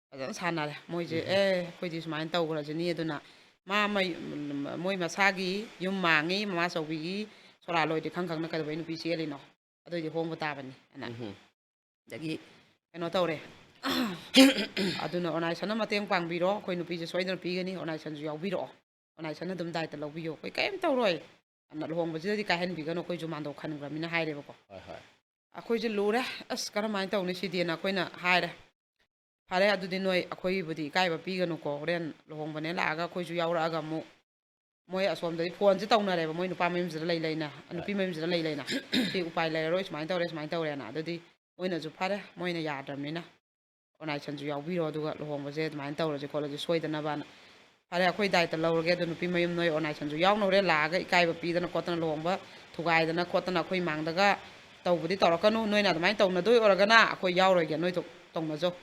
ꯐꯖꯅ ꯁꯥꯟꯅꯔꯦ꯫ ꯃꯣꯏꯁꯦ, ꯎꯝ꯫ "ꯑꯦ, ꯑꯩꯈꯣꯏꯗꯤ ꯁꯨꯃꯥꯏꯅ ꯇꯧꯈ꯭ꯔꯁꯤꯅꯤ, ꯑꯗꯨꯅ ꯃꯥ ꯃꯩ-, ꯃꯣꯏ ꯃꯁꯥꯒꯤ ꯌꯨꯝ ꯃꯥꯡꯉꯤ, ꯃꯃꯥ ꯆꯧꯕꯤꯒꯤ ꯁꯣꯔꯥ ꯂꯣꯏꯗ꯭ꯔꯤ ꯈꯪ ꯈꯪꯅ ꯀꯩꯗꯧꯕꯩ ꯅꯨꯄꯤ ꯆꯦꯜꯂꯤꯅꯣ? ꯑꯗꯨꯏꯗꯤ ꯍꯣꯡꯕ ꯇꯥꯕꯅꯤ" ꯑꯅ꯫ ꯎꯝ꯫ ꯑꯗꯒꯤ ꯀꯩꯅꯣ ꯇꯧꯔꯦ꯫ "ꯑꯗꯨꯅ ꯑꯣꯔꯒꯅꯥꯏꯖꯦꯁꯟꯅ ꯃꯇꯦꯡ ꯄꯥꯡꯕꯤꯔꯣ, ꯑꯩꯈꯣꯏ ꯅꯨꯄꯤꯁꯦ ꯁꯣꯏꯗꯅ ꯄꯤꯒꯅꯤ, ꯑꯣꯔꯒꯅꯥꯏꯖꯦꯁꯟꯁꯨ ꯌꯥꯎꯕꯤꯔꯛꯑꯣ, ꯑꯣꯔꯒꯅꯥꯏꯖꯦꯁꯟꯅ ꯑꯗꯨꯝ ꯗꯥꯏꯇ ꯂꯧꯕꯤꯌꯣ, ꯑꯩꯈꯣꯏ ꯀꯔꯤꯝ ꯇꯧꯔꯣꯏ" ꯑꯅ꯫ "ꯂꯨꯍꯣꯡꯕꯁꯤꯗꯗꯤ ꯀꯥꯏꯍꯟꯕꯤꯒꯅꯨ, ꯑꯩꯈꯣꯏꯁꯨ ꯃꯥꯟꯗꯣꯞ ꯈꯟꯈ꯭ꯔꯃꯤꯅ" ꯍꯥꯏꯔꯦꯕꯀꯣ꯫ ꯍꯣꯏ, ꯍꯣꯏ꯫ ꯑꯩꯈꯣꯏꯁꯦ ꯂꯨꯔꯦ꯫ "ꯑꯁ, ꯀꯔꯝꯍꯥꯏꯅ ꯇꯧꯅꯤ ꯁꯤꯗꯤꯅ" ꯑꯩꯈꯣꯏꯅ ꯍꯥꯏꯔꯦ꯫ "ꯐꯔꯦ, ꯑꯗꯨꯗꯤ ꯅꯣꯏ ꯑꯩꯈꯣꯏꯕꯨꯗꯤ ꯏꯀꯥꯏꯕ ꯄꯤꯒꯅꯨꯀꯣ, ꯍꯣꯔꯦꯟ ꯂꯨꯍꯣꯡꯕꯅꯦ ꯂꯥꯛꯑꯒ ꯑꯩꯈꯣꯏꯁꯨ ꯌꯥꯎꯔꯛꯑꯒ ꯑꯃꯨꯛ", ꯃꯣꯏ ꯑꯁꯣꯝꯗꯒꯤ ꯐꯣꯟꯁꯦ ꯇꯧꯅꯔꯦꯕ, ꯃꯣꯏ ꯅꯨꯄꯥ ꯃꯌꯨꯝꯁꯤꯗ ꯂꯩ ꯂꯩꯅ, ꯍꯣꯏ꯫ ꯅꯨꯄꯤ ꯃꯌꯨꯝꯁꯤꯗ ꯂꯩ ꯂꯩꯅ꯫ "ꯁꯤ ꯎꯄꯥꯏ ꯂꯩꯔꯔꯣꯏ, ꯁꯨꯃꯥꯏꯅ ꯇꯧꯔꯦ, ꯁꯨꯃꯥꯏꯅ ꯇꯧꯔꯦꯅ"꯫ ꯑꯗꯨꯗꯤ ꯃꯣꯏꯅꯁꯨ ꯐꯔꯦ, ꯃꯣꯏꯅ ꯌꯥꯗ꯭ꯔꯕꯅꯤꯅ ꯑꯣꯔꯒꯅꯥꯏꯖꯦꯁꯟꯁꯨ ꯌꯥꯎꯕꯤꯔꯣ, ꯑꯗꯨꯒ ꯂꯨꯍꯣꯡꯕꯁꯦ ꯑꯗꯨꯃꯥꯏꯅ ꯇꯧꯔꯁꯤ ꯈꯣꯠꯂꯁꯤ ꯁꯣꯏꯗꯅꯕꯅ꯫ ꯐꯔꯦ, ꯑꯩꯈꯣꯏ ꯗꯥꯏꯇ ꯂꯧꯔꯒꯦ, ꯑꯗꯣ ꯅꯨꯄꯤ ꯃꯌꯨꯝ ꯅꯣꯏ ꯑꯣꯔꯒꯅꯥꯏꯖꯦꯁꯟꯁꯨ ꯌꯥꯎꯅ ꯍꯣꯔꯦꯟ ꯂꯥꯛꯑꯒ ꯏꯀꯥꯏꯕ ꯄꯤꯗꯅ ꯈꯣꯠꯇꯅ ꯂꯨꯍꯣꯡꯕ ꯊꯨꯒꯥꯏꯗꯅ ꯈꯣꯠꯇꯅ ꯑꯩꯈꯣꯏ ꯃꯥꯡꯗꯒ ꯇꯧꯕꯗꯤ ꯇꯧꯔꯛꯀꯅꯨ꯫ ꯅꯣꯏꯅ ꯑꯗꯨꯃꯥꯏꯅ ꯇꯧꯅꯗꯣꯏ ꯑꯣꯏꯔꯒꯅ ꯑꯩꯈꯣꯏ ꯌꯥꯎꯔꯣꯏꯒꯦ, ꯅꯣꯏ ꯊꯣꯛ ꯇꯧꯅꯖꯧ꯫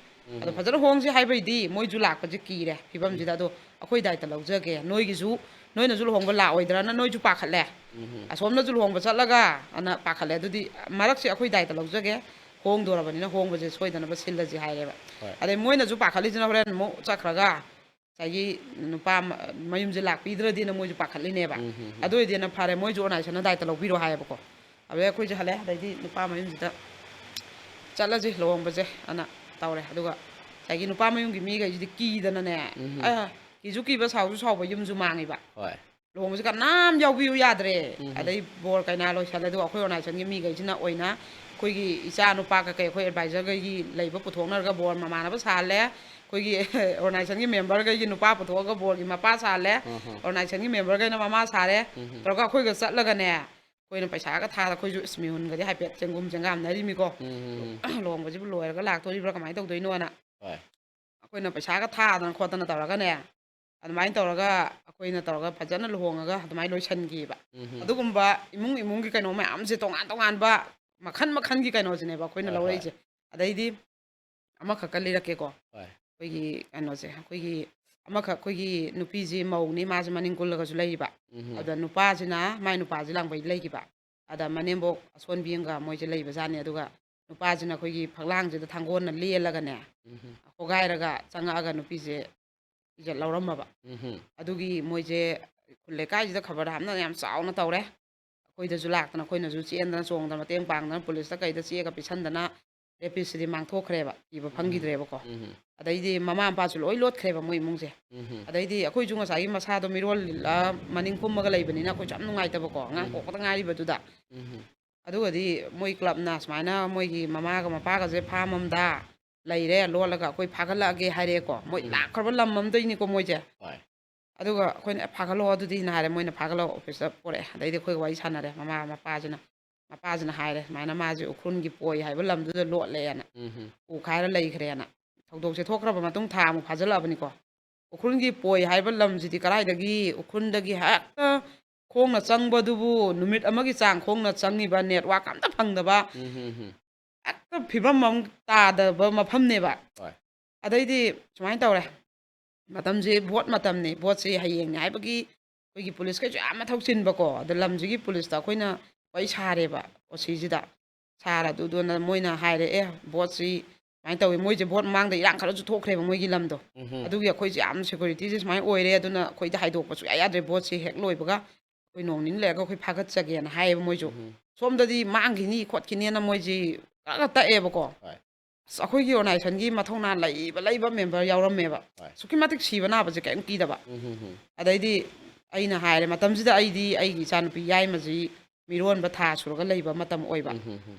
ꯑꯗꯣ ꯎꯝ꯫ ꯐꯖꯅ ꯍꯣꯡꯁꯤ ꯍꯥꯏꯕꯩꯗꯤ ꯃꯣꯏꯁꯨ ꯂꯥꯛꯄꯁꯦ ꯀꯤꯔꯦ ꯎꯝ꯫ ꯐꯤꯕꯝꯁꯤꯗ꯫ ꯑꯗꯣ ꯑꯩꯈꯣꯏ ꯗꯥꯏꯇ ꯂꯧꯖꯒꯦ, ꯅꯣꯏꯒꯤꯁꯨ, ꯅꯣꯏꯅꯁꯨ ꯂꯨꯍꯣꯡꯕ ꯂꯥꯛꯑꯣꯏꯗ꯭ꯔꯅ ꯅꯣꯏꯁꯨ ꯄꯥꯈꯠꯂꯦ, ꯎꯝ꯫ ꯑꯁꯣꯝꯅꯁꯨ ꯂꯨꯍꯣꯡꯕ ꯆꯠꯂꯒ ꯑꯅ ꯄꯥꯈꯠꯂꯦ꯫ ꯑꯗꯨꯗꯤ ꯃꯔꯛꯁꯦ ꯑꯩꯈꯣꯏ ꯗꯥꯏꯇ ꯂꯧꯖꯒꯦ, ꯍꯣꯡꯗꯣꯔꯕꯅꯤꯅ ꯍꯣꯡꯕꯁꯦ ꯁꯣꯏꯗꯅꯕ ꯁꯤꯜꯂꯁꯤ ꯍꯥꯏꯔꯦꯕ꯫ ꯍꯣꯏ꯫ ꯑꯗꯩ ꯃꯣꯏꯅꯁꯨ ꯄꯥꯈꯠꯂꯤꯁꯤꯅ ꯍꯣꯔꯦꯟ ꯑꯃꯨꯛ ꯆꯠꯈ꯭ꯔꯒ ꯉꯁꯥꯏꯒꯤ ꯅꯨꯄꯥ ꯃ-, ꯃꯌꯨꯝꯁꯦ ꯂꯥꯛꯄꯤꯗ꯭ꯔꯗꯤꯅ ꯃꯣꯏꯁꯨ ꯄꯥꯈꯠꯂꯤꯅꯦꯕ꯫ ꯎꯝ, ꯎꯝ, ꯎꯝ꯫ ꯑꯗꯨ ꯑꯣꯏꯗꯤꯅ ꯐꯔꯦ, ꯃꯣꯏꯁꯨ ꯑꯣꯔꯒꯅꯥꯏꯖꯦꯁꯟꯅ ꯗꯥꯏꯇ ꯂꯧꯕꯤꯔꯣ ꯍꯥꯏꯌꯦꯕꯀꯣ꯫ ꯑꯗꯩ ꯑꯩꯈꯣꯏꯁꯦ ꯍꯜꯂꯛꯑꯦ, ꯑꯗꯩꯗꯤ ꯅꯨꯄꯥ ꯃꯌꯨꯝꯁꯤꯗ ꯆꯠꯂꯁꯤ ꯂꯨꯍꯣꯡꯕꯁꯦ ꯑꯅ ꯇꯧꯔꯦ꯫ ꯑꯗꯨꯒ ꯉꯁꯥꯏꯒꯤ ꯅꯨꯄꯥ ꯃꯌꯨꯝꯒꯤ ꯃꯤꯈꯩꯁꯤꯗꯤ ꯀꯤꯗꯅꯅꯦ, ꯎꯝ꯫ ꯑ, ꯀꯤꯁꯨ ꯀꯤꯕ, ꯁꯥꯎꯁꯨ ꯁꯥꯎꯕ, ꯌꯨꯝꯁꯨ ꯃꯥꯡꯉꯤꯕ꯫ ꯍꯣꯏ꯫ ꯂꯨꯍꯣꯡꯕꯁꯦ ꯀꯅꯥꯝ ꯌꯥꯎꯕꯤꯌꯨ ꯌꯥꯗ꯭ꯔꯦ꯫ ꯎꯝ꯫ ꯑꯗꯩ ꯕꯣꯔ ꯀꯩꯅꯥ ꯂꯣꯏꯁꯜꯂꯦ꯫ ꯑꯗꯨꯒ ꯑꯩꯈꯣꯏ ꯑꯣꯔꯒꯅꯥꯏꯖꯦꯁꯟꯒꯤ ꯃꯤꯈꯩꯁꯤꯅ ꯑꯣꯏꯅ ꯑꯩꯈꯣꯏꯒꯤ ꯏꯆꯥ ꯅꯨꯄꯥ ꯀꯩꯀꯩ ꯑꯩꯈꯣꯏ ꯑꯦꯗꯚꯥꯏꯖꯔꯈꯩꯒꯤ ꯂꯩꯕ ꯄꯨꯊꯣꯛꯅꯔꯒ ꯕꯣꯔ ꯃꯃꯥꯟꯅꯕ ꯁꯥꯍꯜꯂꯦ꯫ ꯑꯩꯈꯣꯏꯒꯤ ꯑꯣꯔꯒꯅꯥꯏꯖꯦꯁꯟꯒꯤ ꯃꯦꯝꯕꯔꯈꯩꯒꯤ ꯅꯨꯄꯥ ꯄꯨꯊꯣꯛꯑꯒ ꯕꯣꯔꯒꯤ ꯃꯄꯥ ꯁꯥꯍꯜꯂꯦ꯫ ꯎꯝ, ꯎꯝ꯫ ꯑꯣꯔꯒꯅꯥꯏꯖꯦꯁꯟꯒꯤ ꯃꯦꯝꯕꯔꯈꯩꯅ ꯃꯃꯥ ꯁꯥꯔꯦ꯫ ꯎꯝ, ꯎꯝ꯫ ꯇꯧꯔꯒ ꯑꯩꯈꯣꯏꯒ ꯆꯠꯂꯒꯅꯦ, ꯑꯩꯈꯣꯏꯅ ꯄꯩꯁꯥꯒ ꯊꯥꯗ, ꯑꯩꯈꯣꯏꯁꯨ ꯏꯁ ꯃꯤꯍꯨꯟꯒꯗꯤ ꯍꯥꯏꯐꯦꯠ ꯆꯦꯡꯒꯨꯝ ꯆꯦꯡꯒꯥꯝꯅꯔꯤꯃꯤꯀꯣ꯫ ꯎꯝ, ꯎꯝ, ꯎꯝ꯫ ꯂꯨꯍꯣꯡꯕꯁꯤꯕꯨ ꯂꯣꯏꯔꯒ ꯂꯥꯛꯇꯣꯔꯤꯕ꯭ꯔꯥ ꯀꯃꯥꯏꯅ ꯇꯧꯗꯣꯏꯅꯣꯅ꯫ ꯍꯣꯏ꯫ ꯑꯩꯈꯣꯏꯅ ꯄꯩꯁꯥꯒ ꯊꯥꯗꯅ ꯈꯣꯠꯇꯅ ꯇꯧꯔꯒꯅꯦ, ꯑꯗꯨꯃꯥꯏꯅ ꯇꯧꯔꯒ ꯑꯩꯈꯣꯏꯅ ꯇꯧꯔꯒ ꯐꯖꯅ ꯂꯨꯍꯣꯡꯉꯒ ꯑꯗꯨꯃꯥꯏꯅ ꯂꯣꯏꯁꯤꯟꯈꯤꯕ꯫ ꯎꯝ꯫ ꯑꯗꯨꯒꯨꯝꯕ ꯏꯃꯨꯡ ꯏꯃꯨꯡꯒꯤ ꯀꯩꯅꯣ ꯃꯌꯥꯝꯁꯦ ꯇꯣꯉꯥꯟ ꯇꯣꯉꯥꯟꯕ ꯃꯈꯟ ꯃꯈꯟꯒꯤ ꯀꯩꯅꯣꯁꯤꯅꯦꯕ ꯑꯩꯈꯣꯏꯅ ꯍꯣꯏ, ꯍꯣꯏ꯫ ꯂꯧꯔꯛꯏꯁꯦ꯫ ꯑꯗꯩꯗꯤ ꯑꯃꯈꯛꯀ ꯂꯤꯔꯛꯀꯦꯀꯣ꯫ ꯍꯣꯏ꯫ ꯑꯩꯈꯣꯏꯒꯤ ꯀꯩꯅꯣꯁꯦ, ꯑꯩꯈꯣꯏꯒꯤ ꯑꯃꯈꯛ ꯑꯩꯈꯣꯏꯒꯤ ꯅꯨꯄꯤꯁꯤ ꯃꯧꯅꯤ, ꯃꯥꯁꯦ ꯃꯅꯤꯡ ꯀꯨꯜꯂꯒꯁꯨ ꯂꯩꯔꯤꯕ꯫ ꯎꯝ꯫ ꯑꯗ ꯅꯨꯄꯥꯁꯤꯅ, ꯃꯥꯏ ꯅꯨꯄꯥꯁꯤ ꯂꯥꯡꯕꯩ ꯂꯩꯈꯤꯕ꯫ ꯑꯗ ꯃꯅꯦꯝꯕꯣꯛ ꯑꯁꯣꯟꯕꯤ ꯑꯃꯒ ꯃꯣꯏꯁꯦ ꯂꯩꯕꯖꯥꯠꯅꯤ꯫ ꯑꯗꯨꯒ ꯅꯨꯄꯥꯁꯤꯅ ꯑꯩꯈꯣꯏꯒꯤ ꯐꯛꯂꯥꯡꯁꯤꯗ ꯊꯥꯡꯒꯣꯟꯅ ꯂꯦꯜꯂꯒꯅꯦ, ꯎꯝ꯫ ꯍꯣꯒꯥꯏꯔꯒ ꯆꯪꯉꯛꯑꯒ ꯅꯨꯄꯤꯁꯦ ꯏꯖꯠ ꯂꯧꯔꯝꯃꯕ꯫ ꯎꯝ꯫ ꯑꯗꯨꯒꯤ ꯃꯣꯏꯁꯦ ꯈꯨꯜ ꯂꯩꯀꯥꯏꯁꯤꯗ ꯈꯕꯔ ꯍꯥꯞꯅ ꯌꯥꯝ ꯆꯥꯎꯅ ꯇꯧꯔꯦ꯫ ꯑꯩꯈꯣꯏꯗꯁꯨ ꯂꯥꯛꯇꯅ, ꯑꯩꯈꯣꯏꯅꯁꯨ ꯆꯦꯟꯗꯅ ꯆꯣꯡꯗꯅ ꯃꯇꯦꯡ ꯄꯥꯡꯗꯅ ꯄꯨꯂꯤꯁꯇ ꯀꯩꯗ ꯆꯦꯒ ꯄꯤꯁꯟꯗꯅ ꯔꯦꯄꯤꯁꯁꯤꯗꯤ ꯃꯥꯡꯊꯣꯛꯈ꯭ꯔꯦꯕ, ꯊꯤꯕ ꯎꯝ꯫ ꯐꯪꯈꯤꯗ꯭ꯔꯦꯕꯀꯣ꯫ ꯎꯝ꯫ ꯑꯗꯩꯗꯤ ꯃꯃꯥ ꯃꯄꯥꯁꯨ ꯂꯣꯏ ꯂꯣꯠꯈ꯭ꯔꯦꯕ ꯃꯣꯏ ꯏꯃꯨꯡꯁꯦ꯫ ꯎꯝ꯫ ꯑꯗꯩꯗꯤ ꯑꯩꯈꯣꯏꯁꯨ ꯉꯁꯥꯏꯒꯤ ꯃꯁꯥꯗꯣ ꯃꯤꯔꯣꯜꯂ ꯃꯅꯤꯡ ꯀꯨꯝꯃꯒ ꯂꯩꯕꯅꯤꯅ ꯑꯩꯈꯣꯏꯁꯨ ꯌꯥꯝ ꯅꯨꯡꯉꯥꯏꯇꯕꯀꯣ, ꯑꯉꯥꯡ ꯎꯝ꯫ ꯄꯣꯛꯄꯗ ꯉꯥꯏꯔꯤꯕꯗꯨꯗ꯫ ꯎꯝ꯫ ꯑꯗꯨꯒꯗꯤ ꯃꯣꯏ ꯀ꯭ꯂꯕꯅ ꯁꯨꯃꯥꯏꯅ ꯃꯣꯏꯒꯤ ꯃꯃꯥꯒ ꯃꯄꯥꯒꯁꯦ ꯐꯥꯝ ꯑꯃꯗ ꯂꯩꯔꯦ, ꯂꯣꯠꯂꯒ ꯑꯩꯈꯣꯏ ꯐꯥꯒꯠꯂꯛꯑꯒꯦ ꯍꯥꯏꯔꯦꯀꯣ꯫ ꯃꯣꯏ ꯎꯝ꯫ ꯂꯥꯛꯈ꯭ꯔꯕ ꯂꯝ ꯑꯝꯗꯩꯅꯤꯀꯣ ꯃꯣꯏꯁꯦ꯫ ꯍꯣꯏ꯫ ꯑꯗꯨꯒ ꯑꯩꯈꯣꯏꯅ, "ꯑꯦ, ꯐꯥꯒꯠꯂꯛꯑꯣ ꯑꯗꯨꯗꯤꯅ" ꯍꯥꯏꯔꯦ, ꯃꯣꯏꯅ ꯐꯥꯒꯠꯂꯛꯑꯣ ꯑꯣꯐꯤꯁꯇ ꯄꯨꯔꯛꯑꯦ꯫ ꯑꯗꯩꯗꯤ ꯑꯩꯈꯣꯏꯒ ꯋꯥꯔꯤ ꯁꯥꯟꯅꯔꯦ ꯃꯃꯥ ꯃꯄꯥꯁꯤꯅ꯫ ꯃꯄꯥꯁꯤꯅ ꯍꯥꯏꯔꯦ, ꯁꯨꯃꯥꯏꯅ ꯃꯥꯁꯦ ꯎꯈ꯭ꯔꯨꯜꯒꯤ ꯄꯣꯏ ꯍꯥꯏꯕ ꯂꯝꯗꯨꯗ ꯂꯣꯠꯂꯦꯅ, ꯎꯝ ꯍꯝ꯫ ꯎ ꯈꯥꯏꯔ ꯂꯩꯈ꯭ꯔꯦꯅ꯫ ꯊꯧꯗꯣꯛꯁꯦ ꯊꯣꯛꯈ꯭ꯔꯕ ꯃꯇꯨꯡ ꯊꯥ ꯑꯃꯨꯛ ꯐꯥꯖꯤꯜꯂꯛꯑꯕꯅꯤꯀꯣ꯫ ꯎꯈ꯭ꯔꯨꯜꯒꯤ ꯄꯣꯏ ꯍꯥꯏꯕ ꯂꯝꯁꯤꯗꯤ ꯀꯗꯥꯏꯗꯒꯤ, ꯎꯈ꯭ꯔꯨꯜꯗꯒꯤ ꯍꯦꯛꯇ ꯈꯣꯡꯅ ꯆꯪꯕꯗꯨꯕꯨ ꯅꯨꯃꯤꯠ ꯑꯃꯒꯤ ꯆꯥꯡ ꯈꯣꯡꯅ ꯆꯪꯉꯤꯕ, ꯅꯦꯠꯋꯥꯛ ꯑꯝꯇ ꯐꯪꯗꯕ, ꯎꯝ ꯍꯝ ꯍꯝ꯫ ꯍꯦꯛꯇ ꯐꯤꯕꯝ ꯑꯃ ꯇꯥꯗꯕ ꯃꯐꯝꯅꯦꯕ꯫ ꯍꯣꯏ꯫ ꯑꯗꯩꯗꯤ ꯁꯨꯃꯥꯏꯅ ꯇꯧꯔꯦ, ꯃꯇꯝꯁꯦ ꯚꯣꯠ ꯃꯇꯝꯅꯤ, ꯚꯣꯠꯁꯦ ꯍꯌꯦꯡꯅꯤ ꯍꯥꯏꯕꯒꯤ ꯑꯩꯈꯣꯏꯒꯤ ꯄꯨꯂꯤꯁꯈꯩꯁꯨ ꯌꯥꯝ ꯃꯊꯧ ꯆꯤꯟꯕꯀꯣ꯫ ꯑꯗ ꯂꯝꯁꯤꯒꯤ ꯄꯨꯂꯤꯁꯇ ꯑꯩꯈꯣꯏꯅ ꯋꯥꯔꯤ ꯁꯥꯔꯦꯕ, ꯑꯣ ꯁꯤꯁꯤꯗ ꯁꯥꯔ ꯑꯗꯨꯗꯨꯅ ꯃꯣꯏꯅ ꯍꯥꯏꯔꯦ, "ꯑꯦ, ꯚꯣꯠꯁꯤ ꯁꯨꯃꯥꯏꯅ ꯇꯧꯋꯤ", ꯃꯣꯏꯁꯦ ꯚꯣꯠ ꯃꯃꯥꯡꯗ ꯏꯔꯥꯡ ꯈꯔꯁꯨ ꯊꯣꯛꯈ꯭ꯔꯦꯕ ꯃꯣꯏꯒꯤ ꯂꯝꯗꯣ꯫ ꯎꯝ ꯍꯝ꯫ ꯑꯗꯨꯒꯤ ꯑꯩꯈꯣꯏꯁꯦ ꯌꯥꯝ ꯁꯦꯀ꯭ꯌꯨꯔꯤꯇꯤꯁꯦ ꯁꯨꯃꯥꯏꯅ ꯑꯣꯏꯔꯦ, ꯑꯗꯨꯅ ꯑꯩꯈꯣꯏꯗ ꯍꯥꯏꯗꯣꯛꯄ ꯁꯨꯡꯌꯥ ꯌꯥꯗ꯭ꯔꯦ, ꯚꯣꯠꯁꯤ ꯍꯦꯛ ꯂꯣꯏꯕꯒ ꯑꯩꯈꯣꯏ ꯅꯣꯡ ꯅꯤꯅꯤ ꯂꯩꯔꯒ ꯑꯩꯈꯣꯏ ꯐꯥꯒꯠꯆꯒꯦꯅ ꯍꯥꯏꯌꯦꯕ ꯃꯣꯏꯁꯨ꯫ ꯎꯝ ꯍꯝ꯫ ꯁꯣꯝꯗꯗꯤ ꯃꯥꯡꯈꯤꯅꯤ ꯈꯣꯠꯈꯤꯅꯤꯅ ꯃꯣꯏꯁꯤ ꯈꯔ ꯈꯔ ꯇꯛꯑꯦꯕꯀꯣ꯫ ꯍꯣꯏ꯫ ꯑꯁ, ꯑꯩꯈꯣꯏꯒꯤ ꯑꯣꯔꯒꯅꯥꯏꯖꯦꯁꯟꯒꯤ ꯃꯊꯧꯅꯥ ꯂꯩꯕ ꯂꯩꯕ ꯃꯦꯝꯕꯔ ꯌꯥꯎꯔꯝꯃꯦꯕ꯫ ꯍꯣꯏ꯫ ꯑꯁꯨꯛꯀꯤ ꯃꯇꯤꯛ ꯁꯤꯕ ꯅꯥꯕꯁꯦ ꯀꯔꯤꯝ ꯀꯤꯗꯕ꯫ ꯎꯝ ꯍꯝ ꯍꯝ꯫ ꯑꯗꯩꯗꯤ ꯑꯩꯅ ꯍꯥꯏꯔꯦ, ꯃꯇꯝꯁꯤꯗ ꯑꯩꯗꯤ ꯑꯩꯒꯤ ꯏꯆꯥꯅꯨꯄꯤ ꯌꯥꯏꯃꯁꯤ ꯃꯤꯔꯣꯟꯕ ꯊꯥ ꯁꯨꯔꯒ ꯂꯩꯕ ꯃꯇꯝ ꯑꯣꯏꯕ꯫ ꯎꯝ ꯍꯝ ꯍꯝ꯫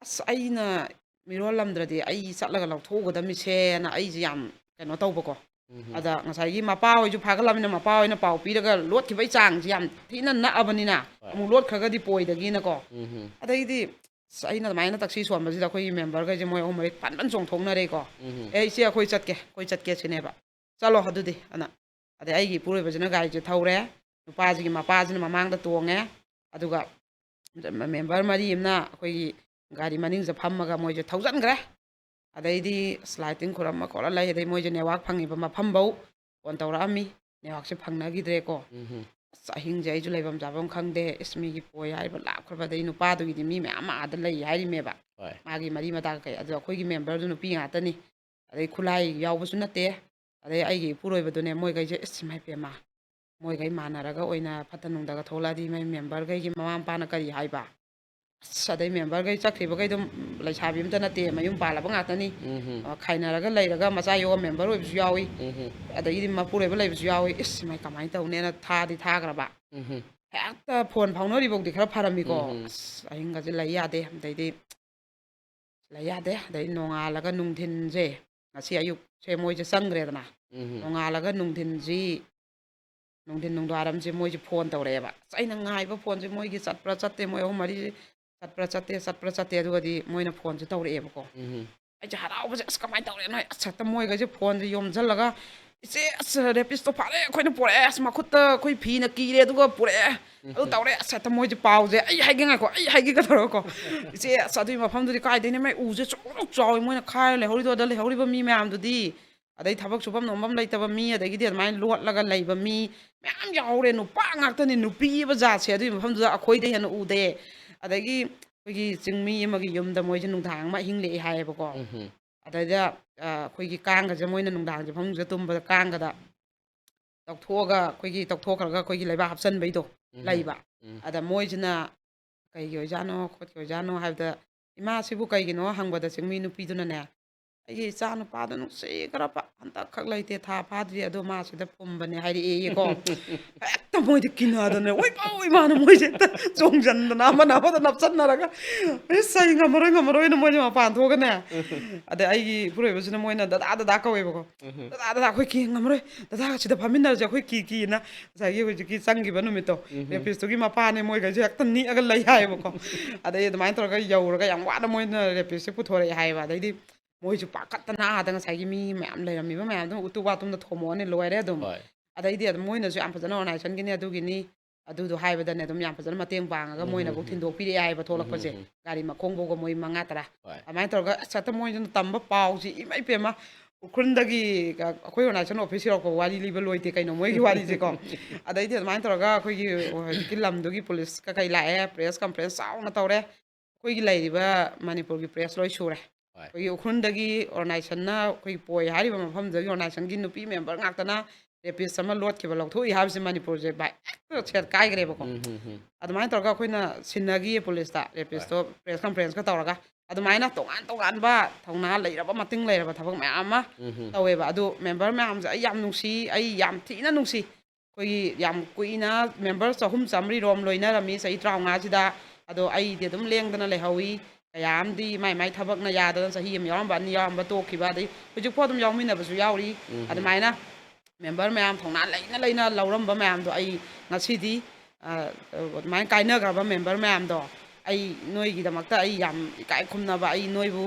ꯑꯁ, ꯑꯩꯅ ꯃꯤꯔꯣꯜꯂꯝꯗ꯭ꯔꯗꯤ ꯑꯩ ꯆꯠꯂꯒ ꯂꯧꯊꯣꯛꯎꯒꯗꯕꯅꯤꯁꯦꯅ ꯑꯩꯁꯦ ꯌꯥꯝ ꯀꯩꯅꯣ ꯇꯧꯕꯀꯣ꯫ ꯎꯝ ꯍꯝ꯫ ꯑꯗ ꯉꯁꯥꯏꯒꯤ ꯃꯄꯥ ꯍꯣꯏꯁꯨ ꯐꯥꯒꯠꯂꯕꯅꯤꯅ, ꯃꯄꯥ ꯍꯣꯏꯅ ꯄꯥꯎ ꯄꯤꯔꯒ ꯂꯣꯠꯈꯤꯕꯩ ꯆꯥꯡꯁꯤ ꯌꯥꯝ ꯊꯤꯅ ꯅꯛꯑꯕꯅꯤꯅ, ꯍꯣꯏ꯫ ꯑꯃꯨꯛ ꯂꯣꯠꯈ꯭ꯔꯒꯗꯤ ꯄꯣꯏꯗꯒꯤꯅꯀꯣ꯫ ꯎꯝ ꯍꯝ꯫ ꯑꯗꯩꯗꯤ ꯑꯁ, ꯑꯩꯅ ꯑꯗꯨꯃꯥꯏꯅ ꯇꯛꯁꯤ ꯁꯣꯟꯕꯁꯤꯗ ꯑꯩꯈꯣꯏꯒꯤ ꯃꯦꯝꯕꯔꯈꯩꯁꯦ ꯃꯣꯏ ꯑꯍꯨꯝ ꯃꯔꯤ ꯐꯟ ꯐꯟ ꯆꯣꯡꯊꯣꯛꯅꯔꯦꯀꯣ꯫ ꯎꯝ ꯍꯝ꯫ "ꯑꯦ ꯏꯆꯦ, ꯑꯩꯈꯣꯏ ꯆꯠꯀꯦ, ꯑꯩꯈꯣꯏ ꯆꯠꯀꯦ" ꯁꯤꯅꯦꯕ꯫ "ꯆꯠꯂꯣ ꯑꯗꯨꯗꯤ" ꯑꯅ꯫ ꯑꯗꯩ ꯑꯩꯒꯤ ꯏꯄꯨꯔꯣꯏꯕꯁꯤꯅ ꯒꯥꯔꯤꯁꯦ ꯊꯧꯔꯦ, ꯅꯨꯄꯥꯁꯤꯒꯤ ꯃꯄꯥꯁꯤꯅ ꯃꯃꯥꯡꯗ ꯇꯣꯡꯉꯦ, ꯑꯗꯨꯒ ꯃꯦꯝꯕꯔ ꯃꯔꯤ ꯑꯃꯅ ꯑꯩꯈꯣꯏꯒꯤ ꯒꯥꯔꯤ ꯃꯅꯤꯡꯁꯤꯗ ꯐꯝꯃꯒ ꯃꯣꯏꯁꯦ ꯊꯧꯖꯟꯈ꯭ꯔꯦ꯫ ꯑꯗꯩꯗꯤ ꯑꯁ, ꯂꯥꯏ ꯇꯤꯟ ꯈꯨꯔꯝꯃ ꯈꯣꯠꯂ ꯂꯩ, ꯑꯗꯩ ꯃꯣꯏꯁꯦ ꯅꯦꯠꯋꯥꯛ ꯐꯪꯉꯤꯕ ꯃꯐꯝꯐꯧ ꯐꯣꯟ ꯇꯧꯔꯛꯑꯝꯃꯤ, ꯅꯦꯠꯋꯥꯛꯁꯦ ꯐꯪꯅꯈꯤꯗ꯭ꯔꯦꯀꯣ꯫ ꯎꯝ ꯍꯝ꯫ ꯑꯁ, ꯑꯍꯤꯡꯁꯦ ꯑꯩꯁꯨ ꯂꯩꯐꯝ ꯆꯥꯐꯝ ꯈꯪꯗꯦ꯫ ꯏꯁ, ꯃꯤꯒꯤ ꯄꯣꯏ ꯍꯥꯏꯔꯤꯕ ꯂꯥꯞꯈ꯭ꯔꯕ, ꯑꯗꯩ ꯅꯨꯄꯥꯗꯨꯒꯤꯗꯤ ꯃꯤ ꯃꯌꯥꯝ ꯑꯃ ꯑꯥꯗ ꯂꯩ ꯍꯥꯏꯔꯤꯃꯦꯕ, ꯍꯣꯏ꯫ ꯃꯥꯒꯤ ꯃꯔꯤ ꯃꯇꯥ ꯀꯩꯀꯩ꯫ ꯑꯗꯣ ꯑꯩꯈꯣꯏꯒꯤ ꯃꯦꯝꯕꯔꯗꯨ ꯅꯨꯄꯤ ꯉꯥꯛꯇꯅꯤ, ꯑꯗꯩ ꯈꯨꯠꯂꯥꯏ ꯌꯥꯎꯕꯁꯨ ꯅꯠꯇꯦ꯫ ꯑꯗꯩ ꯑꯩꯒꯤ ꯏꯄꯨꯔꯣꯏꯕꯗꯨꯅꯦ, ꯃꯣꯏꯈꯩꯁꯦ, "ꯏꯁ, ꯏꯃꯥ ꯏꯄꯦꯝꯃ, ꯃꯣꯏꯈꯩ ꯃꯥꯟꯅꯔꯒ ꯑꯣꯏꯅ ꯐꯠꯇ ꯅꯨꯡꯗꯒ ꯊꯣꯛꯂꯛꯑꯗꯤ ꯃꯣꯏ ꯃꯦꯝꯕꯔꯈꯩꯒꯤ ꯃꯃꯥ ꯃꯄꯥꯅ ꯀꯔꯤ ꯍꯥꯏꯕ?" ꯑꯁ, ꯑꯗꯩ ꯃꯦꯝꯕꯔꯈꯩ ꯆꯠꯈ꯭ꯔꯤꯕꯈꯩꯗꯣ ꯂꯩꯁꯥꯕꯤ ꯑꯝꯇ ꯅꯠꯇꯦ, ꯃꯌꯨꯝ ꯄꯥꯜꯂꯕ ꯉꯥꯛꯇꯅꯤ꯫ ꯎꯝ ꯍꯝ꯫ ꯑ, ꯈꯥꯏꯅꯔꯒ ꯂꯩꯔꯒ ꯃꯆꯥ ꯌꯣꯛꯑ ꯃꯦꯝꯕꯔ ꯑꯣꯏꯕꯁꯨ ꯌꯥꯎꯏ, ꯎꯝ ꯍꯝ꯫ ꯑꯗꯒꯤꯗꯤ ꯃꯄꯨꯔꯣꯏꯕ ꯂꯩꯕꯁꯨ ꯌꯥꯎꯏ꯫ ꯏꯁ, ꯃꯥꯏ ꯀꯃꯥꯏꯅ ꯇꯧꯅꯦꯅ ꯊꯥꯗꯤ ꯊꯥꯈ꯭ꯔꯕ꯫ ꯎꯝ ꯍꯝ꯫ ꯍꯦꯛꯇ ꯐꯣꯟ ꯐꯥꯎꯅꯔꯤꯐꯥꯎꯗꯤ ꯈꯔ ꯐꯔꯝꯃꯤꯀꯣ꯫ ꯎꯝ ꯍꯝ꯫ ꯑꯁ, ꯑꯍꯤꯡꯒꯁꯦ ꯂꯩ ꯌꯥꯗꯦ꯫ ꯑꯗꯩꯗꯤ ꯂꯩ ꯌꯥꯗꯦ꯫ ꯑꯗꯩ ꯅꯣꯡꯉꯥꯜꯂꯒ ꯅꯨꯡꯊꯤꯟꯁꯦ, ꯉꯁꯤ ꯑꯌꯨꯛꯁꯦ ꯃꯣꯏꯁꯦ ꯆꯪꯈ꯭ꯔꯦꯗꯅ꯫ ꯎꯝ ꯍꯝ꯫ ꯅꯣꯡꯉꯥꯜꯂꯒ ꯅꯨꯡꯊꯤꯟꯁꯤ ꯅꯨꯡꯊꯤꯟ ꯅꯨꯡꯗꯥꯡꯋꯥꯏꯔꯝꯁꯦ ꯃꯣꯏꯁꯦ ꯐꯣꯟ ꯇꯧꯔꯛꯑꯦꯕ꯫ ꯑꯁ, ꯑꯩꯅ ꯉꯥꯏꯕ ꯐꯣꯟꯁꯦ ꯃꯣꯏꯒꯤ ꯆꯠꯄ꯭ꯔꯥ ꯆꯠꯇꯦ, ꯃꯣꯏ ꯑꯍꯨꯝ ꯃꯔꯤ ꯆꯠꯄ꯭ꯔꯥ ꯆꯠꯇꯦ, ꯆꯠꯄ꯭ꯔꯥ ꯆꯠꯇꯦ, ꯑꯗꯨꯒꯗꯤ ꯃꯣꯏꯅ ꯐꯣꯟꯁꯦ ꯇꯧꯔꯛꯑꯦꯕꯀꯣ꯫ ꯎꯝ. ꯑꯩꯁꯦ ꯍꯔꯥꯎꯕꯁꯦ, "ꯑꯁ, ꯀꯃꯥꯏꯅ ꯇꯧꯔꯦ ꯅꯣꯏ?" ꯑꯁ, ꯍꯦꯛꯇ ꯃꯣꯏꯒꯁꯦ ꯐꯣꯟꯁꯦ ꯌꯣꯝꯁꯤꯜꯂꯒ, "ꯏꯆꯦ, ꯑꯁ, ꯔꯦꯄꯤꯁꯇꯣ ꯐꯥꯔꯦ, ꯑꯩꯈꯣꯏꯅ ꯄꯨꯔꯛꯑꯦ, ꯑꯁ, ꯃꯈꯨꯠꯇ ꯑꯩꯈꯣꯏ ꯐꯤꯅ ꯀꯤꯔꯦ, ꯑꯗꯨꯒ ꯄꯨꯔꯛꯑꯦ, ꯑꯗꯨ ꯇꯧꯔꯦ, ꯑꯁ", ꯍꯦꯛꯇ ꯃꯣꯏꯁꯦ ꯄꯥꯎꯁꯦ ꯑꯩ ꯍꯥꯏꯒꯦ, ꯉꯥꯏꯈꯣ, ꯑꯩ ꯍꯥꯏꯒꯦꯒ ꯇꯧꯔꯒꯀꯣ꯫ "ꯏꯆꯦ, ꯑꯁ, ꯑꯗꯨꯒꯤ ꯃꯐꯝꯗꯨꯗꯤ ꯀꯥꯏꯗꯩꯅꯣ, ꯃꯥꯏ ꯎꯁꯦ ꯆꯥꯎꯅ ꯆꯥꯎꯋꯤ, ꯃꯣꯏꯅ ꯈꯥꯏꯔ ꯂꯩꯍꯧꯔꯤꯗꯣ, ꯑꯗ ꯂꯩꯍꯧꯔꯤꯕ ꯃꯤ ꯃꯌꯥꯝꯗꯨꯗꯤ?" ꯑꯗꯩ ꯊꯕꯛ ꯁꯨꯐꯝ ꯅꯣꯝꯐꯝ ꯂꯩꯇꯕ ꯃꯤ, ꯑꯗꯒꯤꯗꯤ ꯑꯗꯨꯃꯥꯏꯅ ꯂꯣꯠꯂꯒ ꯂꯩꯕ ꯃꯤ ꯃꯌꯥꯝ ꯌꯥꯎꯍꯧꯔꯦ꯫ ꯅꯨꯄꯥ ꯉꯥꯛꯇꯅꯤ, ꯅꯨꯄꯤ ꯑꯕ ꯖꯥꯠꯁꯦ ꯑꯗꯨꯒꯤ ꯃꯐꯝꯗꯨꯗ ꯑꯩꯈꯣꯏꯗꯩ ꯍꯦꯟꯅ ꯎꯗꯦ꯫ ꯑꯗꯒꯤ ꯑꯩꯈꯣꯏꯒꯤ ꯆꯤꯡꯃꯤ ꯑꯃꯒꯤ ꯌꯨꯝꯗ ꯃꯣꯏꯁꯦ ꯅꯨꯡꯗꯥꯡ ꯑꯃ ꯑꯍꯤꯡ ꯂꯦꯛꯑꯦ ꯍꯥꯏꯌꯦꯕꯀꯣ꯫ ꯎꯝ. ꯑꯗꯩꯗ, ꯑ, ꯑꯩꯈꯣꯏꯒꯤ ꯀꯥꯡꯒꯁꯦ ꯃꯣꯏꯅ ꯅꯨꯡꯗꯥꯡꯁꯦ ꯐꯃꯨꯡꯁꯤꯗ ꯇꯨꯝꯕꯗ ꯀꯥꯡꯒꯗ ꯇꯧꯊꯣꯛꯑꯒ, ꯑꯩꯈꯣꯏꯒꯤ ꯇꯧꯊꯣꯛꯈ꯭ꯔꯒ ꯑꯩꯈꯣꯏꯒꯤ ꯂꯩꯕꯥꯛ ꯍꯥꯞꯆꯟꯕꯩꯗꯣ ꯎꯝ. ꯂꯩꯕ꯫ ꯎꯝ. ꯑꯗ ꯃꯣꯏꯁꯤꯅ ꯀꯩꯒꯤ ꯑꯣꯏꯖꯥꯠꯅꯣ, ꯈꯣꯠꯀꯤ ꯑꯣꯏꯖꯥꯠꯅꯣ ꯍꯥꯏꯕꯗ, "ꯏꯃꯥꯁꯤꯕꯨ ꯀꯩꯒꯤꯅꯣ?" ꯍꯪꯕꯗ, ꯆꯤꯡꯃꯤ ꯅꯨꯄꯤꯗꯨꯅꯅꯦ, "ꯑꯩꯒꯤ ꯏꯆꯥ ꯅꯨꯄꯥꯗꯣ ꯅꯨꯡꯁꯤꯈ꯭ꯔꯕ, ꯍꯟꯗꯛꯈꯛ ꯂꯩꯇꯦ, ꯊꯥ ꯐꯥꯗ꯭ꯔꯤ, ꯑꯗꯣ ꯃꯥ ꯁꯤꯗ ꯐꯨꯝꯕꯅꯦ" ꯍꯥꯏꯔꯛꯑꯦꯌꯦꯀꯣ꯫ ꯍꯦꯛꯇ ꯃꯣꯏꯗꯤ ꯀꯤꯅꯗꯅ, "ꯑꯣꯏ ꯄꯥꯎ ꯏꯃꯥꯅ", ꯃꯣꯏꯁꯦ ꯍꯦꯛꯇ ꯆꯣꯡꯁꯤꯟꯗꯅ, ꯑꯃꯅ ꯑꯃꯗ ꯅꯞꯁꯟꯅꯔꯒ, "ꯑꯁ, ꯑꯩ ꯉꯝꯃꯔꯣꯏ, ꯉꯝꯃꯔꯣꯏꯅ" ꯃꯣꯏꯁꯦ ꯃꯄꯥꯟ ꯊꯣꯛꯑꯒꯅꯦ꯫ ꯑꯗꯩ ꯑꯩꯒꯤ ꯏꯄꯨꯔꯣꯏꯕꯁꯤꯅ ꯃꯣꯏꯅ "ꯗꯗꯥ, ꯗꯗꯥ" ꯀꯧꯋꯦꯕꯀꯣ꯫ "ꯗꯗꯥ, ꯗꯗꯥ, ꯑꯩꯈꯣꯏ ꯀꯤ, ꯉꯝꯃꯔꯣꯏ, ꯗꯗꯥ, ꯁꯤꯗ ꯐꯝꯃꯤꯟꯅꯔꯁꯦ, ꯑꯩꯈꯣꯏ ꯀꯤ, ꯀꯤꯅ", ꯉꯁꯥꯏꯒꯤ ꯍꯧꯖꯤꯛꯀꯤ ꯆꯪꯈꯤꯕ ꯅꯨꯃꯤꯠꯇꯣ, ꯔꯦꯄꯤꯁꯇꯨꯒꯤ ꯃꯄꯥꯅꯦ, ꯃꯣꯏꯈꯩꯁꯦ ꯍꯦꯛꯇ ꯅꯤꯛꯑꯒ ꯂꯩ ꯍꯥꯏꯌꯦꯕꯀꯣ꯫ ꯑꯗꯩ ꯑꯗꯨꯃꯥꯏꯅ ꯇꯧꯔꯒ ꯌꯧꯔꯒ ꯌꯥꯝ ꯋꯥꯅ ꯃꯣꯏꯅ ꯔꯦꯄꯤꯁꯁꯦ ꯄꯨꯊꯣꯔꯛꯑꯦ ꯍꯥꯏꯌꯦꯕ꯫ ꯑꯗꯩꯗꯤ ꯃꯣꯏꯁꯨ ꯄꯥꯈꯠꯇꯅ ꯑꯥꯗ ꯉꯁꯥꯏꯒꯤ ꯃꯤ ꯃꯌꯥꯝ ꯂꯩꯔꯝꯃꯤꯕ ꯃꯌꯥꯝꯗꯨꯅ ꯎꯇꯨꯞ ꯋꯥꯇꯨꯝꯗ ꯊꯣꯝꯃꯛꯑꯅꯤ, ꯂꯣꯏꯔꯦ ꯑꯗꯨꯝ꯫ ꯍꯣꯏ. ꯑꯗꯩꯗꯤ ꯑꯗꯨꯝ ꯃꯣꯏꯅꯁꯨ ꯌꯥꯝ ꯐꯖꯅ ꯑꯣꯔꯒꯅꯥꯏꯖꯦꯁꯟꯒꯤꯅꯤ ꯑꯗꯨꯒꯤꯅꯤ ꯑꯗꯨꯗꯨ ꯍꯥꯏꯕꯗꯅꯦ ꯑꯗꯨꯝ ꯌꯥꯝ ꯐꯖꯅ ꯃꯇꯦꯡ ꯄꯥꯡꯉꯒ ꯃꯣꯏꯅꯐꯧ ꯊꯤꯟꯗꯣꯛꯄꯤꯔꯛꯑꯦ ꯍꯥꯏꯕ ꯊꯣꯛꯂꯛꯄꯁꯦ꯫ ꯒꯥꯔꯤ ꯃꯈꯣꯡ ꯐꯥꯎꯒ ꯃꯣꯏ ꯃꯉꯥ ꯇꯔꯥ꯫ ꯍꯣꯏ. ꯑꯗꯨꯃꯥꯏꯅ ꯇꯧꯔꯒ ꯑꯁ ꯍꯦꯛꯇ ꯃꯣꯏꯗꯨꯅ ꯇꯝꯕ ꯄꯥꯎꯁꯤ ꯏꯃꯩ ꯄꯦꯝꯃ, ꯎꯈ꯭ꯔꯨꯜꯗꯒꯤ ꯑꯩꯈꯣꯏ ꯑꯣꯔꯒꯅꯥꯏꯖꯦꯁꯟ ꯑꯣꯐꯤꯁ ꯌꯧꯔꯛꯄ ꯋꯥꯔꯤ ꯂꯤꯕ ꯂꯣꯏꯗꯦ ꯀꯩꯅꯣ ꯃꯣꯏꯒꯤ ꯋꯥꯔꯤꯁꯦꯀꯣ꯫ ꯑꯗꯩꯗꯤ ꯑꯗꯨꯃꯥꯏꯅ ꯇꯧꯔꯒ ꯑꯩꯈꯣꯏꯒꯤ ꯍꯧꯖꯤꯛꯀꯤ ꯂꯝꯗꯨꯒꯤ ꯄꯨꯂꯤꯁ ꯀꯩꯀꯩ ꯂꯥꯛꯑꯦ, ꯄ꯭ꯔꯦꯁ ꯀꯟꯐ꯭ꯔꯦꯟꯁ ꯆꯥꯎꯅ ꯇꯧꯔꯦ꯫ ꯑꯩꯈꯣꯏꯒꯤ ꯂꯩꯔꯤꯕ ꯃꯅꯤꯄꯨꯔꯒꯤ ꯄ꯭ꯔꯦꯁ ꯂꯣꯏ ꯁꯨꯔꯦ꯫ ꯍꯣꯏ. ꯑꯩꯈꯣꯏꯒꯤ ꯎꯈ꯭ꯔꯨꯜꯗꯒꯤ ꯑꯣꯔꯒꯅꯥꯏꯖꯦꯁꯟꯅ, ꯑꯩꯈꯣꯏꯒꯤ ꯄꯣꯏ ꯍꯥꯏꯔꯤꯕ ꯃꯐꯝꯗꯨꯗꯒꯤ ꯑꯣꯔꯒꯅꯥꯏꯖꯦꯁꯟꯒꯤ ꯅꯨꯄꯤ ꯃꯦꯝꯕꯔ ꯉꯥꯛꯇꯅ ꯔꯦꯄꯤꯁ ꯑꯃ ꯂꯣꯠꯈꯤꯕ ꯂꯧꯊꯣꯛꯏ ꯍꯥꯏꯕꯁꯤ ꯃꯅꯤꯄꯨꯔꯁꯦ ꯚꯥꯏ ꯍꯦꯛꯇ ꯁꯦꯠ ꯀꯥꯏꯈ꯭ꯔꯦꯕꯀꯣ꯫ ꯎꯝ, ꯎꯝ, ꯎꯝ. ꯑꯗꯨꯃꯥꯏꯅ ꯇꯧꯔꯒ ꯑꯩꯈꯣꯏꯅ ꯁꯤꯟꯅꯈꯤꯌꯦ ꯄꯨꯂꯤꯁꯇ, ꯔꯦꯄꯤꯁꯇꯣ ꯄ꯭ꯔꯦꯁ ꯀꯟꯐ꯭ꯔꯦꯟꯁꯀ ꯇꯧꯔꯒ꯫ ꯑꯗꯨꯃꯥꯏꯅ ꯇꯣꯉꯥꯟ ꯇꯣꯉꯥꯟꯕ ꯊꯧꯅꯥ ꯂꯩꯔꯕ, ꯃꯇꯤꯡ ꯂꯩꯔꯕ ꯊꯕꯛ ꯃꯌꯥꯝ ꯑꯃ ꯎꯝ, ꯎꯝ. ꯇꯧꯋꯦꯕ꯫ ꯑꯗꯨ ꯃꯦꯝꯕꯔ ꯃꯌꯥꯝꯁꯦ ꯑꯩ ꯌꯥꯝ ꯅꯨꯡꯁꯤ, ꯑꯩ ꯌꯥꯝ ꯊꯤꯅ ꯅꯨꯡꯁꯤ꯫ ꯑꯩꯈꯣꯏꯒꯤ ꯌꯥꯝ ꯀꯨꯏꯅ ꯃꯦꯝꯕꯔ ꯆꯍꯨꯝ ꯆꯥꯝꯃꯔꯤ ꯔꯣꯝ ꯂꯣꯏꯅꯔꯝꯃꯤ ꯆꯍꯤ ꯇꯔꯥꯃꯉꯥꯁꯤꯗ꯫ ꯑꯗꯣ ꯑꯩꯗꯤ ꯑꯗꯨꯝ ꯂꯦꯡꯗꯅ ꯂꯩꯍꯧꯏ꯫ ꯀꯌꯥ ꯑꯃꯗꯤ ꯃꯥꯏ ꯃꯥꯏ ꯊꯕꯛꯅ ꯌꯥꯗꯅ ꯆꯍꯤ ꯑꯃ ꯌꯥꯎꯔꯝꯕ, ꯑꯅꯤ ꯌꯥꯎꯔꯝꯕ, ꯇꯣꯛꯈꯤꯕ, ꯑꯗꯩ ꯍꯧꯖꯤꯛꯐꯥꯎ ꯑꯗꯨꯝ ꯌꯥꯎꯃꯤꯟꯅꯕꯁꯨ ꯌꯥꯎꯔꯤ꯫ ꯎꯝ. ꯑꯗꯨꯃꯥꯏꯅ ꯃꯦꯝꯕꯔ ꯃꯌꯥꯝ ꯊꯧꯅꯥ ꯂꯩꯅ ꯂꯩꯅ ꯂꯧꯔꯝꯕ ꯃꯌꯥꯝꯗꯣ ꯑꯩ ꯉꯁꯤꯗꯤ, ꯑ, ꯑꯗꯨꯃꯥꯏꯅ ꯀꯥꯏꯅꯈ꯭ꯔꯕ ꯃꯦꯝꯕꯔ ꯃꯌꯥꯝꯗꯣ ꯑꯩ ꯅꯣꯏꯒꯤꯗꯃꯛꯇ ꯑꯩ ꯌꯥꯝ ꯏꯀꯥꯏ ꯈꯨꯝꯅꯕ, ꯑꯩ ꯅꯣꯏꯕꯨ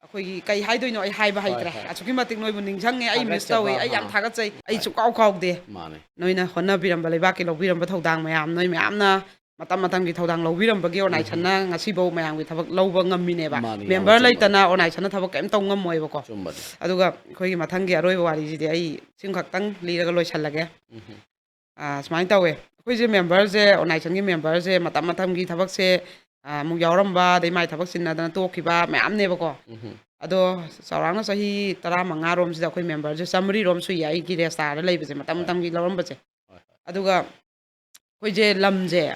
ꯑꯩꯈꯣꯏꯒꯤ ꯀꯩ ꯍꯥꯏꯗꯣꯏꯅꯣ ꯑꯩ ꯍꯥꯏꯕ ꯍꯣꯏ, ꯍꯩꯇ꯭ꯔꯦ꯫ ꯍꯣꯏ꯫ ꯑꯁꯨꯛꯀꯤ ꯃꯇꯤꯛ ꯅꯣꯏꯕꯨ ꯅꯤꯡꯁꯤꯡꯉꯦ, ꯑꯩ ꯃꯤꯁ ꯊꯥꯒꯠꯆꯕ, ꯇꯧꯏ, ꯑꯩ ꯌꯥꯝ ꯑꯥ, ꯊꯥꯒꯠꯆꯩ, ꯑꯩ ꯍꯣꯏ꯫ ꯁꯨꯡꯀꯥꯎ ꯀꯥꯎꯗꯦ꯫ ꯃꯥꯅꯦ꯫ ꯅꯣꯏꯅ ꯍꯣꯠꯅꯕꯤꯔꯝꯕ, ꯂꯩꯕꯥꯛꯀꯤ ꯂꯧꯕꯤꯔꯝꯕ ꯊꯧꯗꯥꯡ ꯃꯌꯥꯝ, ꯅꯣꯏ ꯃꯌꯥꯝꯅ ꯃꯇꯝ ꯃꯇꯝꯒꯤ ꯊꯧꯗꯥꯡ ꯂꯧꯕꯤꯔꯝꯕꯒꯤ ꯎꯝ, ꯎꯝ꯫ ꯑꯣꯔꯒꯅꯥꯏꯖꯦꯁꯟꯅ ꯉꯁꯤꯐꯥꯎ ꯃꯌꯥꯝꯒꯤ ꯊꯕꯛ ꯂꯧꯕ ꯉꯝꯃꯤꯅꯦꯕ꯫ ꯃꯥꯅꯤ, ꯌꯥꯝꯅ ꯃꯦꯝꯕꯔ ꯆꯨꯝꯕ꯫ ꯂꯩꯇꯅ ꯑꯣꯔꯒꯅꯥꯏꯖꯦꯁꯟꯅ ꯊꯕꯛ ꯀꯔꯤꯝ ꯇꯧ ꯉꯝꯃꯣꯏꯕꯀꯣ꯫ ꯆꯨꯝꯕꯅꯤ꯫ ꯑꯗꯨꯒ ꯑꯩꯈꯣꯏꯒꯤ ꯃꯊꯪꯒꯤ ꯑꯔꯣꯏꯕ ꯋꯥꯔꯤꯁꯤꯗꯤ ꯑꯩ ꯁꯤꯃꯈꯛꯇꯪ ꯂꯤꯔꯒ ꯂꯣꯏꯁꯜꯂꯒꯦ꯫ ꯎꯝ, ꯎꯝ꯫ ꯑꯥ, ꯁꯨꯃꯥꯏꯅ ꯇꯧꯋꯦ꯫ ꯑꯩꯈꯣꯏꯁꯦ ꯃꯦꯝꯕꯔꯁꯦ, ꯑꯣꯔꯒꯅꯥꯏꯖꯦꯁꯟꯒꯤ ꯃꯦꯝꯕꯔꯁꯦ ꯃꯇꯝ ꯃꯇꯝꯒꯤ ꯊꯕꯛꯁꯦ, ꯑꯥ, ꯑꯃꯨꯛ ꯌꯥꯎꯔꯝꯕ, ꯑꯗꯩ ꯃꯥꯏ ꯊꯕꯛ ꯆꯤꯟꯅꯗꯅ ꯇꯣꯛꯈꯤꯕ ꯃꯌꯥꯝꯅꯦꯕꯀꯣ꯫ ꯎꯝ, ꯎꯝ꯫ ꯑꯗꯣ ꯆꯥꯎꯔꯥꯛꯅ ꯆꯍꯤ ꯇꯔꯥꯃꯉꯥ ꯔꯣꯝꯁꯤꯗ ꯑꯩꯈꯣꯏ ꯃꯦꯝꯕꯔꯁꯦ ꯆꯥꯃꯔꯤ ꯔꯣꯝ ꯁꯨꯏꯌꯦ ꯑꯩꯒꯤ ꯔꯦꯁꯇꯥꯔꯗ ꯂꯩꯕꯁꯦ, ꯃꯇꯝ ꯍꯣꯏ꯫ ꯃꯇꯝꯒꯤ ꯂꯧꯔꯝꯕꯁꯦ꯫ ꯍꯣꯏ, ꯍꯣꯏ꯫ ꯑꯗꯨꯒ ꯑꯩꯈꯣꯏꯁꯦ ꯂꯝꯁꯦ,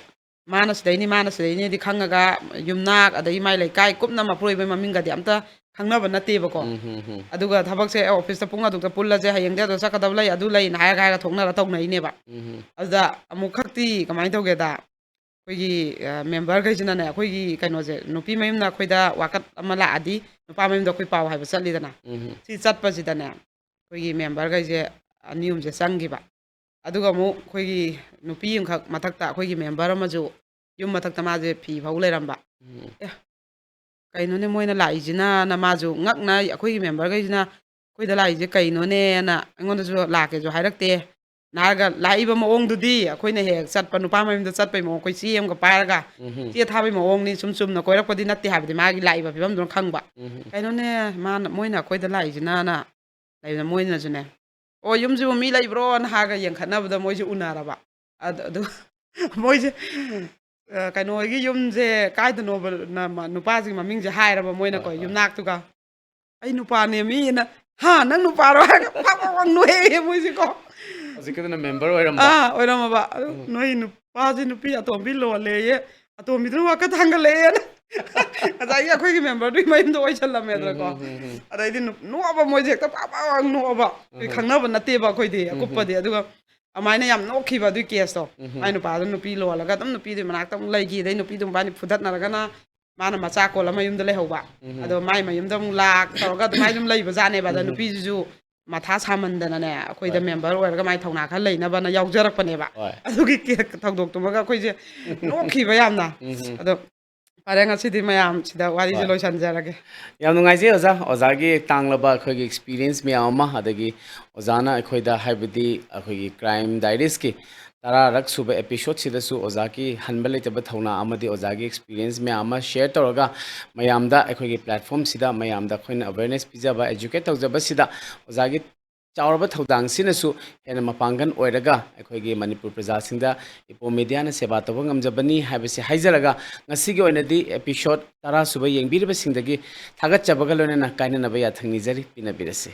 ꯃꯥꯅ ꯁꯤꯗꯩꯅꯤ, ꯃꯥꯅ ꯁꯤꯗꯩꯅꯤꯗꯤ ꯈꯪꯉꯒ ꯌꯨꯝꯅꯥꯛ, ꯑꯗꯒꯤ ꯃꯥꯏ ꯂꯩꯀꯥꯏ ꯀꯨꯞꯅ ꯃꯄꯨꯔꯣꯏꯕꯩ ꯃꯃꯤꯡꯒꯗꯤ ꯑꯝꯇ ꯈꯪꯅꯕ ꯅꯠꯇꯦꯕꯀꯣ꯫ ꯎꯝ, ꯎꯝ, ꯎꯝ꯫ ꯑꯗꯨꯒ ꯊꯕꯛꯁꯦ, "ꯑꯦ, ꯑꯣꯐꯤꯁꯇ ꯄꯨꯡ ꯑꯗꯨꯛꯇ ꯄꯨꯜꯂꯁꯦ, ꯍꯌꯦꯡꯗꯤ ꯑꯗꯨ ꯆꯠꯀꯗꯕ ꯂꯩ, ꯑꯗꯨ ꯂꯩꯅ" ꯍꯥꯏꯔꯒ, ꯍꯥꯏꯔꯒ ꯊꯣꯛꯅꯔ ꯇꯧꯅꯩꯅꯦꯕ꯫ ꯎꯝ, ꯎꯝ꯫ ꯑꯗꯨꯗ ꯑꯃꯨꯛ ꯈꯛꯇꯤ ꯀꯃꯥꯏꯅ ꯇꯧꯒꯦꯗ, ꯑꯩꯈꯣꯏꯒꯤ, ꯑ, ꯃꯦꯝꯕꯔꯈꯩꯁꯤꯅꯅꯦ, ꯑꯩꯈꯣꯏꯒꯤ ꯀꯩꯅꯣꯁꯦ, ꯅꯨꯄꯤ ꯃꯌꯨꯝꯅ ꯑꯩꯈꯣꯏꯗ ꯋꯥꯀꯠ ꯑꯃ ꯂꯥꯛꯑꯗꯤ, ꯅꯨꯄꯥ ꯃꯌꯨꯝꯗ ꯑꯩꯈꯣꯏ ꯄꯥꯎ ꯍꯥꯏꯕ ꯆꯠꯂꯤꯗꯅ꯫ ꯎꯝ, ꯎꯝ꯫ ꯁꯤ ꯆꯠꯄꯁꯤꯗꯅꯦ, ꯑꯩꯈꯣꯏꯒꯤ ꯃꯦꯝꯕꯔꯈꯩꯁꯦ ꯑꯅꯤ ꯑꯍꯨꯝꯁꯦ ꯆꯪꯈꯤꯕ꯫ ꯑꯗꯨꯒ ꯑꯃꯨꯛ ꯑꯩꯈꯣꯏꯒꯤ ꯅꯨꯄꯤ ꯑꯃꯈꯛ ꯃꯊꯛꯇ ꯑꯩꯈꯣꯏꯒꯤ ꯃꯦꯝꯕꯔ ꯑꯃꯁꯨ ꯌꯨꯝ ꯃꯊꯛꯇ ꯃꯥꯁꯦ ꯐꯤ ꯐꯧ ꯂꯩꯔꯝꯕ꯫ ꯎꯝ꯫ "ꯑꯦ, ꯀꯩꯅꯣꯅꯦ ꯃꯣꯏꯅ ꯂꯥꯛꯏꯁꯤꯅꯅ?" ꯃꯥꯁꯨ ꯉꯛꯅ, ꯑꯩꯈꯣꯏꯒꯤ ꯃꯦꯝꯕꯔꯈꯩꯁꯤꯅ "ꯑꯩꯈꯣꯏꯗ ꯂꯥꯛꯏꯁꯦ ꯀꯩꯅꯣꯅꯦꯅ?" ꯑꯩꯉꯣꯟꯗꯁꯨ ꯂꯥꯛꯀꯦꯁꯨ ꯍꯥꯏꯔꯛꯇꯦ꯫ ꯅꯥꯔꯒ ꯂꯥꯛꯏꯕ ꯃꯑꯣꯡꯗꯨꯗꯤ ꯑꯩꯈꯣꯏꯅ ꯍꯦꯛ ꯍꯦꯛ ꯆꯠꯄ ꯅꯨꯄꯥ ꯃꯌꯨꯝꯗ ꯆꯠꯄꯩ ꯃꯑꯣꯡ, ꯑꯩꯈꯣꯏ ꯆꯦ ꯑꯃꯒ ꯄꯥꯏꯔꯒ ꯎꯝ, ꯎꯝ꯫ ꯆꯦ ꯊꯥꯕꯩ ꯃꯑꯣꯡꯅꯤ, ꯁꯨꯝ ꯆꯨꯝꯅ ꯀꯣꯏꯔꯛꯄꯗꯤ ꯅꯠꯇꯦ ꯍꯥꯏꯕꯗꯤ ꯃꯥꯒꯤ ꯂꯥꯛꯏꯕ ꯐꯤꯕꯝꯗꯨꯅ ꯈꯪꯕ꯫ ꯎꯝ, ꯎꯝ꯫ "ꯀꯩꯅꯣꯅꯦ, ꯃꯥꯅ, ꯃꯣꯏꯅ ꯑꯩꯈꯣꯏꯗ ꯂꯥꯛꯏꯁꯤꯅꯅ?" ꯂꯩꯕꯗ ꯃꯣꯏꯅꯁꯨꯅꯦ, "ꯑꯣ, ꯌꯨꯝꯁꯤꯕꯨ ꯃꯤ ꯂꯩꯕ꯭ꯔꯣꯅ?" ꯍꯥꯏꯔꯒ ꯌꯦꯡꯈꯠꯅꯕꯗ ꯃꯣꯏꯁꯦ ꯎꯅꯔꯕ꯫ ꯑꯗꯨ, ꯑꯗꯨ ꯃꯣꯏꯁꯦ, ꯑ, ꯀꯩꯅꯣ ꯍꯣꯏꯒꯤ ꯌꯨꯝꯁꯦ ꯀꯥꯏꯗꯅꯣꯕ, ꯅ-, ꯃ-, ꯅꯨꯄꯥꯁꯤꯒꯤ ꯃꯃꯤꯡꯁꯦ ꯍꯥꯏꯔꯕ ꯃꯣꯏꯅꯀꯣ, ꯍꯣꯏ, ꯍꯣꯏ꯫ ꯌꯨꯝꯅꯥꯛꯇꯨꯒ, "ꯑꯩ ꯅꯨꯄꯥꯅꯦ ꯃꯤꯅ, ꯍꯥ, ꯅꯪ ꯅꯨꯄꯥꯔꯣ?" ꯍꯥꯏꯔꯒ ꯄꯥꯛ ꯄꯥꯛ ꯄꯥꯛ ꯅꯣꯛꯑꯦ ꯃꯣꯏꯁꯦꯀꯣ꯫ ꯍꯧꯖꯤꯛꯀꯤꯗꯨꯅ ꯃꯦꯝꯕꯔ ꯑꯣꯏꯔꯝꯕ? ꯑꯥ, ꯑꯣꯏꯔꯝꯃꯕ꯫ ꯑꯗꯨ, ꯎꯝ꯫ "ꯅꯣꯏ ꯅꯨꯄꯥꯁꯦ ꯅꯨꯄꯤ ꯑꯇꯣꯝꯕꯤ ꯂꯣꯜꯂꯦꯌꯦ, ꯑꯇꯣꯝꯕꯤꯗꯨꯅ ꯋꯥꯀꯠ ꯊꯥꯡꯒꯠꯂꯛꯑꯦꯅ" ꯉꯁꯥꯏꯒꯤ ꯑꯩꯈꯣꯏꯒꯤ ꯃꯦꯝꯕꯔꯗꯨꯒꯤ ꯃꯌꯨꯝꯗ ꯑꯣꯏꯁꯜꯂꯝꯃꯦꯗꯅꯀꯣ꯫ ꯎꯝ, ꯎꯝ, ꯎꯝ, ꯎꯝ꯫ ꯑꯗꯩꯗꯤ ꯅꯨ-, ꯅꯣꯛꯑꯕ ꯃꯣꯏꯁꯦ ꯍꯦꯛꯇ ꯄꯥꯛ ꯄꯥꯛ ꯄꯥꯛ ꯅꯣꯛꯑꯕ꯫ ꯑꯩꯈꯣꯏ ꯎꯝ, ꯎꯝ꯫ ꯈꯪꯅꯕ ꯅꯠꯇꯦꯕ ꯑꯩꯈꯣꯏꯗꯤ, ꯎꯝ, ꯎꯝ꯫ ꯑꯀꯨꯞꯄꯗꯤ꯫ ꯑꯗꯨꯒ ꯑꯗꯨꯃꯥꯏꯅ ꯌꯥꯝ ꯅꯣꯛꯈꯤꯕ ꯑꯗꯨꯒꯤ ꯀꯦꯁꯇꯣ꯫ ꯎꯝ, ꯎꯝ꯫ ꯃꯥꯏ ꯅꯨꯄꯥꯗꯣ ꯅꯨꯄꯤ ꯂꯣꯜꯂꯒ ꯑꯗꯨꯝ ꯅꯨꯄꯤꯗꯨꯒꯤ ꯃꯅꯥꯛꯇ ꯑꯃꯨꯛ ꯂꯩꯈꯤ꯫ ꯑꯗꯩ ꯅꯨꯄꯤꯗꯨ ꯃꯕꯥꯅꯤ ꯐꯨꯗꯠꯅꯔꯒꯅ ꯃꯥꯅ ꯃꯆꯥ ꯀꯣꯜꯂ ꯃꯌꯨꯝꯗ ꯂꯩꯍꯧꯕ꯫ ꯎꯝ, ꯎꯝ꯫ ꯑꯗꯣ ꯃꯥꯏ ꯃꯌꯨꯝꯗ ꯑꯃꯨꯛ ꯂꯥꯛ ꯇꯧꯔꯒ ꯑꯗꯨꯃꯥꯏꯅ ꯑꯗꯨꯝ ꯂꯩꯕꯖꯥꯠꯅꯦꯕ꯫ ꯑꯗ ꯎꯝ, ꯎꯝ꯫ ꯅꯨꯄꯤꯁꯤꯁꯨ ꯃꯊꯥ ꯁꯥꯃꯟꯗꯅꯅꯦ, ꯑꯩꯈꯣꯏꯗ ꯍꯣꯏ꯫ ꯃꯦꯝꯕꯔ ꯑꯣꯏꯔꯒ ꯃꯥꯏ ꯊꯧꯅꯥ ꯈꯔ ꯂꯩꯅꯕꯅ ꯌꯥꯎꯖꯔꯛꯄꯅꯦꯕ꯫ ꯍꯣꯏ꯫ ꯑꯗꯨꯒꯤ ꯀꯦꯛ ꯊꯧꯗꯣꯛꯇꯨꯃꯒ ꯑꯩꯈꯣꯏꯁꯦ ꯅꯣꯛꯈꯤꯕ ꯌꯥꯝꯅ꯫ ꯎꯝ ꯍꯝ꯫ ꯑꯗꯣ ꯐꯔꯦ, ꯉꯁꯤꯗꯤ ꯃꯌꯥꯝꯁꯤꯗ ꯋꯥꯔꯤꯁꯦ ꯍꯣꯏ꯫ ꯂꯣꯏꯁꯤꯟꯖꯔꯒꯦ꯫ ꯌꯥꯝ ꯅꯨꯡꯉꯥꯏꯖꯩ ꯑꯣꯖꯥ, ꯑꯣꯖꯥꯒꯤ ꯇꯥꯡꯂꯕ ꯑꯩꯈꯣꯏꯒꯤ ꯑꯦꯛꯁꯄꯤꯔꯤꯌꯦꯟꯁ ꯃꯌꯥꯝ ꯑꯃ, ꯑꯗꯒꯤ ꯑꯣꯖꯥꯅ ꯑꯩꯈꯣꯏꯗ, ꯍꯥꯏꯕꯗꯤ ꯑꯩꯈꯣꯏꯒꯤ Crime Diaries ꯀꯤ ꯇꯔꯥꯔꯛ ꯁꯨꯕ ꯑꯦꯄꯤꯁꯣꯗꯁꯤꯗꯁꯨ ꯑꯣꯖꯥꯒꯤ ꯍꯟꯕ ꯂꯩꯇꯕ ꯊꯧꯅꯥ ꯑꯃꯗꯤ ꯑꯣꯖꯥꯒꯤ ꯑꯦꯛꯁꯄꯤꯔꯤꯌꯦꯟꯁ ꯃꯌꯥꯝ ꯑꯃ ꯁꯤꯌꯔ ꯇꯧꯔꯒ, ꯃꯌꯥꯝꯗ ꯑꯩꯈꯣꯏꯒꯤ ꯄ꯭ꯂꯦꯠꯐꯣꯝꯁꯤꯗ ꯃꯌꯥꯝꯗ ꯑꯩꯈꯣꯏꯅ ꯑꯦꯋꯦꯌꯔꯅꯦꯁ ꯄꯤꯖꯕ, ꯑꯦꯖꯨꯀꯦꯠ ꯇꯧꯖꯕꯁꯤꯗ ꯑꯣꯖꯥꯒꯤ ꯆꯥꯎꯔꯕ ꯊꯧꯗꯥꯡꯁꯤꯅꯁꯨ ꯍꯦꯟꯅ ꯃꯄꯥꯡꯒꯜ ꯑꯣꯏꯔꯒ ꯑꯩꯈꯣꯏꯒꯤ ꯃꯅꯤꯄꯨꯔ ꯄ꯭ꯔꯖꯥꯁꯤꯡꯗ ꯏꯄꯣ ꯃꯦꯗꯤꯌꯥꯅ ꯁꯦꯕꯥ ꯇꯧꯕ ꯉꯝꯖꯕꯅꯤ ꯍꯥꯏꯕꯁꯤ ꯍꯥꯏꯖꯔꯒ, ꯉꯁꯤꯒꯤ ꯑꯣꯏꯅꯗꯤ ꯑꯦꯄꯤꯁꯣꯗ ꯇꯔꯥ ꯁꯨꯕ ꯌꯦꯡꯕꯤꯔꯤꯕꯁꯤꯡꯗꯒꯤ ꯊꯥꯒꯠꯆꯕꯒ ꯂꯣꯏꯅꯅ ꯀꯥꯏꯅꯅꯕ ꯌꯥꯊꯪ ꯅꯤꯖꯔꯤ꯫ ꯄꯤꯅꯕꯤꯔꯁꯤ꯫